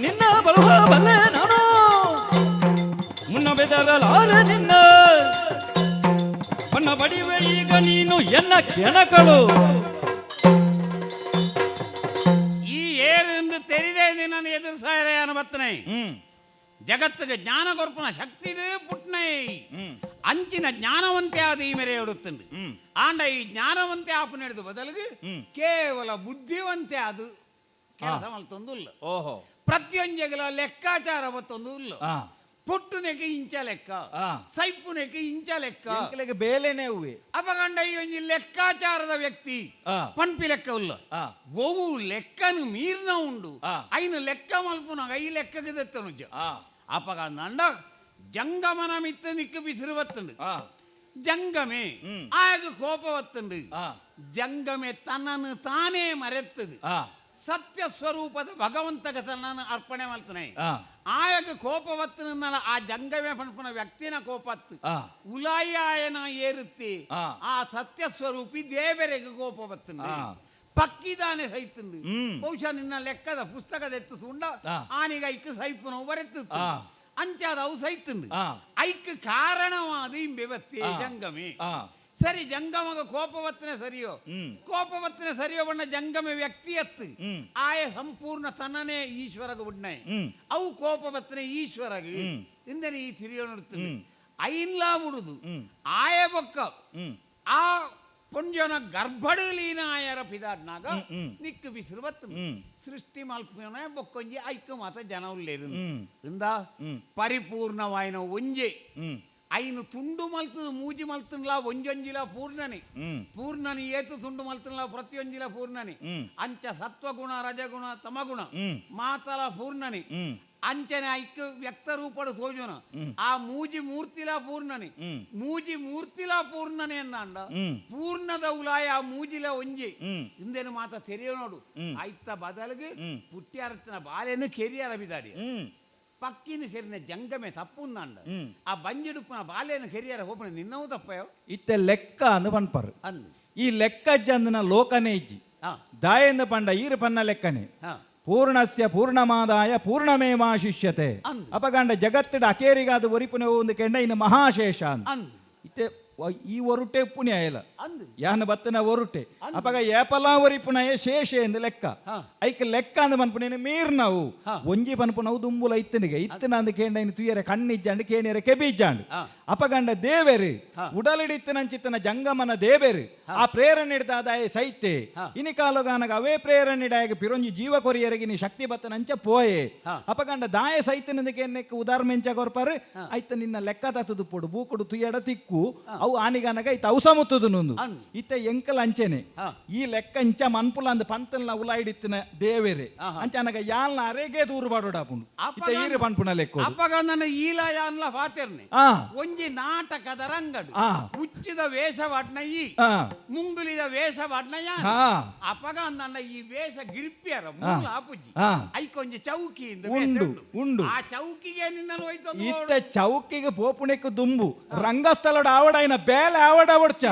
ನಿನ್ನ ಬಲುವ ಬಲ್ಲೆ ನಾನು ಮುನ್ನ ಬೆದರಲಾರೆ ನಿನ್ನ ಬಣ್ಣ ಬಡಿವೆ ಈಗ ನೀನು ಎನ್ನ ಕೆಣಕಳು. ಈ ಏರೆಂದು ತೆರಿದೆ ನಿನ್ನನ್ನು ಎದುರಿಸಾಯರೆ ಬತ್ತನೆ. ಜಗತ್ತಿಗೆ ಜ್ಞಾನ ಕೊರ್ಪುನ ಶಕ್ತಿ ಪುಟ್ನೈ ಅಂಚಿನ ಜ್ಞಾನವಂತೆ ಆದ ಈ ಮೇರೆ ಎಡುತ್ತುಂಡು. ಆಂಡ ಈ ಜ್ಞಾನವಂತೆ ಆಪು ನಡೆದು ಬದಲಿಗೆ ಕೇವಲ ಬುದ್ಧಿವಂತೆ ಅದು ಕೆಲಸ ಮಲ್ತೊಂದುಲ್ಲ. ಓಹೋ. ಪ್ರತಿಯೊಂಜೆಗಳ ಲೆಕ್ಕಾಚಾರ ಬತ್ತೊಂದು ಇಲ್ಲ. ಪುಟ್ಟುನೆಗೆ ಇಂಚ ಲೆಕ್ಕ, ಸೈಪುನೆಗೆ ಇಂಚ ಲೆಕ್ಕ, ಎಂಕ್ಲೆಗ್ ಬೇಲೆನೆ ಹೂವೆ. ಅಪಗಂಡ ಈ ಒಂಜಿ ಲೆಕ್ಕಾಚಾರದ ವ್ಯಕ್ತಿ ಪನ್ಪಿ ಲೆಕ್ಕ ಉಲ್ಲ. ಒವು ಲೆಕ್ಕನು ಮೀರ್ನ ಉಂಡು, ಐನು ಲೆಕ್ಕ ಮಲ್ಪುನಾಗ I ಲೆಕ್ಕಗೆ ದೆತ್ತನುಜ. ಅಪಗ ನಂಡ ಜಂಗಮನ ಮಿತ್ತ ನಿಕ್ಕು ಬಿಸಿರು ಬತ್ತುಂಡು. ಜಂಗಮೆ ಆಗ ಕೋಪ ಬತ್ತುಂಡು. ಜಂಗಮೆ ತನ್ನನ್ನು ತಾನೇ ಮರೆತ್ತದು ಸತ್ಯ ಸ್ವರೂಪದ ಭಗವಂತಗ ತನ್ನನ್ನು ಅರ್ಪಣೆ ಮಾಡ್ತಾನೆ. ಆಯಗ ಕೋಪವತ್ತನ ಆ ಜಂಗಮೆ ಪನ್ಪುನ ವ್ಯಕ್ತಿನ ಕೋಪತ್ತು ಉಲಾಯಾಯನ ಏರುತ್ತೆ. ಆ ಸತ್ಯ ಸ್ವರೂಪಿ ದೇವರಿಗೆ ಕೋಪವತ್ತನ ಪಕ್ಕಿದಾನೆ ಸೈತುಂಡು. ಬಹುಶಃ ನಿನ್ನ ಲೆಕ್ಕದ ಪುಸ್ತಕದ ಎತ್ತು ತುಂಡ ಆನಿಗ ಐಕ್ ಸೈಪುನ ಬರೆತ್ತು ಅಂಚಾದ ಅವು ಸೈತುಂಡು. ಐಕ್ ಕಾರಣವಾದ ಇಂಬೆವತ್ತೆ ಜಂಗಮೆ. ಸರಿ, ಜಂಗಮಗ ಕೋಪವತ್ತನೆ ಸರಿಯೋ, ಕೋಪವತ್ತನೆ ಸರಿಯೋ ಬಣ್ಣ ಜಂಗಮೆ ವ್ಯಕ್ತಿಯತ್ತು ಆಯ ಸಂಪೂರ್ಣ ತನ್ನನೇ ಈಶ್ವರಗ ಉಡ್ನೈ ಅವು ಕೋಪವತ್ತನೆ ಈಶ್ವರಗ ಇಂದನೆ ಈ ತಿರಿಯೋ ನೋಡುತ್ತದೆ ಐನ್ಲಾ ಬಿಡುದು ಆಯ ಬೊಕ್ಕ ಆ ಪುಂಜನ ಗರ್ಭಡಲೀನ ಆಯರ ಪಿದಾಡ್ನಾಗ ನಿಕ್ಕು ಬಿಸಿರು ಬತ್ತು ಸೃಷ್ಟಿ ಮಲ್ಪುನ ಬೊಕ್ಕೊಂಜಿ ಐಕ್ ಮಾತ ಜನ ಉಲ್ಲೇರು ಇಂದ ಪರಿಪೂರ್ಣವಾಯಿನ ಒಂಜೆ ಐನು ತುಂಡು ಮಲ್ತದ ಮೂಜಿ ಮಲ್ತನ್ಲ ಒಂಜೊಂಜಿಲ ಪೂರ್ಣನೆ ಪೂರ್ಣನಿ ಏತು ತುಂಡು ಮಲ್ತನ್ಲ ಪ್ರತಿಯೊಂಜಿಲ ಪೂರ್ಣನೆ ಅಂಚ ಸತ್ವಗುಣ ರಜಗುಣ ತಮಗುಣ ಮಾತಲ ಪೂರ್ಣನೆ ಅಂಚನೆ ಐಕ್ ವ್ಯಕ್ತ ರೂಪಡು ತೋಜುನ ಆ ಮೂಜಿ ಮೂರ್ತಿಲ ಪೂರ್ಣನೆ ಮೂಜಿ ಮೂರ್ತಿಲ ಪೂರ್ಣನೆ ಅಂದ ಪೂರ್ಣದ ಉಲಾಯ ಆ ಮೂಜಿಲ ಒಂಜಿ ಇಂದೇನು ಮಾತ ತೆರೆಯೋ ನೋಡು. ಐತ ಬದಲಿಗೆ ಪುಟ್ಟಿ ಅರತಿನ ಬಾಲೆನು ಕೆರಿಯರ ಬಿದಾಡಿ ಪಕ್ಕಿನ ಕೆರಿನ ಜಂಗಮೆ ತಪ್ಪುಂದಾಂಡ ಆ ಬಂಜಿಡುಪ್ಪನ ಬಾಲೆನ ಕೆರಿಯರ ಹೋಪನ ನಿನ್ನವು ತಪ್ಪಯೋ. ಇತ್ತೆ ಲೆಕ್ಕ ಅಂದು ಪನ್ಪರು. ಅಂದು ಈ ಲೆಕ್ಕ ಅಂದನ ಲೋಕನೇ ಇಜ್ಜಿ ದಾಯೆಂದು ಪಂಡ ಈರು ಪನ್ನ ಲೆಕ್ಕನೆ. ಪೂರ್ಣಸ್ಯ ಪೂರ್ಣಮಾದಾಯ ಪೂರ್ಣಮೇವಾಶಿಷ್ಯತೆ. ಅಪಗಂಡ ಜಗತ್ತಿಡ ಅಕೇರಿಗಾದ ಒರಿಪುನ ಒಂದು ಕೆಂಡ ಇನ್ನು ಮಹಾಶೇಷ ಅಂದ್. ಇತ್ತೆ ಈ ಒರುಟೆ ಪುಣ್ಯ ಇಲ್ಲ ಯಾನ ಬತ್ತನ ಒರುಟೆ ಅಪಗ ಏಪಲಾ ಒರಿಪುನಯ ಶೇಷ ಎಂದು ಲೆಕ್ಕ. ಐಕ್ ಲೆಕ್ಕ ಅಂದ್ ಪನ್ಪುನೇನು ಮೀರ್ ನಾವು ಒಂಜಿ ಪನ್ಪುನವು ದುಂಬುಲ ಇತ್ತನಿಗೆ ಇತ್ತನ ಅಂದ್ ಕೇಂಡ ಇನ್ನು ತುಯರೆ ಕಣ್ಣಿಜ್ಜಾಂಡ್ ಕೇಣಿಯರೆ ಕೆಬಿಜ್ಜಾಂಡ್. ಅಪಗಂಡ ದೇವೆರು ಉಡಲಿಡಿತ್ತನಂಚಿತ್ತನ ಜಂಗಮನ ದೇವೆರು ಆ ಪ್ರೇರಣೆ ಹಿಡ್ದಾದಾಯ ಸೈತೆ ಇನಿ ಕಾಲುಗಾನಗ ಅವೇ ಪ್ರೇರಣೆ ಇಡಾಯಗ ಪಿರೊಂಜಿ ಜೀವ ಕೊರಿಯರಿಗೆ ನೀ ಶಕ್ತಿ ಬತ್ತನಂಚ ಪೋಯೆ. ಅಪಗಂಡ ದಾಯ ಸೈತನದಕ್ಕೆ ಎನ್ನೆಕ್ ಉದಾರ್ಮೆಂಚ ಕೊರ್ಪಾರು ಐತ ನಿನ್ನ ಲೆಕ್ಕ ತತ್ತದು ಪೊಡು ಬೂಕುಡು ತುಯಡ ತಿಕ್ಕು ಅವು ಆನಿಗನಗ ಐತ ಅವಸಮುತ್ತದು ನೊಂದು ಇತ್ತ ಎಂಕಲ್ ಅಂಚೆನೆ ಈ ಲೆಕ್ಕ ಇಂಚ ಮನ್ಪುಲ ಅಂದ್ ಪಂತಲ್ನ ಉಲಾಯಿಡಿತ್ತಿನ ದೇವೆರೆ ಅಂಚನಗ ಯಾಲ್ನ ಅರೆಗೆ ದೂರು ಬಾಡೋಡಾಪುಂಡು ಇತ್ತ ಈರು ಪನ್ಪುನ ಲೆಕ್ಕ. ಅಪಗ ನನ್ನ ಈಲ ಯಾನ್ಲ ಫಾತೆರ್ನೆ ಒಂಜಿ ನಾಟಕದ ರಂಗಡು ಉಚ್ಚಿದ ವೇಷವಾಡ್ನ ಈ ಮುಂಗುಲಿದ ವೇಷವಾಡ್ನ ಯಾನ್ ಅಪಗ ನನ್ನ ಈ ವೇಷ ಗಿರ್ಪಿಯರ ಮೂಲ ಆಪುಜಿ ಐಕೊಂಜಿ ಚೌಕಿ ಉಂಡು ಉಂಡು ಆ ಚೌಕಿಗೆ ನಿನ್ನನ್ನು ಹೋಯ್ತು. ಇತ್ತ ಚೌಕಿಗೆ ಪೋಪುಣೆಕ್ಕು ದುಂಬು ರಂಗಸ್ಥಳಡ್ ಆವಡಾಯಿನ ಬೇಲೆ ಆವಡ ಅವಡ್ಚ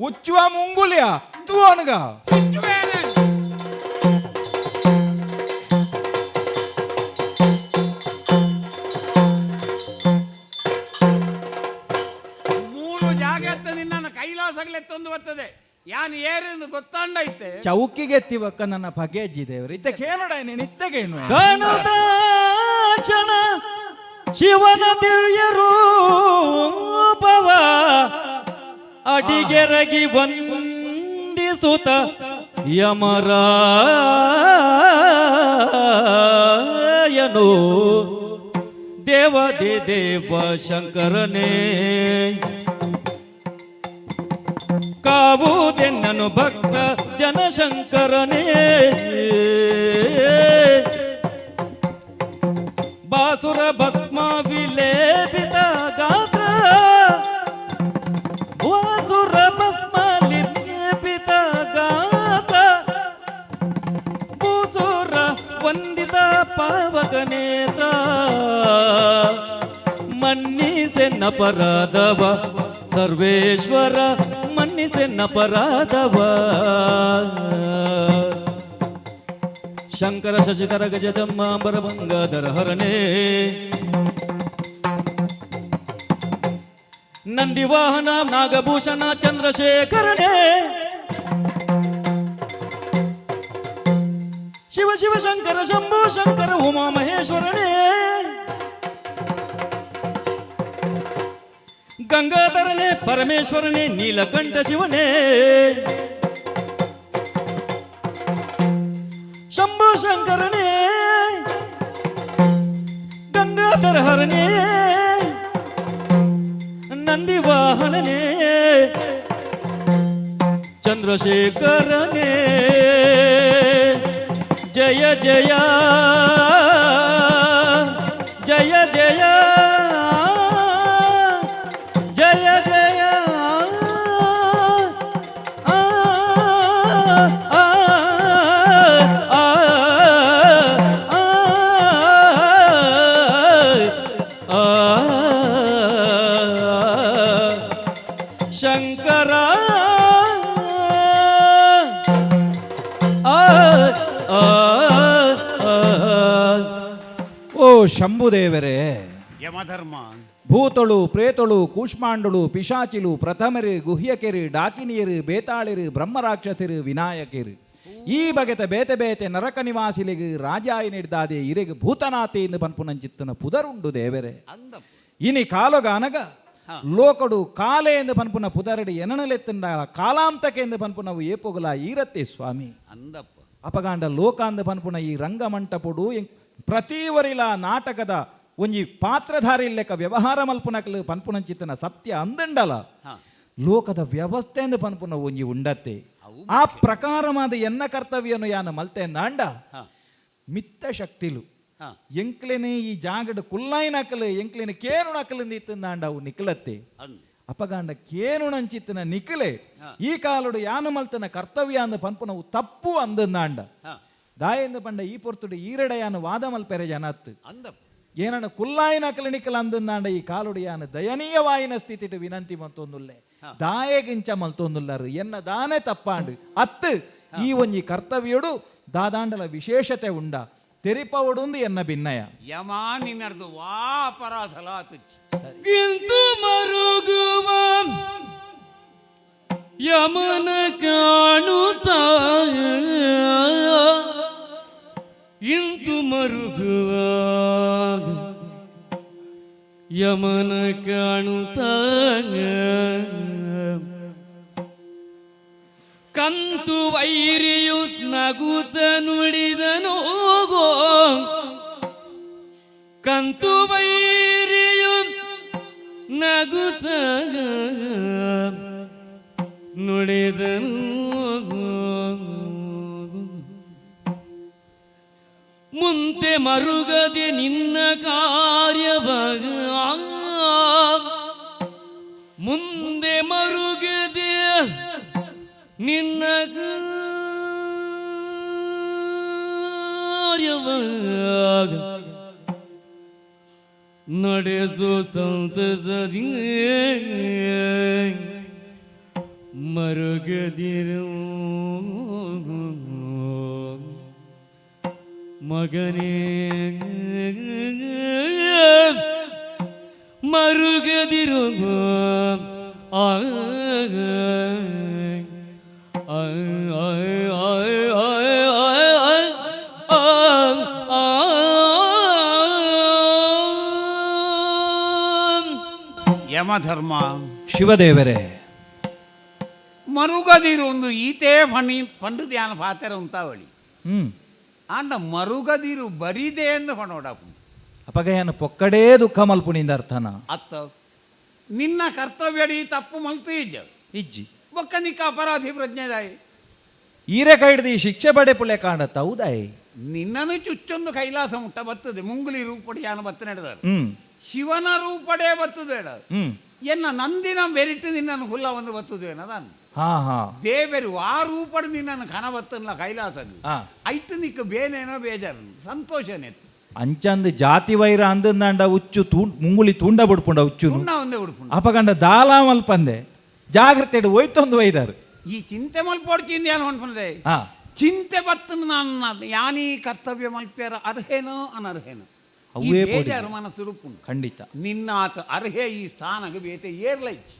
ಉಚ್ಚುವ ಮುಂಗುಲಿಯ ತೂ ಅನುಗ. ಮೂರು ಜಾಗ ನಿನ್ನನ್ನು ಕೈಲಾಸಗಲೆತ್ತೊಂದು ಬರ್ತದೆ ಯಾನ್ ಏರೆಂದು ಗೊತ್ತಾಂಡೈತೆ. ಚೌಕಿಗೆ ಎತ್ತಿವಕ್ಕ ನನ್ನ ಬಗೆ ದೇವರು ಇತ್ತ ಕೇಳೋಡ ನೀನು ಇತ್ತಗೇನು ಕಾಣುದ ಕ್ಷಣ ಶಿವನ ದಿವ್ಯ ರೂಪವ ಅಡಿಗೆರಗಿ ವಂದಿಸಿದನು. ಸುತ ಯಮರಾಯನು ದೇವದಿ ದೇವ ಶಂಕರನೇ ಕಾವುದೆನ್ನನು ಭಕ್ತ ಜನಶಂಕರನೇ ಬಾಸುರ ಭಸ್ಮ ವಿಲೇಪಿತ ಗಾತ್ರ ವಾಸುರ ಭಸ್ಮ ಲಿಪಿತ ಗಾತ್ರ ಭೂಸುರ ವಂದಿತ ಪಾವಕ ನೇತ್ರ ಮನ್ನಿಸೆನ್ನಪರಾಧವ ಸರ್ವೇಶ್ವರ ಮನ್ನಿಸೆನ್ನಪರಾಧವ ಶಂಕರ ಶಶಿಧರ ಗಜ ಜಮ್ಮಾಂಬರ ಬಂಗಾಧರ ಹರನೇ ನಂದಿವಾಹನ ನಾಗಭೂಷಣ ಚಂದ್ರಶೇಖರನೇ ಶಿವ ಶಿವ ಶಂಕರ ಶಂಭೋ ಶಂಕರ ಉಮಾ ಮಹೇಶ್ವರನೇ ಗಂಗಾಧರನೇ ಪರಮೇಶ್ವರನೇ ನೀಲಕಂಠ ಶಿವನೇ ಶಂಭೋ ಶಂಕರನೇ ಗಂಗಾಧರ ಹರನೇ ನಂದಿವಾಹನನೇ ಚಂದ್ರಶೇಖರನೇ ಜಯ ಜಯ ಜಯ ಜಯ ಜಯ ಜಯ ಆ ಆ ಆ ಆ ಶಂಕರ ಆ ಆ ಓ ಶಂಭುದೇವರೇ, ಯಮಧರ್ಮ. ಭೂತಳು ಪ್ರೇತಳು ಕೂಷ್ಮಾಂಡಳು ಪಿಶಾಚಿಲು ಪ್ರಥಮರು ಗುಹ್ಯಕೆರು ಡಾಕಿನಿಯರು ಬೇತಾಳಿರು ಬ್ರಹ್ಮರಾಕ್ಷಸರು ವಿನಾಯಕರು ಈ ಬಗೆತ ಬೇತೆ ಬೇತೆ ನರಕ ನಿವಾಸಿಲಿಗೆ ರಾಜಾಯ ನೀಡ್ದಾದೆ ಇರೆಗೆ ಭೂತನಾಥೆ ಎಂದು ಪನ್ಪುನಂಚಿತ್ತನ ಪುದರುಂಡು ದೇವರೇ. ಇನಿ ಕಾಲೊಗಾನಗ ಲೋಕಡು ಕಾಲೆ ಎಂದು ಪನ್ಪುನ ಪುದರಡಿ ಎನನಲೆತ್ತಂಡ ಕಾಲಾಂತಕೆ ಎಂದು ಪನ್ಪುನವು ಏಪೊಗುಲ ಈರತ್ತೆ ಸ್ವಾಮಿ. ಅಂದಪ್ಪ. ಅಪಗಾಂಡ ಲೋಕಾಂದ ಪನ್ಪುನ ಈ ರಂಗಮಂಟಪುಡು ಪ್ರತಿವರಿಲ ನಾಟಕದ ಒಂಜಿ ಪಾತ್ರಧಾರಿ ಲೆಕ್ಕ ವ್ಯವಹಾರ ಮಲ್ಪುನಕಲು ಪನ್ಪುನಂಚಿತ್ತನ ಸತ್ಯ ಅಂದಂಡಲ ಲೋಕದ ವ್ಯವಸ್ಥೆ ಎಂದು ಪನ್ಪುನ ಒಂಜಿ ಉಂಡತ್ತೆ. ಆ ಪ್ರಕಾರವಾದ ಎನ್ನ ಕರ್ತವ್ಯನು ಯಾನ ಮಲ್ತೆ ನಾಂಡ ಮಿತ್ತ ಶಕ್ತಿಲು ಎಂಕ್ಲೆನೆ ಈ ಜಾಗಡ್ ಕುಲ್ಲಾಯಿನಕಲು ಎಂಕ್ಲೆನೆ ಕೇನು ನಕಲು ಇತ್ತಂದಾಂಡ ಅವು ನಿಕ್ಲತ್ತೆ. ಅಪಗಾಂಡ ಕೇನು ನಂಚಿತ್ತನ ನಿಕ್ಲೆ ಈ ಕಾಲಡು ಯಾನ ಮಲ್ತನ ಕರ್ತವ್ಯ ಅಂದ ಪನ್ಪುನವು ತಪ್ಪು ಅಂದಂದಾಂಡ ದಾಯೆಂದು ಪಂಡ ಈ ಪೊರ್ತುಡು ಈರಡೆಯಾನ ವಾದ ಮಲ್ಪೆರೆ ಜನತ್ತು ಏನನ್ನ ಕುಲ್ಲಾಯಿನ ಕ್ಲಿನಿಕಲ್ ಅಂದಂದಾಂಡ ಈ ಕಾಲುಡು ಯಾನ ದಯನೀಯವಾಯಿನ ಸ್ಥಿತಿಟು ವಿನಂತಿ ಮಲ್ತೊಂದುಲ್ಲೆ ದಾಯೆಗಿಂಚ ಮಲ್ತೊಂದುಲ್ಲರು ಎನ್ನ ದಾನೆ ತಪ್ಪಾಂಡು ಅತ್ತು ಈ ಒಂಜಿ ಕರ್ತವ್ಯಡು ದಾದಾಂಡಲ ವಿಶೇಷತೆ ಉಂಡ ತೆರಿಪವಡುಂದು ಎನ್ನ ಭಿನ್ನಯ. ಯಮಾನಿನರ್ದು ವಾ ಅಪರಾಧಲಾತುಚ್ಚಿ. ಇಂದು ಮರುಗುವ ಯಮನ ಕಾಣುತ್ತ ಇಂದು ಮರುಗುವ ಯಮನ ಕಾಣುತ್ತ ಕಂತು ವೈರಿಯು ನಗುತ ನುಡಿದನು ಕಂತು ವೈರಿಯು ನಗುತ ನುಡಿದನು ಮುಂತೆ ಮರುಗದೆ ನಿನ್ನ ಕಾರ್ಯವಾಗ ಮುಂದೆ ಮರುಗದೆ ನಿನ್ನ ಕಾರ್ಯವಾಗ ನಡೆಸು ಸಂತಸದಿ ಮರುಗದಿರು ಮಗನೇ ಮರುಗದಿರು ಆ ಯಮಧರ್ಮ. ಶಿವದೇವರೇ. ಮರುಗದಿರು ಒಂದು ಈತೇ ಫಣಿ ಪಂಡು ಧ್ಯಾನ ಪಾತೆರ ಉಂತಾವಳಿ. ಆಂಡ ಮರುಗದಿರು ಬರಿದೆ ಎಂದು ಫಣೋಡಾಪುಂಡು. ಅಪಗಯನ ಪೊಕ್ಕಡೇ ದುಃಖ ಮಲ್ಪುಣಿಂದ ಅರ್ಥನ ಅತ್ತ ನಿನ್ನ ಕರ್ತವ್ಯಡಿ ತಪ್ಪು ಮಲ್ತು ಇಜ್ಜ ಇಜ್ಜಿ ಬೊಕ್ಕ ನಿಕ್ಕ ಅಪರಾಧಿ ಪ್ರಜ್ಞೆದಾಯಿ ಈರೆ ಕೈಡ್ದು ಈ ಶಿಕ್ಷೆ ಬಡೆ ಪುಳೆ ಕಾಣತ್ತ ಹೌದಾಯ್. ನಿನ್ನನು ಚುಚ್ಚೊಂದು ಕೈಲಾಸ ಮುಟ್ಟ ಬರ್ತದೆ ಮುಂಗುಲಿ ರೂಪಡಿ ಯಾನ ಬತ್ತ ನಡೆದಾರೆ ಶಿವನ ರೂಪಡೇ ಬರ್ತದೆ ಎನ್ನ ನಂದಿನ ಬೆರಿಟು ನಿನ್ನನ್ನು ಹುಲ್ಲ ಒಂದು ಬರ್ತದೆ ಅನ್ನದಾನು. ಹಾ ಹಾ ದೇವರು ಆ ರೂಪಡು ನಿನ್ನನ್ನು ಕನ ಬತ್ತಲ್ಲ ಕೈಲಾಸ ಐತು ನಿಕ್ಕ ಬೇನೇನೋ ಬೇಜಾರು ಸಂತೋಷನೇ. ಅಂಚಂದು ಜಾತಿ ವೈರ ಅಂದಂದಾಂಡ ಉಚ್ಚು ತೂ ಮುಂಗುಳಿ ತೂಂಡ ಬಿಡ್ಪುಂಡ ಉಚ್ಚು ಒಂದೇ ಉಡ್ಪುಂಡ ಅಪಗಂಡ ದಾಲ ಮಲ್ಪಂದೆ ಜಾಗ್ರತೆ ಹೋಯ್ತೊಂದು ಒಯ್ದಾರು. ಈ ಚಿಂತೆ ಮಲ್ಪೋಡು ಚಿಂತೆ ಏನು ಅನ್ಕೊಂಡ್ರೆ ಚಿಂತೆ ಬತ್ತು ನಾನು ಯಾನೀ ಕರ್ತವ್ಯ ಮಲ್ಪೇರ ಅರ್ಹೇನೋ ಅನರ್ಹೇನೋ ಅವೇ ಬೇಜಾರು ಮನಸ್ಸು ಉಪ್ಪುಂಡು. ಖಂಡಿತ ನಿನ್ನ ಆತ ಅರ್ಹೆ ಈ ಸ್ಥಾನಕ್ಕೆ ಬೇತೆ ಏರ್ಲೈಚ್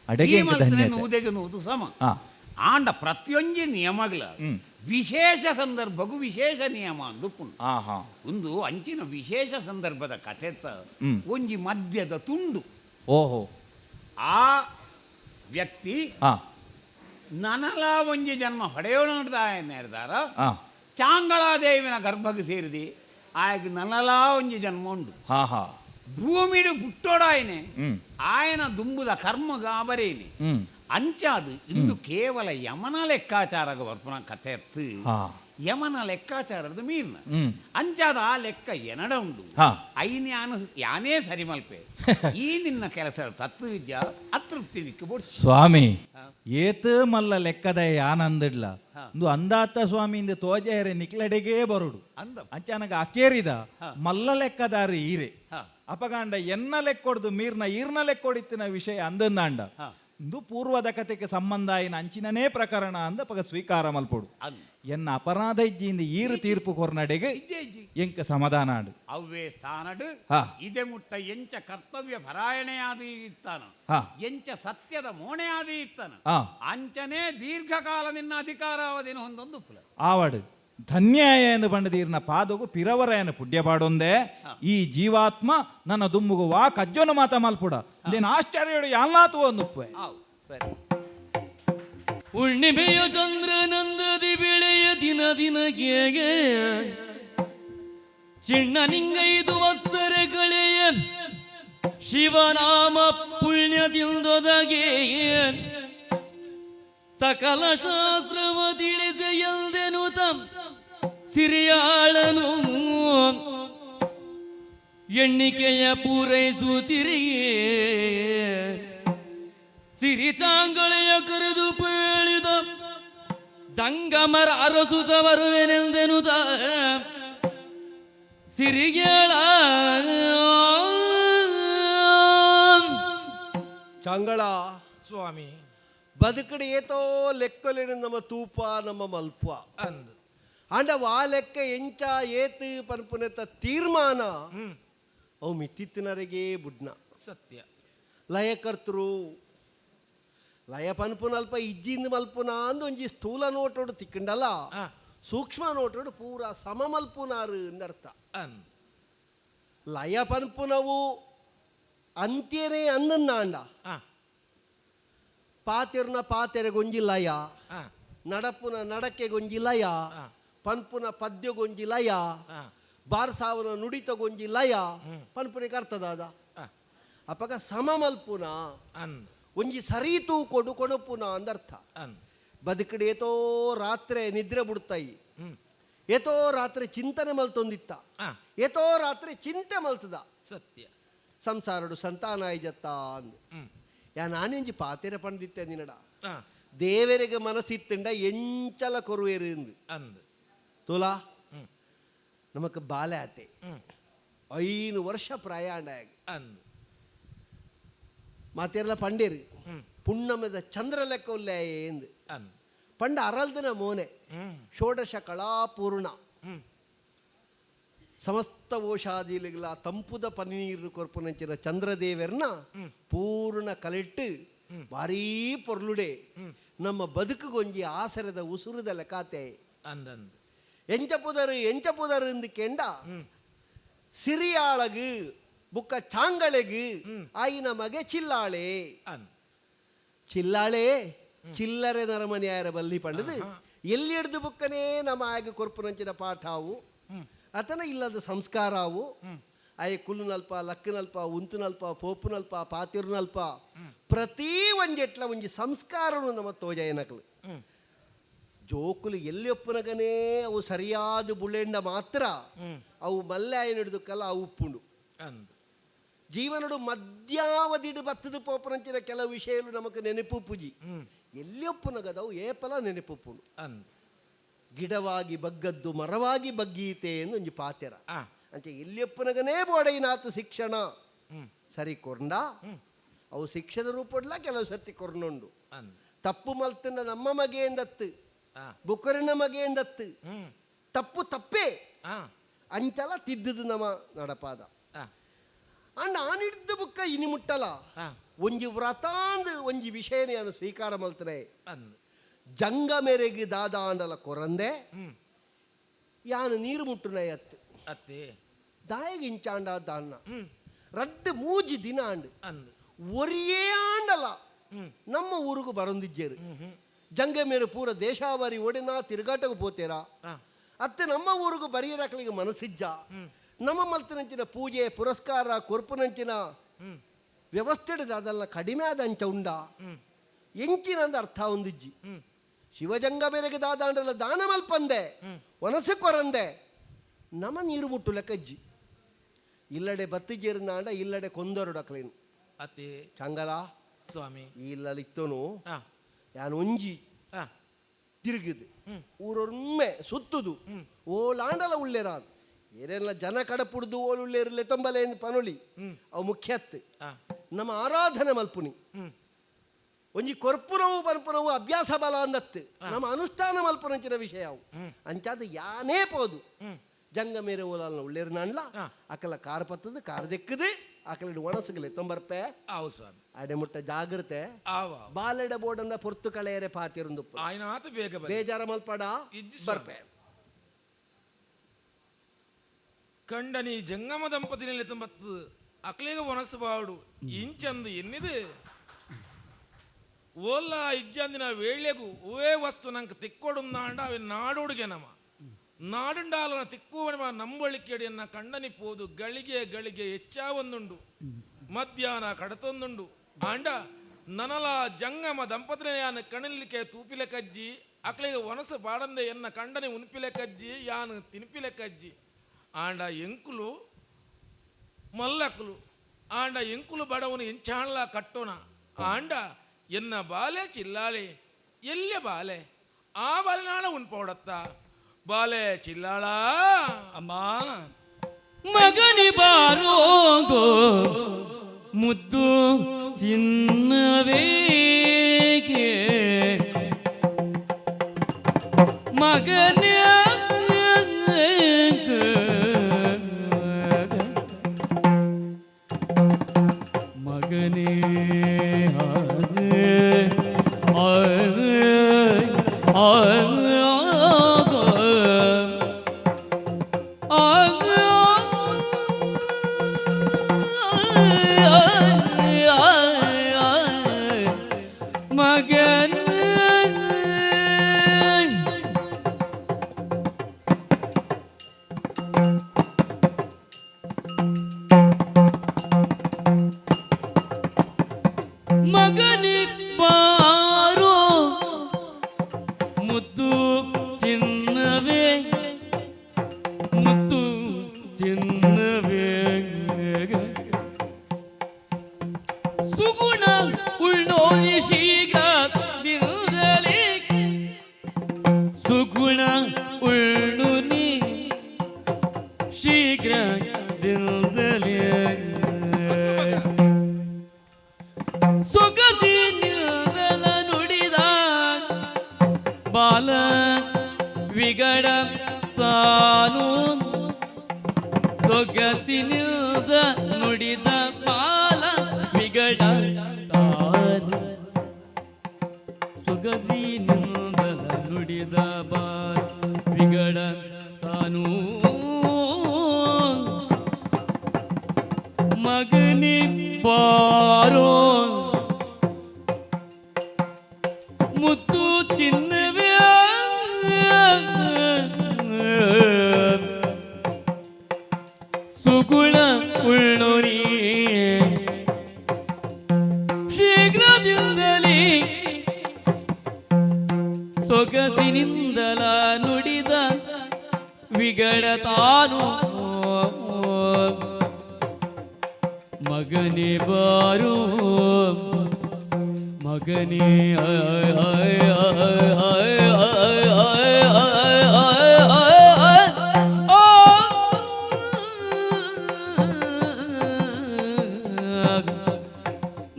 ಅಡಗೆ ನೂದೆಗೆ ನೂದು ಸಮ. ಆಂಡ ಪ್ರತಿಯೊಂಜಿ ನಿಯಮಗಳ ವಿಶೇಷ ಸಂದರ್ಭಕ್ಕೂ ವಿಶೇಷ ನಿಯಮ ಅಂದುಪ್ಪುಂಡು. ಒಂದು ಅಂಚಿನ ವಿಶೇಷ ಸಂದರ್ಭದ ಕಥೆ ಒಂಜಿ ಮದ್ಯದ ತುಂಡು. ಓಹೋ ಆ ವ್ಯಕ್ತಿ ನನಲ ಒಂಜಿ ಜನ್ಮ ಪಡೆಯೋಣ ನೇರ್ದಾರ ಚಾಂಗಳಾದೇವಿನ ಗರ್ಭಕ್ಕೆ ಸೇರಿದಿ ಆಯಗ ನನಲ ಒಂಜಿ ಜನ್ಮ ಉಂಡು. ಭೂಮಿಡು ಪುಟ್ಟೋಡಾಯನೆ ಆಯನ ದುಂಬುದ ಕರ್ಮ ಗಾಬರೇನೆ ಅಂಚಾದು ಇಂದು ಕೇವಲ ಯಮನ ಲೆಕ್ಕಾಚಾರಗ ಬರ್ಪುನ ಕಥೆ ಎತ್ತು ಯಮನ ಲೆಕ್ಕಾಚಾರದ ಮೀರ್ನ ಅಂಚಾದ ಆ ಲೆಕ್ಕ ಎನಡ ಉಂಡು ಐನ್ ಯಾನು ಯಾನೇ ಸರಿ ಮಲ್ಪೆ ಈ ನಿನ್ನ ಕೆಲಸ ತತ್ವ ವಿದ್ಯಾ ಅತೃಪ್ತಿ ನಿಕ್ಕ ಸ್ವಾಮಿ ಏತ ಮಲ್ಲ ಲೆಕ್ಕದ ಯಾನಂದಿಡ್ಲ ಇಂದು ಅಂದಾತ ಸ್ವಾಮಿ ಇಂದು ತೋಜೆರೆ ನಿಕ್ಲಡೆಗೇ ಬರುಡು ಅಂದ ಅಂಚಾನಗ ಅಕೇರಿದ ಮಲ್ಲ ಲೆಕ್ಕದಾರಿ ಈರೆ ಅಪಗಾಂಡ ಎನ್ನ ಲೆಕ್ಕೊಡ್ದು ಮೀರ್ನ ಈರ್ನ ಲೆಕ್ಕೊಡಿತ್ತಿನ ವಿಷಯ ಅಂದಂದಾಂಡ ಇಂದು ಪೂರ್ವದ ಕತೆಗೆ ಸಂಬಂಧ ಆಯಿನ ಅಂಚಿನನೇ ಪ್ರಕರಣ ಅಂದ ಪಗ ಸ್ವೀಕಾರ ಮಲ್ಪೊಡು. ಎನ್ನ ಅಪರಾಧ ಇಜ್ಜಿಂದ ಈರು ತೀರ್ಪು ಕೊರ್ನಡೆಗೆ ಎಂಕ ಸಮಾಧಾನ ಆಡು. ಅವ್ವೇ ಸ್ಥಾನಡು ಇದೆ ಮುಟ್ಟ ಎಂಚ ಕರ್ತವ್ಯ ಪರಾಯಣೆ ಆದಿ ಇತ್ತಾನ ಎಂಚ ಸತ್ಯದ ಮೋಣೆ ಆದಿ ಇತ್ತಾನ ಅಂಚನೆ ದೀರ್ಘಕಾಲ ನಿನ್ನ ಅಧಿಕಾರಾವಧಿನ ಹೊಂದೊಂದು ಫಲ ಆವಡು ಧನ್ಯಾಯ ಎಂದು ಬಂಡದೀರ್ನ ಪಾದಗು ಪಿರವರಾಯನ ಪುಡ್ಯಪಾಡೊಂದೇ ಈ ಜೀವಾತ್ಮ ನನ್ನ ದುಮ್ಮುಗು ವಾ ಕಜ್ಜೋನು ಮಾತ ಮಲ್ಪುಡ ದೇನು ಆಶ್ಚರ್ಯಡು ಯಾಲ್ನಾತು ಒಂದು ಸರಿ. ಹುಣ್ಣಿಮೆಯ ಚಂದ್ರನಂದದಿ ಬೆಳೆಯ ದಿನ ದಿನಕ್ಕೆ ಚಿಣ್ಣ ನಿಂಗೈದು ವತ್ಸರಗಳೆಯ ಶಿವನಾಮ ಪುಣ್ಯದಿಂದೊದಗೆ ಸಕಲ ಶಾಸ್ತ್ರವ ತಿಳಿಸೆಯಲ್ದೆನುತ ಸಿರಿಯಾಳನು ಎಣ್ಣಿಕೆಯ ಪೂರೈಸುತ್ತಿರಿ ಸಿರಿ ಚಾಂಗಳೆಯ ಕರೆದು ಪೇಳಿದ ಜಂಗಮರ ಅರಸುತ ಬರುವೆನೆಂದೆನುತ ಸಿರಿಗೇಳ ಚಾಂಗಳ ಸ್ವಾಮಿ ಬದುಕಡೆ ಏತೋ ಲೆಕ್ಕಲಿನ ನಮ್ಮ ತೂಪ ನಮ್ಮ ಮಲ್ಪ ಅಂದ್ ಆಂಡ ವಾ ಲೆಕ್ಕ ಎಂಚ ಏತು ಪನ್ಪುನೆತ ತೀರ್ಮಾನ ಅವು ಮಿತ್ತಿತ್ತಿನರೆಗೆ ಬುಡ್ನ ಸತ್ಯ ಲಯಕರ್ತರು ಲಯ ಪನ್ಪುನಲ್ಪ ಇಜ್ಜಿಂದ ಮಲ್ಪುನ ಅಂದ್ ಒಂಜಿ ಸ್ಥೂಲ ನೋಟೋಡು ತಿಕ್ಕಂಡಲ್ಲ ಸೂಕ್ಷ್ಮ ನೋಟೋಡು ಪೂರ ಸಮ ಮಲ್ಪುನಾರು ಅಂದರ್ಥ. ಅಂದ್ ಲಯ ಪನ್ಪುನವು ಅಂತ್ಯನೇ ಅಂದನ್ನಾಂಡ ಪಾತೆರ್ನ ಪಾತೆರೆಗೊಂಜಿ ಲಯ, ನಡಪುನ ನಡಕೆಗೊಂಜಿ ಲಯ, ಪನ್ಪುನ ಪದ್ಯಗೊಂಜಿ ಲಯ, ಬಾರ್ಸಾವನ ನುಡಿತಗೊಂಜಿ ಲಯ ಪನ್ಪುನಿಗೆ ಅರ್ಥದಾದ ಅಪಗ ಸಮ ಮಲ್ಪುನ ಒಂಜಿ ಸರಿ ತೂಕೊಡು ಕೊಣಪುನ ಅಂದರ್ಥ. ಬದುಕಡೆ ಏತೋ ರಾತ್ರಿ ನಿದ್ರೆ ಬಿಡ್ತಾಯಿ, ಏತೋ ರಾತ್ರಿ ಚಿಂತನೆ ಮಲ್ತೊಂದಿತ್ತ, ಏತೋ ರಾತ್ರಿ ಚಿಂತೆ ಮಲ್ತದ ಸತ್ಯ ಸಂಸಾರಡು ಸಂತಾನ ಆಯ್ಜತ್ತ ಅಂದು ಯಾ ನಾನೆಂಜಿ ಪಾತೆರೆ ಪಂಡಿತ್ತೆ ನಿನಡ ದೇವರಿಗೆ ಮನಸ್ಸಿತ್ತಂಡ ಎಂಚಲ ಕೊರುವೇರು ಎಂದು ಅಂದ್ ತೋಲಾ ನಮಕ್ ಬಾಲೆ ಆತೆ 5 ವರ್ಷ ಪ್ರಯಾಣ ಅಂದ್ ಮಾತೆಲ್ಲ ಪಂಡೇರು ಪುಣ್ಣಮದ ಚಂದ್ರ ಲೆಕ್ಕ ಉಲ್ಲೆ ಎಂದು ಅಂದ್ ಪಂಡ ಅರಲ್ದನ ಮೋನೆ ಷೋಡಶ ಕಳಾಪೂರ್ಣ ಸಮಸ್ತ ಓಷಾದಿಗಳ ತಂಪುದ ಪನ್ನೀರು ಕೊರ್ಪುನಂಚಿನ ಚಂದ್ರದೇವರ್ನ ಪೂರ್ಣ ಕಲಿಟ್ಟು ಭಾರೀ ಪೊರ್ಲುಡೆ ನಮ್ಮ ಬದುಕುಗೊಂಜಿ ಆಸರದ ಉಸುರುದ ಲೆಕ್ಕಾತೆ ಅಂದಂದು ಎಂಚ ಪುದರು ಎಂಚ ಪುದರು ಎಂದು ಕೆಂಡ ಸಿರಿಯಾಳಗು ಬುಕ್ಕ ಚಾಂಗಳೆಗು ಆಯಿನ ಮಗೆ ಚಿಲ್ಲಾಳೆ ಅಂದ್ ಚಿಲ್ಲಾಳೆ ಚಿಲ್ಲರೆ ನರಮನಿ ಆಯರ ಬಲ್ಲಿ ಪಂಡದು ಎಲ್ಲಿ ಹಿಡ್ದು ಬುಕ್ಕನೇ ನಮ್ಮ ಆಗ ಕೊರ್ಪುನಂಚಿನ ಪಾಠ ಅವು ಅತನ ಇಲ್ಲದ ಸಂಸ್ಕಾರ ಅವು ಆಯೆ ಕುಲ್ಲುನಲ್ಪ ಲಕ್ಕನಲ್ಪ ಉಂತುನಲ್ಪ ಪೋಪುನಲ್ಪ ಪಾತಿರುನಲ್ಪ ಪ್ರತಿ ಒಂಜೆಟ್ಲ ಒಂಜಿ ಸಂಸ್ಕಾರನು ನಮ್ಮ ತೋಜಯನಕಲು. ಜೋಕುಲು ಎಲ್ಲಿ ಒಪ್ಪುನಗನೇ ಅವು ಸರಿಯಾದ ಬುಳೆಂಡ ಮಾತ್ರ ಅವು ಮಲ್ಲೆ ಆಯನ ಹಿಡಿದಕ್ಕಲ್ಲ ಅವು ಉಪ್ಪುಂಡು. ಜೀವನಡು ಮಧ್ಯಾವಧಿಡು ಬತ್ತದ ಪೋಪುನಂಚಿನ ಕೆಲವು ವಿಷಯಗಳು ನಮಕ್ ನೆನಪು ಪೂಜಿ ಎಲ್ಲಿ ಒಪ್ಪುನಗದವು ಏಪಲ ನೆನಪುಪ್ಪುಂಡು. ಗಿಡವಾಗಿ ಬಗ್ಗದ್ದು ಮರವಾಗಿ ಬಗ್ಗೀತೆ ಎಂದು ಒಂಜಿ ಪಾತೆರ. ಅಂಚೆ ಎಲ್ಲಿ ಒಪ್ಪುನಗನೇ ಬೋಡೈನಾಥ ಶಿಕ್ಷಣ ಸರಿ ಕೊರ್ಂಡ ಅವು ಶಿಕ್ಷದ ರೂಪಡ್ಲ ಕೆಲವು ಸರ್ತಿ ಕೊರ್ನುಂಡು. ತಪ್ಪು ಮಲ್ತನ ನಮ್ಮ ಮಗೆಯಿಂದತ್ತು ಬುಕರಿನ ಮಗೆಯಿಂದತ್ತು ತಪ್ಪು ತಪ್ಪೇ ಅಂಚಲ ತಿದ್ದುದು ನಮ್ಮ ನಡಪಾದ. ಅಂಡ್ ಆನಿಡ್ದು ಬುಕ್ಕ ಇನಿ ಮುಟ್ಟಲ ಒಂಜಿ ವ್ರತಾಂದ್ ಒಂಜಿ ವಿಷಯನ ಸ್ವೀಕಾರ ಮಲ್ತನೆ. ಜಂಗ ಮೇರೆಗೆ ದಾದ ಆಂಡಲ ಕೊರಂದೆ ಯಾನು ನೀರು ಮುಟ್ಟುನ ಅತ್ತು ಅತ್ತೆ ದಾಯಗ ಇಂಚಾಂಡ ದಾನ್ನ ರಡ್ಡು ಮೂಜಿ ದಿನ ಆಂಡ್ ಒರಿಯೇ ಆಂಡಲ ನಮ್ಮ ಊರುಗು ಬರೊಂದಿಜ್ಜೇರು. ಜಂಗ ಮೇರೆ ಪೂರ ದೇಶಾವರಿ ಒಡೆನಾ ತಿರುಗಾಟకు ಪೋತೇರಾ ಅತ್ತೆ ನಮ್ಮ ಊರುಗು ಬರಿಯರಕಲಿಗೆ ಮನಸ್ಸಿಜ್ಜ. ನಮ್ಮ ಮಲ್ತನಂಚಿನ ಪೂಜೆ ಪುರಸ್ಕಾರ ಕೊರ್ಪುನಂಚಿನ ವ್ಯವಸ್ಥೆ ಅದೆಲ್ಲ ಕಡಿಮೆ ಆದ ಅಂಚ ಉಂಡ ಎಂಚಿನಂದ ಅರ್ಥ ಒಂದಿಜ್ಜಿ. ಶಿವಜಂಗ ಮೇರೆಗೆ ದಾದಾಂಡಲ ದಾನ ಮಲ್ಪಂದೆ ವನಸು ಕೊರಂದೆ ನಮ ನೀರು ಮುಟ್ಟು ಲೆಕ್ಕಜ್ಜಿ ಇಲ್ಲಡೆ ಬತ್ತಿಜೇರ್ನಾಂಡ ಇಲ್ಲಡೆ ಕೊಂದೊರಡಕ್ಲೇನು ಅತ್ತೆ ಚಂಗಲ ಸ್ವಾಮಿ ಇಲ್ಲಲಿತ್ತನು ಯಾನು ಒಂಜಿ ತಿರುಗಿದು ಊರೊಮ್ಮೆ ಸುತ್ತುದು ಓಲಾಂಡಲ ಉಳ್ಳೇರಾನ್ ಏನೆಲ್ಲ ಜನ ಕಡಪುಡ್ದು ಓಲು ಉಳ್ಳೇರ್ಲೆ ತೊಂಬಲೆ ಪನೊಲಿ ಅವು ಮುಖ್ಯತ್ತು ನಮ್ಮ ಆರಾಧನೆ ಮಲ್ಪುನಿ ಒಂಜಿ ಕೊರ್ಪುನವು ಪನ್ಪುನವು ಅಭ್ಯಾಸ ಬಲ ಅಂದತ್ತು ನಮ್ಮ ಅನುಷ್ಠಾನ ಮಲ್ಪುನಂಚಿನ ವಿಷಯ ಅವು ಅಂಚಾದ ಯಾನೇ ಪೋದು ಜಂಗ ಮೇರೆ ಓಲಾಲ್ನ ಉಳ್ಳೇರ್ನಾಂಡ್ಲ ಅಕಲ ಕಾರ್ ಪತ್ತದು ಕಾರ್ ದೆಕ್ಕದು ಅಕಲ ಒಣಸುಗಲೆ ತೊಂಬರ್ಪೆ ಆವು ಸ್ವಾಮಿ ಅಡೆ ಮುಟ್ಟ ಜಾಗ್ರತೆ ಆವ ಬಾಲೆಡ ಬೋರ್ಡನ್ನ ಪೊರ್ತು ಕಳೆಯರೆ ಪಾತಿರುಂದು ಆಯ್ನಾತ ಬೇಗ ಬೇಜಾರ ಮಲ್ಪಡ ಬರ್ಪೆ. ಕಂಡನಿ ಜಂಗಮ ದಂಪತಿನಲ್ಲಿ ತುಂಬತ್ತು ಅಕ್ಲೇಗ ಒನಸು ಬಾಡು ಇಂಚಂದು ಎನ್ನಿದು ಓಲ್ಲ ಇಜ್ಜಂದಿನ ವೇಳೆಗೂ ಓವೇ ವಸ್ತು ನಂಗೆ ತಿಕ್ಕೊಡುಂದಾಂಡ ಅವೆ ನಾಡೋಡುಗೆ ನಮ ನಾಡುಂಡಾಲನ ತಿಕ್ಕುವನ ನಂಬಳಿಕೆಡಿಯನ್ನ ಕಂಡನಿ ಪೋದು ಗಳಿಗೆ ಗಳಿಗೆ ಹೆಚ್ಚಾವೊಂದುಂಡು ಮಧ್ಯಾಹ್ನ ಕಡತೊಂದುಂಡು ಆಂಡ ನನಲ ಜಂಗಮ ದಂಪತಿನ ಕಣಲಿಕೆ ತೂಪಿಲೆ ಕಜ್ಜಿ ಅಕ್ಲೆಗೆ ಒನಸು ಬಾಡಂದೆ ಎನ್ನ ಕಂಡನಿ ಉನ್ಪಿಲೆ ಕಜ್ಜಿ ಯಾನು ತಿನ್ಪಿಲೆ ಕಜ್ಜಿ ಆಂಡ ಎಂಕುಲು ಮಲ್ಲಕುಲು ಆಂಡ ಎಂಕುಲು ಬಡವನು ಎಂಚಾಣ್ಲ ಕಟ್ಟೋಣ ಆಂಡ ಎನ್ನ ಬಾಲೆ ಚಿಲ್ಲಾಳೆ ಎಲ್ಲೆ ಬಾಲೆ ಆ ಬಾಲೆನಾಳ ಉನ್ಪೋಡತ್ತ ಬಾಲೆ ಚಿಲ್ಲಾಳ ಅಮ್ಮ ಮಗನಿ ಬಾರೋಗೋ ಮುದ್ದು ಚಿನ್ನವೇಗೆ ಮಗನ ಮಗನೇ ಮಗನ ಮಗನಿ ಬಾರೋ ಮುದ್ದು ಚಿನ್ನವೇ ಮುದ್ದು ಚಿನ್ನವೇ ಸುಗುಣ ಉಳ್ಳೋನಿ ಶೀಘ್ರದಿಂದಲೇ ಸುಗುಣ ಉಳ್ಳು ನೀ ಶೀಘ್ರದಿಂದಲೇ ಸೊಗಸಿ ನಿಲ್ದಲ ನುಡಿದ ಬಾಲ ವಿಗಡ ತಾನು ಸೊಗಸಿ ನಿಲ್ದ ನುಡಿದ ಬಾಲ ವಿಗಡ ತಾನು ಸೊಗಸಿ ನಿಲ್ದಲ ನುಡಿದ ಬಾಲ ವಿಗಡ ತಾನು ಮಗನಿ ಬಾರೋ ಮುತ್ತು ಚಿನ್ನವೇ ಸುಗುಣ ಉಳ್ಳೋನಿ ಶೀಘ್ರದಿಂದಲೇ ಸೊಗಸಿನಿಂದಲ ನುಡಿದ ವಿಗಡ ತಾನು ಮಗನೇ ಬಾರು ಮಗನೇ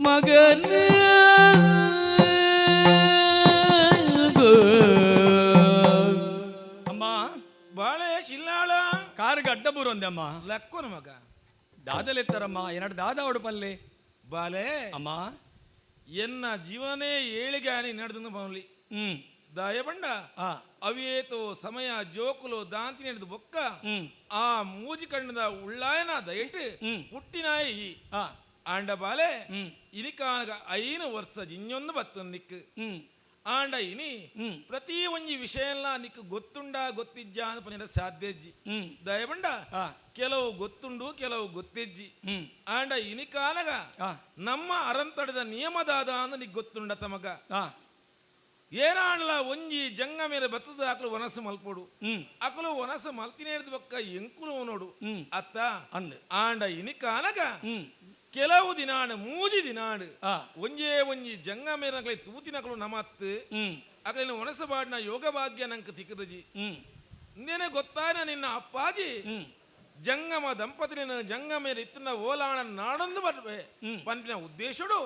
ಮಗನೇ. ಅಮ್ಮ ಬಾಳೆ ಶಿಲ್ಲಾಳ ಕಾರ್ ಅಡ್ಡ ಬೂರೊಂದೆ ಅಮ್ಮ. ಲಕ್ಕೋನ ಮಗ. ದಾದಲೆತ್ತಾರಮ್ಮ ಏನಾಡು ದಾದ ಅವಡು ಪಲ್ಲೆ. ಬಾಲೆ. ಅಮ್ಮ. ಎನ್ನ ಜೀವನೇ ಏಳಿಗಾನಿ ನಡೆದು ಬೌಲಿ. ದಾಯಬಂಡ ಅವೇತೋ ಸಮಯ ಜೋಕುಲು ದಾಂತಿ ನಡೆದು ಬೊಕ್ಕ ಆ ಮೂಜಿ ಕಣ್ಣದ ಉಳ್ಳಾಯನ ದಯಟು ಪುಟ್ಟಿನಾಯಿ ಆಂಡ ಬಾಲೆ ಇನಿಕಾನಗ 5 ವರ್ಷ ಜಿಂಜೊಂದು ಬತ್ತ ನಿಕ್ ಆಂಡ ಇನಿ ಪ್ರತಿ ಒಂಜಿ ವಿಷಯ ಎಲ್ಲ ನಿಕ್ ಗೊತ್ತುಂಡ ಗೊತ್ತಿಜ್ಜ ಅಂತ ಪಂಡ ಸಾಧ್ಯಜ್ಜಿ. ದಯಬಂಡ ಕೆಲವು ಗೊತ್ತುಂಡು ಕೆಲವು ಗೊತ್ತಿಜ್ಜಿ. ಆಂಡ ಇನಿಕಾನಗ ನಮ್ಮ ಅರಂತಡದ ನಿಯಮದಾದ ಅಂತ ನಿಕ್ ಗೊತ್ತುಂಡ ತಮಗ. ಏನಾಂಡ್ಲ ಒಂಜಿ ಜಂಗ ಮೇಲೆ ಬತ್ತದ ಅಕಲು ವನಸು ಮಲ್ಪೊಡು ಅಕಲು ವನಸು ಮಲ್ತಿನೇರ್ದ ಬೊಕ್ಕ ಎಂಕುಲು ನೋಡು ಅತ್ತ ಆಂಡ ಇನಿಕಾನಗ ಕೆಲವು ದಿನಾಡು ಮೂಜಿ ದಿನಾಡು ಒಂಜೇ ಒಂಜಿ ಜಂಗ ಮೇರೆ ತೂತಿನಕಲು ನಮತ್ತು ಅಕಲಿನ ವನಸು ಬಾಡಿನ ಯೋಗ ಭಾಗ್ಯ ನಂಗೆ ತಿಕ್ಕದಜಿ. ಇಂದೇನೆ ಗೊತ್ತಾನ ನಿನ್ನ ಅಪ್ಪಾಜಿ ಜಂಗಮ ದಂಪತಿನ ಜಂಗಮೇರ ಇತ್ತಿನ ಓಲಾಣ ನಾಡೊಂದು ಬರ್ಬೆ ಪಂಪಿನ ಉದ್ದೇಶಡು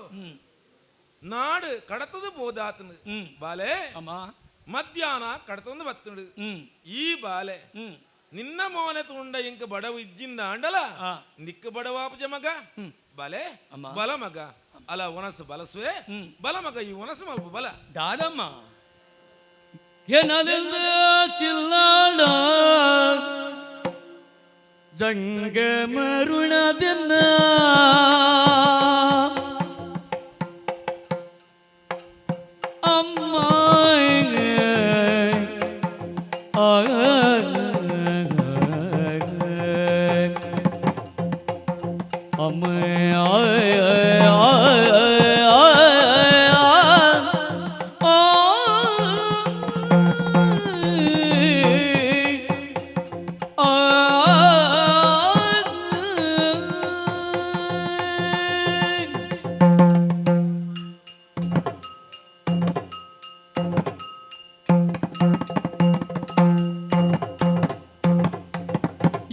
ನಾಡು ಕಡತದು ಬೋದಾತನು ಬಾಲೆ. ಮಧ್ಯಾಹ್ನ ಕಡತಂದು ಬತ್ತುಂಡು ಈ ಬಾಲೆ ನಿನ್ನ ಮೋನೆ ತುಂಡ ಇಂಕ ಬಡವು ಇಜ್ಜಿಂದ ಅಂಡಲ ನಿಕ್ಕ ಬಡವಾಪುಜ ಮಗ ಬಲೆ ಬಲ ಮಗ ಅಲ ಒನಸು ಬಲಸುವೆ ಬಲ ಮಗ ಈ ಒನಸು ಮಲ್ಪ ಬಲ ದಾದಮ್ಮ. ಏನಲಿಂದ ಚಿಲ್ಲಾಡ ಜಂಗಮರುಣದೆನ್ನ ಅಮ್ಮ ಅಮ್ಮ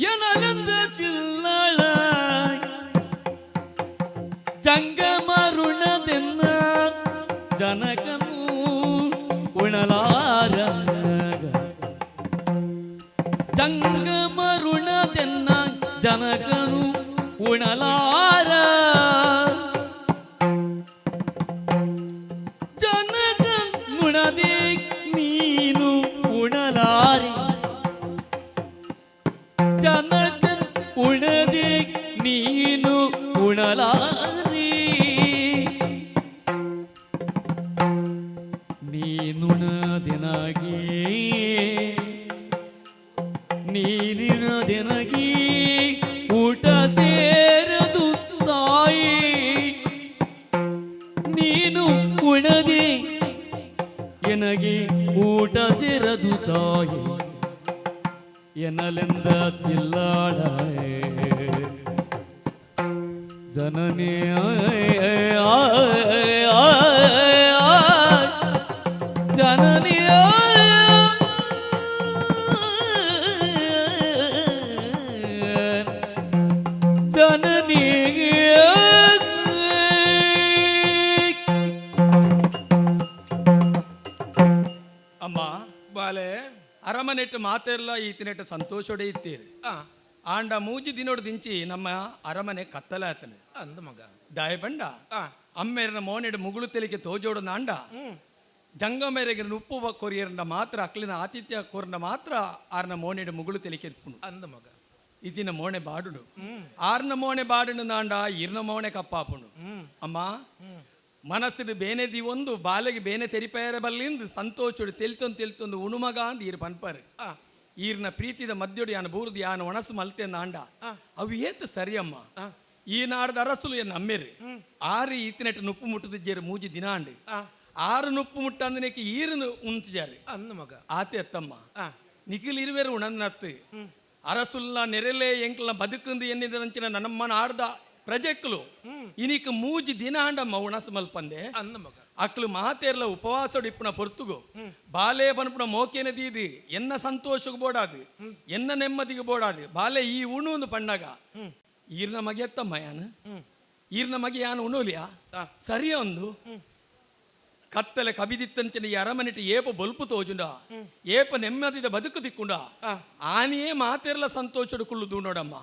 ಏನಲಿಂದ ಚಿಲ್ಲಾಳ ಜಂಗಮರುಣದೆನ್ನ ಜನಕನು ಉಣಲಾರ ಜಂಗಮರುಣದೆನ್ನ ಜನಕನು ಉಣಲಾರ ಜನಕ ನುಣದೆ ನೀನು ಉಣಲಾರಿ ಜನಕನ್ ಉಣದೆ ನೀನು ಉಣಲಾರಿ ನೀನುಣದೆನಗಿ ನೀನಿನದೆನಗಿ ಊಟ ಸೇರದು ತಾಯಿ ನೀನು ಉಣದೆ ಎನಗೆ ಊಟ ಸೇರದು ತಾಯಿ ಎನಲೆಂದ ಚಿಲ್ಲಾಡ ಜನನಿ ಜನನಿ ಜನನಿ. ಅಮ್ಮ ಬಾಲೆ. ಅರಮನೆಟ್ಟು ಮಾತೆಲ್ಲ ಈತಿನೆಟ್ಟು ಸಂತೋಷೋಡೆ ಇತ್ತೀರಿ. ಆಂಡ ಮೂಜಿ ದಿನೋಡು ದಿಂಚಿ ನಮ್ಮ ಅರಮನೆ ಕತ್ತಲಾತನೆ ಅಂದ ಮಗ. ದಾಯಬಂಡ ಅಮ್ಮೇರನ ಮೋನೆಡು ಮುಗುಳು ತೆಲಿಕೆ ತೋಜೋಡು ನಾಂಡ ಜಂಗಮೇರೆಗೆ ಉಪ್ಪು ಕೊರಿಯರ್ನ ಮಾತ್ರ ಅಕ್ಲಿನ ಆತಿಥ್ಯ ಕೋರ್ನ ಮಾತ್ರ ಆರ್ನ ಮೋನೆಡು ಮುಗುಳು ತೆಲಿಕೆ ಇರ್ಪುಣು ಅಂದ ಮಗ. ಇಜಿನ ಮೋಣೆ ಬಾಡುಡು ಆರ್ನ ಮೋಣೆ ಬಾಡುಡು ನಾಂಡ ಇರ್ನ ಮೋಣೆ ಕಪ್ಪಾಪುಣು. ಅಮ್ಮ ಮನಸ್ಸಿಡು ಬೇನೆ ಒಂದು ಬಾಲೆಗೆ ಬೇನೆ ತೆರಿಪೇರ ಬಲ್ಲಿಂದು ಸಂತೋಷಡು ತೆಲ್ತೊಂದು ತೆಲ್ತೊಂದು ಉಣುಮಗ ಅಂದ್ ಈರ್ ಪನ್ಪರ್. ಈರ್ನ ಪ್ರೀತಿದ ಮದ್ಯೊಡು ಯಾನ ಬೂರ್ದು ಯಾನ ಒಣಸು ಮಲ್ತೆಂದ ಆಂಡ ಅವು ಏತ್ ಸರಿಯಮ್ಮ. ಈ ನಾಡ್ದ ಅರಸುಲು ಎನ್ನ ಅಮ್ಮೆರು ಆರು ಈತನೆಟ್ ನುಪ್ಪು ಮುಟ್ಟದಿಜ್ಜೇರು ಮೂಜಿ ದಿನ ಆಂಡ್. ಆರು ನುಪ್ಪು ಮುಟ್ಟಂದನೆಕ್ಕೆ ಈರನು ಉಂತಿಜಾರು ಅಂದು ಮಗ. ಆತೆ ಅತ್ತಮ್ಮ ನಿಖಿಲ್ ಇರುವೆರು ಉಣನ್ನತ್ತು ಅರಸುಲ್ನ ನೆರೆಲೆ ಎಂಕ್ಲ ಬದುಕುಂದು ಎನ್ನಿದಂಚಿನ ನನ್ನಮ್ಮನ ಆಡ್ದ ಪ್ರಜೆಕ್ಲು ಇನಿಕ್ ಮೂಜಿ ದಿನ ಆಂಡಮ್ಮ ಉಣಸು ಮಲ್ಪಂದೆ. ಅಂದು ಮಗ. ಅಕ್ಲು ಮಾತೇರ್ಲ ಉಪವಾಸಡು ಇಪ್ಪುನ ಪೊರ್ತುಗು ಬಾಲೆ ಪನ್ಪುನ ಮೋಕೆನ ದೀದಿ ಎನ್ನ ಸಂತೋಷಕ್ಕೆ ಬೋಡಾದು ಎನ್ನ ನೆಮ್ಮದಿಗೆ ಬೋಡಾದು ಬಾಲೆ ಈ ಉಣು ಒಂದು ಪಣ್ಣಗ ಈರ್ನ ಮಗೆ ಎತ್ತಮ್ಮ ಯಾನು ಈರ್ನ ಮಗೆ ಯಾನು ಉಣುಲಿಯಾ ಸರಿಯ ಒಂದು ಕತ್ತಲೆ ಕಬಿದಿತ್ತಂಚಿನ ಈ ಅರಮನೆಟ್ ಏಪ ಬೊಲ್ಪು ತೋಜುಂಡ ಏಪ ನೆಮ್ಮದಿದ ಬದುಕು ತಿಕ್ಕುಂಡ ಆನಿಯೇ ಮಾತೆರ್ಲ ಸಂತೋಷಡು ಕುಳ್ಳು ನೋಡಮ್ಮ.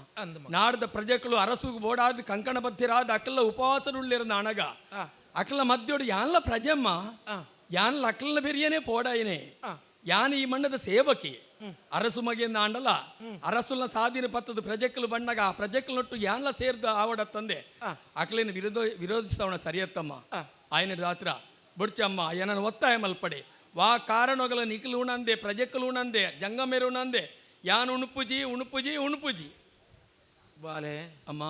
ನಾಡ್ದ ಪ್ರಜೆಗಳು ಅರಸುಗು ಬೋಡಾದ ಕಂಕಣ ಬದ್ಧಿರಾದ ಅಕ್ಕಲ್ಲ ಉಪವಾಸಡುಳ್ಳಿರ ಅಣಗ ಅಕ್ಕಲ ಮಧ್ಯೋಡು ಯಾನ್ಲ ಪ್ರಜೆಮ್ಮ ಯಾನ್ಲ ಅಕ್ಕಲ್ನ ಬೆರಿಯನೇ ಪೋಡಾಯನೆ ಯಾನ್ ಈ ಮಣ್ಣದ ಸೇವಕಿ ಅರಸು ಮಗೆಯಿಂದ ಆಂಡಲ ಅರಸುಲ್ನ ಸಾದಿನ ಪತ್ತದ ಪ್ರಜೆಕ್ಕಲು ಬಣ್ಣಗ ಆ ಪ್ರಜೆಕ್ಕಲು ನೊಟ್ಟು ಯಾನ್ಲ ಸೇರ್ದ ಆವಡ ತಂದೆ ಅಕ್ಲೇನು ವಿರೋಧಿಸವಣ ಸರಿಯತ್ತಮ್ಮ. ಆಯನ ದಾತ್ರ ಬುಡ್ಚಮ್ಮ ಏನನ್ನು ಒತ್ತಾಯ ಮಲ್ಪಡೆ ವಾ ಕಾರಣಗಳ ನಿಖಲು ಉಣಂದೆ ಪ್ರಜೆಕ್ಕಲು ಉಣಂದೆ ಜಂಗಮೇರು ಉಣಂದೆ ಯಾನ್ ಉಣುಪುಜಿ ಉಣುಪುಜಿ ಉಣುಪುಜಿ. ಬಾಲೆ ಅಮ್ಮ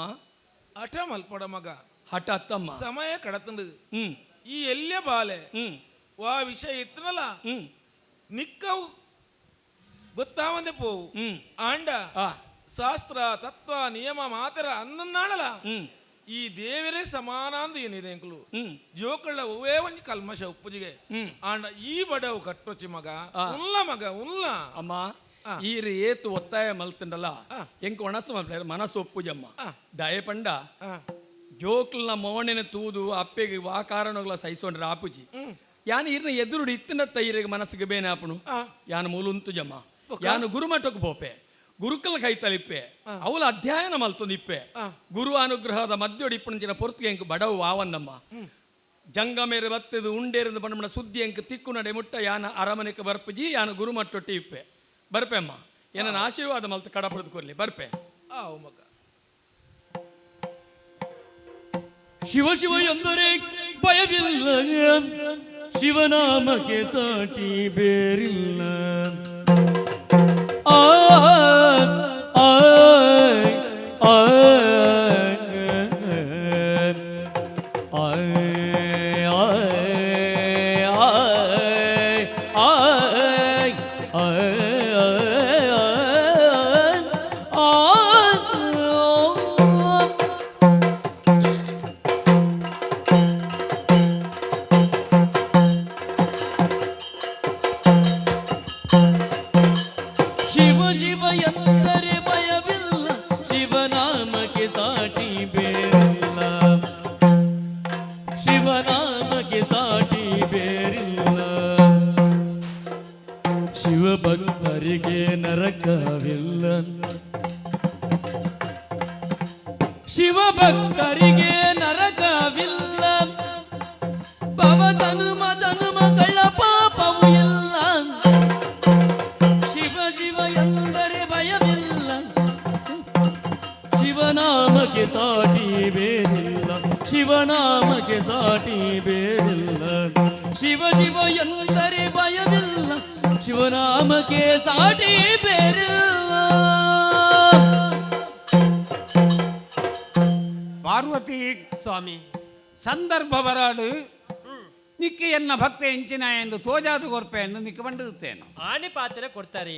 ಹಠ ಮಲ್ಪಡ ಮಗ. ಹಠ ಅತ್ತಮ್ಮ ಸಮಯ ಕಡತಂಡು ಈ ಎಲ್ಲೇ ಬಾಲೆ ವಾ ವಿಷಯ ಇತ್ತನಲ್ಲ ನಿಕ್ಕವು ಗೊತ್ತಾವಂದೆ ಪೋವು ಆಂಡ ಶಾಸ್ತ್ರ ತತ್ವ ನಿಯಮ ಮಾತರ ಅಂದನ್ನಾಳಲ್ಲ ಈ ದೇವರೇ ಸಮಾನ ಅಂದ ಏನಿದೆ ಅಂಕಲು ಜೋಕಳ್ಳ ಒವ್ವೇ ಒಂಜಿ ಕಲ್ಮಶ ಉಪ್ಪುಜಿಗೆ ಆಂಡ ಈ ಬಡವು ಕಟ್ಟೊಚ್ಚಿ ಮಗ ಉಲ್ಲ ಮಗ ಉಲ್ಲ. ಅಮ್ಮ ಈರು ಏತು ಒತ್ತಾಯ ಮಲ್ತಂಡಲ್ಲ ಎಂಕ್ ಒಣಸು ಮಲ್ಪೇರು ಮನಸ್ಸು ಒಪ್ಪುಜಮ್ಮ. ದಯ ಪಂಡ ಜೋಕ್ಲ್ನ ಮೋಣೆನ ತೂದು ಅಪ್ಪೆಗೆ ವಾ ಕಾರಣಗಳ ಸಹಿಸೊಂಡ್ರೆ ಆಪುಜಿ. ಯಾನ್ ಈರ್ನ ಎದುರುಡು ಇತ್ತಿನ ತೈರಿಗೆ ಮನಸ್ಸಿಗೆ ಬೇನೆ ಆಪುಣು ಯಾನ್ ಮೂಲುಂತು ಜಮ್ಮ ಯಾನು ಗುರುಮಠಕ್ಕೆ ಪೋಪೆ ಗುರುಕಲ ಕೈ ತಲಿಪ್ಪೆ ಅವಲ ಅಧ್ಯಯನ ಮಲ್ತೊಂದಿಪ್ಪೆ ಗುರು ಅನುಗ್ರಹದ ಮಧ್ಯೋಡಿ ಇಪ್ಪುಂಚಿನ ಪೊರ್ತಿಗೆ ಎಂಕ್ ಬಡವು ವಾವಂದಮ್ಮ. ಜಂಗಮೇರು ಬತ್ತದು ಉಂಡೇರಂದು ಪಂಡ ಸುದ್ದಿ ಎಂಕ್ ತಿಕ್ಕು ನಡೆ ಮುಟ್ಟ ಯಾನ ಅರಮನೆಗೆ ಬರ್ಪುಜಿ ಯಾನ ಗುರುಮಟ್ಟೊಟ್ಟಿ ಇಪ್ಪೆ ಬರ್ಪೆ ಅಮ್ಮ. ಏನನ್ನ ಆಶೀರ್ವಾದ ಮಲ್ತು ಕಡಪಡೆದು ಕೊರ್ಲಿ ಬರ್ಪೆ. ಮಗ. ಶಿವ ಶಿವ ಎಂದರೆ ಭಯವಿಲ್ಲ ಶಿವನಾಮಕ್ಕೆ ಸಾಟಿ ಬೇರಿಲ್ಲ. ಆ ಆ ಆ ಶಿವಭಕ್ತರಿಗೆ ನರಕವಿಲ್ಲ. ಭವ ಜನ್ಮ ಜನ್ಮಗಳ ಪಾಪವೂ ಇಲ್ಲ. ಶಿವ ಶಿವ ಎಂದರೆ ಭಯವಿಲ್ಲ. ಶಿವನಾಮಕ್ಕೆ ಸಾಟಿ ಬೇರಿಲ್ಲ. ಶಿವನಾಮಕ್ಕೆ ಸಾಟಿ ಬೇರಿಲ್ಲ. ಶಿವ ಶಿವ ಎಂದರೆ ಭಯವಿಲ್ಲ. ಶಿವನಾಮಕ್ಕೆ ಸಾಟಿ ಬೇರಿಲ್ಲ. ಪಾರ್ವತಿ ಸ್ವಾಮಿ ಸಂದರ್ಭ ಬರಾಡು ನಿಕ್ಕೆ ಎನ್ನ ಭಕ್ತ ಎಂಚಿನ ಎಂದು ತೋಜಾದು ಕೊರ್ಪೆ ಎಂದು ನಿಕ್ಕೆ ಬಂಡಿರುತ್ತೇನೆ. ಆನೆ ಪಾತ್ರೆ ಕೊಡ್ತಾರೆ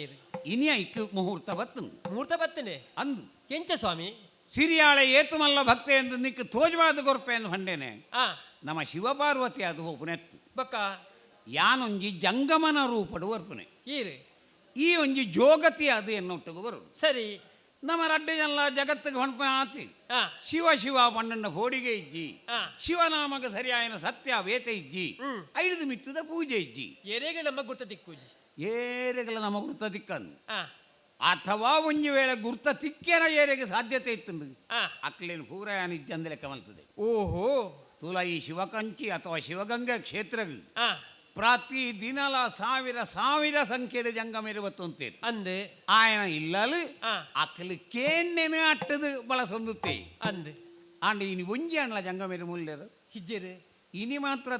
ಇನಿಯ ಇಕ್ಕು ಮುಹೂರ್ತ ಬತ್ತುಂಡು. ಮುಹೂರ್ತ ಬತ್ತನೆ ಅಂದು ಕೆಂಚ ಸ್ವಾಮಿ ಸಿರಿಯಾಳ ಏತುಮಲ್ಲ ಭಕ್ತ ಎಂದು ನಿಕ್ಕೆ ತೋಜವಾದ ಕೊರ್ಪೆ ಎಂದು ಹೊಂಡೇನೆ. ನಮ್ಮ ಶಿವಪಾರ್ವತಿ ಅದು ಹೋಪುನೆತ್ತು ಬಕ್ಕ ಯಾನೊಂಜಿ ಜಂಗಮನ ರೂಪಡು ವರ್ಪುನೆ ಈರು ಈ ಒಂಜಿ ಜೋಗತಿ ಅದು ಎನ್ನೊಟ್ಟಿಗೆ ಬರುದು. ಸರಿ. ನಮ್ಮ ರಡ್ಡೆ ಜನ ಜಗತ್ತಿಗೆ ಹೊಂಪನ ಆತಿ ಶಿವ ಶಿವ ಪಣ್ಣಣ್ಣ ಹೋಡಿಗೆ ಇಜ್ಜಿ ಶಿವನಾಮಕ ಸರಿಯಾಯನ ಸತ್ಯ ವೇತ ಇಜ್ಜಿ ಐದು ಮಿತ್ತದ ಪೂಜೆ ಇಜ್ಜಿ. ಏರೆಗೆ ನಮ್ಮ ಗುರ್ತ ದಿಕ್ಕುಜಿ. ಏರೆಗಲ ನಮ್ಮ ಗುರ್ತ ದಿಕ್ಕನ್ನು ಅಥವಾ ಒಂಜಿ ವೇಳೆ ಗುರ್ತ ತಿಕ್ಕೇನ ಏರೆಗೆ ಸಾಧ್ಯತೆ ಇತ್ತು ಅಕ್ಲೇನು ಪೂರ ಇಜ್ಜಂದಲೆ ಕಮಲ್ತದೆ. ಓಹೋ. ತುಲ ಈ ಶಿವಕಂಚಿ ಅಥವಾ ಶಿವಗಂಗಾ ಕ್ಷೇತ್ರ ಪ್ರತಿ ದಿನಲ ಸಾವಿರ ಸಾವಿರ ಸಂಖ್ಯೆಯ ಜಂಗಮಿರುವತ್ತಂತೇರು ಅಂದೆ. ಆಯನ ಇಲ್ಲಲು ಅಕ್ಕಲು ಕೇಣ್ಣೆನು ಅಟ್ಟದು ಬಳಸೊಂದುತ್ತೆ ಅಂದೆ. ಆಂಡ ಇನಿ ಒಂಜಿ ಅಣ್ಣ ಜಂಗಮೇರು ಮುಲ್ಲೆರು ಹಿಜ್ಜೆರು. ಇನಿ ಮಾತ್ರ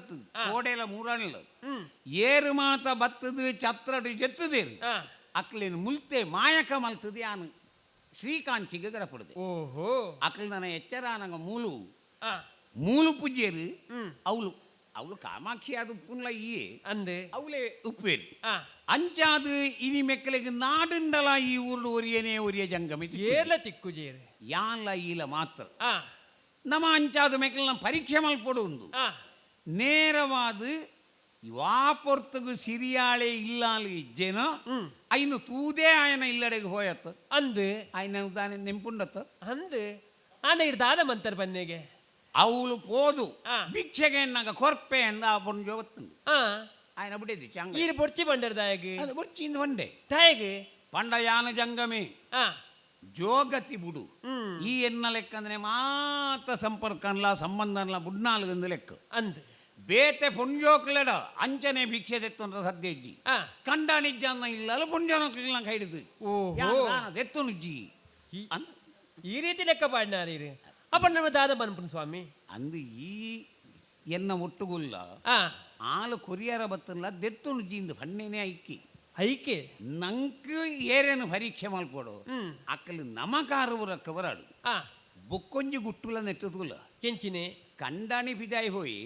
ಕೋಡೆಲ ಮೂರಣ್ಲ ಏರು ಮಾತ ಬತ್ತದು ಛತ್ರಡು ಜೆತ್ತುದೇರು ಅಕ್ಲೇನು ಮುಲ್ತೆ ಮಾಯಕ ಮಲ್ತದೆ ಯಾನು ಶ್ರೀಕಾಂಚಿಗೆ ಗಡಪಡುದೆ. ಓಹೋ ಅಕ್ಲು ನನ್ನ ಎಚ್ಚರ ನಂಗ ಮೂಲು ಮೂಲು ಪೂಜ್ಯರು ಅವಳು ಅವಳು ಕಾಮಾಕ್ಷಿ ಅದು ಪುನ್ಲ ಈ ಅಂದೆ ಅವಳೇ ಉಪ್ಪೇರು ಅಂಚಾದು ಇನಿ ಮೆಕ್ಕಲಿಗೆ ನಾಡುಂಡಲ ಈ ಊರು ಒರಿಯನೇ ಒರಿಯ ಜಂಗಮಿ ಏರ್ಲ ತಿಕ್ಕುಜೇರು ಯಾನ್ಲ ಈಲ ಮಾತ್ರ ನಮ್ಮ ಅಂಚಾದ ಮೆಕ್ಕಲ ಪರೀಕ್ಷೆ ಮಲ್ಪಡು ಒಂದು ನೇರವಾದ ವಾಪೊರ್ತಗು ಸಿರಿಯಾಳೆ ಇಲ್ಲಾಲು ಇಜ್ಜೇನೋ ಐನು ತೂದೇ ಆಯನ ಇಲ್ಲಡೆಗೆ ಹೋಯತ್ತ ಅಂದು ಆಯ್ನ ತಾನೆ ನೆಂಪುಂಡತ್ತ ಅಂದು ಆಂಡ ಇರ್ ದಾದ ಮಂತರ್ ಬನ್ನೆಗೆ ಅವಳು ಪೋದು ಭಿಕ್ಷೆಗೆ ಎನ್ನಾಗ ಕೊರ್ಪೆ ಎಂದ ಆ ಪೊಂಜೋ ಒತ್ತುಂಡು ಆಯನ ಬಿಟ್ಟಿದ್ದಿ ಚಾಂಗ ಈರು ಬೊರ್ಚಿ ಬಂಡರ್ ದಾಯಗ್ ಅದು ಬೊರ್ಚಿಂದ ಬಂಡೆ ತಾಯಗ್ ಪಂಡ ಯಾನ ಜಂಗಮೆ ಜೋಗತಿ ಬುಡು ಈ ಎನ್ನ ಲೆಕ್ಕ ಅಂದ್ರೆ ಮಾತ ಸಂಪರ್ಕ ಅನ್ಲ ಸಂಬಂಧ ಅನ್ಲ ಬುಡ್ನಾಲ್ಗಂದು ಲೆಕ್ಕ ಅಂದ್ ಬೇತೆ ಪುಂಜೋಕ್ಲೆಡ ಅಂಚನೆ ಭಿಕ್ಷೆ ದೆತ್ತೊಂದ್ರ ಸದ್ಯ ಇಜ್ಜಿ ಕಂಡಾಣಿಜ್ಜ ಇಲ್ಲ ಪುಂಜೋಕ್ಲೆಲ್ಲ ಕೈಡಿದು ದೆತ್ತೊನುಜ್ಜಿ ಈ ರೀತಿ ಲೆಕ್ಕ ಪಾಡಿನಾರೀರು ಅಪ್ಪ ನಮ್ಮ ದಾದ ಬನ್ಪುನ್ ಸ್ವಾಮಿ ಅಂದು ಈ ಎನ್ನ ಒಟ್ಟುಗುಲ್ಲ ಆಲು ಕೊರಿಯರ ಬತ್ತಲ್ಲ ದೆತ್ತೊನುಜ್ಜಿ ಇಂದು ಫಣ್ಣೇನೆ ಐಕ್ಕಿ ಐಕೆ ನಂಕ್ ಏರೇನು ಪರೀಕ್ಷೆ ಮಲ್ಪಡು ಅಕ್ಕಲು ನಮಕಾರು ರಕ್ಕ ಬರಾಡು ಬುಕ್ಕೊಂಜಿ ಗುಟ್ಟುಲ ನೆಟ್ಟುದುಲ್ಲ ಕೆಂಚಿನೆ ಕಂಡಾಣಿ ಫಿದಾಯಿ ಹೋಯಿ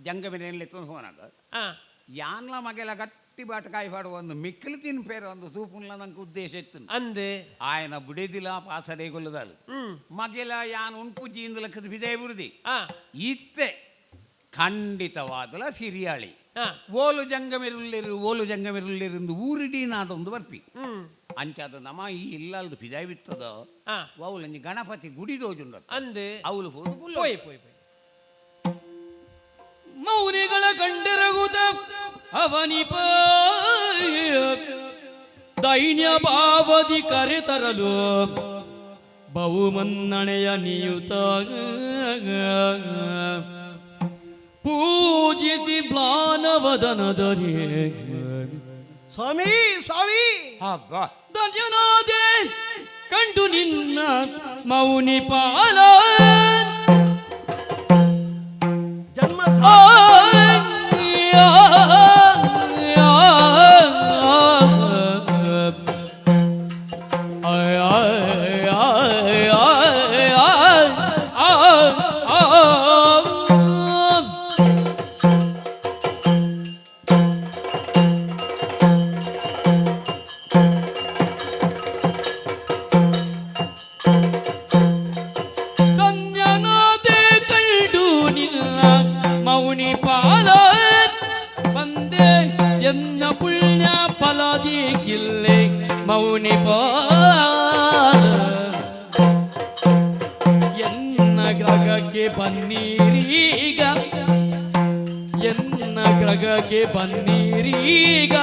ಜಂಗಮಿನಲ್ಲಿ ಎತ್ತೊಂದು ಹೋನಾಗ ಯಾನ್ಲ ಮಗೆಲ ಗಟ್ಟಿ ಬಾಟ ಕಾಯಿ ಪಾಡುವ ಒಂದು ಮಿಕ್ಕಲು ತಿನ್ಪೇರ ಒಂದು ತೂಪುನ್ಲ ನಂಗೆ ಉದ್ದೇಶ ಇತ್ತು ಅಂದೆ ಆಯನ ಬುಡೆದಿಲ್ಲ ಪಾಸಡೆ ಕೊಲ್ಲದಾಲು ಮಗೆಲ ಯಾನ್ ಉಂಪು ಜೀಂದ ಲೆಕ್ಕದ ಫಿದಾಯಿ ಬುಡುದಿ ಇತ್ತೆ ಖಂಡಿತವಾದಲ ಸಿರಿಯಾಳಿ ಓಲು ಜಂಗಮೆರುಲ್ಲೆರು ಓಲು ಜಂಗಮೆರುಲ್ಲೆರು ಊರಿಡೀ ನಾಡೊಂದು ಬರ್ಪಿ ಅಂಚಾದ ನಮ ಈ ಇಲ್ಲಲ್ದು ಫಿದಾಯಿ ಬಿತ್ತದ ಅವಲಂಜಿ ಗಣಪತಿ ಗುಡಿ ದೋಜುಂಡ ಅಂದೆ ಅವಳು ಹೋದು ಪೋಯ್ ಪೋಯ್ ಪೋಯ್ ಮೌನಿಗಳ ಕಂಡಿರಗುದ ಅವನಿಪ ದೈನ್ಯ ಭಾವದಿ ಕರೆತರಲು ಬಹುಮನ್ನಣೆಯ ನಿಯುತ ಪೂಜಿಸಿ ಮ್ಲಾನವದನದರಿ ಸ್ವಾಮಿ ಸ್ವಾಮಿ ಧನ್ಯನಾದೆ ಕಂಡು ನಿನ್ನ ಮೌನಿ ಪಾಲ ಜನ್ಮ ಧನ್ಯನಾದೆ ಕಂಡು ನಿನ್ನ ಮೌನಿ ಪಾಲ ಬಂದೆ ಎನ್ನ ಪುಣ್ಯ ಫಲದಿಗಿಲ್ಲೆ ಮೌನಿ ಪಾಲ ಎನ್ನ ಗ್ರಹಕ್ಕೆ ಬನ್ನೀರೀಗ ಎನ್ನ ಗ್ರಹಕ್ಕೆ ಬನ್ನೀರೀಗ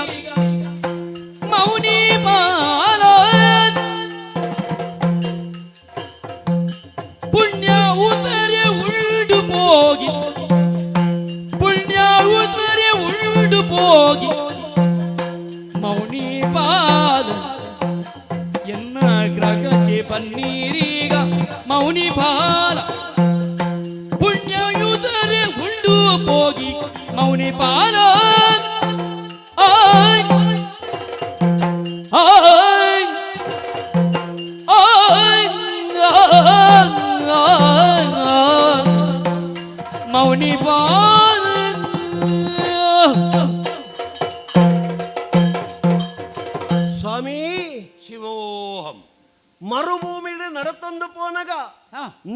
ಮೌನಿ ಪಾಲ ಪುಣ್ಯ ಉತ್ತರೆ ಉಂಡು ಹೋಗಿ ಪುಣ್ಯ ಉತ್ತರೆ ಉಂಡು ಹೋಗಿ ಮೌನಿ ಪಾದ ಎನ್ನ ಗ್ರಹಕ್ಕೆ ಬನ್ನೀರೀಗ ಮೌನಿ ಪಾಲ ಪುಣ್ಯ ಉತ್ತರೆ ಉಂಡು ಹೋಗಿ ಮೌನಿ ಪಾಲ ಆಯ್ ಆಯ್ ಆಯ್ ಮೌನಿ ಪಾಲ ಸ್ವಾಮಿ ಶಿವೋಹಂ ಮರುಭೂಮಿಡು ನಡತೊಂದು ಪೋನಗ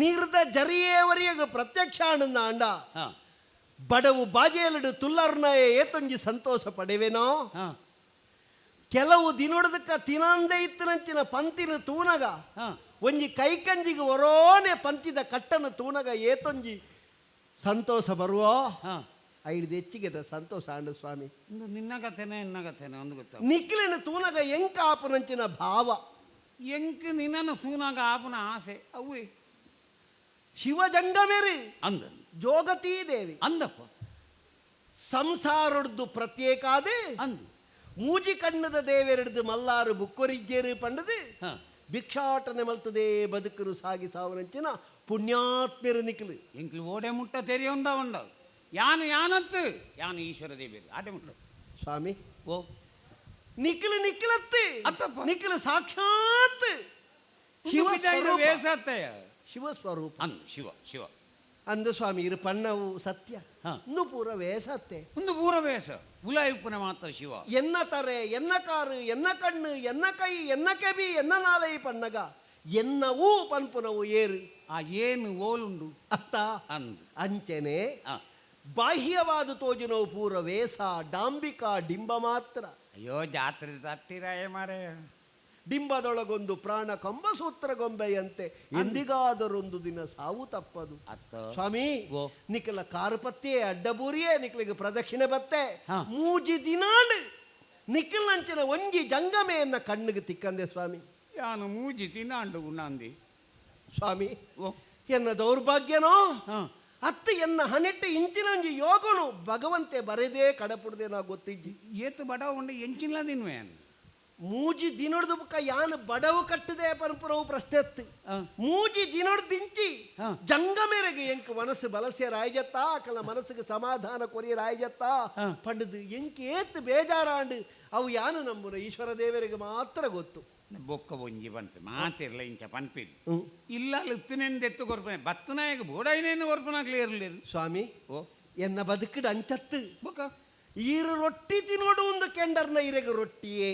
ನೀರ್ದ ಜರಿಯೇವರಿಯಗ ಪ್ರತ್ಯಕ್ಷ ಆನಂದ ಅಂಡ ಬಡವು ಬಾಜೇಲಡು ತುಲ್ಲರ್ನಾಯ ಏತೊಂಜಿ ಸಂತೋಷ ಪಡೆವೇನೋ ಕೆಲವು ದಿನೊಡದಕ್ಕ ತಿನಂದೆ ಇತ್ತನಂಚಿನ ಪಂತಿನ ತೂನಗ ಒಂಜಿ ಕೈಕಂಜಿಗೆ ಒರೋನೆ ಪಂತಿದ ಕಟ್ಟನ ತೂನಗ ಏತೊಂಜಿ ಸಂತೋಷ ಬರುವೋ ಐದು ಹೆಚ್ಚಿಗೆದ ಸಂತೋಷ ಆಂಡ ಸ್ವಾಮಿ ನಿನ್ನ ಕಥೆನೆ ಎನ್ನ ಕಥೆನೆ ಒಂದು ಗೊತ್ತ ನಿಕ್ಲಿನ ತೂನಗ ಎಂಕ ಆಪನಂಚಿನ ಭಾವ ಎಂಕ್ ನಿನ್ನನ್ನು ತೂನಾಗ ಆಪನ ಆಸೆ ಅವೇ ಶಿವಜಂಗಮೇರಿ ಅಂದ ಜೋಗತೀ ದೇವಿ ಅಂದಪ್ಪ ಸಂಸಾರೊಡ್ದು ಪ್ರತ್ಯೇಕಾದೆ ಅಂದು ಮೂಜಿ ಕಣ್ಣದ ದೇವೆರಡ್ದು ಮಲ್ಲಾರು ಬುಕ್ಕೊರಿಜ್ಜೇರು ಪಂಡದು ಭಿಕ್ಷಾಟನೆ ಮಲ್ತದೆ ಬದುಕರು ಸಾಗಿ ಸಾವರಂಚಿನ ಪುಣ್ಯಾತ್ಮೆರು ನಿಕ್ಲು ಎಂಕ್ಲು ಓಡೆ ಮುಟ್ಟ ತೆರಿಯೊಂದ ಉಂಡ ಯಾನು ಯಾನತ್ತು ಯಾನು ಈಶ್ವರ ದೇವೇರು ಆಟೆ ಮುಟ್ಟು. ಸ್ವಾಮಿ, ಓ ನಿಖಿಲ ನಿಖಿಲತ್ತೆ ಅತ್ತಪ್ಪ. ನಿಖಿಲ ಸಾಕ್ಷಾತ್ ಶಿವ ಶಿವ ವೇಸತ್ತಯ್ಯ ಶಿವ ಸ್ವರೂಪ ಅಂದು ಶಿವ ಶಿವ ಅಂದ ಸ್ವಾಮಿ ಇರು ಪಣ್ಣವು ಸತ್ಯ ಇನ್ನು ಪೂರ ವೇಸತ್ತೆ ಒಂದು ಪೂರ ವೇಷ ಉಲಾಯಿಪ್ಪನ ಮಾತ್ರ ಶಿವ. ಎನ್ನ ತರೆ ಎನ್ನ ಕಾರು ಎನ್ನ ಕಣ್ಣು ಎನ್ನ ಕೈ ಎನ್ನ ಕೆಬಿ ಎನ್ನ ನಾಲೈ ಪಣ್ಣಗ ಎನ್ನವೂ ಪನ್ಪುನವು ಏರು. ಆ ಏನು ಓಲುಂಡು ಅತ್ತ ಅಂದು ಅಂಚೆನೆ ಬಾಹ್ಯವಾದ ತೋಜಿನವು ಪೂರ ವೇಸ ಡಾಂಬಿಕಾ ಡಿಂಬ ಮಾತ್ರ. ಅಯ್ಯೋ ಜಾತ್ರೆ ತಟ್ಟಿರಾಯ ಮಾರೇ. ಡಿಂಬದೊಳಗೊಂದು ಪ್ರಾಣ ಕಂಬಸೂತ್ರ ಗೊಂಬೆಯಂತೆ ಎಂದಿಗಾದರೊಂದು ದಿನ ಸಾವು ತಪ್ಪದು. ಸ್ವಾಮಿ, ನಿಖಲ ಕಾರುಪತ್ತಿಯೇ ಅಡ್ಡಬೂರಿಯೇ ನಿಖಲಿಗೆ ಪ್ರದಕ್ಷಿಣೆ ಬತ್ತೆ ಮೂಜಿ ದಿನಾಂಡ್ ನಿಖಲ್ನಂಚಿನ ಒಂಜಿ ಜಂಗಮೆಯನ್ನ ಕಣ್ಣಿಗೆ ತಿಕ್ಕಂದೆ ಸ್ವಾಮಿ. ಯಾನು ಮೂಜಿ ದಿನಾಂಡು ಉಣ್ಣಾಂದಿ ಸ್ವಾಮಿ. ಎನ್ನ ದೌರ್ಭಾಗ್ಯನೋ ಅತ್ತು ಎನ್ನ ಹಣೆಟ್ಟು ಇಂಚಿನ ಒಂಜಿ ಯೋಗನು ಭಗವಂತೆ ಬರೆದೇ ಕಡಪುಡದೆ ನಾ ಗೊತ್ತಿಜ್ಜಿ. ಏತು ಬಡವ ಉಂಡು ಎಂಚಿಲ್ಲ ದಿನ್ವೆ ಮೂಜಿ ದಿನೊಡ್ದು ಬುಕ್ಕ ಯಾನು ಬಡವು ಕಟ್ಟದೆ ಪರಂಪರವು ಪ್ರಶ್ನೆ ಅತ್ತು. ಮೂಜಿ ದಿನೊಡ್ದಿಂಚಿ ಜಂಗಮೇರೆಗೆ ಎಂಕ್ ಮನಸ್ಸು ಬಲಸೆ ರಾಯಜತ್ತ ಕಲ ಮನಸ್ಸಿಗೆ ಸಮಾಧಾನ ಕೊರಿಯ ರಾಯಜತ್ತ ಪಂಡದು ಎಂಕ್ ಏತ್ ಬೇಜಾರಾಂಡು ಅವು ಯಾನು ನಂಬುನ ಈಶ್ವರ ದೇವರಿಗೆ ಮಾತ್ರ ಗೊತ್ತು. ಬೊಕ್ಕ ಒಂಜಿ ಪನ್ಪೆ ಮಾತಿರ್ಲ ಇಂಚ ಪನ್ಪಿದ್ ಇಲ್ಲ ಇತ್ತನೆಂದು ಎತ್ತು ಕೊರ್ಪನೆ ಬತ್ತನಾಯಕ ಬೋಡೈನೇನು ಕೊರ್ಪನಾಗ್ಲಿ ಇರಲಿಲ್ಲ ಸ್ವಾಮಿ. ಓ ಎನ್ನ ಬದುಕಿಡ ಅಂಚತ್ತು ಬೊಕ್ಕ ಈರು ರೊಟ್ಟಿ ತಿನ್ನೋಡು ಒಂದು ಕೆಂಡರ್ನ ಇರೆಗೆ ರೊಟ್ಟಿಯೇ,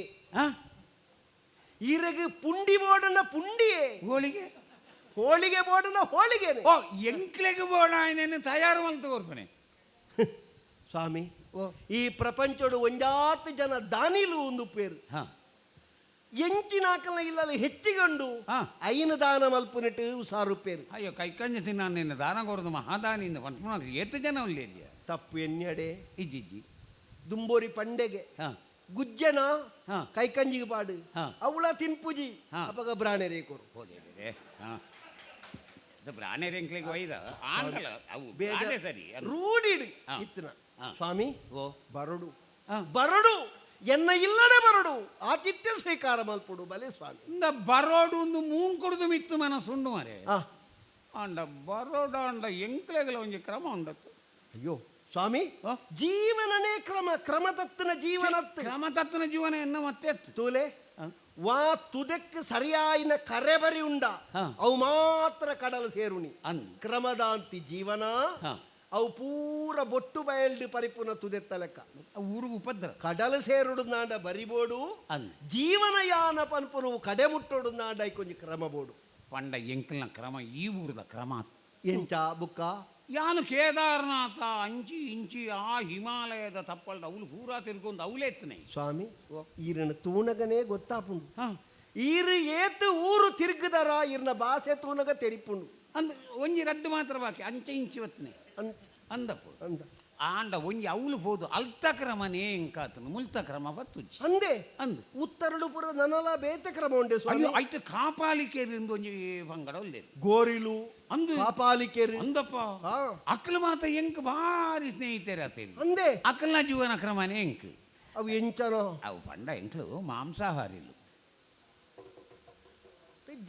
ಈರೆಗೆ ಪುಂಡಿ ಬೋಡನ ಪುಂಡಿಯೇ, ಹೋಳಿಗೆ ಹೋಳಿಗೆ ಬೋಡನ ಹೋಳಿಗೆನೆ. ಓ ಎಂಕ್ಲೆಗೆ ಬೋಡಾಯನೇನು ತಯಾರು ಅಂತ ಕೊರ್ಪನೆ ಸ್ವಾಮಿ. ಈ ಪ್ರಪಂಚಡು ಒಂಜಾತ್ ಜನ ದಾನಿಲು ಒಂದು ಪೇರು ಎಂಚಿನಾಕಲ ಇಲ್ಲ ಹೆಚ್ಚಿಗಂಡು ಐನ ದಾನ ಮಲ್ಪುನಿಟ್ಟು ಉಸಾರು ಪೇರು. ಅಯ್ಯೋ ಕೈಕಂಜ ತಿನ್ನ ನಿನ್ನ ದಾನ ಕೊರದು ಮಹಾದಾನಿಂದ ಪನ್ಪುನಾಗ್ಲಿ ಏತು ಜನ ಉಲ್ಲೇರಿಯ ತಪ್ಪು ಎಣ್ಣೆಡೆ ಇಜ್ಜಿಜ್ಜಿ ದುಂಬೋರಿ ಪಂಡೆಗೆ ಗುಜ್ಜನ ಕೈಕಂಜಿಗೆ ಪಾಡು ಅವಳ ತಿನ್ಪುಜಿ ಅಪಗ ಬ್ರಾಣೆರೇ ಕೊರು. ಹೋದೆ ಬ್ರಾಣೆರೆ ಎಂಕ್ಲೆಗೆ ಒಯ್ದ ಆಂಡಲ ಅವು ಬೇರೆ ಸರಿ ರೂಢಿಡು ಇತ್ತನ ಸ್ವಾಮಿ. ಬರಡು ಬರಡು ಎನ್ನ ಇಲ್ಲಡೆ ಬರಡು ಆತಿಥ್ಯ ಸ್ವೀಕಾರ ಮಲ್ಪುಡು ಬಲೆ ಸ್ವಾಮಿ. ಇಂದ ಬರೋಡು ಒಂದು ಮೂಂಕುಡ್ದು ಮಿತ್ತು ಮನಸ್ಸುಂಡು ಮರೆ ಆಂಡ ಬರೋಡ ಅಂಡ ಎಂಕ್ಲೆಗಳ ಒಂಜಿ ಕ್ರಮ ಉಂಡತ್ತು. ಅಯ್ಯೋ ಸ್ವಾಮಿ, ಜೀವನನೇ ಕ್ರಮ, ಕ್ರಮ ತತ್ತಿನ ಜೀವನ, ಕ್ರಮ ತತ್ತಿನ ಜೀವನ ಎನ್ನ ಮತ್ತೆ ತೂಲೆ ವಾ ತುದಕ್ಕೆ ಸರಿಯಾಯಿನ ಕರೆಬರಿ ಉಂಡ ಅವು ಮಾತ್ರ ಕಡಲು ಸೇರುಣಿ ಕ್ರಮದಾಂತಿ ಜೀವನ ಅವು ಪೂರ ಬೊಟ್ಟು ಬಯಲ್ಡು ಪರಿಪೂರ್ಣ ತುದೆತ್ತ ಲೆಕ್ಕ ಊರು ಉಪದ್ರ ಕಡಲು ಸೇರುಡು ನಾಂಡ ಬರಿಬೋಡು ಜೀವನಯಾನ ಪನ್ಪುನು ಕಡೆ ಮುಟ್ಟೋಡು ನಾಂಡ ಕೊಂಚ ಕ್ರಮ ಬೋಡು. ಪಂಡ ಎಂಕಲ್ನ ಕ್ರಮ ಈ ಊರದ ಕ್ರಮ ಎಂಚ ಬುಕ್ಕ ಯಾನು ಕೇದಾರನಾಥ ಅಂಚಿ ಇಂಚಿ ಆ ಹಿಮಾಲಯದ ತಪ್ಪಲ್ದ ಅವಳು ಪೂರಾ ತಿರ್ಕೊಂಡು ಅವಲೇ ಎತ್ತನೆ ಸ್ವಾಮಿ. ಈರನ ತೂನಗನೇ ಗೊತ್ತಾಪುಂಡು ಈರು ಏತು ಊರು ತಿರುಗುದರ ಈರನ ಬಾಸೆ ತೂನಗ ತೆರಿಪುಂಡು ಅಂದ ಒಂಜಿ ರಡ್ಡು ಮಾತ್ರ ಬಾಕಿ ಅಂಚೆ ಇಂಚಿ ಒತ್ತನೆ ಅಂದಪ್ಪ ಅಂದ ಆಂಡ ಒಂಜಿ ಅವಳು ಪೋದು ಅಲ್ತ ಕ್ರಮನೇ ಎಂಕಾತನು ಮುಲ್ತ ಕ್ರಮ ಬತ್ತುಜ್ಜಿ ಅಂದೆ ಅಂದು ಉತ್ತರಡು ಪುರ ನನಲ ಬೇತೆ ಕ್ರಮ ಉಂಡೆ ಸ್ವಾಮಿ. ಅಯ್ಯೋ ಐಟ್ ಕಾಪಾಲಿಕೆರಿಂದ ಒಂಜಿ ಪಂಗಡ ಉಲ್ಲೇರು ಗೋರಿಲು ಅಂದು ಕಾಪಾಲಿಕೆರು ಅಂದಪ್ಪ ಅಕ್ಕಲ ಮಾತ ಎಂಕ್ ಭಾರಿ ಸ್ನೇಹಿತರು ಆತೇರಿ ಅಂದೆ ಅಕ್ಕಲ್ನ ಜೀವನ ಕ್ರಮನೇ ಎಂಕ್ ಅವು ಎಂಚನೋ ಅವು ಪಂಡ ಎಂಕ್ಲು ಮಾಂಸಾಹಾರಿಲು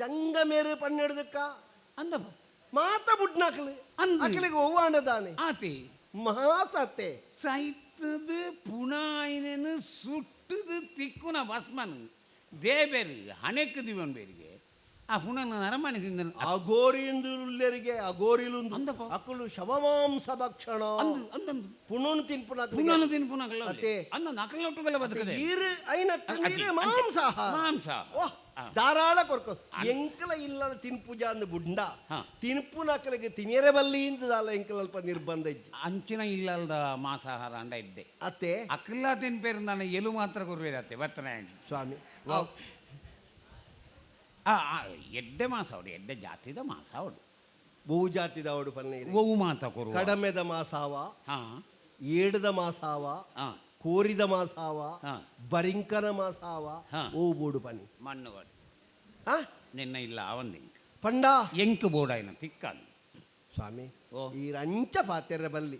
ಜಂಗಮೇರು ಪನ್ನೆಡ್ದಕ್ಕ ಅಂದಪ್ಪ ಮಾತ ಬುಡ್ನಾಕಲು ಅಂದು ಅಕ್ಕಲಿಗೆ ಒವ್ವಾಣದಾನೆ ಆತಿ ಮಹಾಸತ್ತೆ ಸೈತದು ಪುಣಾಯಿನೇನು ಸುಟ್ಟದು ತಿಕ್ಕುನ ಭಸ್ಮನು ದೇಬೇರು ಹಣೆಕ್ ದಿವನ್ ಬೇರಿಗೆ ಆ ಪುಣನ ಅರಮನೆ ತಿಂದ ಅಘೋರಿಂದುಲ್ಲೆರಿಗೆ ಅಘೋರಿಲುಂದು ಅಂದಪ್ಪ. ಅಕುಲು ಶವಮಾಂಸ ಭಕ್ಷಣ ಅಂದು ಅಂದಂದು ಪುಣನು ತಿನ್ಪುನ ಪುಣನು ತಿನ್ಪುನ ಅತ್ತೆ. ಅಂದ ನಕಲೊಟ್ಟುಗಳ ಬದುಕದೆ ಈರು ಐನ ಅತಿ, ಮಾಂಸಾಹಾರ ಮಾಂಸ. ಓಹ್ ಧಾರಾಳ ಕೊರ್ಕೊ ಎಂಕಲ ಇಲ್ಲ ತಿನ್ಪುಜ ಅಂದ್ ಬುಂಡ ತಿನ್ಪುನಕಲಿಗೆ ತಿನ್ಯರೆ ಬಲ್ಲಿ ಇಂದಲ್ಲ ಎಂಕಲ ಅಲ್ಪ ನಿರ್ಬಂಧ ಇಜ್ಜಿ ಅಂಚಿನ ಇಲ್ಲಲ್ದ ಮಾಂಸಾಹಾರ ಅಂಡ ಇದ್ದೆ ಅತ್ತೆ ಅಕ್ಕಲ್ಲ ತಿನ್ಪೇರು ನಾನು ಎಲು ಮಾತ್ರ ಕೊರ್ವೇರು ಅತ್ತೆ ಬತ್ತನ ಸ್ವಾಮಿ ಎಡ್ಡೆ ಮಾಸ ಅವಡು ಎಡ್ಡೆ ಜಾತಿದ ಮಾಸ ಅವಡು ಬಹು ಜಾತಿದ ಅವಡು ಪಲ್ನೆ ಒವು ಮಾತ ಕೊರು ಕಡಮೆದ ಮಾಸಾವ ಏಡದ ಮಾಸಾವ ಕೋರಿದ ಮಾಸಾವ ಬರಿಂಕನ ಮಾಸಾವ ಓ ಬೋಡು ಪನಿ ಮಣ್ಣು ಬೋಡು ನಿನ್ನ ಇಲ್ಲ ಅವಂದಿಂಕ್ ಪಂಡ ಎಂಕ್ ಬೋಡಾಯಿನ ತಿಕ್ಕನ್ ಸ್ವಾಮಿ ಈ ರಂಚ ಪಾತೆರ ಬಲ್ಲಿ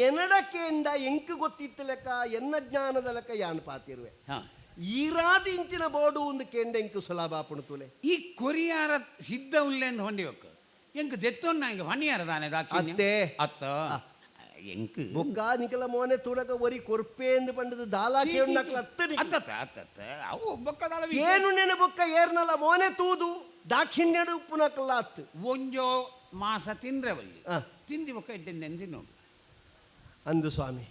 ಎನಡಕೆಂಡ ಎಂಕ್ ಗೊತ್ತಿತ್ತು ಲೆಕ್ಕ ಎನ್ನ ಜ್ಞಾನದ ಲೆಕ್ಕ ಯಾನ್ ಪಾತಿರುವೆ ಈರಾದಿ ಇಂಚಿನ ಬೋಡು ಒಂದು ಕೆಂಡ ಎಂಕ್ ಸುಲಭ ಪುಣುತುಲೆ ಈ ಕೊರಿಯಾರ ಸಿದ್ಧ ಉಲ್ಲೆಂದು ಹೊಂಡಿವಕ್ ಎಂಕ್ ದೆತ್ತೊನ್ನ ಇಂಕ ಹೊಣಿಯಾರ ದಾನೆ ದಾಕ್ಷಿಣ್ಯ ಅತ್ತೆ. ಅತ್ತ ಎಂಕ್ ಬೊಕ್ಕ ನಿಕಲ ಮೋನೆ ತುಡಕ ಒರಿ ಕೊರ್ಪೇಂದು ಪಂಡದು ದಾಲಾ ಕೇಳುನಕ್ಲ ಅತ್ತ. ಅತ್ತತ್ತ ಅತ್ತತ್ತ ಅವು ಬೊಕ್ಕ ದಾಲ ಕೇನುನೆನ ಬೊಕ್ಕ ಏರ್ನಲ ಮೋನೆ ತೂದು ದಾಕ್ಷಿಣ್ಯಡು ಉಪ್ಪುನಕ್ಲ ಅತ್ತು. ಒಂಜೋ ಮಾಸ ತಿಂದ್ರೆ ಬಲ್ಲಿ ತಿಂದಿ ಬೊಕ್ಕ ಇದ್ದೆ ತಿನ್ನೋಡು ಅಂದು ಸ್ವಾಮಿ.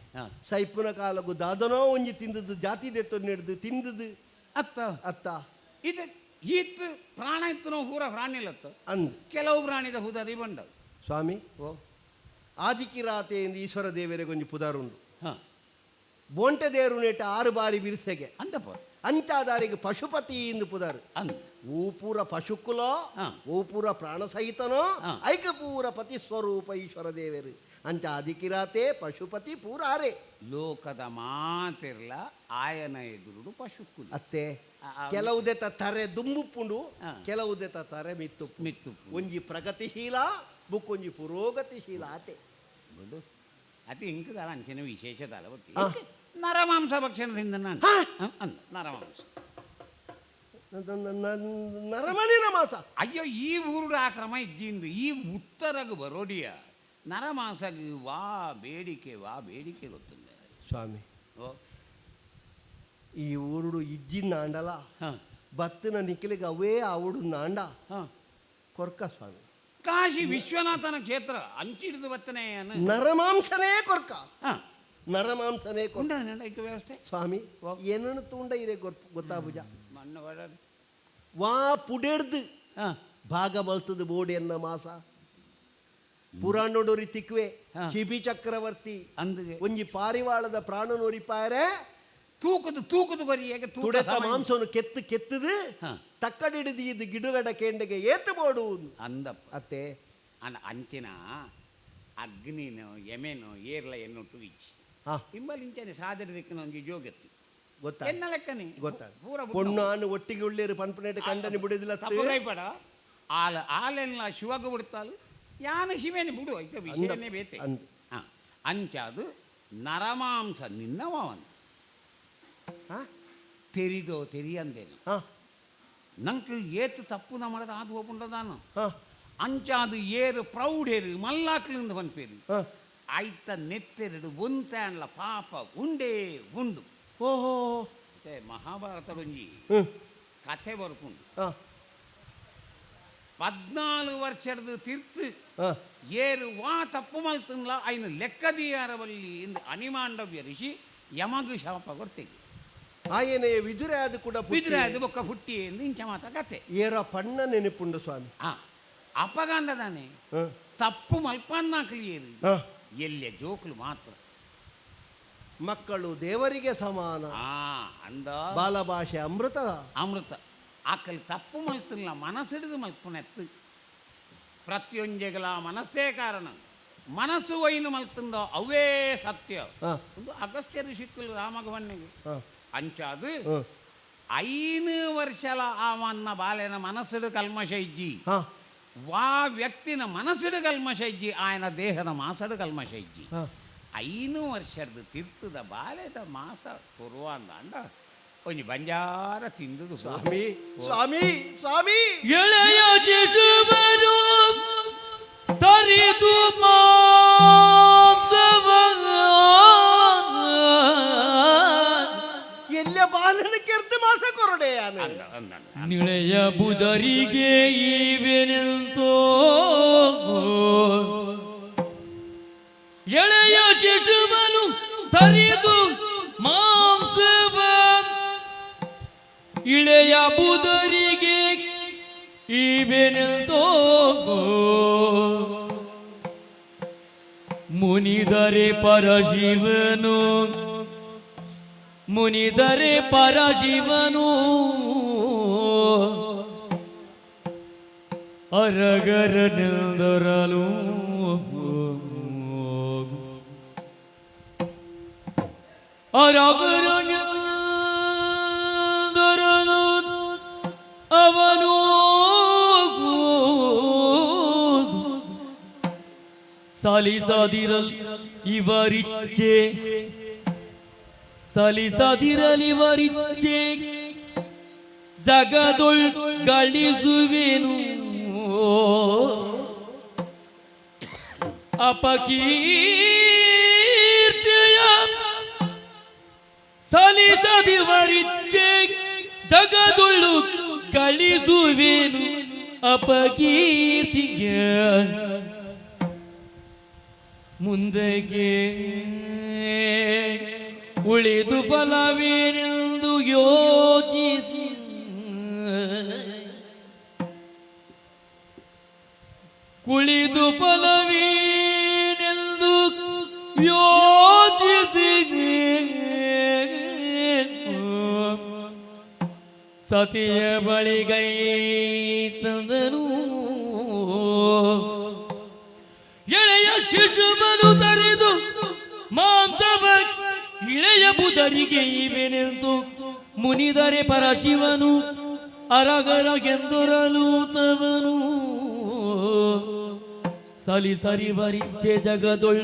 ಸೈಪುನ ಕಾಲಗು ದಾದನೋ ಒಂಜಿ ತಿಂದದ್ದು ಜಾತಿ ದೆತ್ತು ನೆಡ್ದು ತಿಂದದು ಅತ್ತ ಅತ್ತ ಇದು ಈತ್ ಪ್ರಾಣ ಇತ್ತು ಪೂರ ಪ್ರಾಣಿ ಇಲ್ಲತ್ತ ಅಂದು ಕೆಲವು ಪ್ರಾಣಿದ ಹುದರಿ ಬಂಡ ಸ್ವಾಮಿ. ಓ ಆದಿಕಿರಾತೆ ಎಂದು ಈಶ್ವರ ದೇವರಿಗೆ ಒಂಜಿ ಪುದಾರುಂಡು. ಬೋಂಟೆ ದೇರು ನೇಟ 6 ಬಾರಿ ಬಿರ್ಸೆಗೆ ಅಂದಪ್ಪ ಅಂಚಾದಾರಿಗೆ ಪಶುಪತಿ ಎಂದು ಪುದಾರು. ಅಂದ ಊ ಪೂರ ಪಶುಕುಲೋ ಊ ಪೂರ ಪ್ರಾಣ ಸಹಿತನೋ ಐಕ ಪೂರ ಪತಿ ಸ್ವರೂಪ ಈಶ್ವರ ದೇವರು ಅಂಚ ಆದಿಕಿರಾತೆ ಪಶುಪತಿ ಪೂರ ಆರೆ ಲೋಕದ ಮಾತಿರ್ಲ ಆಯನ ಎದುರುಡು ಪಶುಕುಲು ಅತ್ತೆ. ಕೆಲವುದೆತ ತರೆ ದುಂಬುಪ್ಪುಂಡು, ಕೆಲವುದೆತ ತರೆ ಮಿತ್ತು ಮಿತ್ತು. ಒಂಜಿ ಪ್ರಗತಿಶೀಲ ಬುಕ್ಕೊಂಜಿ ಪುರೋಗತಿಶೀಲ ಆತೆ. ಬಿಡು ಅತಿ ಇಂಕದಾಲ ಅಂಚಿನ ವಿಶೇಷ ದಾಲ ಗೊತ್ತಿ ನರಮಾಂಸ ಭಕ್ಷಣದಿಂದ ನಾನು ಅಂದ ನರಮಾಂಸ ನರಮನಿನ ಮಾಸ. ಅಯ್ಯೋ ಈ ಊರುಡು ಆ ಕ್ರಮ ಇಜ್ಜಿಂದು ಈ ಉತ್ತರಗು ಬರೋಡಿಯ ನರಮಾಂಸಗ್ ವಾ ಬೇಡಿಕೆ ವಾ ಬೇಡಿಕೆ ಗೊತ್ತುಂಡೆ ಸ್ವಾಮಿ. ಓ ಈ ಊರುಡು ಇಜ್ಜಿನ ಆಂಡಲ ಬತ್ತಿನ ನಿಖಲಿಗೆ ಅವೇ ಆವುಡು ನಾಂಡ ಕೊರ್ಕ ಸ್ವಾಮಿ. ಕಾಶಿ ವಿಶ್ವನಾಥನ ಕ್ಷೇತ್ರ ಅಂಚಿಡಿದು ಬತ್ತನೆ ನರಮಾಂಸನೇ ಕೊರ್ಕ. ನರಮಾಂಸನೇ ಕೊರ್ಕ ವ್ಯವಸ್ಥೆ ಸ್ವಾಮಿ. ಏನನ್ನು ತೂಂಡ ಇರೆ ಗೊತ್ತಾ ಭುಜ ವಾ ಪುಡೆಡ್ದು ಭಾಗ ಮಲ್ತದ ಬೋಡಿ ಎನ್ನ ಮಾಸ ಪುರಾಣೋಡೋರಿ ತಿಕ್ವೆ ಶಿಬಿ ಚಕ್ರವರ್ತಿ ಅಂದಿಗೆ ಒಂಜಿ ಪಾರಿವಾಳದ ಪ್ರಾಣನೋರಿ ಪಾರೆ ತೂಕದು ತೂಕದು ಕೊರಿಯಗೆ ತುಡೆತ ಮಾಂಸವನ್ನು ಕೆತ್ತು ಕೆತ್ತದು ತಕ್ಕಡಿಡಿದು ಇದು ಗಿಡುಗಡ ಕೇಂಡಗೆ ಏತು ಬೋಡು ಅಂದಪ್ಪ ಅತ್ತೆ. ಅಂಚಿನ ಅಗ್ನಿನೋ ಯಮೆನೋ ಏರ್ಲ ಎನ್ನೊಟ್ಟು ಇಚ್ಚಿ ಇಂಬಲ್ ಇಂಚನೆ ಸಾದರ ದಿಕ್ಕಿನ ಒಂಜಿ ಜೋಗತ್ತಿ ಗೊತ್ತಾ ಎನ್ನ ಲೆಕ್ಕನೆ ಗೊತ್ತಾ ಪೂರ ಪೊಣ್ಣು ಆನು ಒಟ್ಟಿಗೆ ಉಳ್ಳೇರು ಪನ್ಪನೇಟ ಕಂಡನಿ ಬಿಡುದಿಲ್ಲ ತಪ್ಪು ಪಡ ಆಲ ಆಲೆಲ್ಲ ಶಿವಗ ಬಿಡ್ತಾಳು ಯಾನ ಶಿವನೇ ಬಿಡು ಐತೆ ವಿಷಯನೇ ಬೇತೆ. ಅಂಚಾದು ನರಮಾಂಸ ನಿನ್ನವಂತ ತೆರಿದೋ ತೆರಿಯಂದೇನು ನಂಗೆ ಏತು ತಪ್ಪು ನಮ್ಮದ ಅದು ಹೋಗುಂಡದಾನು ಅಂಚಾದು ಏರು ಪ್ರೌಢೇರು ಮಲ್ಲಾಕ್ಲಿಂದ ಪನ್ಪೇರು ಆಯ್ತ ನೆತ್ತೆರಡು ಒಂತಾನ್ಲ ಪಾಪ ಉಂಡೇ ಉಂಡು. ಓಹೋ ಮತ್ತೆ ಮಹಾಭಾರತದೊಂಜಿ ಕಥೆ ಬರ್ಪುಂಡು. 14 ವರ್ಷದ ತೀರ್ತು ಏರು ವಾ ತಪ್ಪು ಮಲ್ತನ್ಲ ಐನು ಲೆಕ್ಕದಿಯಾರವಲ್ಲಿ ಎಂದು ಅನಿಮಾಂಡವ್ಯ ಋಷಿ ಯಮಗು ಶಾಪ ಕೊಡ್ತೇವೆ. ಆಯನೇ ವಿದುರೆ ಅದು ಕೂಡ ವಿದುರೆ ಅದು ಬೊಕ್ಕ ಹುಟ್ಟಿ ಎಂದು ಇಂಚ ಮಾತ ಕತೆ ಏರ ಪಣ್ಣ ನೆನಪುಂಡು ಸ್ವಾಮಿ. ಅಪಗಂಡದಾನೆ ತಪ್ಪು ಮಲ್ಪನ್ನಾಕ್ಲಿಯೇರು ಎಲ್ಲಿಯ ಜೋಕ್ಲು ಮಾತ್ರ ಮಕ್ಕಳು ದೇವರಿಗೆ ಸಮಾನ. ಅಂದ ಬಾಲಭಾಷೆ ಅಮೃತ ಅಮೃತ ಆಕಲಿ ತಪ್ಪು ಮಲ್ತಿಲ್ಲ ಮನಸ್ಸಿಡಿದು ಮಲ್ಪನೆತ್ತು ಪ್ರತ್ಯೊಂಜೆಗಳ ಮನಸ್ಸೇ ಕಾರಣ ಮನಸ್ಸು ವೈನು ಮಲ್ತಂದೋ ಅವೇ ಸತ್ಯ. ಒಂದು ಅಗಸ್ತ್ಯ ಋಷಿಕ್ಕಲು ರಾಮಗವನ್ನಿಗೆ ಅಂಚಾದು 5 ವರ್ಷಲ ಆವನ್ನ ಬಾಲೆನ ಮನಸ್ಸಿಡು ಕಲ್ಮಶ ಇಜ್ಜಿ ವಾ ವ್ಯಕ್ತಿನ ಮನಸ್ಸಿಡು ಕಲ್ಮಶ ಇಜ್ಜಿ ಆಯನ ದೇಹದ ಮಾಸಡು ಕಲ್ಮಶ ಇಜ್ಜಿ 5 ವರ್ಷದ ತೀರ್ಥದ ಬಾಲೆದ ಮಾಸ ಕೊರುವ ಅಂದ ಒಂಜಿ ಬಂಜಾರ ತಿಂದುದು ಸ್ವಾಮಿ ಸ್ವಾಮಿ ಸ್ವಾಮಿ. ಎಳೆಯ ಶಿಶುವರು ತರಿದು ಮಾಂಸವ ಎಲ್ಲ ಬಾಲನ ಕೆರ್ತು ಮಾಸ ಕೊರಡೆ ನಿಳೆಯ ಬುದರಿಗೆ ಈವೆನೆಂತೋ ಎಳೆಯ ಶಿಶುವನು ತರಿದು ಮಾಂಸವ ಇಳೆಯ ಬುದರಿಗೆ ಈವೆನೆಂತೋ ಮುನಿದರೆ ಪರಶಿವನು ಮುನಿದರೆ ಪರಶಿವನು ಅರಗರ ನಿಲ್ದರಲು ಅರಗರ ನಿಲ್ದರಲು ಅವನು ಸಲಿಸದಿರಲ್ ಇವರಿಚ್ಛೆ ಸಲಿಸದಿರಲಿವರಿಚ್ಛೆ ಜಗದೊಳ್ ಗಳಿಸುವೆನು ಅಪಕೀರ್ತಿಯ. ಸಲಿಸದಿವರಿಚ್ಛೆ ಜಗದುಳ್ಳು ಗಳಿಸುವೇನು ಅಪಕೀರ್ತಿಗೆ ಮುಂದಕ್ಕೆ ಉಳಿದು ಫಲವೇನೆಂದು ಯೋಚಿಸಿ ಕುಳಿದು ಫಲವೇನೆಂದು ಯೋಚಿಸಿ ಸತಿಯ ಬಳಿಗೈ ತಂದನು. ಎಳೆಯ ಶಿಶುವನು ತರಿದು ಮಾಂಸವ ಇಳೆಯ ಬುಧರಿಗೆ ಇವೆನೆಂದು ಮುನಿದರೆ ಪರಶಿವನು ಅರಗರ ಎಂದೊರಲು ತವನು. ಸಲಿ ವರಿಚ್ಛೆ ಜಗದೊಳ್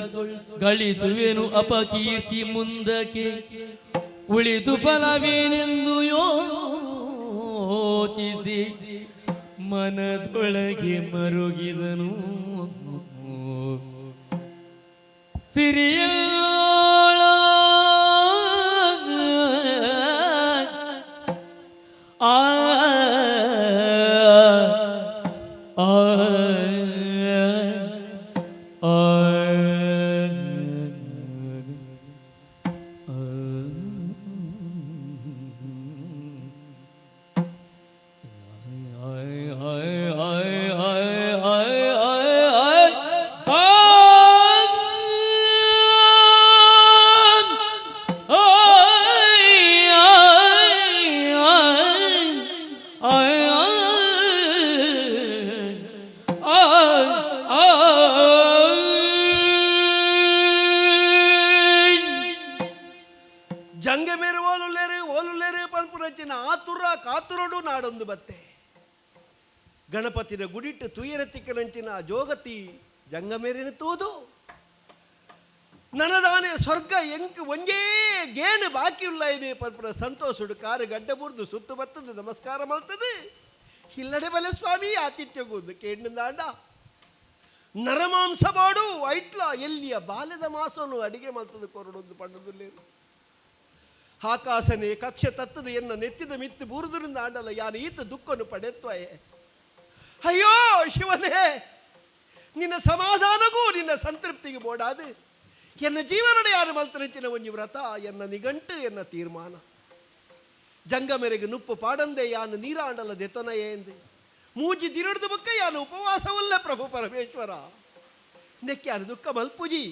ಗಳಿಸುವೆನು ಅಪಕೀರ್ತಿ ಮುಂದಕ್ಕೆ ಉಳಿದು ಫಲವೇನೆಂದು ಯೋಚಿಸಿ ಮನದೊಳಗೆ ಮರುಗಿದನು. ಸಿರಿಯಾಳ ಆ ಆ ಆ ಜಂಗ ಮೇರು ಓಲುಲ್ಲೇರು ಓಲುಲ್ಲೇರು ಪನ್ಪುನಂಚಿನ ಆತುರ ಕಾತುರಡು ನಾಡೊಂದು ಬತ್ತೆ. ಗಣಪತಿನ ಗುಡಿಟ್ಟು ತುಯರ ತಿಕ್ಕನಂಚಿನ ಜೋಗತಿ ಜಂಗಮೇರಿನ ತೂದು ನನದಾನೆ ಸ್ವರ್ಗ ಎಂಕ್ ಒಂಜೇ ಗೇಣು ಬಾಕಿಯುಲ್ಲ ಇದೆ ಪನ್ಪುನ ಸಂತೋಷುಡು ಕಾರು ಗಡ್ಡ ಬುರ್ದು ಸುತ್ತು ಬತ್ತದು ನಮಸ್ಕಾರ ಮಾಡ್ತದೆ. ಇಲ್ಲಡೆ ಬಲೆ ಸ್ವಾಮಿ ಆತಿಥ್ಯಗೂದು ಕೇಂದ್ರ ನರಮಾಂಸ ಬಾಡು ಐಟ್ಲ ಎಲ್ಲಿಯ ಬಾಲ್ಯದ ಮಾಸನು ಅಡಿಗೆ ಮಲ್ತದ ಕೊರಡೊಂದು ಪಣ್ಣದುಲ್ಲೇನು. ಆಕಾಶನೆ ಕಕ್ಷೆ ತತ್ತದ ಎನ್ನ ನೆತ್ತಿದ ಮಿತ್ತು ಬೂರುದರಿಂದ ಆಂಡಲ ಯಾನು ಈತ ದುಃಖನು ಪಡೆತ್ವಾಯೆ. ಅಯ್ಯೋ ಶಿವನೇ, ನಿನ್ನ ಸಮಾಧಾನಗೂ ನಿನ್ನ ಸಂತೃಪ್ತಿಗೆ ಬೋಡಾದು ಎನ್ನ ಜೀವನದ ಯಾರು ಮಲ್ತನಂಚಿನ ಒಂಜಿ ವ್ರತ ಎನ್ನ ನಿಗಂಟು ಎನ್ನ ತೀರ್ಮಾನ. ಜಂಗಮೆರೆಗೆ ನುಪ್ಪು ಪಾಡಂದೆ ಯಾನು ನೀರಾಂಡಲ ದೆತೊನಯೇ ಎಂದು ಮೂಜಿ ದಿನಡ್ದು ಬುಕ್ಕ ಯಾನು ಉಪವಾಸವಲ್ಲ ಪ್ರಭು ಪರಮೇಶ್ವರ. ನೆಕ್ಕೆ ಯಾನು ದುಃಖ ಮಲ್ಪುಜಿ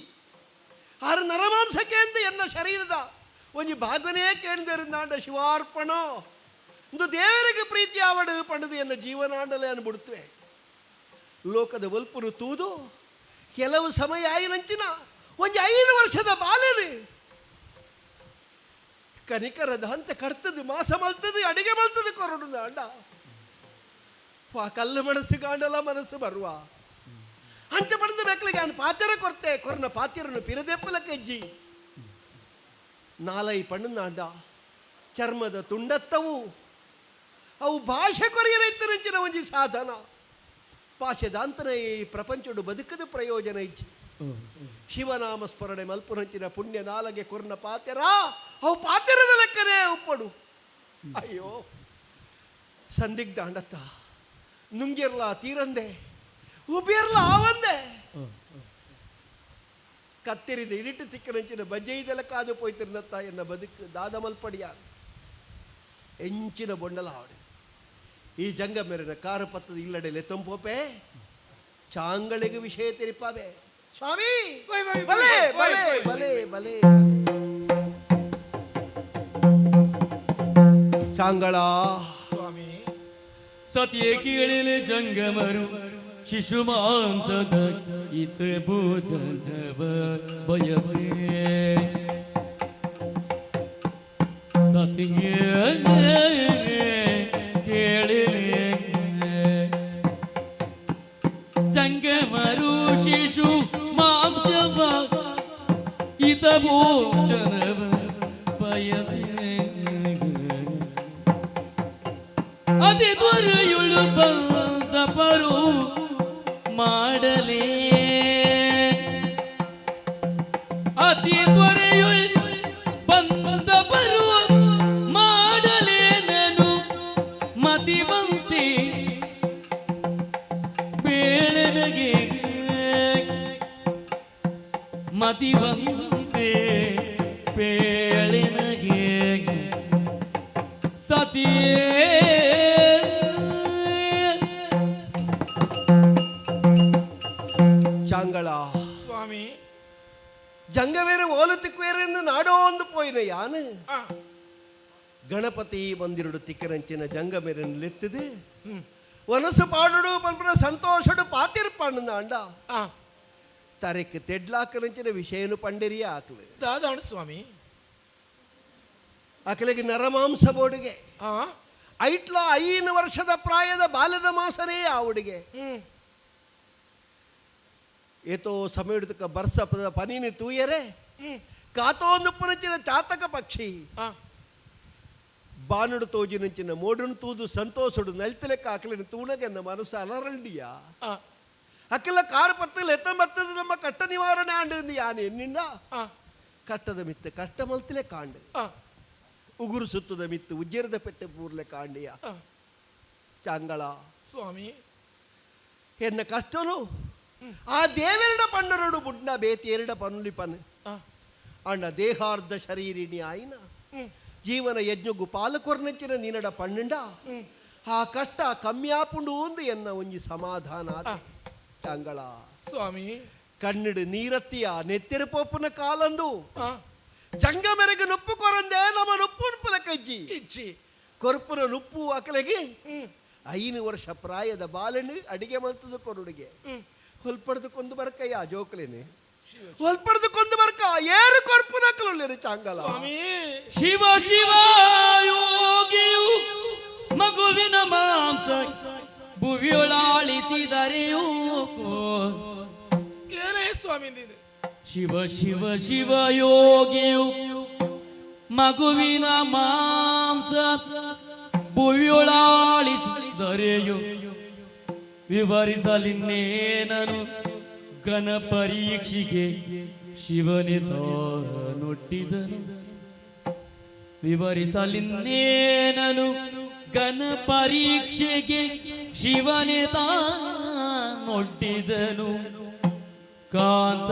ಆರು ನರಮಾಂಸಕ್ಕೆ ಎಂದು ಎನ್ನ ಶರೀರದ ಒಂಜಿ ಭಾಗನೇ ಕೇಳಿದರಿಂದಾಂಡ ಶಿವಾರ್ಪಣ ಇಂದು ದೇವರಿಗೆ ಪ್ರೀತಿ ಆವಡು ಪಂಡದು ಎನ್ನ ಜೀವನಾಂಡಲೆ ಅನ್ಬಿಡ್ತವೆ. ಲೋಕದ ಒಲ್ಪುರು ತೂದು ಕೆಲವು ಸಮಯ ಆಯಿನಂಚಿನ ಒಂಜಿ 5 ವರ್ಷದ ಬಾಲನೆ ಕನಿಕರದ ಹಂತ ಕಡ್ತದು ಮಾಸ ಮಲ್ತದು ಅಡಿಗೆ ಮಲ್ತದು ಕೊರಡು ಅಂಡ ವಾ ಕಲ್ಲು ಮನಸ್ಸು ಗಾಂಡಲ ಮನಸ್ಸು ಬರುವ ಅಂಚ ಪಡೆದ ಬೇಕಲಿಗೆ ನಾನು ಪಾತ್ರೆ ಕೊರ್ತೆ ಕೊರ್ನ ಪಾತಿರನು ಪಿರದೆಪ್ಪಲ ಕೆಜ್ಜಿ ನಾಲೈ ಪಣ್ಣನಾಂಡ ಚರ್ಮದ ತುಂಡತ್ತವು ಅವು ಭಾಷೆ ಕೊರಿಯರೈತರಂಚಿನ ಒಂಜಿ ಸಾಧನ ಭಾಷೆದಾಂತನ ಈ ಪ್ರಪಂಚಡು ಬದುಕದ ಪ್ರಯೋಜನ ಇಜ್ಜಿ. ಶಿವನಾಮ ಸ್ಮರಣೆ ಮಲ್ಪುನಂಚಿನ ಪುಣ್ಯ ನಾಲಗೆ ಕೊರ್ನ ಪಾತೆರ ಅವು ಪಾತೆರದ ಲೆಕ್ಕನೇ ಉಪ್ಪಡು. ಅಯ್ಯೋ ಸಂದಿಗ್ಧ ಅಂಡತ್ತ ನುಂಗಿರ್ಲ ತೀರಂದೆ ಉಬಿರ್ಲ ಆವಂದೆ ಕತ್ತೆರಿದ ಇಡಿಟ್ಟು ತಿಕ್ಕನಂಚಿನ ಬಜ್ಜೆಯ್ದೆಲ್ಲ ಕಾದು ಪೋಯ್ತಿರ್ನತ್ತ ಎನ್ನ ಬದುಕು ದಾದಮಲ್ಪಡಿಯ ಎಂಚಿನ ಬೊಂಡಲ ಹಾಡು. ಈ ಜಂಗ ಮೇರಿನ ಕಾರು ಪತ್ತದ ಇಲ್ಲಡೆಲೆ ತಂಪೋಪೆ ಚಾಂಗಳಿಗೆ ವಿಷಯ ತೆರಿಪಾವೆ. ಸ್ವಾಮಿ ಬಲೆ ಬಲೆ ಬಲೆ ಬಲೆ ಚಾಂಗಳ ಸ್ವಾಮಿ. ಸತಿಯ ಕೇಳಿಲೆ ಜಂಗಮರು ಶಿಶು ಮಾಂಸದ ಇತ ಭೋಜನವ ಬಯಸೆ. ಸತಿಗೆ ಕೇಳಿಲೆ ಜಂಗಮರು ಶಿಶು ಮಾಂಸವ ಇತ ಭೋಜನವ ಬಯಸೆ. ಅತಿ ತ್ವರೆಯುಳು ಬಂದ ಪರು ಮಾಡಲೇ ಅತಿ ತ್ವರೆಯುಳ್ ಬಂದ ಪರು ಮತಿವಂತೆ ಪೇಳಿನಗೆ ಸತಿಯೇ. ಚಾಂಗಳ ಸ್ವಾಮಿ, ಜಂಗವೇರು ಓಲುತಿಕ್ವೇರು ಎಂದು ನಾಡೋ ಒಂದು ಪೋಯಿನ ಯಾನು ಗಣಪತಿ ಮಂದಿರುಡು ತಿಕ್ಕರಂಚಿನ ಜಂಗಮೇರನ್ನು ಲೆತ್ತಿದು ವನಸು ಪಾಡುಡು ಪನ್ಪುನ ಸಂತೋಷಡು ಪಾತಿರ್ಪಣ್ಣು ಅಂಡ ತರೆಕ್ ತೆಡ್ಲಾಕರಂಚಿನ ವಿಷಯನು ಪಂಡಿರಿಯ ಆಕ್ಲು ದಾದಾಣ ಸ್ವಾಮಿ. ಅಕಲಿಗೆ ನರಮಾಂಸ ಬೋಡಿಗೆ ಐಟ್ಲ 5 ವರ್ಷದ ಪ್ರಾಯದ ಬಾಲ್ಯದ ಮಾಸನೇ ಆ ಹುಡುಗೆ. ಏತೋ ಸಮಯದಕ್ಕ ಬರ್ಸ ಪನೀನಿ ತೂಯರೆ ಕಾತೋಂದು ಪುನಚಿನ ಚಾತಕ ಪಕ್ಷಿ ಬಾನುಡು ತೋಜಿನಂಚಿನ ಮೋಡುನು ತೂದು ಸಂತೋಷಡು ನಲ್ತಲೆಕ್ಕ ಅಕಲಿನ ತೂಣಗೆನ್ನ ಮನಸ್ಸು ಅಲರಲ್ಡಿಯ ಅಕ್ಕಿಲ್ಲ ಕಾರು ಪತ್ತಲ್ ಎತ್ತ ಬತ್ತದ ನಮ್ಮ ಕಟ್ಟ ನಿವಾರಣೆ ಆಂಡು ಯಾನು ಎನ್ನಿಂಡ ಕಟ್ಟದ ಮಿತ್ತು ಕಷ್ಟ ಮಲ್ತಲೆ ಕಾಂಡು ಉಗುರು ಸುತ್ತದ ಮಿತ್ತು ಉಜ್ಜರದ ಪೆಟ್ಟೆ ಪೂರ್ಲೆ ಕಾಂಡಿಯ ಚಾಂಗಳ ಸ್ವಾಮಿ. ಎನ್ನ ಕಷ್ಟನು ಆ ದೇವೆರಡ ಪಣ್ಣರಡು ಬುಡ್ನ ಬೇತಿ ಎರಡ ಪನ್ನುಲಿ ಪನ್ ಅಣ್ಣ ದೇಹಾರ್ಧ ಶರೀರಿಣಿ ಆಯ್ನ ಜೀವನ ಯಜ್ಞಗು ಪಾಲಕೊರ್ನಂಚಿನ ನೀನಡ ಪಣ್ಣುಂಡ ಆ ಕಷ್ಟ ಕಮ್ಮಿಯಾಪುಂಡು ಒಂದು ಎನ್ನ ಒಂಜಿ ಸಮಾಧಾನ ಚಾಂಗಳ ಸ್ವಾಮಿ. ಕಣ್ಣಿಡು ನೀರತ್ತಿಯ ನೆತ್ತಿರು ಪೋಪುನ ಕಾಲಂದು ಜಂಗ ಮೆರೆಗೆ ನುಪ್ಪು ಕೊರಂದೆ ನಮ್ಮ ನುಪ್ಪು ಉನ್ಪುಲ ಕಜ್ಜಿ ಇಜ್ಜಿ ಕೊರ್ಪುನ ನುಪ್ಪು ಅಕಲೆಗೆ 5 ವರ್ಷ ಪ್ರಾಯದ ಬಾಲನು ಅಡಿಗೆ ಮಂತದ ಕೊರುಡಿಗೆ ಹೊಲ್ಪಡ್ದು ಕೊಂದು ಬರ್ಕಯ್ಯ ಜೋಕ್ಲೇನೆ ಹೊಲ್ಪಡ್ದು ಕೊಂದು ಬರ್ಕ ಏರು ಕೊರ್ಪುನ ಅಕಲುಳ್ಳೇರು ಚಾಂಗಲ ಸ್ವಾಮಿ. ಶಿವ ಶಿವ ಯೋಗಿಯು ಮಗುವಿನ ಮಾಂಸ ಭುವಿಯೊಳಾಳಿಸಿದರೆಯೂ ಏನೇ ಸ್ವಾಮಿ ನೀನು. ಶಿವ ಶಿವ ಶಿವ ಯೋಗಿಯು ಮಗುವಿನ ಮಾಂಸ ಭುವಿಯೊಳಾಳಿಸಿದರೆಯು ವಿವರಿಸಲಿನ್ನೇನನು ಘನ ಪರೀಕ್ಷೆಗೆ ಶಿವನೇ ತಾನೊಡ್ಡಿದನು. ವಿವರಿಸಲಿನ್ನೇನನು ಘನ ಪರೀಕ್ಷೆಗೆ ಶಿವನೇ ತಾನೊಡ್ಡಿದನು. ಕಾಂತ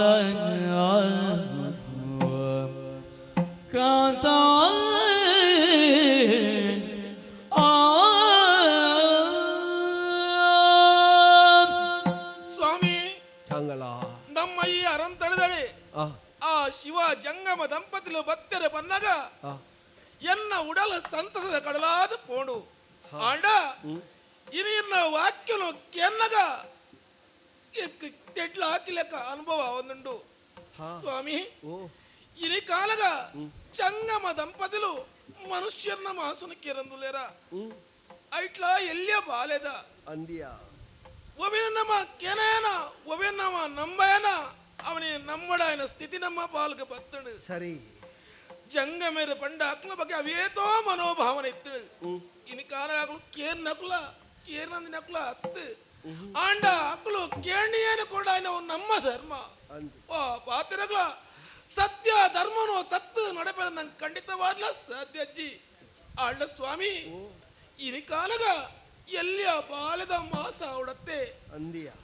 ಕಾಂತ ಸ್ವಾಮಿ. ಚಾಂಗಳ ನಮ್ಮ ಈ ಅರಂತಡೆದಡೆ ಆ ಶಿವ ಜಂಗಮ ದಂಪತಿಲು ಬತ್ತೆರೆ ಬನ್ನಗ ಎನ್ನ ಉಡಲ ಸಂತಸದ ಕಡಲಾದ ಪೋಣು ಆಂಡ ಇನ್ನ ವಾಕ್ಯನು ಕೆನ್ನಗ ತೆಡ್ಲ ಹಾಕಿಲೆಕ್ಕ ಅನುಭವ ಒಂದುಂಡು ಸ್ವಾಮಿ. ಇನಿ ಕಾಲಗ ಚಂಗಮ ದಂಪತಿಲು ಮನುಷ್ಯರ್ನ ಮಾಸುನ ಕಿರಂದುಲೇರ ಐಟ್ಲ ಎಲ್ಲಿಯ ಬಾಲೆದ ಅಂದಿಯ ಒಬಿನ ನಮ್ಮ ಕೆನೇನ ಒಬಿನ ನಮ್ಮ ನಂಬಯನ ಅವನಿ ನಮ್ಮಡಾಯನ ಸ್ಥಿತಿ ನಮ್ಮ ಪಾಲ್ಗೆ ಬತ್ತಡು. ಸರಿ. ಜಂಗಮೇರ ಪಂಡ ಅಕ್ಲ ಬಗ್ಗೆ ಅವೇತೋ ಮನೋಭಾವನೆ ಇತ್ತು. ಇನಿ ಕಾಲ ಅಕ್ಲು ಕೇನ್ ನಕುಲ ಕೇನಂದಿ ನಕುಲ ಅತ್ತು ಆಂಡ ಅಕ್ಲು ಕೇಣಿಯೇನು ಕೂಡ ನಮ್ಮ ಧರ್ಮ ಓ ಪಾತಿರಗ್ಲ ಸತ್ಯ ಧರ್ಮನು ತತ್ತು ನಡೆಪ ನಂಗೆ ಖಂಡಿತವಾದ್ಲ ಸಾಧ್ಯ ಅಜ್ಜಿ. ಆಂಡ ಸ್ವಾಮಿ ಇನಿ ಕಾಲಗ ಎಲ್ಲಿಯ ಬಾಲದ ಮಾಸ ಉಡತ್ತೆ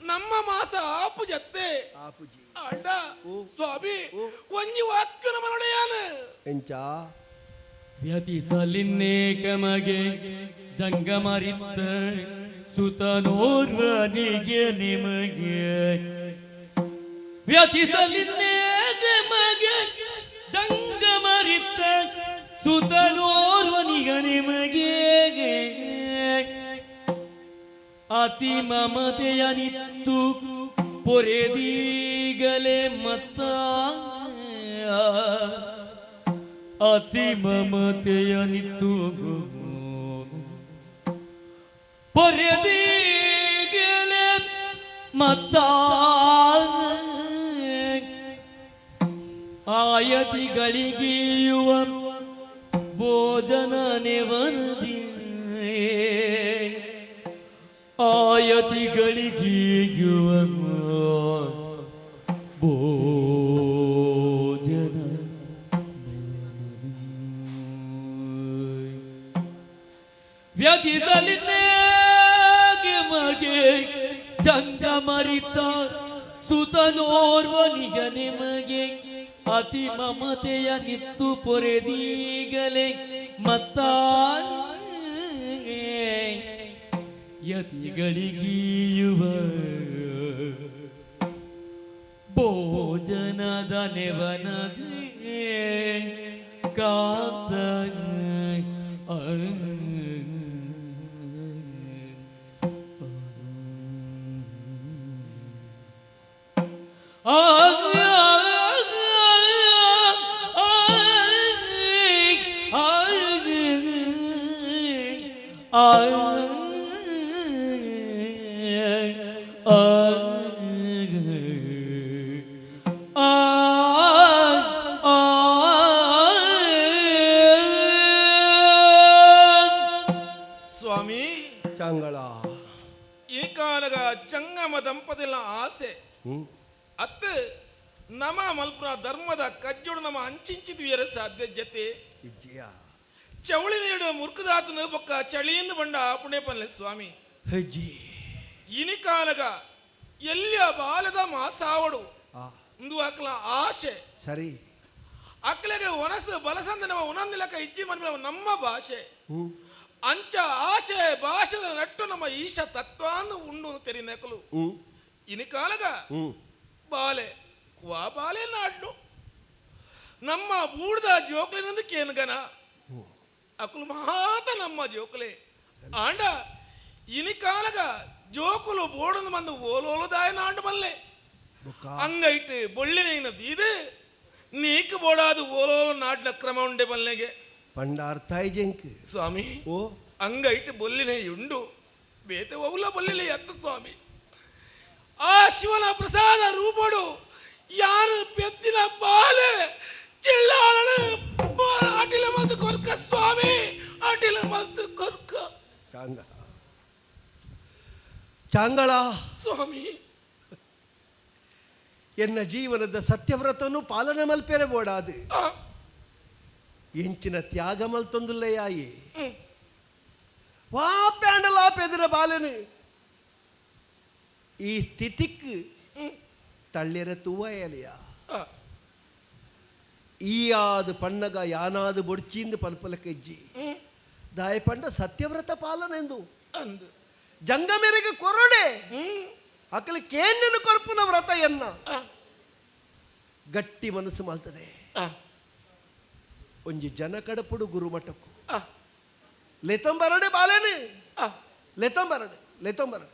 ನಮ್ಮ ಮಾಸ ಆಪು ಜತ್ತೆ ಆಪುಜಿ ಆಂಡ ಸ್ವಾಮಿ ಒಂಜಿ ವಾಕ್ಯನ ಮನೊಡೆಯಾನ ಎಂಚ ವ್ಯತಿಸಲಿನ್ನೇಕಮಗೆ ಜಂಗಮರಿತ್ತ ಸುತನೋರ್ವನಿಗೆ ನಿಮಗೆ ವ್ಯತಿಸಲಿನ್ನೇಕಮಗೆ ಜಂಗಮರಿತ್ತ ಸುತನೋರ್ವನಿಗೆ ನಿಮಗೆ ಅತಿ ಮಮತೆಯನಿತ್ತು ಪೊರೆದೀಗಲೇ ಮತ್ತ ಅತಿ ಮಮತೆಯನಿತ್ತು ಪೊರೆದೀಗಲೇ ಮತ್ತ ಆಯತಿಗಳಿಗೆಯುವ ಭೋಜನ ನೆವನದಿ ಆಯತಿಗಳಿಗೆಯುವ ಭೋಜನ ವ್ಯತಿಸಲಿನ್ನೇಗೆ ಮಗೆ ಚಂಗಮರಿತ ಸುತನೋರ್ವನಿಗ ನಿಮಗೆ ಅತಿ ಮಮತೆಯ ನಿತ್ತು ಪೊರೆದೀಗಲೇ ಮತ್ತ ಯತಿಗಳಿಗೀಯುವ ಭೋಜನದ ನೆವನದೇ ಕಾಂತ ಸ್ವಾಮಿ ಚಾಂಗಳ. ಈ ಕಾಲಗ ಚಂಗಮ ದಂಪತಿಲ ಆಸೆ ಅತ್ತ ನಮ ಮಲ್ಪುನ ಧರ್ಮದ ಕಜ್ಜೋಡು ನಮ ಅಂಚಿಂಚಿದ್ವಿಯರ ಸಾಧ್ಯ ಜತೆ. ವಿಜಯ. ಚವಳಿ ನೀಡು ಮುರ್ಕದಾತನ ಬೊಕ್ಕ ಚಳಿಯನ್ನು ಬಂಡ ಪುಣ್ಯ ಪಲ್ಲೆ ಸ್ವಾಮಿ. ಹೆಜ್ಜಿ. ಇನಿ ಕಾಲಗ ಎಲ್ಲಿಯ ಬಾಲದ ಮಾಸಾವಡು ಇಂದು ಅಕ್ಲ ಆಶೆ. ಸರಿ. ಅಕ್ಲೆಗೆ ಒನಸು ಬಲಸಂದ ನಮ್ಮ ಉನಂದಿಲಕ ಇಜ್ಜಿ ಮನ್ಮ ನಮ್ಮ ಭಾಷೆ. ಅಂಚ ಆಶೆ ಭಾಷೆದ ನಟ್ಟು ನಮ್ಮ ಈಶ ತತ್ವಾನ್ನು ಉಂಡು ತೆರಿನಕಲು. ಇನಿ ಕಾಲಗ ಬಾಲೆ ವಾ ಬಾಲೆ ನಾಡ್ನು ನಮ್ಮ ಬೂಡ್ದ ಜೋಕ್ಲಿನಂದು ಕೇನ್ಗನ ಅಕುಲು ಮಾತ ನಮ್ಮ ಜೋಕುಲೆ ಆಂಡ ಇನಿ ಕಾಲಗ ಜೋಕುಲು ಬೋಡಂದು ಮಂದು ಓಲೋಲು ದಾಯ ನಾಂಡು ಬಲ್ಲೆ ಅಂಗೈಟ್ ಬೊಳ್ಳಿನ ಇದು ನೀಕ್ ಬೋಡಾದು ಓಲೋಲು ನಾಡ್ನ ಕ್ರಮ ಉಂಡೆ ಬಲ್ಲೆಗೆ ಪಂಡ ಅರ್ಥ ಜಂಕ್ ಸ್ವಾಮಿ. ಓ ಅಂಗೈಟ್ ಬೊಲ್ಲಿನೆ ಉಂಡು ಬೇತೆ ಒವ್ಲ ಬೊಲ್ಲಿಲೆ ಎತ್ತ ಸ್ವಾಮಿ. ಆ ಶಿವನ ಪ್ರಸಾದ ರೂಪಡು ಯಾರು ಪೆತ್ತಿನ ಬಾಲೆ ಚಿಲ್ಲಾರಣ ಅಟಿಲ ಮತ್ತು ಕೊರ್ಕ ಸ್ವಾಮಿ, ಅಟಿಲ ಮತ್ತು ಕೊರ್ಕ. ಚಾಂಗ ಚಾಂಗಳ ಸ್ವಾಮಿ. ಎನ್ನ ಜೀವನದ ಸತ್ಯವ್ರತನು ಪಾಲನೆ ಮಲ್ಪೆರೆ ಬೋಡಾದು ಎಂಚಿನ ತ್ಯಾಗ ಮಲ್ತೊಂದುಲ್ಲೆಯಾಯಿ ವಾ ಪ್ಯಾಂಡಲ ಪೆದಿರ ಬಾಲನು ಈ ಸ್ಥಿತಿಕ್ ತಳ್ಳಿರ ತೂವಯಲಿಯ ಈಯಾದ ಪಣ್ಣಗ ಯಾನಾದ ಬೊಡ್ಚಿಂದು ಪಲ್ಪಲ ಕೆಜ್ಜಿ ದಾಯ ಪಂಡ ಸತ್ಯವ್ರತ ಪಾಲನೆಂದು ಅಂದು ಜಂಗಮೆರೆಗೆ ಕೊರಡೆ ಅಕಲ ಕೇಣ್ಣನು ಕೊರ್ಪುನ ವ್ರತ ಎನ್ನ ಗಟ್ಟಿ ಮನಸ್ಸು ಮಲ್ತದೆ. ಒಂಜಿ ಜನ ಕಡಪುಡು ಗುರುಮಠಕ್ಕು ಲೆತೊಂಬರಡೆ ಬಾಲೇನು ಲೆತೊಂಬರಡೆ ಲೆತೊಂಬರಡೆ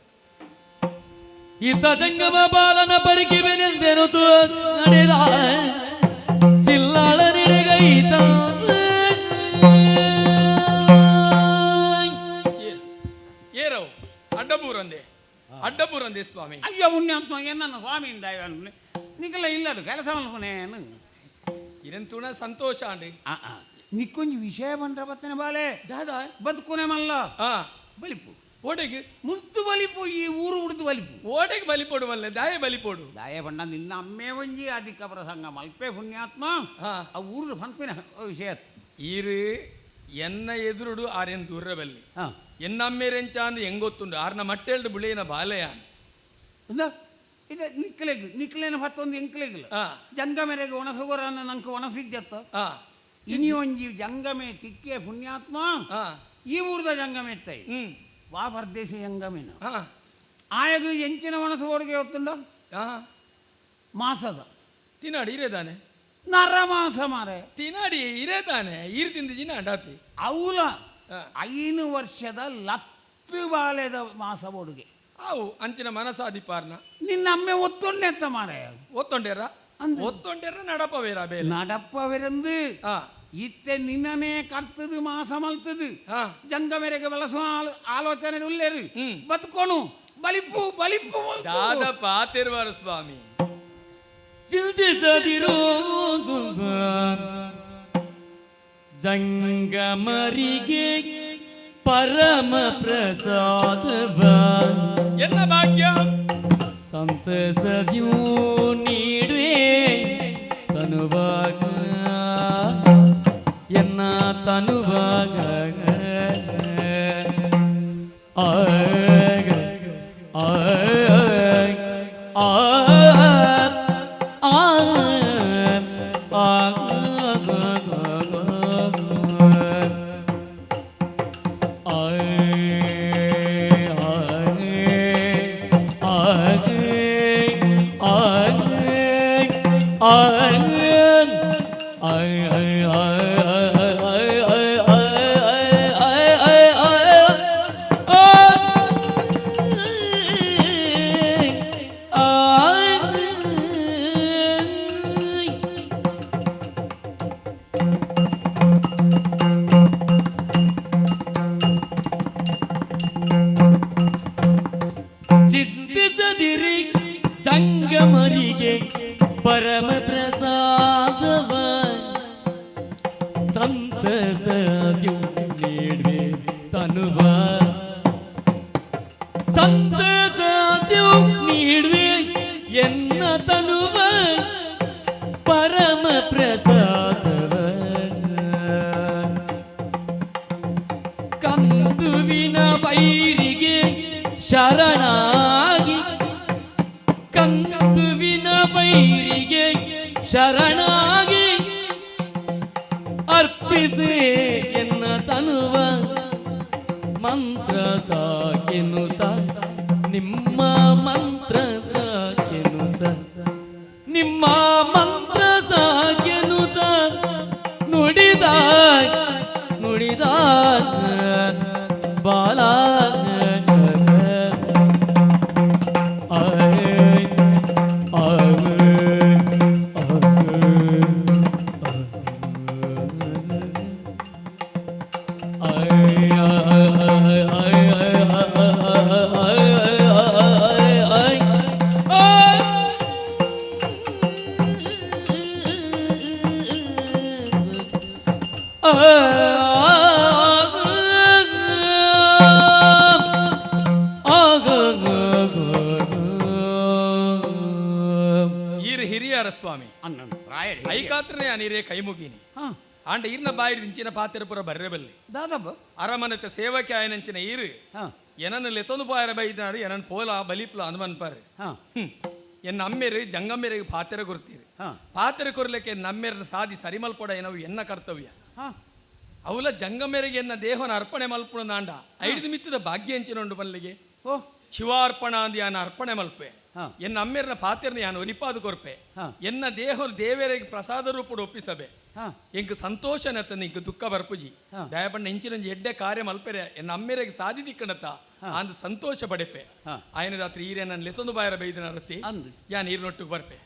ಇತ ಜಂಗಮ ಬಾಲನ ಪರಿಕೆ ಬೆನೆಂದೆನು ನಡೆದ ಚಿಲ್ಲಾಳ ನಿಡೆಗೈತ. ಏರವು ಅಡ್ಡಬೂರಂದೆ ಅಡ್ಡಬೂರಂದೆ ಸ್ವಾಮಿ. ಅಯ್ಯೋ ಪುಣ್ಯಾತ್ಮ ಎನ್ನ ಸ್ವಾಮಿ ನಿಕಲ ಇಲ್ಲದು ಕೆಲಸ ಮಲ್ಪುನೇನು ಇರಂತೂಣ ಸಂತೋಷ ಅಂಡಿ. ನಿಕ್ಕೊಂಜಿ ವಿಷಯ ಬಂದ್ರ ಬತ್ತನೆ ಬಾಲೆ ದಾದಾ ಬದುಕುನೆ ಮಲ್ಲ ಬಲಿಪು ಓಡೆಗೆ ಮುದ್ದು ಬಲಿಪು ಈ ಊರು ಉಡ್ದು ಬಲಿಪು ಓಡೆಗೆ ಬಲಿಪೋಡು ಮಲ್ಲೆ ದಾಯ ಬಲಿಪೋಡು ದಾಯ ಬಂಡ ನಿನ್ನ ಅಮ್ಮೆ ಒಂಜಿ ಅಧಿಕ ಪ್ರಸಂಗ ಮಲ್ಪೆ ಪುಣ್ಯಾತ್ಮ ಆ ಊರು ಪನ್ಪಿನ ವಿಷಯ ಈರು ಎನ್ನ ಎದುರುಡು ಆರೇನು ದೂರ ಬಲ್ಲಿ ಎನ್ನ ಅಮ್ಮೇರೆಂಚಾಂದು ಹೆಂಗೊತ್ತುಂಡು ಆರ್ನ ಮಟ್ಟೆಲ್ಡು ಬುಳಿಯನ ಬಾಲೆಯ ಇದು ನಿಕ್ಲೆಗ್ ನಿಕ್ಲೇನ ಹತ್ತೊಂದು ಎಂಕ್ಲೆಗ್ಲ ಜಂಗಮೆರೆಗೆ ಒಣಸುಗೋರನ್ನ ನಂಗೆ ಒಣಸಿದ್ದತ್ತ ಇನಿ ಒಂಜಿ ಜಂಗಮೆ ತಿಕ್ಕೆ ಪುಣ್ಯಾತ್ಮ ಈ ಊರ್ದ ಜಂಗಮೆ ಎತ್ತೈ ವಾ ಪರದೇಶ ಜಂಗಮೇನ ಆಯಗ ಎಂಚಿನ ಒಣಸು ಓಡಿಗೆ ಹೊತ್ತುಂಡ ಮಾಸದ ತಿನಾಡಿ ಇರೇದಾನೆ ನರ ಮಾಸ ಮಾರೆ ತಿನಾಡಿ ಇರೇದಾನೆ ಈರು ತಿಂದು ಜಿನ ಅಡಾತಿ ಅವಲ 5 ವರ್ಷದ ಲತ್ತು ಬಾಲೆದ ಮಾಸ ಒಡುಗೆ ಅವು ಅಂಚಿನ ಮನಸಾದಿಪಾರ್ನ ನಿನ್ನ ಅಮ್ಮೆ ಒತ್ತೊಂಡೆತ್ತ ಮಾರೆ ಒತ್ತೊಂಡೇರ ಒತ್ತೊಂಡೇರ ನಡಪವೇರ ಬೇಲೆ ನಡಪವೆರಂದು ಇತ್ತೆ ನಿನ್ನನೇ ಕರ್ತದು ಮಾಸ ಮಲ್ತದು ಜಂಗಮೆರೆಗೆ ಬಳಸುವ ಆಲೋಚನೆ ಉಲ್ಲೇರು ಬದುಕೋನು ಬಲಿಪು ಬಲಿಪು ದಾದ ಪಾತಿರ್ವಾರ ಸ್ವಾಮಿ. ಚಿಂತಿಸದಿರೋ ಜಂಗಮರಿಗೆ ಪರಮ ಪ್ರಸಾದವ ಎನ್ನ ಭಾಗ್ಯ ಸಂತಸದ್ಯೂ ನೀಡುವೆ ತನುವಾಗ ಎನ್ನ ತನುವಾಗ ಆಗ ಆ. ಕಂದುವಿನ ಬೈರಿಗೆ ಶರಣಾಗಿ, ಕಂದುವಿನ ಬೈರಿಗೆ ಶರಣಾಗಿ ಅರ್ಪಿಸಿ ಎನ್ನ ತನುವ ಮಂತ್ರ ಸಾಕೆನುತ, ನಿಮ್ಮ ಮಂತ್ರ ಸಾಕೆನುತ, ನಿಮ್ಮ ಮಂತ್ರ ಸಾಕೆನುತ ನುಡಿದ ನುಡಿದ ಬಾಲ. ಈರು ಹಿರಿಯರ ಸ್ವಾಮಿ ಐಕಾತ್ರನೇ ನೀರೇ ಕೈ ಮುಗೀನಿ. ಆಂಡ ಈರ್ನ ಬಾಯಿಡ್ ಇಂಚಿನ ಪಾತ್ರ ಪೂರ ಬರ್ರೆ ಬಲ್ಲಿ ದಾದಬ್ಬ ಅರಮನತೆ ಸೇವಕೆ ಆಯನಂಚಿನ ಈರು ಏನನ್ನು ಲೆತ್ತೊಂದು ಪಾಯರ ಬೈದಿನಾರು ಏನನ್ನು ಪೋಲ ಬಲಿಪ್ಲ ಅಂದ್ ಎನ್ನ ಅಮ್ಮೇರು ಜಂಗಮ್ಮೇರಿಗೆ ಪಾತ್ರೆ ಕೊರ್ತೀರಿ. ಪಾತ್ರೆ ಕೊರ್ಲಿಕ್ಕೆ ನಮ್ಮೇರನ ಸಾದಿ ಸರಿಮಲ್ಪೊಡ ಏನವು ಎನ್ನ ಕರ್ತವ್ಯ. ಅವಲ ಜಂಗಮೇರಿಗೆ ಎನ್ನ ದೇಹನ ಅರ್ಪಣೆ ಮಲ್ಪುಣ ನಾಂಡ ಐದು ಮಿತ್ತದ ಭಾಗ್ಯ ಎಂಚಿನೊಂಡು ಬಲ್ಲಿಗೆ ಶಿವಾರ್ಪಣ ಅಂದ್ ಯಾನ ಅರ್ಪಣೆ ಮಲ್ಪೆ. ಎನ್ನ ಅಮ್ಮೇರನ ಪಾತ್ರೆನ ಯಾನು ಒರಿಪಾದು ಕೊರ್ಪೆ. ಎನ್ನ ದೇಹ ದೇವರಿಗೆ ಪ್ರಸಾದ ರೂಪಡು ಒಪ್ಪಿಸಬೆ. ಎಂಕ್ ಸಂತೋಷ ನತ್ತ ಇಂಕ್ ದುಃಖ ಬರ್ಪುಜಿ. ದಯಪಣ್ಣ ಇಂಚಿನೊಂಜಿ ಎಡ್ಡೆ ಕಾರ್ಯ ಮಲ್ಪೆರೆ ಎನ್ನ ಅಮ್ಮೇರಿಗೆ ಸಾದಿ ದಿಕ್ಕಣತ್ತ ಅಂದ್ ಸಂತೋಷ ಪಡೆಪೆ. ಆಯನ ರಾತ್ರಿ ಈರೆ ನನ್ನ ಲೆತ್ತೊಂದು ಬಾಯರ ಬೈದಿನ ರತ್ತಿ ಯಾ ನೀರಿನೊಟ್ಟಿಗೆ ಬರ್ಪೆ.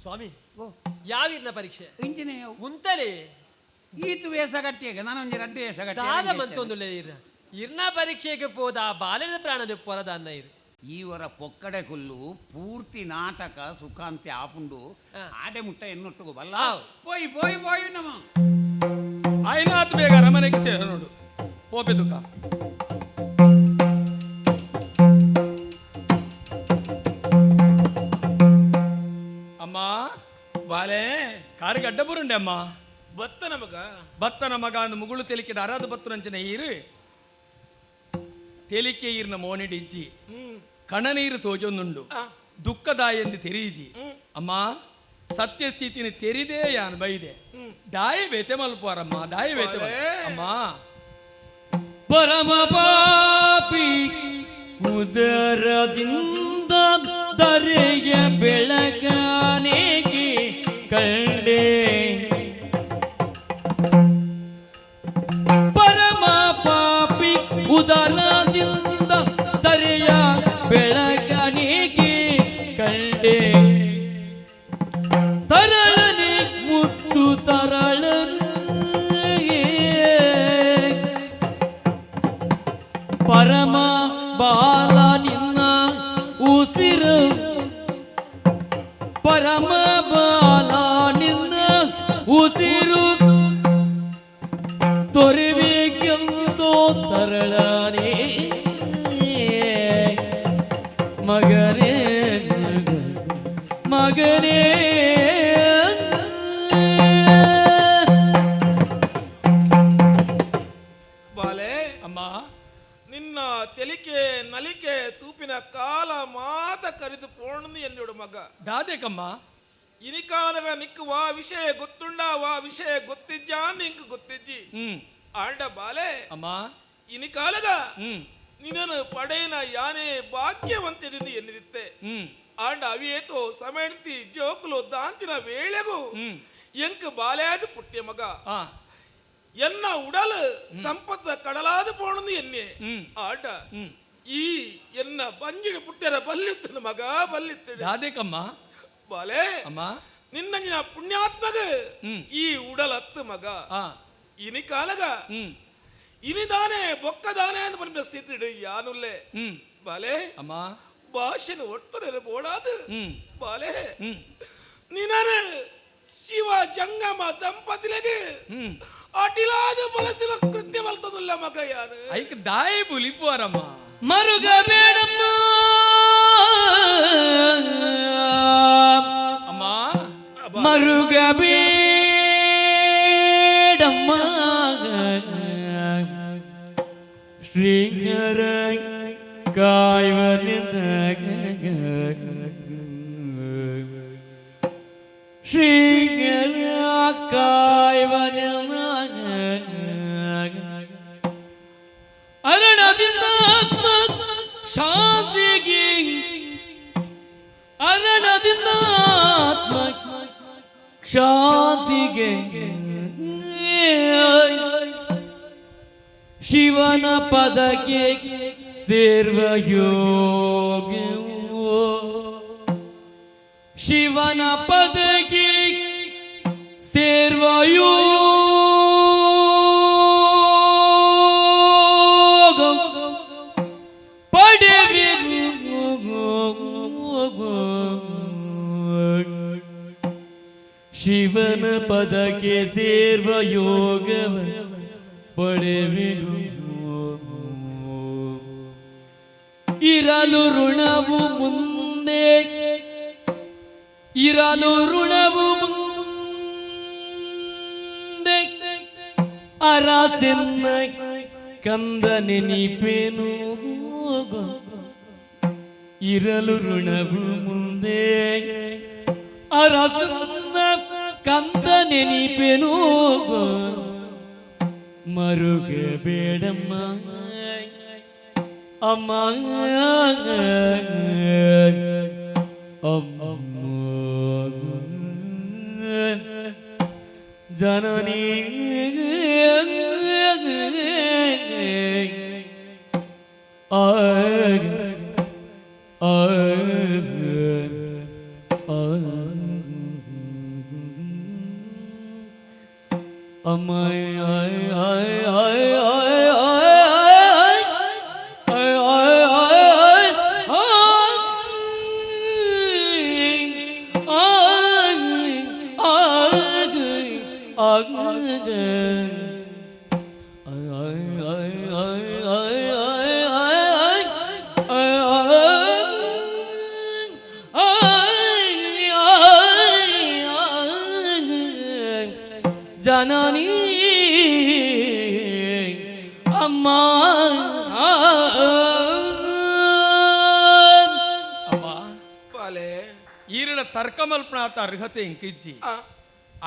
ಸ್ವಾಮಿ ಯಾವಿರ್ನ ಪರೀಕ್ಷೆ ಇಂಚಿನ ಉಂತಲೇ ಈತು ವೇಸಗಟ್ಟಿಗೆ ನಾನೊಂಜಿ ರಡ್ಡು ವೇಸಗಟ್ಟಿ ದಾದ ಮಂತೊಂದು ಇರ್ನ ಇರ್ನ ಪರೀಕ್ಷೆಗೆ ಪೋದ ಆ ಬಾಲ್ಯದ ಪ್ರಾಣದ ಪೊರದ ಅನ್ನ ಇರು. ಈವರ ಪೊಕ್ಕಡೆ ಕುಲ್ಲು ಪೂರ್ತಿ ನಾಟಕ ಸುಖಾಂತಿ ಆಪುಂಡು ಆಡೆ ಮುಟ್ಟ ಎನ್ನೊಟ್ಟಿಗೂ ಬಲ್ಲ ಪೋಯ್ ಪೋಯ್ ಪೋಯ್ ನಮ್ಮ ಆಯ್ನಾತ್ ಬೇಗ ಅರಮನೆಗೆ ಸೇರ ನೋಡು ಪೋಪೆ ದುಃಖ. ಅಮ್ಮ ಬಾಲೆ ಕಾರಿಗೆ ಅಡ್ಡ ಬರುಂಡೆ ಅಮ್ಮ. ಬತ್ತನ ಮಗ ಬತ್ತನ ಮಗ ಅಂದ್ ಮುಗುಳು ತೆಲಿಕೆ ಅರಾದ ಬತ್ತುನಂಚಿನ ಈರು ತೆಲಿಕೆ ಈರ್ನ ಮೋನಿಡಿ ಇಜ್ಜಿ ಕಣನೀರು ತೋಜೊಂದುಂಡು ದುಃಖದಾಯೆಂದು ತೆರೀಜಿ. ಅಮ್ಮ ಸತ್ಯ ಸ್ಥಿತಿನ ತೆರಿದೇ ಯಾನ್ ಬೈದೆ ದಾಯ ಬೇತೆ ಮಲ್ಪುವಾರಮ್ಮ ದಾಯ ಬೇತೆ ಅಮ್ಮ. ಪರಮ ಪಾಪಿ ಉದರದಿಂದ ದರೆಯ ಬೆಳಕನೇಗೆ ಕಂಡೆ, ಪರಮ ಪಾಪಿ ಉದರದಿಂದ ದರೆಯ ಬೆಳಕನೇಗೆ ಕಂಡೆ, ತರಳನೆ ಮುತ್ತು ತರಳನೆ ಪರಮ ಬಾಲ ನಿನ್ನ ಉಸಿರು, ಪರಮ ಬಾಲ ನಿನ್ನ ಉಸಿರು ತೊರಿಬೇಕೆಂದೋ ತರಳನೆ ಮಗನೇ ಮಗನೇ. ಬಾಲೆ ಅಮ್ಮ ನಿನ್ನ ತೆಲಿಕೆ ನಲಿಕೆ ತೂಪಿನ ಕಾಲ ಮಾತ ಕರಿದು ಪೋಣಂದು ಎನ್ನೋಡು ಮಗ. ದಾದೇಕಮ್ಮ ಇನಿಕಾನಗ ನಿಕ್ಕು ವಾ ವಿಷಯ ಗೊತ್ತುಂಡ ವಾ ವಿಷಯ ಗೊತ್ತಿಜ್ಜಾ ನಿಂಕ್ ಗೊತ್ತಿಜ್ಜಿ. ಆಂಡ ಬಾಲೆ ಅಮ್ಮ ಇನಿಕಾಲಗ ನಿನ್ನನು ಪಡೆಯನ ಯಾನೇ ಭಾಗ್ಯವಂತದಿಂದ ಎನ್ನಿದಿತ್ತೆ. ಆಂಡ ಅವಿಯೇತೋ ಸಮಯಂತಿ ಜೋಕುಲು ದಾಂತಿನ ವೇಳೆಗೂ ಎಂಕ್ ಬಾಲ್ಯಾದ ಪುಟ್ಯ ಮಗ ಎನ್ನ ಉಡಲ್ ಸಂಪತ್ತ ಕಡಲಾದ ಪೋಣಂದು ಎನ್ನೆ. ಆಂಡ ಈ ಎನ್ನ ಬಂಜಿಡಿ ಪುಟ್ಯರ ಬಲ್ಲಿತ್ತನ ಮಗ ಬಲ್ಲಿತ್ತೇನೆ. ದಾದೇಕಮ್ಮ ಬಾಲೆ ಅಮ್ಮ ನಿನ್ನಂಜಿನ ಪುಣ್ಯಾತ್ಮಗ ಈ ಉಡಲತ್ತು ಮಗ. ಇನಿ ಕಾಲಗ ಇನಿದಾನೆ ಬೊಕ್ಕದಾನೆ ಅಂತ ಬಂದ ಸ್ಥಿತಿ ಯಾನುಲ್ಲೆ ಬಾಲೆ ಅಮ್ಮ ಭಾಷೆನ ಒಟ್ಟು ಬೋಡಾದು ಬಾಲೆ ನಿನನ ಶಿವ ಜಂಗಮ ದಂಪತಿಲೆಗೆ ಅಟಿಲಾದ ಬಲಸಿನ ಕೃತ್ಯ ಬಲ್ತದಲ್ಲ ಮಗ ಯಾನು. ಐಕ್ ದಾಯಿ ಬುಲಿಪುವಾರಮ್ಮ ಮರುಗಬೇಡಮ್ಮ ಅಮ್ಮ ಮರುಗಬೇಡಮ್ಮ. ಶ್ರೀಕರ ಕಾಯ್ವನಿನ ಶ್ರೀಕರ ಕಾಯ್ವನಿನ ಅರಣದಿಂದ ಆತ್ಮ ಶಾಂತಿಗೆ ಅರಣದಿಂದ ಆತ್ಮ ಶಾಂತಿಗೆ ಶಿವನ ಪದಕ್ಕೆ ಸೇರ್ವ ಯೋಗವು ಶಿವನ ಪದಕ್ಕೆ ಸೇರ್ವ ಯೋಗ ಪಡೆವೆನು ಶಿವನ ಪದಕ್ಕೆ ಸೇರ್ವ ಯೋಗವ ಪಡೆವೆನು. ಇರಲು ಋಣವು ಮುಂದೆ ಇರಲು ಋಣವು ಮುಂದೆ ಅರಸೆನ್ನ ಕಂದ ನೆನಿಪೇನು. ಇರಲು ಋಣವು ಮುಂದೆ ಅರಸನ್ನ ಕಂದ ನೆನಿಪೇನು. ಮರುಗ ಬೇಡಮ್ಮ ಅಮ್ಮ ಅಮ್ಮ ಜನನಿ ಆಗ ಆಗ ಅಮ್ಮ ಜನನಿ ಅಮ್ಮ ಅಮ್ಮ ಬಾಲೆ ಈರಿನ ತರ್ಕಮಲ್ಪನಾತ ಅರ್ಹತೆ ಇಂಕಿಜ್ಜಿ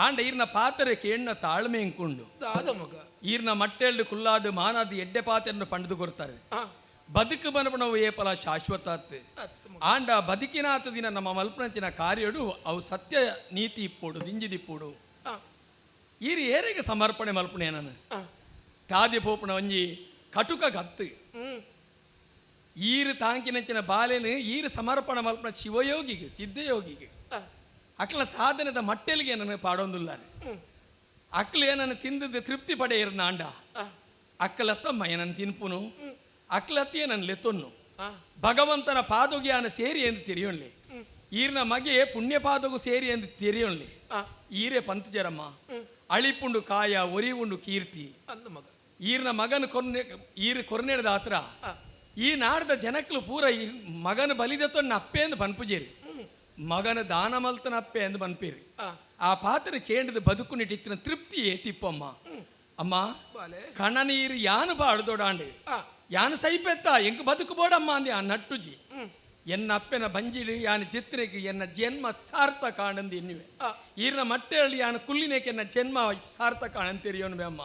ಆಂಡ ಈರ್ನ ಪಾತ್ರೆ ಕೇಣ್ಣ ತಾಳ್ಮೆ ಇಂಕುಂಡು ದಾದ ಮಗ ಈರ್ನ ಮಟ್ಟೆಲ್ಡು ಕುಲ್ಲಾದು ಮಾನಾದು ಎಡ್ಡೆ ಪಾತೆಯನ್ನು ಪಂಡದು ಕೊಡ್ತಾರೆ. ಬದುಕು ಬನಪಣವು ಏಪಲ ಶಾಶ್ವತ ಅತ್ತು. ಆಂಡ ಬದುಕಿನಾತ ದಿನ ನಮ್ಮ ಮಲ್ಪನಂಚಿನ ಕಾರ್ಯಡು ಅವು ಸತ್ಯ ನೀತಿ ಇಪ್ಪೋಡು ದಿಂಜಿದಿಪ್ಪೋಡು. ಈರು ಏರೆಗೆ ಸಮರ್ಪಣೆ ಮಲ್ಪಣೆ ನಾನು ತಾದಿ ಪೋಪುಣ ಒಂಜಿ ಕಟುಕ ಗತ್ತು ಈರು ತಾಂಕಿನಂಚಿನ ಬಾಲೆನು ಈರು ಸಮರ್ಪಣೆ ಮಲ್ಪಣ ಶಿವಯೋಗಿಗೆ ಸಿದ್ಧಯೋಗಿಗೆ ಅಕ್ಲ ಸಾಧನದ ಮಟ್ಟೆಲಿಗೆ ನನ್ನ ಪಾಡೊಂದುಲ್ಲಾರೆ. ಅಕ್ಲು ಏನನ್ನು ತಿಂದದ್ದು ತೃಪ್ತಿ ಪಡೆ ಇರ್ನ ಆಂಡ ಅಕ್ಕಲತ್ತಮ್ಮ ಏನನ್ನು ತಿನ್ಪುನು ಅಕ್ಲತ್ತಿಯೇ ನನ್ನ ಲೆತ್ತೊನ್ನು ಭಗವಂತನ ಪಾದೋಗಿ ಆನ ಸೇರಿ ಎಂದು ತೆರೆಯೊನ್ಲಿ ಈರ್ನ ಮಗೆ ಪುಣ್ಯ ಪಾದಗು ಸೇರಿ ಎಂದು ತೆರೆಯೊನ್ಲಿ. ಈರೆ ಪಂತಜರಮ್ಮ ಅಳಿಪುಂಡು ಕಾಯ ಒರಿವುಂಡು ಕೀರ್ತಿ ಅಂದ ಮಗ ಈರ್ನ ಮಗನ ಕೊರ್ನೆ ಈರು ಕೊರ್ನೆಡ್ದ ಆತ್ರ ಈ ನಾಡ್ದ ಜನಕ್ಲು ಪೂರ ಈ ಮಗನ ಬಲಿದತ್ತೊನ್ನ ಅಪ್ಪೆ ಎಂದು ಪನ್ಪುಜೇರಿ ಮಗನ ದಾನ ಮಲ್ತನ ಅಪ್ಪೆ ಎಂದು ಪನ್ಪೇರಿ. ಆ ಪಾತ್ರ ಕೇಂದ್ರದ ಬದುಕು ನಿಟ್ಟಿತ್ತಿನ ತೃಪ್ತಿ ತಿಪ್ಪಮ್ಮ ಅಮ್ಮ ಬಾಲೆ ಕಣ್ಣನೀರು ಯಾನು ಬಾಡ್ದೋಡಾಂಡೆ ಯಾನು ಸೈಪೆತ್ತ ಎಂಕ್ ಬದುಕು ಬೋಡಮ್ಮ ಅಂದೆ ಆ ನಟ್ಟುಜಿ ಎನ್ನ ಅಪ್ಪೆನ ಬಂಜಿಡು ಯಾನು ಚಿತ್ರಕ್ಕೆ ಎನ್ನ ಜನ್ಮ ಸಾರ್ಥಕ ಆನಂದ ಎನ್ನುವೆ. ಈರ್ನ ಮಟ್ಟೆಯಲ್ಲಿ ಯಾನು ಕುಲ್ಲಿನೇಕೆ ಎನ್ನ ಜನ್ಮ ಸಾರ್ಥಕ ಆನಂದ ತೆರಿಯೋನುವೆ ಅಮ್ಮ.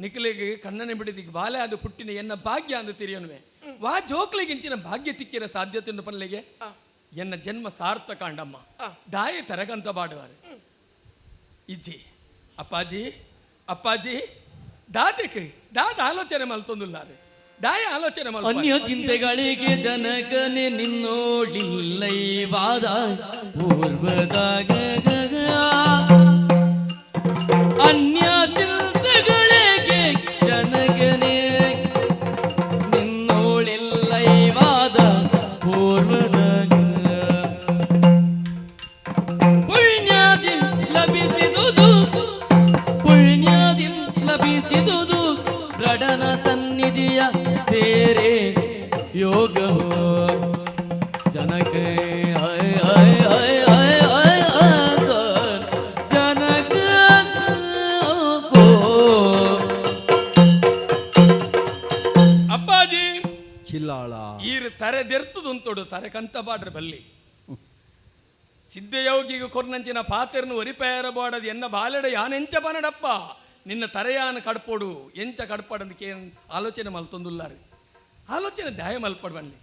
ನಿಖಲಿಗೆ ಕಣ್ಣನೆ ಬಿಡಿದಿಗೆ ಬಾಲೆ ಅದು ಪುಟ್ಟಿನ ಎನ್ನ ಭಾಗ್ಯ ಅಂದು ತೆರಿಯೋನುವೆ. ವಾ ಜೋಕ್ಲಿಗಿಂಚಿನ ಭಾಗ್ಯ ತಿಕ್ಕಿರ ಸಾಧ್ಯತೆ ಪಲ್ಲೆಗೆ ಎನ್ನ ಜನ್ಮ ಸಾರ್ಥಕ ಅಂಡಮ್ಮ ದಾಯ ತರಗಂತ ಬಾಡುವಾರೆ ಇಜ್ಜಿ ಅಪ್ಪಾಜಿ ಅಪ್ಪಾಜಿ ದಾದಕ್ಕೆ ದಾದ ಆಲೋಚನೆ ಮಲ್ತೊಂದುಲ್ಲಾರೆ ದಾಯ ಆಲೋಚನೆ ಮಲ್ಪ ಅನ್ಯ ಚಿಂತೆಗಳಿಗೆ ಜನಕನೆ ನಿನ್ನೋಡಿಲ್ಲೈವಾದ ಪೂರ್ವದಾಗ ಅನ್ಯ ಚಿಂತೆಗಳಿಗೆ ಜನಕನೆ ನಿನ್ನೋಳಿಲ್ಲೈವಾದ ಪೂರ್ವದಾಗ ಪುಣ್ಯಾದಿಂ ಲಭಿಸಿದುದು ಪುಣ್ಯಾದಿಂ ಲಭಿಸಿದುದು ರಡನ ಸನ್ನಿಧಿಯ ಸೇರೆ ಯೋಗವು ಜನಕ ಜನಕ ಅಪ್ಪ ಚಿಲ್ಲಾಳ. ಈರು ತರೆ ದೆರ್ತುದುಂತೊಡು ತರೆ ಕಂತ ಬಾಡ್ರೆ ಬಲ್ಲಿ. ಸಿದ್ಧಯೋಗಿಗೆ ಕೊರ್ನಂಚಿನ ಪಾತೆರ್ನು ಒರಿಪೇರ ಬೋಡದು ಎನ್ನ ಬಾಲೆಡ ಯಾನೆಂಚ ಪನಡಪ್ಪ ನಿನ್ನ ತರೆಯಾನ ಕಡ್ಪೊಡು ಎಂಚ ಕಡ್ಪಡಂದು ಆಲೋಚನೆ ಮಲ್ತೊಂದುಲ್ಲಾರು. ಆಲೋಚನೆ ದಾಯ ಮಲ್ಪಡ್ ಬನ್ನಿ.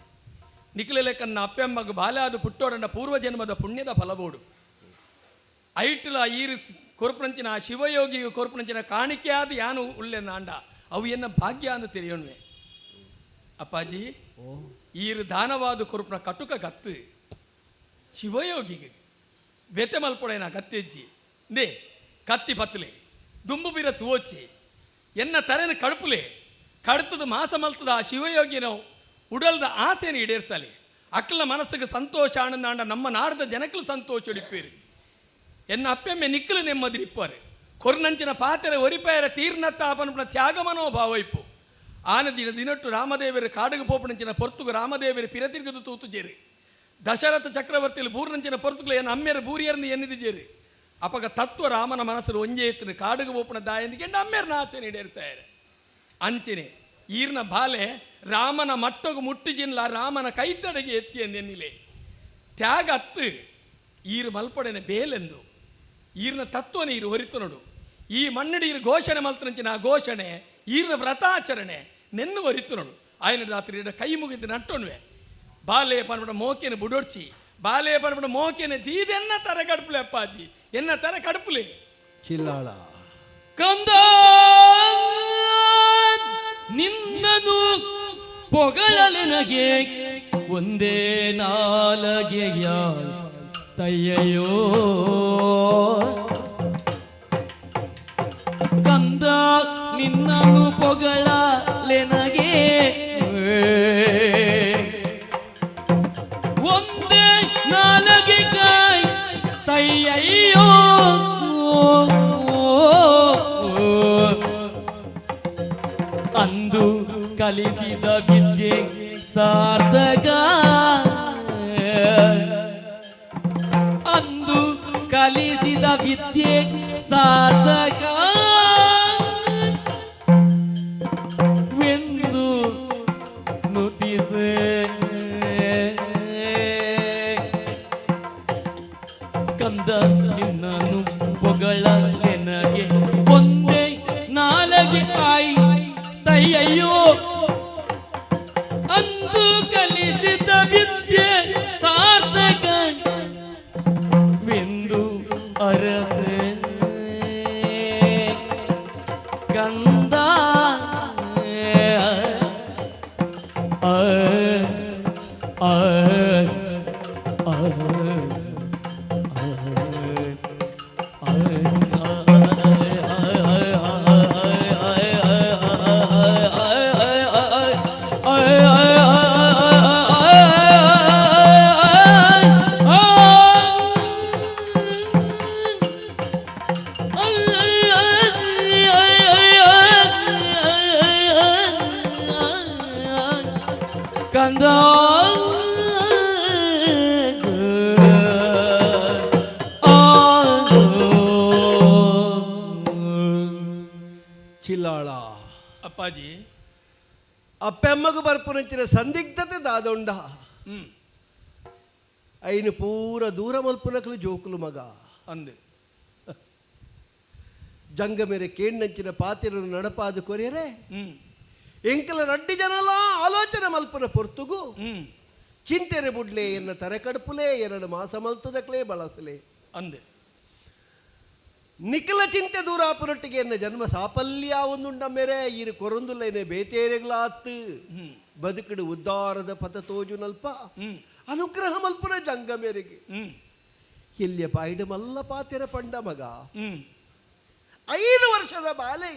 ನಿಕ್ಲೆಲೆಕನ್ನ ಅಪ್ಪೆಮ್ಮಗ ಬಾಲ್ಯಾದು ಪುಟ್ಟೋಡಂಡ ಪೂರ್ವಜನ್ಮದ ಪುಣ್ಯದ ಫಲಬೋಡು. ಐಟ್ಲ ಈರು ಕೊರ್ಪುನಂಚಿನ ಆ ಶಿವಯೋಗಿಗೆ ಕೊರ್ಪುನಂಚಿನ ಕಾಣಿಕೆ ಆದ ಯಾನು ಉಳ್ಳೆ ನಾಂಡ ಅವು ಎನ್ನ ಭಾಗ್ಯ ಅಂದು ತಿಳಿಯೋಣ್ವೆ. ಅಪ್ಪಾಜಿ ಈರು ದಾನವಾದ ಕೊರ್ಪುನ ಕಟುಕ ಗತ್ತು ಶಿವಯೋಗಿಗೆ ಬೆತೆ ಮಲ್ಪೊಡೇನ ಕತ್ತೆಜ್ಜಿ ನೇ ಕತ್ತಿ ಪತ್ತಲೆ ದುಂಬು ಬೀರ ತುವೋಚಿ ಎನ್ನ ತರೆನ ಕಡುಪುಲೆ ಕಡ್ತದ ಮಾಸ ಮಲ್ತದ ಆ ಶಿವಯೋಗಿನ ಉಡಲ್ದ ಆಸೆನ ಈಡೇರ್ಸಲಿ. ಅಕ್ಕಲ ಮನಸ್ಸಿಗೆ ಸಂತೋಷ ಆನಂದಾಂಡ ನಮ್ಮ ನಾಡದ ಜನಕ್ಕಲು ಸಂತೋಷ ಇಡಿಪೇರು. ಎನ್ನ ಅಪ್ಪೆಮ್ಮೆ ನಿಕ್ಕಲು ನೆಮ್ಮದಿ ಇಪ್ಪಾರೆ. ಕೊರ್ನಂಚಿನ ಪಾತೆರೆ ಒರಿಪಾಯರ ತೀರ್ನತ್ತ ಆಪನಪುನ ತ್ಯಾಗ ಮನೋಭಾವ ಇಪ್ಪು. ಆನ ದಿನ ದಿನಟ್ಟು ರಾಮದೇವರ ಕಾಡುಗು ಪೋಪುನಂಚಿನ ಪೊರ್ತುಗು ರಾಮದೇವರ ಪಿರತಿರ್ಗದು ತೂತು ಜೇರು. ದಶರಥ ಚಕ್ರವರ್ತಿಲು ಬೂರ್ನಂಚಿನ ಪೊರ್ತುಗಳು ಏನು ಅಮ್ಮೆರ ಬೂರಿಯರ್ನ ಎನ್ನಿದು ಜೇರು. ಅಪಗ ತತ್ವ ರಾಮನ ಮನಸ್ಸು ಒಂಜೇ ಎತ್ತಿನ ಕಾಡುಗು ಪೋಪುನ ದಾಯಂದಿಗೆ ಅಮ್ಮೆರ್ನ ಆಸೆ ಈಡೇರಿಸ್ತಾರೆ. ಅಂಚಿನೆ ಈರ್ನ ಬಾಲೆ ರಾಮನ ಮಟ್ಟಗು ಮುಟ್ಟು ಜಿನ್ಲ ರಾಮನ ಕೈತಡೆಗೆ ಎತ್ತಿ ಎಂದೆನ್ನಿಲೆ. ತ್ಯಾಗ ಅತ್ತು ಈರು ಮಲ್ಪಡೆನೆ ಬೇಲೆಂದು ಈರ್ನ ತತ್ವನ ಈರು ಹೊರಿತು ನೋಡು. ಈ ಮಣ್ಣಡಿ ಈರು ಘೋಷಣೆ ಮಲ್ತನಂಚಿನ ಆ ಘೋಷಣೆ ಈರ್ನ ವ್ರತಾಚರಣೆ ನೆನ್ನು ಹೊರಿತು ನೋಡು. ಆಯನ ರಾತ್ರಿ ಕೈ ಮುಗಿದು ನಟ್ಟೊಣುವೆ ಬಾಲೆ ಪನ್ಪಡ ಮೋಕೆನ ಬುಡೊಡ್ಚಿ ಬಾಲೆ ಪನ್ಪಡ ಮೋಕೆನ ದೀದೆನ್ನ ತರ ಕಡುಪುಲೆ ಅಪ್ಪಾಜಿ ಎನ್ನ ತರ ಕಡುಪುಲೆ. ಚಿಲ್ಲಾಳ. ಕಂದ ನಿನ್ನನು ಪೊಗಳಲೆನಗೆ ಒಂದೇ ನಾಲಗೆಯ ತಯ್ಯಯ್ಯೋ. ಕಂದ ನಿನ್ನನು ಪೊಗಳಲೆನಗೆ ಒಂದೇ ನಾಲಗೆ ಕಾಯ್ ತಯ್ಯಯ್ಯೋ. ಅಂದು ಕಲಿಸಿದ ವಿದ್ಯೆ ಸಾರ್ಥಕ, ಅಂದು ಕಲಿಸಿದ ವಿದ್ಯೆ ಸಾರ್ಥಕ ವೆಂದು ನುತಿಸೆ. ಕಂದ ನಿನ್ನನು ಪೊಗಳಲೆನಗೆ ಒಂದೇ ನಾಲಗೆ ಆಯ್ ತಯ್ಯಯ್ಯೋ. ಅಂದು ಕಲಿಸಿದ ವಿದ್ಯೆ ಸಾರ್ಥಕ ವೆಂದು ಅರಸೆ. ಕಂದ ಆ ಆ ಆ ಕಂದ ಚಿಲ್ಲಾಳ. ಅಪ್ಪಾಜಿ. ಅಪ್ಪೆಮ್ಮಗು ಬರ್ಪುನಂಚಿನ ಸಂದಿಗ್ಧತೆ ದಾದೊಂಡ ಐನು ಪೂರ ದೂರ ಮಲ್ಪುನಕಲು ಜೋಕುಲು ಮಗ ಅಂದೆ. ಜಂಗ ಮೇರೆ ಕೇಣ್ಣಂಚಿನ ಪಾತಿರನು ನಡಪಾದು ಕೊರಿಯರೆ ಎಂಕಲ ರಡ್ಡಿ ಜನಲ ಆಲೋಚನೆ ಮಲ್ಪುನ ಪೊರ್ತುಗು ಚಿಂತೆರೆ ಬುಡ್ಲೆ ಎನ್ನ ತರೆ ಕಡುಪುಲೆ ಎರಡು ಮಾಸ ಮಲ್ತದಕ್ಲೇ ಬಳಸಲೆ ಅಂದೆ. ನಿಖಲ ಚಿಂತೆ ದೂರಾಪುರೊಟ್ಟಿಗೆ ಎನ್ನ ಜನ್ಮ ಸಾಫಲ್ಯ ಒಂದುಂಡ ಮೇರೆ ಈರು ಕೊರೊಂದುಲ್ಲೈನೆ ಬೇತೇರೆಗ್ಲಾತ್ ಬದುಕಡು ಉದ್ದಾರದ ಪಥ ತೋಜುನಲ್ಪ ಅನುಗ್ರಹ ಮಲ್ಪುನ ಜಂಗ ಮೇರೆಗೆ ಎಲ್ಲಿಯ ಪಾಯಿಡು ಮಲ್ಲ ಪಾತೆರ ಪಂಡ ಮಗ 5 ವರ್ಷದ ಬಾಲೆ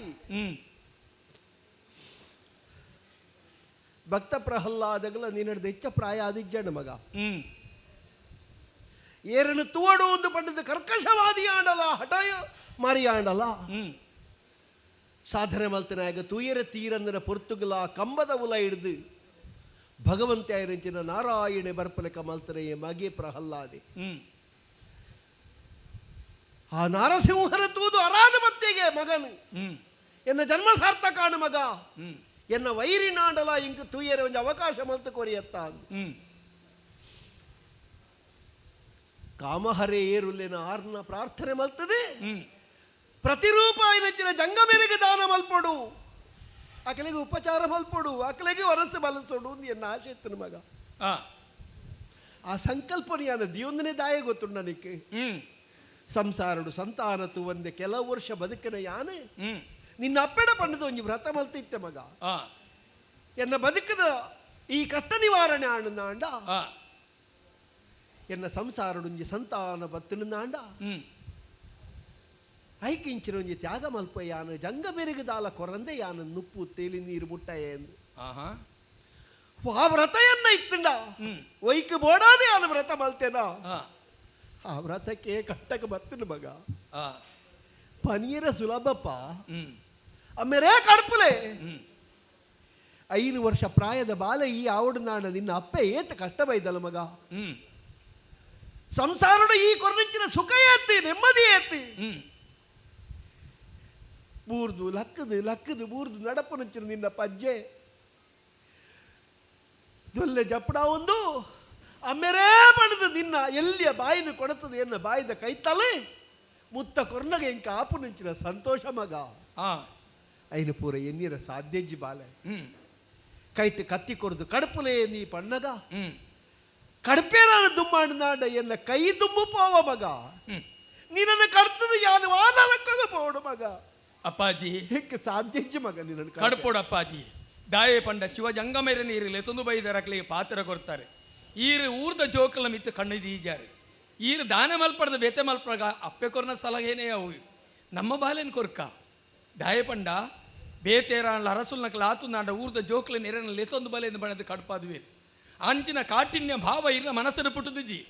ಭಕ್ತ ಪ್ರಹ್ಲಾದಗಳ ನಿನ್ನಡ್ದ ಹೆಚ್ಚ ಪ್ರಾಯ ಆದಿಜ್ಜಣ್ಣ ಮಗ ಏರನು ತುವಡು ಒಂದು ಪಂಡದ ಕರ್ಕಶವಾದಿ ಆಂಡಲ ಹಠಾಯ ಮಾರಿಯಾಂಡಲ ಸಾಧನೆ ಮಲ್ತನಾಗ ತೂಯರ ತೀರಂದನ ಪೊರ್ತುಗಲ ಕಂಬದ ಉಲ ಹಿಡಿದು ಭಗವಂತ ಐರಂಚಿನ ನಾರಾಯಣೆ ಬರ್ಪಲೆ ಕಮಲ್ತರೆಯ ಮಗೆ ಪ್ರಹ್ಲಾದೆ ಆ ನಾರಸಿಂಹನ ತೂದು ಅರಾಧ ಮತ್ತಿಗೆ ಮಗನು ಎನ್ನ ಜನ್ಮ ಸಾರ್ಥಕ ಮಗ. ಎನ್ನ ವೈರಿನಾಂಡಲ ಇಂಕ್ ತೂಯರೆ ಒಂಜಿ ಅವಕಾಶ ಮಲ್ತು ಕೊರಿಯತ್ತ ಕಾಮಹರೇ ಏರುಲ್ಲೇನ ಆರ್ನ ಪ್ರಾರ್ಥನೆ ಮಲ್ತದೆ ಪ್ರತಿರೂಪ ನೆಚ್ಚಿನ ಜಂಗಮೆರೆಗೆ ದಾನ ಮಲ್ಪೊಡು ಅಕಲಿಗೆ ಉಪಚಾರ ಮಲ್ಪೊಡು ಅಕಲಿಗೆ ವರಸು ಬಲಸೊಡು ಎನ್ನ ಆಶೆ ಇತ್ತು ಮಗ. ಆ ಸಂಕಲ್ಪನ ದಿಯೊಂದನೇ ದಾಯ ಗೊತ್ತುಂಡು ನನಗೆ. ಸಂಸಾರಡು ಸಂತಾನತು ಒಂದೆ ಕೆಲವು ವರ್ಷ ಬದುಕಿನ ಯಾನೆ ನಿನ್ನ ಅಪ್ಪೆಡ ಪಂಡದ ಒಂಜಿ ವ್ರತ ಮಲ್ತಿತ್ತೆ ಮಗ. ಎನ್ನ ಬದುಕದ ಈ ಕಷ್ಟ ನಿವಾರಣೆ ಆಂಡ ಎನ್ನ ಸಂಸಾರಡುಂಜಿ ಸಂತಾನ ಬತ್ತಿನಾಂಡ ಐಕಿಂಚಿನ ಒಂಜಿ ತ್ಯಾಗ ಮಲ್ಪ ಯಾನ ಜಂಗ ಬೆರಗದಾಲ ಕೊರಂದೆ ಯಾನ ನುಪ್ಪು ತೇಲಿ ನೀರು ಮುಟ್ಟಯ ಎಂದು ಆ ವ್ರತಯನ್ನ ಇತ್ತಂಡ ಒಯ್ಕ್ ಬೋಡಾದೆ ಯಾನ ವ್ರತ ಮಲ್ತೇನಾ ಆ ವ್ರತಕ್ಕೆ ಕಟ್ಟಕ ಬತ್ತಿನ ಮಗ. ಪನೀರ ಸುಲಭಪ್ಪ ಅಮ್ಮೆರೇ ಕಡ್ಪಲೆ 5 ವರ್ಷ ಪ್ರಾಯದ ಬಾಲ ಈ ಆವಡು ನಾಡ ನಿನ್ನ ಅಪ್ಪೆ ಏತ ಕಷ್ಟ ಬೈದಲ್ಲ ಮಗ. ಸಂಸಾರದ ಈ ಕೊರನಿಂಚಿನ ಸುಖ ಏತ್ತಿ ನೆಮ್ಮದಿ ಏತ್ತಿ ಬೂರ್ದು ಲಕ್ಕದು ಲಕ್ಕದು ಬೂರ್ದು ನಡಪುನಂಚಿನ ನಿನ್ನ ಪಜ್ಜೆ ದೊಲ್ಲೆ ಜಪ್ಪಡ ಒಂದು ಅಮ್ಮೆರೇ ಬಣದು ನಿನ್ನ ಎಲ್ಲಿಯ ಬಾಯಿನ ಕೊಡತದೆ ಎನ್ನ ಬಾಯಿದ ಕೈತಲೆ ಮುತ್ತ ಕೊರ್ನಗ ಎಂಕ ಆಪು ನಂಚಿನ ಸಂತೋಷ ಮಗ. ಐನು ಪೂರ ಎನ್ನೀರ ಸಾಧ್ಯಜ್ಜಿ ಬಾಲೆ ಕೈಟ್ ಕತ್ತಿ ಕೊರದು ಕಡುಪುಲೇ ನೀ ಪಣ್ಣಗ ಕಡುಪೇ ನಾನು ದುಮ್ಮಾಡಿನಾಡ ಎನ್ನ ಕೈ ದುಂಬು ಪೋವ ಮಗ. ನೀನನ್ನು ಕಡ್ತದ ಯಾನು ವಾನರಕ್ಕದ ಪೋಡು ಮಗ. ಅಪ್ಪಾಜಿ ಹೆಕ್ಕೆ ಸಾಧ್ಯಜ್ಜಿ ಮಗ ನಿನ್ನನ್ನು ಕಡ್ಪೋಡು ಅಪ್ಪಾಜಿ. ದಾಯೆ ಪಂಡ ಶಿವ ಜಂಗಮೇರ ನೀರಿಲ್ಲ ತೊಂದು ಬೈದರಕ್ಲಿಗೆ ಪಾತ್ರ ಕೊಡ್ತಾರೆ. ಈರು ಊರ್ದ ಜೋಕಲ ಮಿತ್ತು ಕಣ್ಣು ಈರು ದಾನ ಮಲ್ಪಡ್ದ ಬೇತೆ ಮಲ್ಪಡಗ ಅಪ್ಪೆ ಕೊರ್ನ ಸಲಹೆನೇ ಅವು ನಮ್ಮ ಬಾಲೆನ್ ಕೊರ್ಕ. ದಾಯೆ ಪಂಡ ಬೇತೇರ ಅರಸುಲ್ನಕಲ ಆತು ನಾಡ ಊರ್ದ ಜೋಕ್ಲ ನೆರೆನ ಲೆತ್ತೊಂದು ಬಲೆಯಿಂದ ಬಣದ ಕಡ್ಪಾದುವೆ ಅಂಚಿನ ಕಾಠಿಣ್ಯ ಭಾವ ಇರ್ನ ಮನಸ್ಸನ್ನು ಪುಟ್ಟುದುಜಿ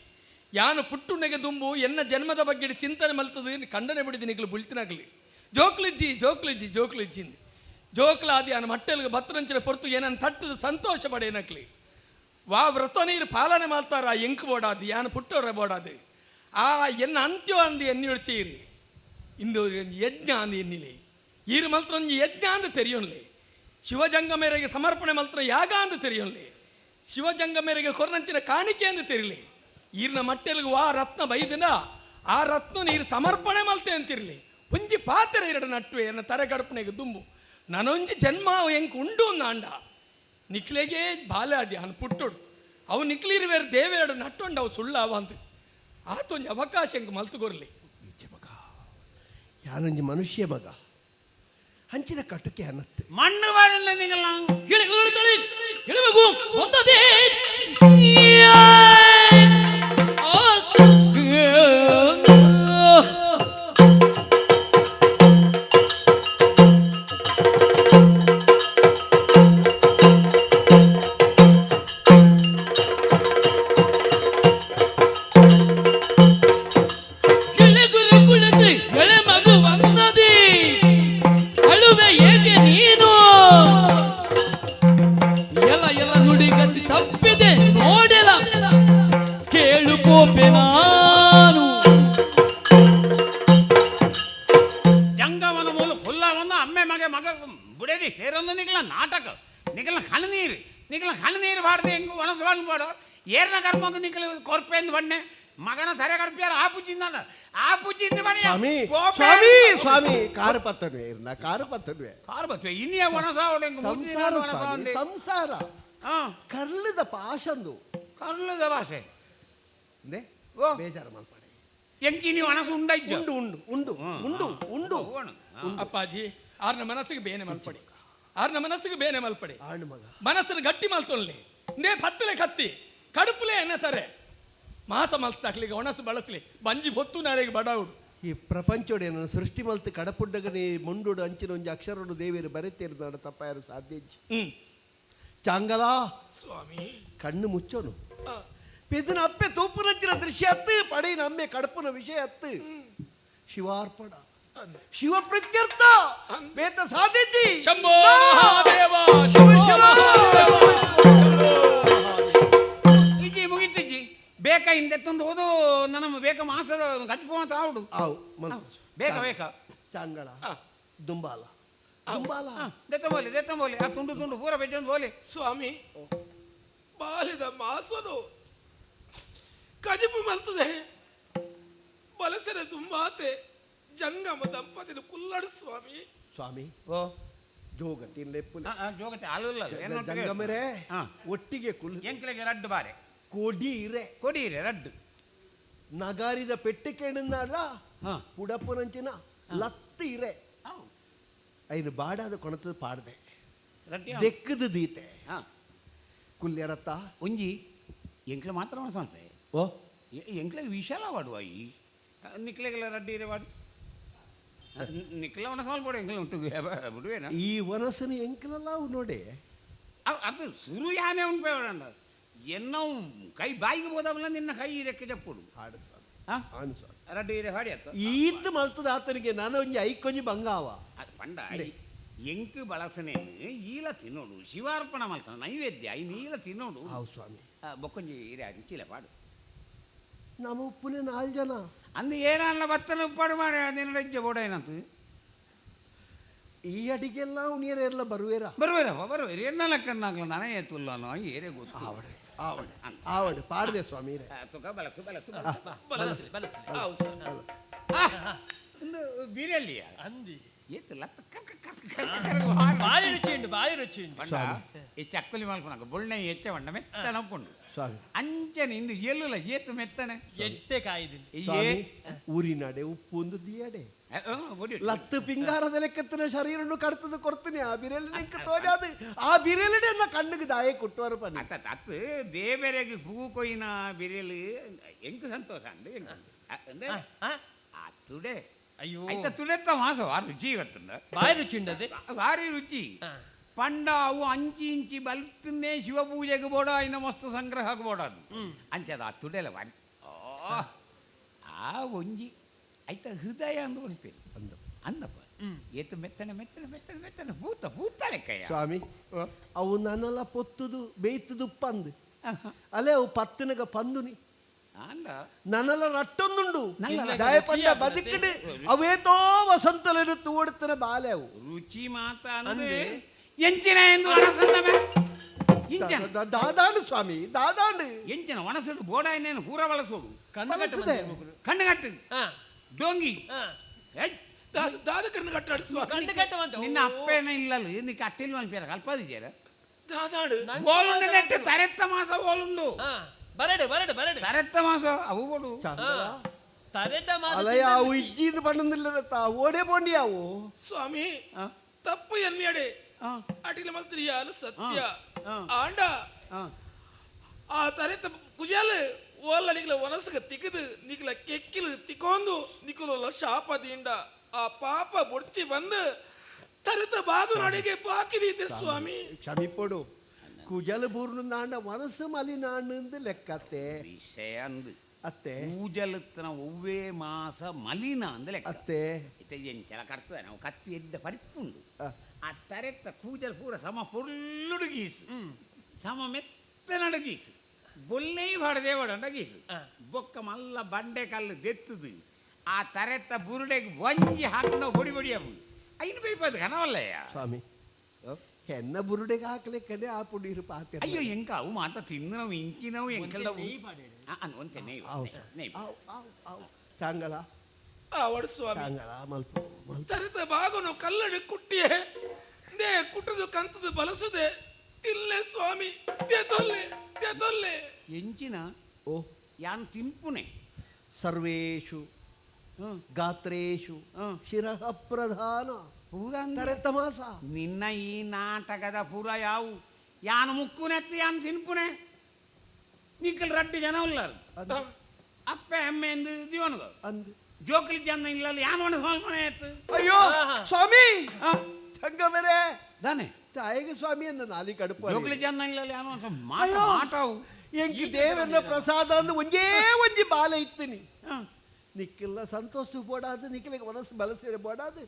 ಯಾನು ಪುಟ್ಟುನೆಗೆ ದುಂಬು ಎನ್ನ ಜನ್ಮದ ಬಗ್ಗೆ ಚಿಂತನೆ ಮಲ್ತದು ಖಂಡನೆ ಬಿಡಿದ ನಿಕ್ಲು ಬುಳ್ತಿನಾಗ್ಲಿ ಜೋಕ್ಲಿಜ್ಜಿ ಜೋಕ್ಲಿಜ್ಜಿ ಜೋಕ್ಲಿಜ್ಜಿಂದ ಜೋಕ್ಲಾದಿ ಆನ ಮಟ್ಟೆಲ್ಗೆ ಬತ್ತರಂಚಿನ ಪೊರ್ತು ಏನನ್ನು ತಟ್ಟದ ಸಂತೋಷ ಪಡೇನಕ್ಲಿ ವಾ ವ್ರತ ನೀರು ಪಾಲನೆ ಮಾಡ್ತಾರ ಎಂಕ್ ಬೋಡಾದು ಯಾನು ಪುಟ್ಟೋರ ಬೋಡಾದು ಆ ಎನ್ನ ಅಂತ್ಯ ಅಂದು ಎನ್ನಿಡ್ಚೀರಿ ಇಂದು ಯಜ್ಞ ಅಂದು ಎನ್ನಿಲೆ ಈರು ಮಲ್ತ್ರ ಒಂಜಿ ಯಜ್ಞ ಅಂದು ತೆರಿಯೊನ್ಲೆ ಶಿವಜಂಗಮೇರೆಗೆ ಸಮರ್ಪಣೆ ಮಲ್ತ್ರ ಯಾಗ ಅಂದು ತೆರಿಯೊನ್ಲೆ ಶಿವಜಂಗಮೇರೆಗೆ ಕೊರ್ನಂಚಿನ ಕಾಣಿಕೆ ಅಂದು ತೆರಿಲಿ ಈರ್ನ ಮಟ್ಟೆಲ್ಗೆ ವಾ ರತ್ನ ಬೈದಿನ ಆ ರತ್ನ ನೀರು ಸಮರ್ಪಣೆ ಮಲ್ತೆ ಅಂತಿರಲಿ ಒಂಜಿ ಪಾತ್ರೆ ಎರಡು ನಟ್ಟುವೆ ಎನ್ನ ತರೆ ಕಡಪನೆಗೆ ದುಂಬು ನನೊಂಜಿ ಜನ್ಮ ಎಂಕ್ ಉಂಡು ಅಂದ ನಿಕ್ಲೆಗೆ ಬಾಲೆ ಅದಿ ಅನ್ ಪುಟ್ಟುಡು ಅವು ನಿಕ್ಲಿರು ಬೇರೆ ದೇವೆರಡು ನಟ್ಟೊಂಡು ಅವು ಸುಳ್ಳು ಅವ ಅಂದು ಆತೊಂಜಿ ಅವಕಾಶ ಎಂಕ್ ಮಲ್ತುಗೊರ್ಲಿ. ಮಗ ಯಾನೊಂಜಿ ಮನುಷ್ಯ ಮಗ ಹಂಚಿನ ಕಟುಕೆ ಅನ್ನತ್ತೆ ಮಣ್ಣು ಬಾಳಿಲ್ಲ ನಿಗಲ್ಲ ಎಳಬೇಕು ಒಂದದೇ ಸ್ವಾಮಿ ಸ್ವಾಮಿ ಸ್ವಾಮಿ ಕಾರು ಪತ್ತನುವೆ ಇರ್ನ ಕಾರು ಪತ್ತನುವೆ ಕಾರು ಪತ್ತುವೆ ಇನ್ನಿಯ ಒಣಸಾವಡೆ ಸಂಸಾರ ಸ್ವಾಮಿ, ಸಂಸಾರ. ಕರ್ಲದ ಪಾಶಂದು. ಕರ್ಲದ ಭಾಷೆ ಅಂದೆ ಬೇಜಾರು ಮಲ್ಪಡೆ. ಎಂಕಿ ನೀವು ಒಣಸು ಉಂಡೈಜ ಉಂಡು ಉಂಡು ಉಂಡು ಉಂಡು ಉಂಡು. ಅಪ್ಪಾಜಿ ಆರ್ನ ಮನಸ್ಸಿಗೆ ಬೇನೆ ಮಲ್ಪಡಿ. ಆರ್ನ ಮನಸ್ಸಿಗೆ ಬೇನೆ ಮಲ್ಪಡಿ. ಆಣ್ ಮಗ. ಮನಸ್ಸನ್ನು ಗಟ್ಟಿ ಮಲ್ತೊನ್ಲಿ ನೇ ಪತ್ತಲೆ ಕತ್ತಿ ಕಡುಪುಲೆ ಎನ್ನ ತಾರೆ. ಮಾಸ ಮಲ್ತಾಕ್ಲಿಗೆ ಒಣಸು ಬಳಸಲಿ. ಬಂಜಿ ಹೊತ್ತು ನಾರೆಗೆ ಬಡಾವುಡು. ಈ ಪ್ರಪಂಚೋಡೆ ನನ್ನ ಸೃಷ್ಟಿ ಮಲ್ತು ಕಡಪುಡ್ಡಗನೆ ಮುಂಡುಡು ಅಂಚಿನ ಒಂಜಿ ಅಕ್ಷರನು ದೇವಿಯರು ಬರೆತೇರ್ದಾಡ ತಪ್ಪಾಯರು ಸಾಧ್ಯ ಚಾಂಗಲ ಸ್ವಾಮಿ. ಕಣ್ಣು ಮುಚ್ಚೋನು. ಪೆದನ ಅಪ್ಪೆ ತೂಪುನಂಚಿನ ದೃಶ್ಯ ಅತ್ತು ಪಡೆಯಿನ ಅಮ್ಮೆ ಕಡಪುನ ವಿಷಯ ಅತ್ತು. ಶಿವಾರ್ಪಣ ಶಿವ ಪ್ರತ್ಯರ್ಥ ಬೇತ ಸಾಧ್ಯತೆ ಶಂಭೋ ಮಹಾದೇವ ಶಂಭೋ ಮಹಾದೇವ ಇಜ್ಜಿ ಮುಗಿತಿಜ್ಜಿ ಬೇಕ ಹಿಂದೆತ್ತೊಂದು ಓದು ನನ್ನ ಬೇಕ ಮಾಸದ ಗಚ್ಪು ಅಂತ ಆವುಡು. ಆವು ಬೇಕ ಬೇಕ. ಚಾಂಗಳ ದುಂಬಾಲ ದುಂಬಾಲ ದೆತ್ತಂಬೋಲಿ ದೆತ್ತಂಬೋಲಿ ಆ ತುಂಡು ತುಂಡು ಪೂರ ಬೆಜ್ಜೊಂದು ಬೋಲಿ. ಸ್ವಾಮಿ, ಬಾಲಿದ ಮಾಸನು ಕಜಿಪು ಮಲ್ತದೆ ಬಲಸೆರೆ ದುಂಬಾತೆ ಜಂಗಮ ದಂಪತಿನ ಕುಲ್ಲಡು ಸ್ವಾಮಿ. ಸ್ವಾಮಿ, ಓ ಜೋಗ ತಿನ್ಲೆಪ್ಪುಲೆ. ಜೋಗತೆ ಅಲ್ಲಲ್ಲ. ಜಂಗಮರೇ, ಒಟ್ಟಿಗೆ ಕುಲ್ ಎಂಕ್ಲೆಗೆ ರಡ್ಡು ಬಾರೆ ಕೊಡಿ ಇರೆ ಕೊಡಿ ಇರೆ ರಡ್ಡು ನಗಾರಿದ ಪೆಟ್ಟಿಕೆಣ್ಣಾಡ ಪುಡಪುನಂಚಿನ ಲತ್ತು ಇರೆ ಐನು ಬಾಡಾದ ಕೊಣತದ ಪಾಡ್ದೆ ದೆಕ್ಕದ ದೀತೆ ಕುಲ್ಯರತ್ತ ಒಂಜಿ ಎಂಕ್ಲೆ ಮಾತ್ರ ಸಂತೆ. ಓ ಎಂಕ್ಲೆ ವಿಶಾಲ ವಾಡು ಅಯ್ಯಿ ನಿಕ್ಲೆಗೆಲ್ಲ ರಡ್ಡಿ ಇರೆ ವಾಡು ನಿಕ್ಲ ಒಣಸಾಲ್ ಬೋಡು ಎಂಕ್ಲೆ ಉಂಟು ಬಿಡುವೇನ ಈ ವನಸನ ಎಂಕ್ಲೆಲ್ಲ ಅವು ನೋಡಿ ಅದು ಸುರು ಯಾನೇ ಉಂಟು ಎನ್ನವು ಕೈ ಬಾಯಿಗೆ ಹೋದವಲ್ಲ ನಿನ್ನ ಕೈ ರೆಕ್ಕೆ ಜಪ್ಪುಡು ಹಾಡು ರಡ್ಡಿ ಇರೆ ಹಾಡಿ ಅತ್ತ ಈತ್ ಮಲ್ತದ ಆತನಿಗೆ ನಾನು ಒಂಜಿ ಐಕೊಂಜಿ ಬಂಗಾವ ಅದು ಪಂಡ ಎಂಕ್ ಬಳಸನೇನು ಈಲ ತಿನ್ನೋಡು ಶಿವಾರ್ಪಣ ಮಲ್ತಾನ ನೈವೇದ್ಯ ಐನು ಈಲ ತಿನ್ನೋಡು. ಹೌದು ಸ್ವಾಮಿ. ಬೊಕ್ಕೊಂಜಿ ಇರೆ ಅಂಚಿಲ ಪಾಡು ನಮ್ಮ ಉಪ್ಪುನೆ ನಾಲ್ ಜನ ಅಂದು ಏನಲ್ಲ ಬತ್ತನ ಉಪ್ಪಾಡು ಮಾರೆ ನಿನ್ನ ಹೆಜ್ಜೆ ಬೋಡೇನಂತ ಈ ಅಡಿಗೆಲ್ಲ ಉಣಿಯರೆಲ್ಲ ಬರುವೇರ ಬರುವೇರ ಬರುವೇರ ಎನ್ನ ಲೆಕ್ಕನ್ನಾಗ್ಲ ನಾನೇ ತುಲ್ಲನೋ ಏರೇ ಗೊತ್ತು. ಆವಡೆ ಆವಡೆ ಆವಡೆ ಪಾಡ್ದೆ ಸ್ವಾಮಿ ತುಕ ಬಲಸು ಬಲಸು ಬಲಸು ಬಲಸು ಒಂದು ಬಿರಿಯಲ್ಲಿಯ ಅಂದಿ ಏತು ಲತ್ತ ಕರ್ಕ ಕರ್ಕ ಕರ್ಕ ಕರ್ಕ ಬಾರಿ ರುಚಿ ಉಂಟು ಬಾರಿ ರುಚಿ ಉಂಟು. ಪಂಡ ಈ ಚಕ್ಕುಲಿ ಮಲ್ಪನಾಗ ಬೊಳ್ಳೆ ಹೆಚ್ಚ ಬಂಡ ಮೆತ್ತನ ಉಪ್ಪುಂಡು ಸ್ವಾಮಿ. ಅಂಚನೆ ಇಂದು ಎಲ್ಲುಲ ಏತು ಮೆತ್ತನೆ ಎಟ್ಟೆ ಕಾಯ್ದಿನಿ ಸ್ವಾಮಿ ಊರಿನಾಡೆ ಉಪ್ಪು ಒಂದು ದಿಯಡೆ ಲತ್ತು ಪಿಂಗಾರದ ಲೆಕ್ಕತ್ತಿನ ಶರೀರನ್ನು ಕಡ್ತದ ಕೊಡ್ತೀನಿ ಆ ಬಿರೆಲಿ ನಿಂಕ ತೋಜಾದು ಆ ಬಿರೆಲಿಡೆ ಕಣ್ಣಿಗೆ ದಾಯ ಕುಟ್ಟುವರು ಪನಿ ಅತ್ತ ಅತ್ತು ದೇವರೆಗೆ ಹೂ ಕೊಯ್ಯಿನ ಬಿರೆಲು ಎಂಕ್ ಸಂತೋಷ ಅಂದು ಎಂಕ್ ಆ ತುಡೆ ಅಯ್ಯೋ ಐತ ತುಡೆತ್ತ ಮಾಸ ವಾರ ರುಚಿ ಗೊತ್ತುಂಡ ಬಾರಿ ರುಚಿ ಉಂಡದೆ ಭಾರಿ ರುಚಿ ಪಂಡ ಅವು ಅಂಚಿ ಇಂಚಿ ಬಲ್ತನ್ನೇ ಶಿವ ಪೂಜೆಗೆ ಬೋಡ ಇನ್ನ ಮಸ್ತು ಸಂಗ್ರಹಕ್ಕೆ ಬೋಡ ಅದು ಅಂಚದ ಆ ತುಡೆಲ ಬಾರಿ ಆ ಒಂಜಿ ಐತ ಹೃದಯ ಅಂದು ಉಂಟು ಅಂದ ಅಂದಪ್ಪ ಏತು ಮೆತ್ತನೆ ಮೆತ್ತನೆ ಮೆತ್ತನೆ ಮೆತ್ತನೆ ಭೂತ ಭೂತ ಲೆಕ್ಕಯ್ಯ ಸ್ವಾಮಿ. ಅವು ನನ್ನಲ್ಲ ಪೊತ್ತುದು ಬೇಯ್ತದು ಉಪ್ಪಂದು ಅಲ್ಲೇ ಅವು ಪತ್ತಿನಗ ಪಂದುನಿ ಅಂದ ನನ್ನಲ್ಲ ರಟ್ಟೊಂದುಂಡು ದಯಪಂಡ ಬದುಕಿಡು ಅವೇತೋ ವಸಂತలను ತೋಡ್ತನ ಬಾಲೆ ಅವು ರುಚಿ ಮಾತ ಅಂದ್ರೆ ಎಂಚಿನ ಎಂದು ಒಣಸನ್ನಮೆ ಇಂಚನ ದಾದಾಂಡು ಸ್ವಾಮಿ ದಾದಾಂಡು ಎಂಚಿನ ಒಣಸುಡು ಬೋಡ ಇನ್ನೇನು ಪೂರ ಬಳಸೋಡು ಬಳಸದೆ. ಕಣ್ಣುಗಟ್ಟು ಡೋಂಗಿ ದಾದ ಕಣ್ಣು ಕಟ್ಟಾಡು ಸ್ವಾಮಿ ಕಣ್ಣು ಕಟ್ಟುವಂತ ನಿನ್ನ ಅಪ್ಪೇನ ಇಲ್ಲಲ್ಲ ನಿಕ್ಕ ಅಟ್ಟಿಲ್ ಮನ್ಪೇರ ಕಲ್ಪದಿಜೇರ ದಾದಾಡು ಓಲುಂಡು ನೆಟ್ಟು ತರೆತ್ತ ಮಾಸ ಓಲುಂಡು ಬರಡು ಬರಡು ಬರಡು ತರೆತ್ತ ಮಾಸ ಅವು ಬೋಡು ತರೆತ ಮಾಸ ಅಲಯ ಅವು ಇಜ್ಜಿಂದ ಪಣ್ಣಂದಿಲ್ಲ ಓಡೆ ಬೋಂಡಿ ಅವು ಸ್ವಾಮಿ ತಪ್ಪು ಎನ್ನಿಯಡೆ ಅಟಿಲ ಮಲ್ತಿರಿಯಾಲ ಸತ್ಯ ಆಂಡ ಆ ತರೆತ ಕುಜಾಲ ಓಲ್ಲ ನಿಕ್ಲ ಒನಸಗ ತಿಕ್ಕದು ನಿಕ್ಲ ಕೆಕ್ಕಿಲು ತಿಕ್ಕೊಂದು ನಿಕ್ಕುಲ ಶಾಪ ದಿಂಡ ಆ ಪಾಪ ಬೊಡ್ಚಿ ಬಂದು ತರೆತ ಬಾಗು ನಡಿಗೆ ಬಾಕಿದೀತೆ ಸ್ವಾಮಿ. ಕ್ಷಮಿಪೊಡು ಕುಜಲ ಬೂರ್ನು ನಾಂಡ ಮನಸ್ಸು ಮಲಿನಾಂಡು ಲೆಕ್ಕತ್ತೆ ವಿಷಯ ಅಂದು ಅತ್ತೆ ಕೂಜಲುತ್ತನ ಒವ್ವೇ ಮಾಸ ಮಲಿನ ಅಂದ ಲೆಕ್ಕ ಅತ್ತೆ ಇತ್ತೆ ಎಂಚಲ ಕಟ್ತದೆ ನಾವು ಕತ್ತಿ ಎದ್ದ ಪರಿಪುಂಡು ಆ ತರೆತ್ತ ಕೂಜಲ್ ಪೂರ ಸಮ ಪೊರ್ಲುಡು ಗೀಸು ಸಮ ಮೆತ್ತನಡು ಗೀಸು ಬೊಲ್ನೇ ಬಾಡದೆ ಬಾಡಂಡ ಗೀಸು ಬೊಕ್ಕ ಮಲ್ಲ ಬಂಡೆ ಕಲ್ಲು ದೆತ್ತದು ಆ ತರೆತ್ತ ಬುರುಡೆಗೆ ಒಂಜಿ ಹಾಕೊಂಡು ಬೊಡಿ ಬೊಡಿ ಅವು ಐನು ಬೇಪದು ಕನವಲ್ಲಯ್ಯ ಸ್ವಾಮಿ ಹೆನ್ನ ಬುರುಡೆಗೆ ಹಾಕ್ಲಿಕ್ಕನೆ ಆ ಪುಡೀರು ಪಾತೆ ಅಯ್ಯೋ ಎಂಕ ಅವು ಮಾತ ತಿನ್ನವು ಇಂಚಿನವು ಎಂಕಲ್ಲ ಒಂತೆ ನೆಯ್ ನೆಯ್ ಚಾಂಗಲ ಆವಡು ಸ್ವಾಮಿ ಚಾಂಗಲ ಮಲ್ಪ ತರೆತ ಬಾಗುನು Kalladi ಕುಟ್ಟಿಯೇ they ಕುಟ್ಟದು ಕಂತದು ಬಲಸುದೆ ತಿಲ್ಲೆ Swami they ತೊಲ್ಲೆ they ತೊಲ್ಲೆ ಎಂಚಿನ ಓ ಯಾನ್ ತಿನ್ಪುನೆ ಸರ್ವೇಷು ಗಾತ್ರೇಷು ಶಿರಃ ಪ್ರಧಾನ ಪೂರ ತರೆತ ಮಾಸ ನಿನ್ನ ಈ ನಾಟಕದ ಪೂರ ಯಾವು ಯಾನು ಮುಕ್ಕುನೆತ್ತು ಯಾನು ತಿನ್ಪುನೆ ನಿಕ್ಕಲ್ ರಡ್ಡು ಜನ ಉಳ್ಳಾರು ಅಪ್ಪೆ ಅಮ್ಮೆ ಎಂದು ದಿವನಗ ಅಂದು ಜೋಕಲಿ ಜನ ಇಲ್ಲ ಯಾನು ಒಣ ಸ್ವಾಮಿ ಎತ್ತು ಅಯ್ಯೋ ಸ್ವಾಮಿ ಚಂಗಮರೆ ದಾನೆ ತಾಯಿಗೆ ಸ್ವಾಮಿಯನ್ನ ನಾಲಿ ಕಡುಪು ಜೋಕಲಿ ಜನ ಇಲ್ಲ ಯಾನು ಒಣ ಮಾಟ ಮಾಟವು ಎಂಕಿ ದೇವರನ್ನ ಪ್ರಸಾದ ಅಂದು ಒಂಜೇ ಒಂಜಿ ಬಾಲೆ ಇತ್ತೀನಿ ನಿಕ್ಕಿಲ್ಲ ಸಂತೋಷ ಬೋಡಾದು ನಿಕ್ಲಿಗೆ ಮನಸ್ಸು ಬಲಸೇರೆ ಬೋಡಾದು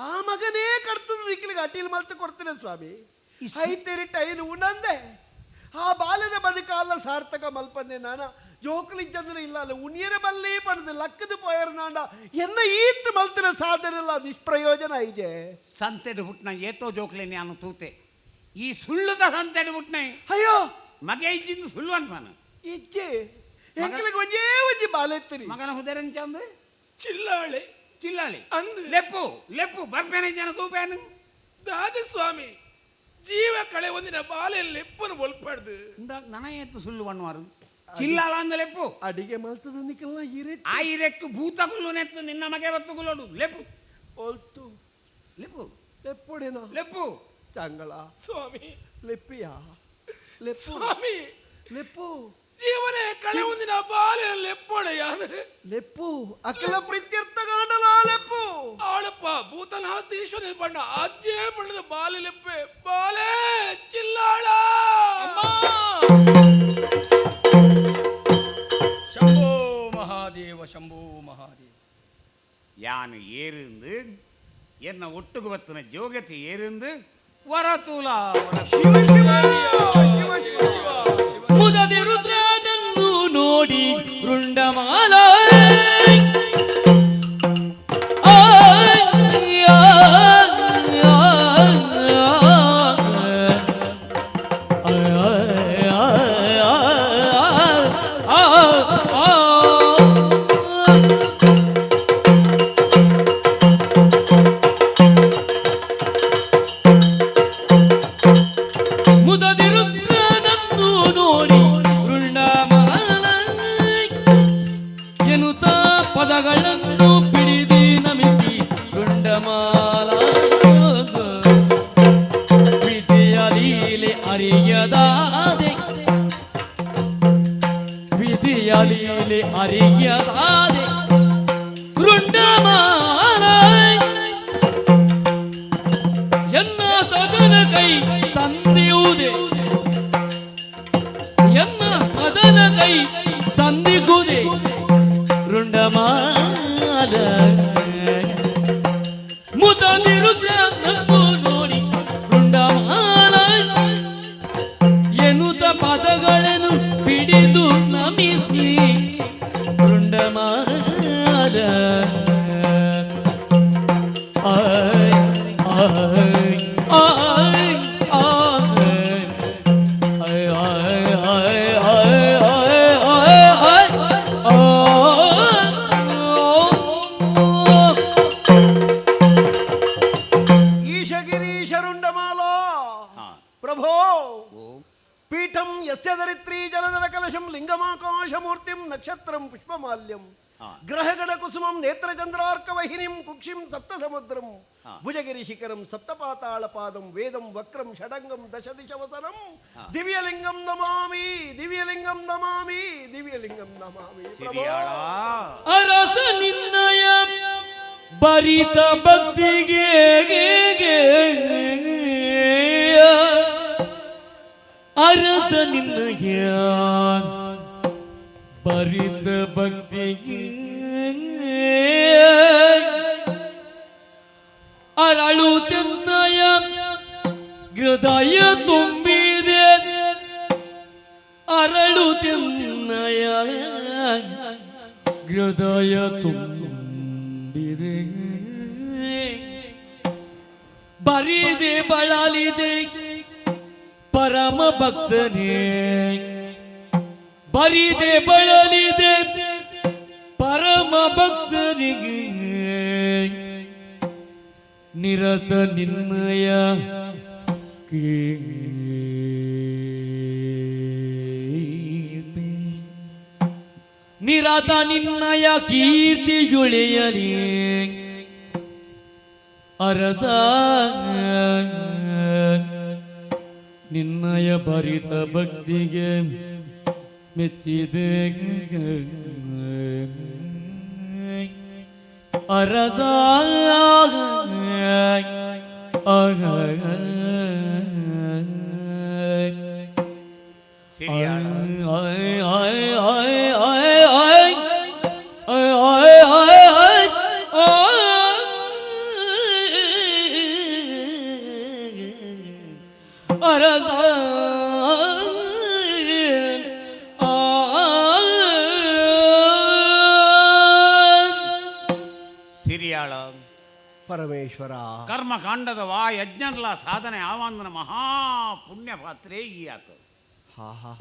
ಆ ಮಗನೇ ಕಡ್ತದ ನಿಕ್ಲಿಗೆ ಅಟೀಲ್ ಮಲ್ತು ಕೊಡ್ತೀನಿ ಸ್ವಾಮಿ ಐತೇರಿ ಟೈನು ಉಣ್ಣಂದೆ ಆ ಬಾಲ್ಯದ ಬದುಕಾಲ ಸಾರ್ಥಕ ಮಲ್ಪಂದೆ ನಾನ ಜೋಕುಲಿ ಚಂದ್ರ ಇಲ್ಲ ಅಲ್ಲ ಉಣಿಯರೆ ಬಲ್ಲಿ ಪಡೆದು ಲಕ್ಕದ ಪೋಯರ್ನಾಂಡ ಎನ್ನ ಈತ್ ಮಲ್ತಿನ ಸಾಧನೆ ಇಲ್ಲ ನಿಷ್ಪ್ರಯೋಜನ ಐಜೆ. ಸಂತೆಡು ಹುಟ್ನ ಏತೋ ಜೋಕ್ಲೆ ನಾನು ತೂತೆ ಈ ಸುಳ್ಳುದ ಸಂತೆಡು ಹುಟ್ನ. ಅಯ್ಯೋ ಮಗೆ ಇಜ್ಜಿಂದು ಸುಳ್ಳು ಅನ್ಪಾನ ಇಜ್ಜೆ ಎಂಕ್ಲಿಗೆ ಒಂಜೇ ಒಂಜಿ ಬಾಲೆತ್ತಿರಿ. ಮಗನ ಹುದರೆಂಚಂದು ಚಿಲ್ಲಾಳೆ. ಚಿಲ್ಲಾಳಿ ಅಂದು. ಲೆಪ್ಪು ಲೆಪ್ಪು ಬರ್ಪೇನೆ ಜನ ತೂಪೇನು. ದಾದಿ ಸ್ವಾಮಿ ಜೀವ ಕಳೆ ಒಂದಿನ ಬಾಲೆ ಲೆಪ್ಪನು ಒಲ್ಪಡ್ದು. ಇಂದ ನನ ಏತು ಸುಳ್ಳು ಬಣ್ಣವಾರು ಚಿಲ್ಲಾಳ ಅಂದ ಲೆಪ್ಪು. ಅಡಿಗೆ ಮಲ್ತದ ನಿಕಲ್ನ ಇರೆ ಆ ಇರೆಕ್ಕು ಭೂತ ಕುಲ್ಲು ನೆತ್ತು ನಿನ್ನ ಮಗೆ ಬತ್ತು ಕುಲ್ಲೋಡು ಲೆಪ್ಪು. ಒಲ್ತು ಲೆಪ್ಪು ಲೆಪ್ಪುಡೇನ ಲೆಪ್ಪು ಚಂಗಳ ಸ್ವಾಮಿ ಲೆಪ್ಪಿಯ ಲೆಪ್ಪು ಸ್ವಾಮಿ ಲೆಪ್ಪು ಜೀವನೇ ಕಳೆ ಒಂದಿನ ಬಾಲೆ ಲೆಪ್ಪೊಡೆ ಯಾನು ಲೆಪ್ಪು ಅಖಿಲ ಪ್ರೀತ್ಯರ್ಥ ಗಾಂಡಲ ಲೆಪ್ಪು. ಆಳಪ್ಪ ಭೂತನಾಥೀಶ್ವರ ಬಣ್ಣ ಆದ್ಯೇ ಬಣ್ಣದ ಬಾಲೆ ಲೆಪ್ಪೆ ಬಾಲೆ ಚಿಲ್ಲಾಳ. ಶಂಭೋ ಮಹಾದೇವ ಶಂಭೋ ಮಹಾದೇವ. ಯಾನು ಏருந்து ಎನ್ನ ಒಟ್ಟುಗು ಬತ್ತಿನ ಜೋಗತಿ ಏருந்து ವರತೂಲ. ಮುದದಿ ರುದ್ರನನ್ನು ನೋಡಿ ರುಂಡಮಾಲ ಮುದದಿ ರುದ್ರನನ್ನು ನೋಡಿ ರುಂಡಮಾಲ ಎನ್ನುತ್ತ ಪದಗಳನ್ನು ಪಿಡಿದಿ ನಮಿಸಿ ರುಂಡಮಾಲ. ವಿಧಿಯ ಲೀಲೆ ಅರಿಯದಾದೆ ವಿಧಿಯ ಲೀಲೆ ಅರಿಯದಾದೆ ರುಂಡಮಾಲ. ಎನ್ನ ಸದನ ಕೈ ತಂದೆಯುವುದೇ ಎನ್ನ ಸದನ ಕೈ ತಂದಿಗುದೆ ರುಂಡಮಾಲ. ಮುದದಿ ರುದ್ರನನ್ನು ನೋಡಿ ರುಂಡಮಾಲ ಎನ್ನುತ್ತ ಪದಗಳನ್ನು ಪಿಡಿದು ನಮಿಸಿ ರುಂಡಮಾಲ. ಆಯ್ ಆಯ್ ಆಯ್ ಆಯ್ ಆಯ್ ಆಯ್ ಆಯ್ ಆಯ್ ಆಯ್ ಆಯ್ ಆಯ್. ಈಶಗಿರೀಶರುಂಡಮಾಲ ಪ್ರಭೋ ಪೀಠಂ ಯಸ್ಯ ಧರಿತ್ರೀ ಜಲಧರ ಕಲಶಂ ಲಿಂಗಮಾಕಾಶಮೂರ್ತಿಂ ನಕ್ಷತ್ರಂ ಪುಷ್ಪಮಾಲ್ಯಂ ಗ್ರಹಗಣ ಕುಸುಮಂ ನೇತ್ರಚಂದ್ರಾರ್ಕವಹಿನಿಂ ಕುಕ್ಷಿಂ ಸಪ್ತಸಮುದ್ರಂ ಭುಜಗಿರಿ ಶಿಖರಂ ಸಪ್ತಪಾತಾಳ ಪಾದಂ ವೇದಂ ವಕ್ರಂ ಷಡಂಗಂ ದಶದಿಶವಸನಂ ದಿವ್ಯಲಿಂಗಂ ನಮಾಮಿ ದಿವ್ಯಲಿಂಗಂ ನಮಾಮಿ ದಿವ್ಯಲಿಂಗಂ ನಮಾಮಿ ಪ್ರಭೋ. ಸಿರಿಯಾಳ ಅರಸ ನಿನ್ನಯ ಬರಿತ ಭಕ್ತಿಗೆ ಅರಸ ನಿನ್ನಯ ಬರಿತ ಭಕ್ತಿಗೆ ಅರಳು ತಿನ್ನಯ ಹೃದಯ ತುಂಬಿದೆ ಅರಳು ತಿನ್ನಯ ಹೃದಯ ತುಂಬಿದೆ ಬರಿದೆ ಬಳಲಿದೆ ಪರಮ ಭಕ್ತನೇ ಬರಿದೆ ಬಳಲಿದೆ ಪರಮ ಭಕ್ತನಿಗೆ ನಿರತ ನಿನ್ನಯ ಕೀರ್ತಿ ನಿರತ ನಿನ್ನಯ ಕೀರ್ತಿಯುಳಿಯಲಿ ಅರಸ ನಿನ್ನಯ ಭರಿತ ಭಕ್ತಿಗೆ ಮೆಚ್ಚಿದೆ ಅರಸ. ಸಿರಿಯಾಳ ಅರಸ. ಪರಮೇಶ್ವರ ಕರ್ಮಕಾಂಡದ ವಾ ಯಜ್ಞನ್ಲ ಸಾಧನೆ ಆವಾಂದನ ಮಹಾ ಪುಣ್ಯ ಪಾತ್ರೆ ಈ ಆತ.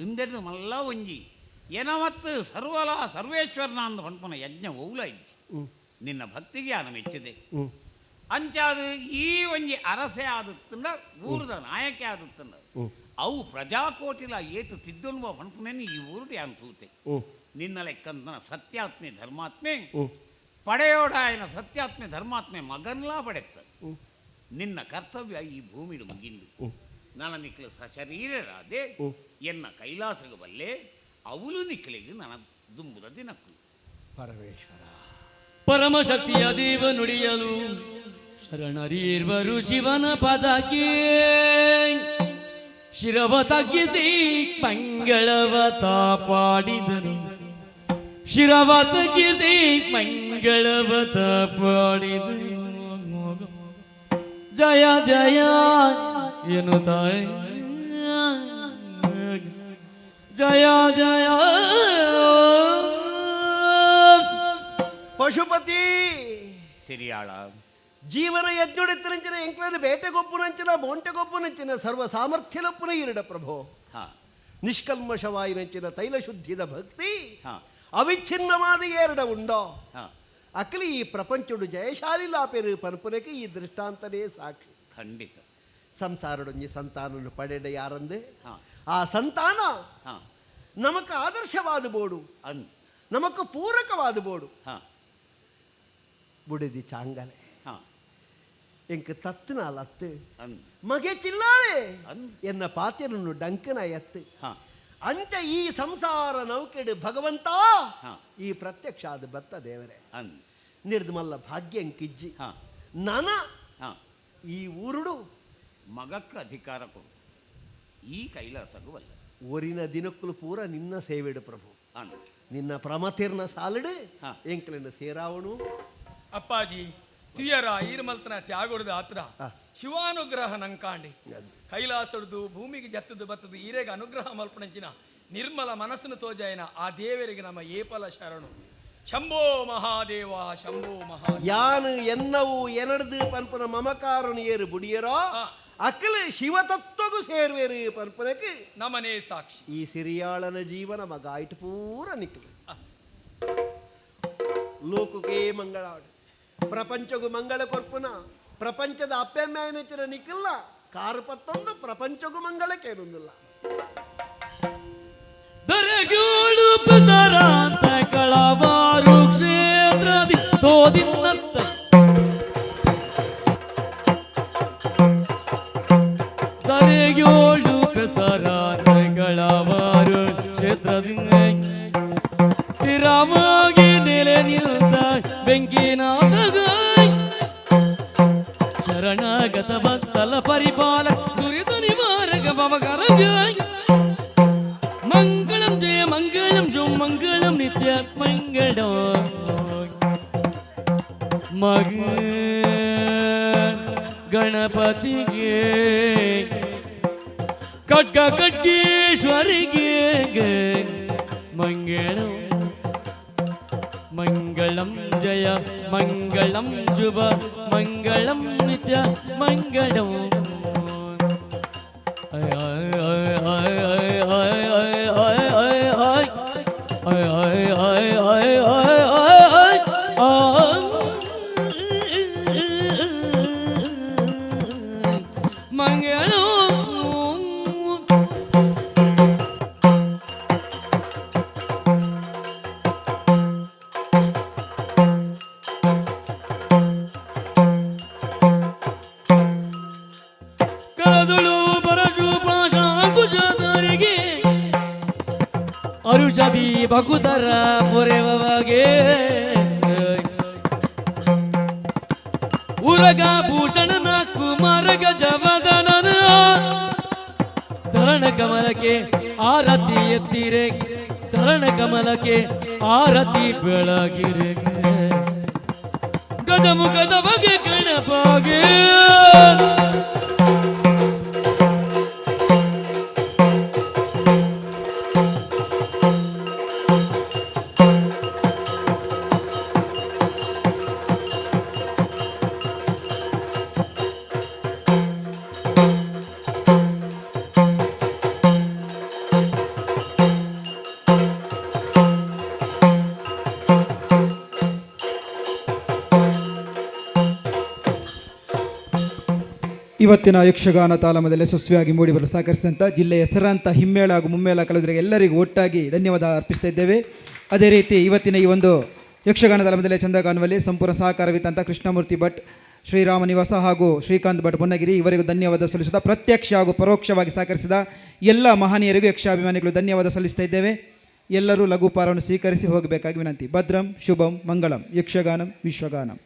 ಇಂದೆಡ್ದು ಮಲ್ಲ ಒಂಜಿ ಏನವತ್ತು ಸರ್ವಲ ಸರ್ವೇಶ್ವರನ ಅಂದ ಪನ್ಪುನ ಯಜ್ಞ ಒವ್ಲ ಇಜ್ಜಿ. ನಿನ್ನ ಭಕ್ತಿಗೆ ಆನ ಮೆಚ್ಚಿದೆ. ಅಂಚಾದ ಈ ಒಂಜಿ ಅರಸೆ ಆದತ್ತಂಡ ಊರದ ನಾಯಕೆ ಆದತ್ತಂಡ ಅವು ಪ್ರಜಾಕೋಟಿಲ ಏತು ತಿದ್ದೊನ್ಬ ಪನ್ಪುನೇನು ಈ ಊರುಡು ಯಾನ್ ತೂತೆ. ನಿನ್ನ ಲೆಕ್ಕಂತನ ಸತ್ಯಾತ್ಮೆ ಧರ್ಮಾತ್ಮೆ ಪಡೆಯೋಡಾಯನ ಸತ್ಯಾತ್ಮೆ ಧರ್ಮಾತ್ಮೆ ಮಗನ್ಲಾ ಪಡೆತ್ತ. ನಿನ್ನ ಕರ್ತವ್ಯ ಈ ಭೂಮಿಡು ಮುಗಿಂದು. ನನ್ನ ನಿಕ್ಲು ಸಶರೀರರಾದೆ ಎನ್ನ ಕೈಲಾಸಗ ಬಲ್ಲೆ ಅವಳು ನಿಕ್ಲಿಗೆ ನನ್ನ ದುಂಬುದ ದಿನಕ್ಕು. ಪರಮೇಶ್ವರ ಪರಮಶಕ್ತಿಯ ದೇವ ನುಡಿಯಲು ಶರಣರೀರ್ವರು ಶಿವನ ಪದಕ್ಕೆ ಶಿರವ ತಗ್ಗಿಸಿ ಮಂಗಳವ ತಾಪಾಡಿದರು. ಶಿರವ ತಗ್ಗಿಸಿ ಮಂಗಳವ ತಾಪಾಡಿದರು. ಜಯ ಜಯ ಎನ್ನುತ್ತಾರೆ ಜಯ ಜಯ ಪಶುಪತಿ ಸಿರಿಯಾಳ ಜೀವನ ಯಜ್ಞುಡಿತ್ತರಂಚಿನ ಎಂಕ್ಲನ ಬೇಟೆಗೊಪ್ಪುನಂಚಿನ ಬೋಂಟೆಗೊಪ್ಪುನಂಚಿನ ಸರ್ವ ಸಾಮರ್ಥ್ಯಲೊಪ್ಪುನ ಇರಡ ಪ್ರಭೋ. ನಿಷ್ಕಲ್ಮಶವಾಯಿನಂಚಿನ ತೈಲ ಶುದ್ಧಿದ ಭಕ್ತಿ ಅವಿಚ್ಛಿನ್ನವಾದ ಏರಡ ಉಂಡೋ ಅಕ್ಲಿ ಈ ಪ್ರಪಂಚಡು ಜಯಶಾಲಿ ಲಾಪೆರು ಪನ್ಪುನಕ್ಕೆ ಈ ದೃಷ್ಟಾಂತನೇ ಸಾಕ್ಷಿ. ಖಂಡಿತ ಸಂಸಾರಡೊಂಜಿ ಸಂತಾನನು ಪಡೆಡ ಯಾರಂದು ಆ ಸಂತಾನ ನಮಕ್ ಆದರ್ಶವಾದ ಬೋಡು, ನಮಕ್ ಪೂರಕವಾದ ಬೋಡು. ಬುಡಿದಿ ಚಾಂಗಲೆ ಎಂಕ್ ತತ್ತಿನಾಲ್ ಅತ್ತು ಮಗೆ ಚಿಲ್ಲಾಳೆ ಎನ್ನ ಪಾತ್ಯನನ್ನು ಡಂಕನ ಎತ್ತು ಅಂಚ ಈ ಸಂಸಾರ ನೌಕೆಡು ಭಗವಂತ ಈ ಪ್ರತ್ಯಕ್ಷ ಅದು ಬತ್ತ ದೇವರೇ ನಿರ್ಮಲ್ಲ ಭಾಗ್ಯ ಕಿಜ್ಜಿ ನನ ಈ ಊರುಡು ಮಗಕ್ಕೆ ಅಧಿಕಾರ ಕೊಡು ಈ ಕೈಲಾಸಗುವಲ್ಲ. ಊರಿನ ದಿನಕ್ಕೂ ಪೂರ ನಿನ್ನ ಸೇವೆಡು ಪ್ರಭು, ನಿನ್ನ ಪ್ರಮತಿರ್ನ ಸಾಲಿಡು ಎಂಕ್ಲಿನ ಸೇರಾವಣು. ಅಪ್ಪಾಜಿ ತುಯರ ಈರ್ಮಲ್ತನ ತ್ಯಾಗೊಡ್ದು ಆತ್ರ ಶಿವಾನುಗ್ರಹ ನಂಕಾಂಡಿ ಕೈಲಾಸಡ್ದು ಭೂಮಿಗೆ ಜತ್ತದು ಬತ್ತದು ಈರೆಗ ಅನುಗ್ರಹ ಮಲ್ಪಣಂಚಿನ ನಿರ್ಮಲ ಮನಸ್ಸನ್ನು ತೋಜಾಯನ ಆ ದೇವರಿಗೆ ನಮ್ಮ ಏಪಲ ಶರಣು. ಶಂಭೋ ಮಹಾದೇವ ಶಂಭೋ ಮಹಾ. ಯಾನು ಎನ್ನವು ಎನಡ್ದು ಪನ್ಪನ ಮಮಕಾರನು ಏರು ಬುಡಿಯರೋ ಅಕಲ ಶಿವತತ್ವಗೂ ಸೇರ್ವೇರು ಪನ್ಪನಕ್ಕೆ ನಮನೇ ಸಾಕ್ಷಿ. ಈ ಸಿರಿಯಾಳನ ಜೀವನ ಮಗಾಯ್ತು ಪೂರ ನಿಕ್ಲು. ಲೋಕಕ್ಕೆ ಮಂಗಳಾಡು ಪ್ರಪಂಚಗೂ ಮಂಗಳ ಕೊರ್ಪುನ ಪ್ರಪಂಚದ ಅಪ್ಪೆಮ್ಮೆಯನಚಿನ ನಿಕ್ಕಿಲ್ಲ ಕಾರು ಪತ್ತೊಂದು ಪ್ರಪಂಚಗೂ ಮಂಗಳಕ್ಕೇನೊಂದಿಲ್ಲ. ದರಗೂಡು ಪದರಾಂತ ಕಳವಾರು ಕ್ಷೇತ್ರದಿ ತೋದಿನ್ನತ್ತ ದರೆಗೋಳು ಪೆಸರಾಂತ ಕಳವಾರು ಕ್ಷೇತ್ರದಿಂದ ಸ್ಥಿರವಾಗಿ ನೆಲೆ ನಿಲ್ತ ಬೆಂಕಿನಾಥಗ ಶರಣಾಗತ ವತ್ಸಲ ಪರಿಪಾಲ ದುರಿತ ನಿವಾರಕ ಭವಕರಗ ಮಂಗಳಂ ಜಯ ಮಂಗಳಂ ಶೋ ಮಂಗಳಂ ನಿತ್ಯ ಮಂಗಳೋ ಮಗ ಗಣಪತಿಗೆ ಖಡ್ಗ ಖಡ್ಗೇಶ್ವರಿಗೆ ಮಂಗಳಂ ಮಂಗಳಂ ಜಯ ಮಂಗಳಂ ಶುಭ ಮಂಗಳಂ ನಿತ್ಯ ಮಂಗಳಂ. ಅರುಷದಿ ಬಕುತರ ಪೊರೆವಗೆ ಉರಗ ಭೂಷಣನ ಕುಮಾರ ಗಜವದನನ ಚರಣ ಕಮಲಕ್ಕೆ ಆರತಿ ಎತ್ತಿರೆ ಚರಣ ಕಮಲಕ್ಕೆ ಆರತಿ ಬೆಳಗಿರೆ ಗಜಮುಖದ ಬಗೆ ಗಣಪಗೆ. ಇವತ್ತಿನ ಯಕ್ಷಗಾನ ತಾಲಮದಲ್ಲಿ ಯಶಸ್ವಿಯಾಗಿ ಮೂಡಿಬರಲು ಸಹಕರಿಸಿದಂಥ ಜಿಲ್ಲೆಯ ಹೆಸರಾಂತ ಹಿಮ್ಮೇಳ ಹಾಗೂ ಮುಮ್ಮೇಳ ಕಲಾವಿದರಿಗೆ ಎಲ್ಲರಿಗೂ ಒಟ್ಟಾಗಿ ಧನ್ಯವಾದ ಅರ್ಪಿಸ್ತಾ ಇದ್ದೇವೆ. ಅದೇ ರೀತಿ ಇವತ್ತಿನ ಈ ಒಂದು ಯಕ್ಷಗಾನ ತಾಲಮದಲ್ಲಿ ಚಂದ ಕಾಣುವಲ್ಲಿ ಸಂಪೂರ್ಣ ಸಹಕಾರವಿದ್ದಂಥ ಕೃಷ್ಣಮೂರ್ತಿ ಭಟ್, ಶ್ರೀರಾಮ ನಿವಾಸ ಹಾಗೂ ಶ್ರೀಕಾಂತ್ ಭಟ್ ಬೊನ್ನಗಿರಿ ಇವರಿಗೂ ಧನ್ಯವಾದ ಸಲ್ಲಿಸುತ್ತಾ, ಪ್ರತ್ಯಕ್ಷ ಹಾಗೂ ಪರೋಕ್ಷವಾಗಿ ಸಹಕರಿಸಿದ ಎಲ್ಲ ಮಹನೀಯರಿಗೂ ಯಕ್ಷಾಭಿಮಾನಿಗಳು ಧನ್ಯವಾದ ಸಲ್ಲಿಸ್ತಾ ಇದ್ದೇವೆ. ಎಲ್ಲರೂ ಲಘುಪಾರವನ್ನು ಸ್ವೀಕರಿಸಿ ಹೋಗಬೇಕಾಗಿ ವಿನಂತಿ. ಭದ್ರಂ, ಶುಭಂ, ಮಂಗಳಂ. ಯಕ್ಷಗಾನಂ ವಿಶ್ವಗಾನಂ.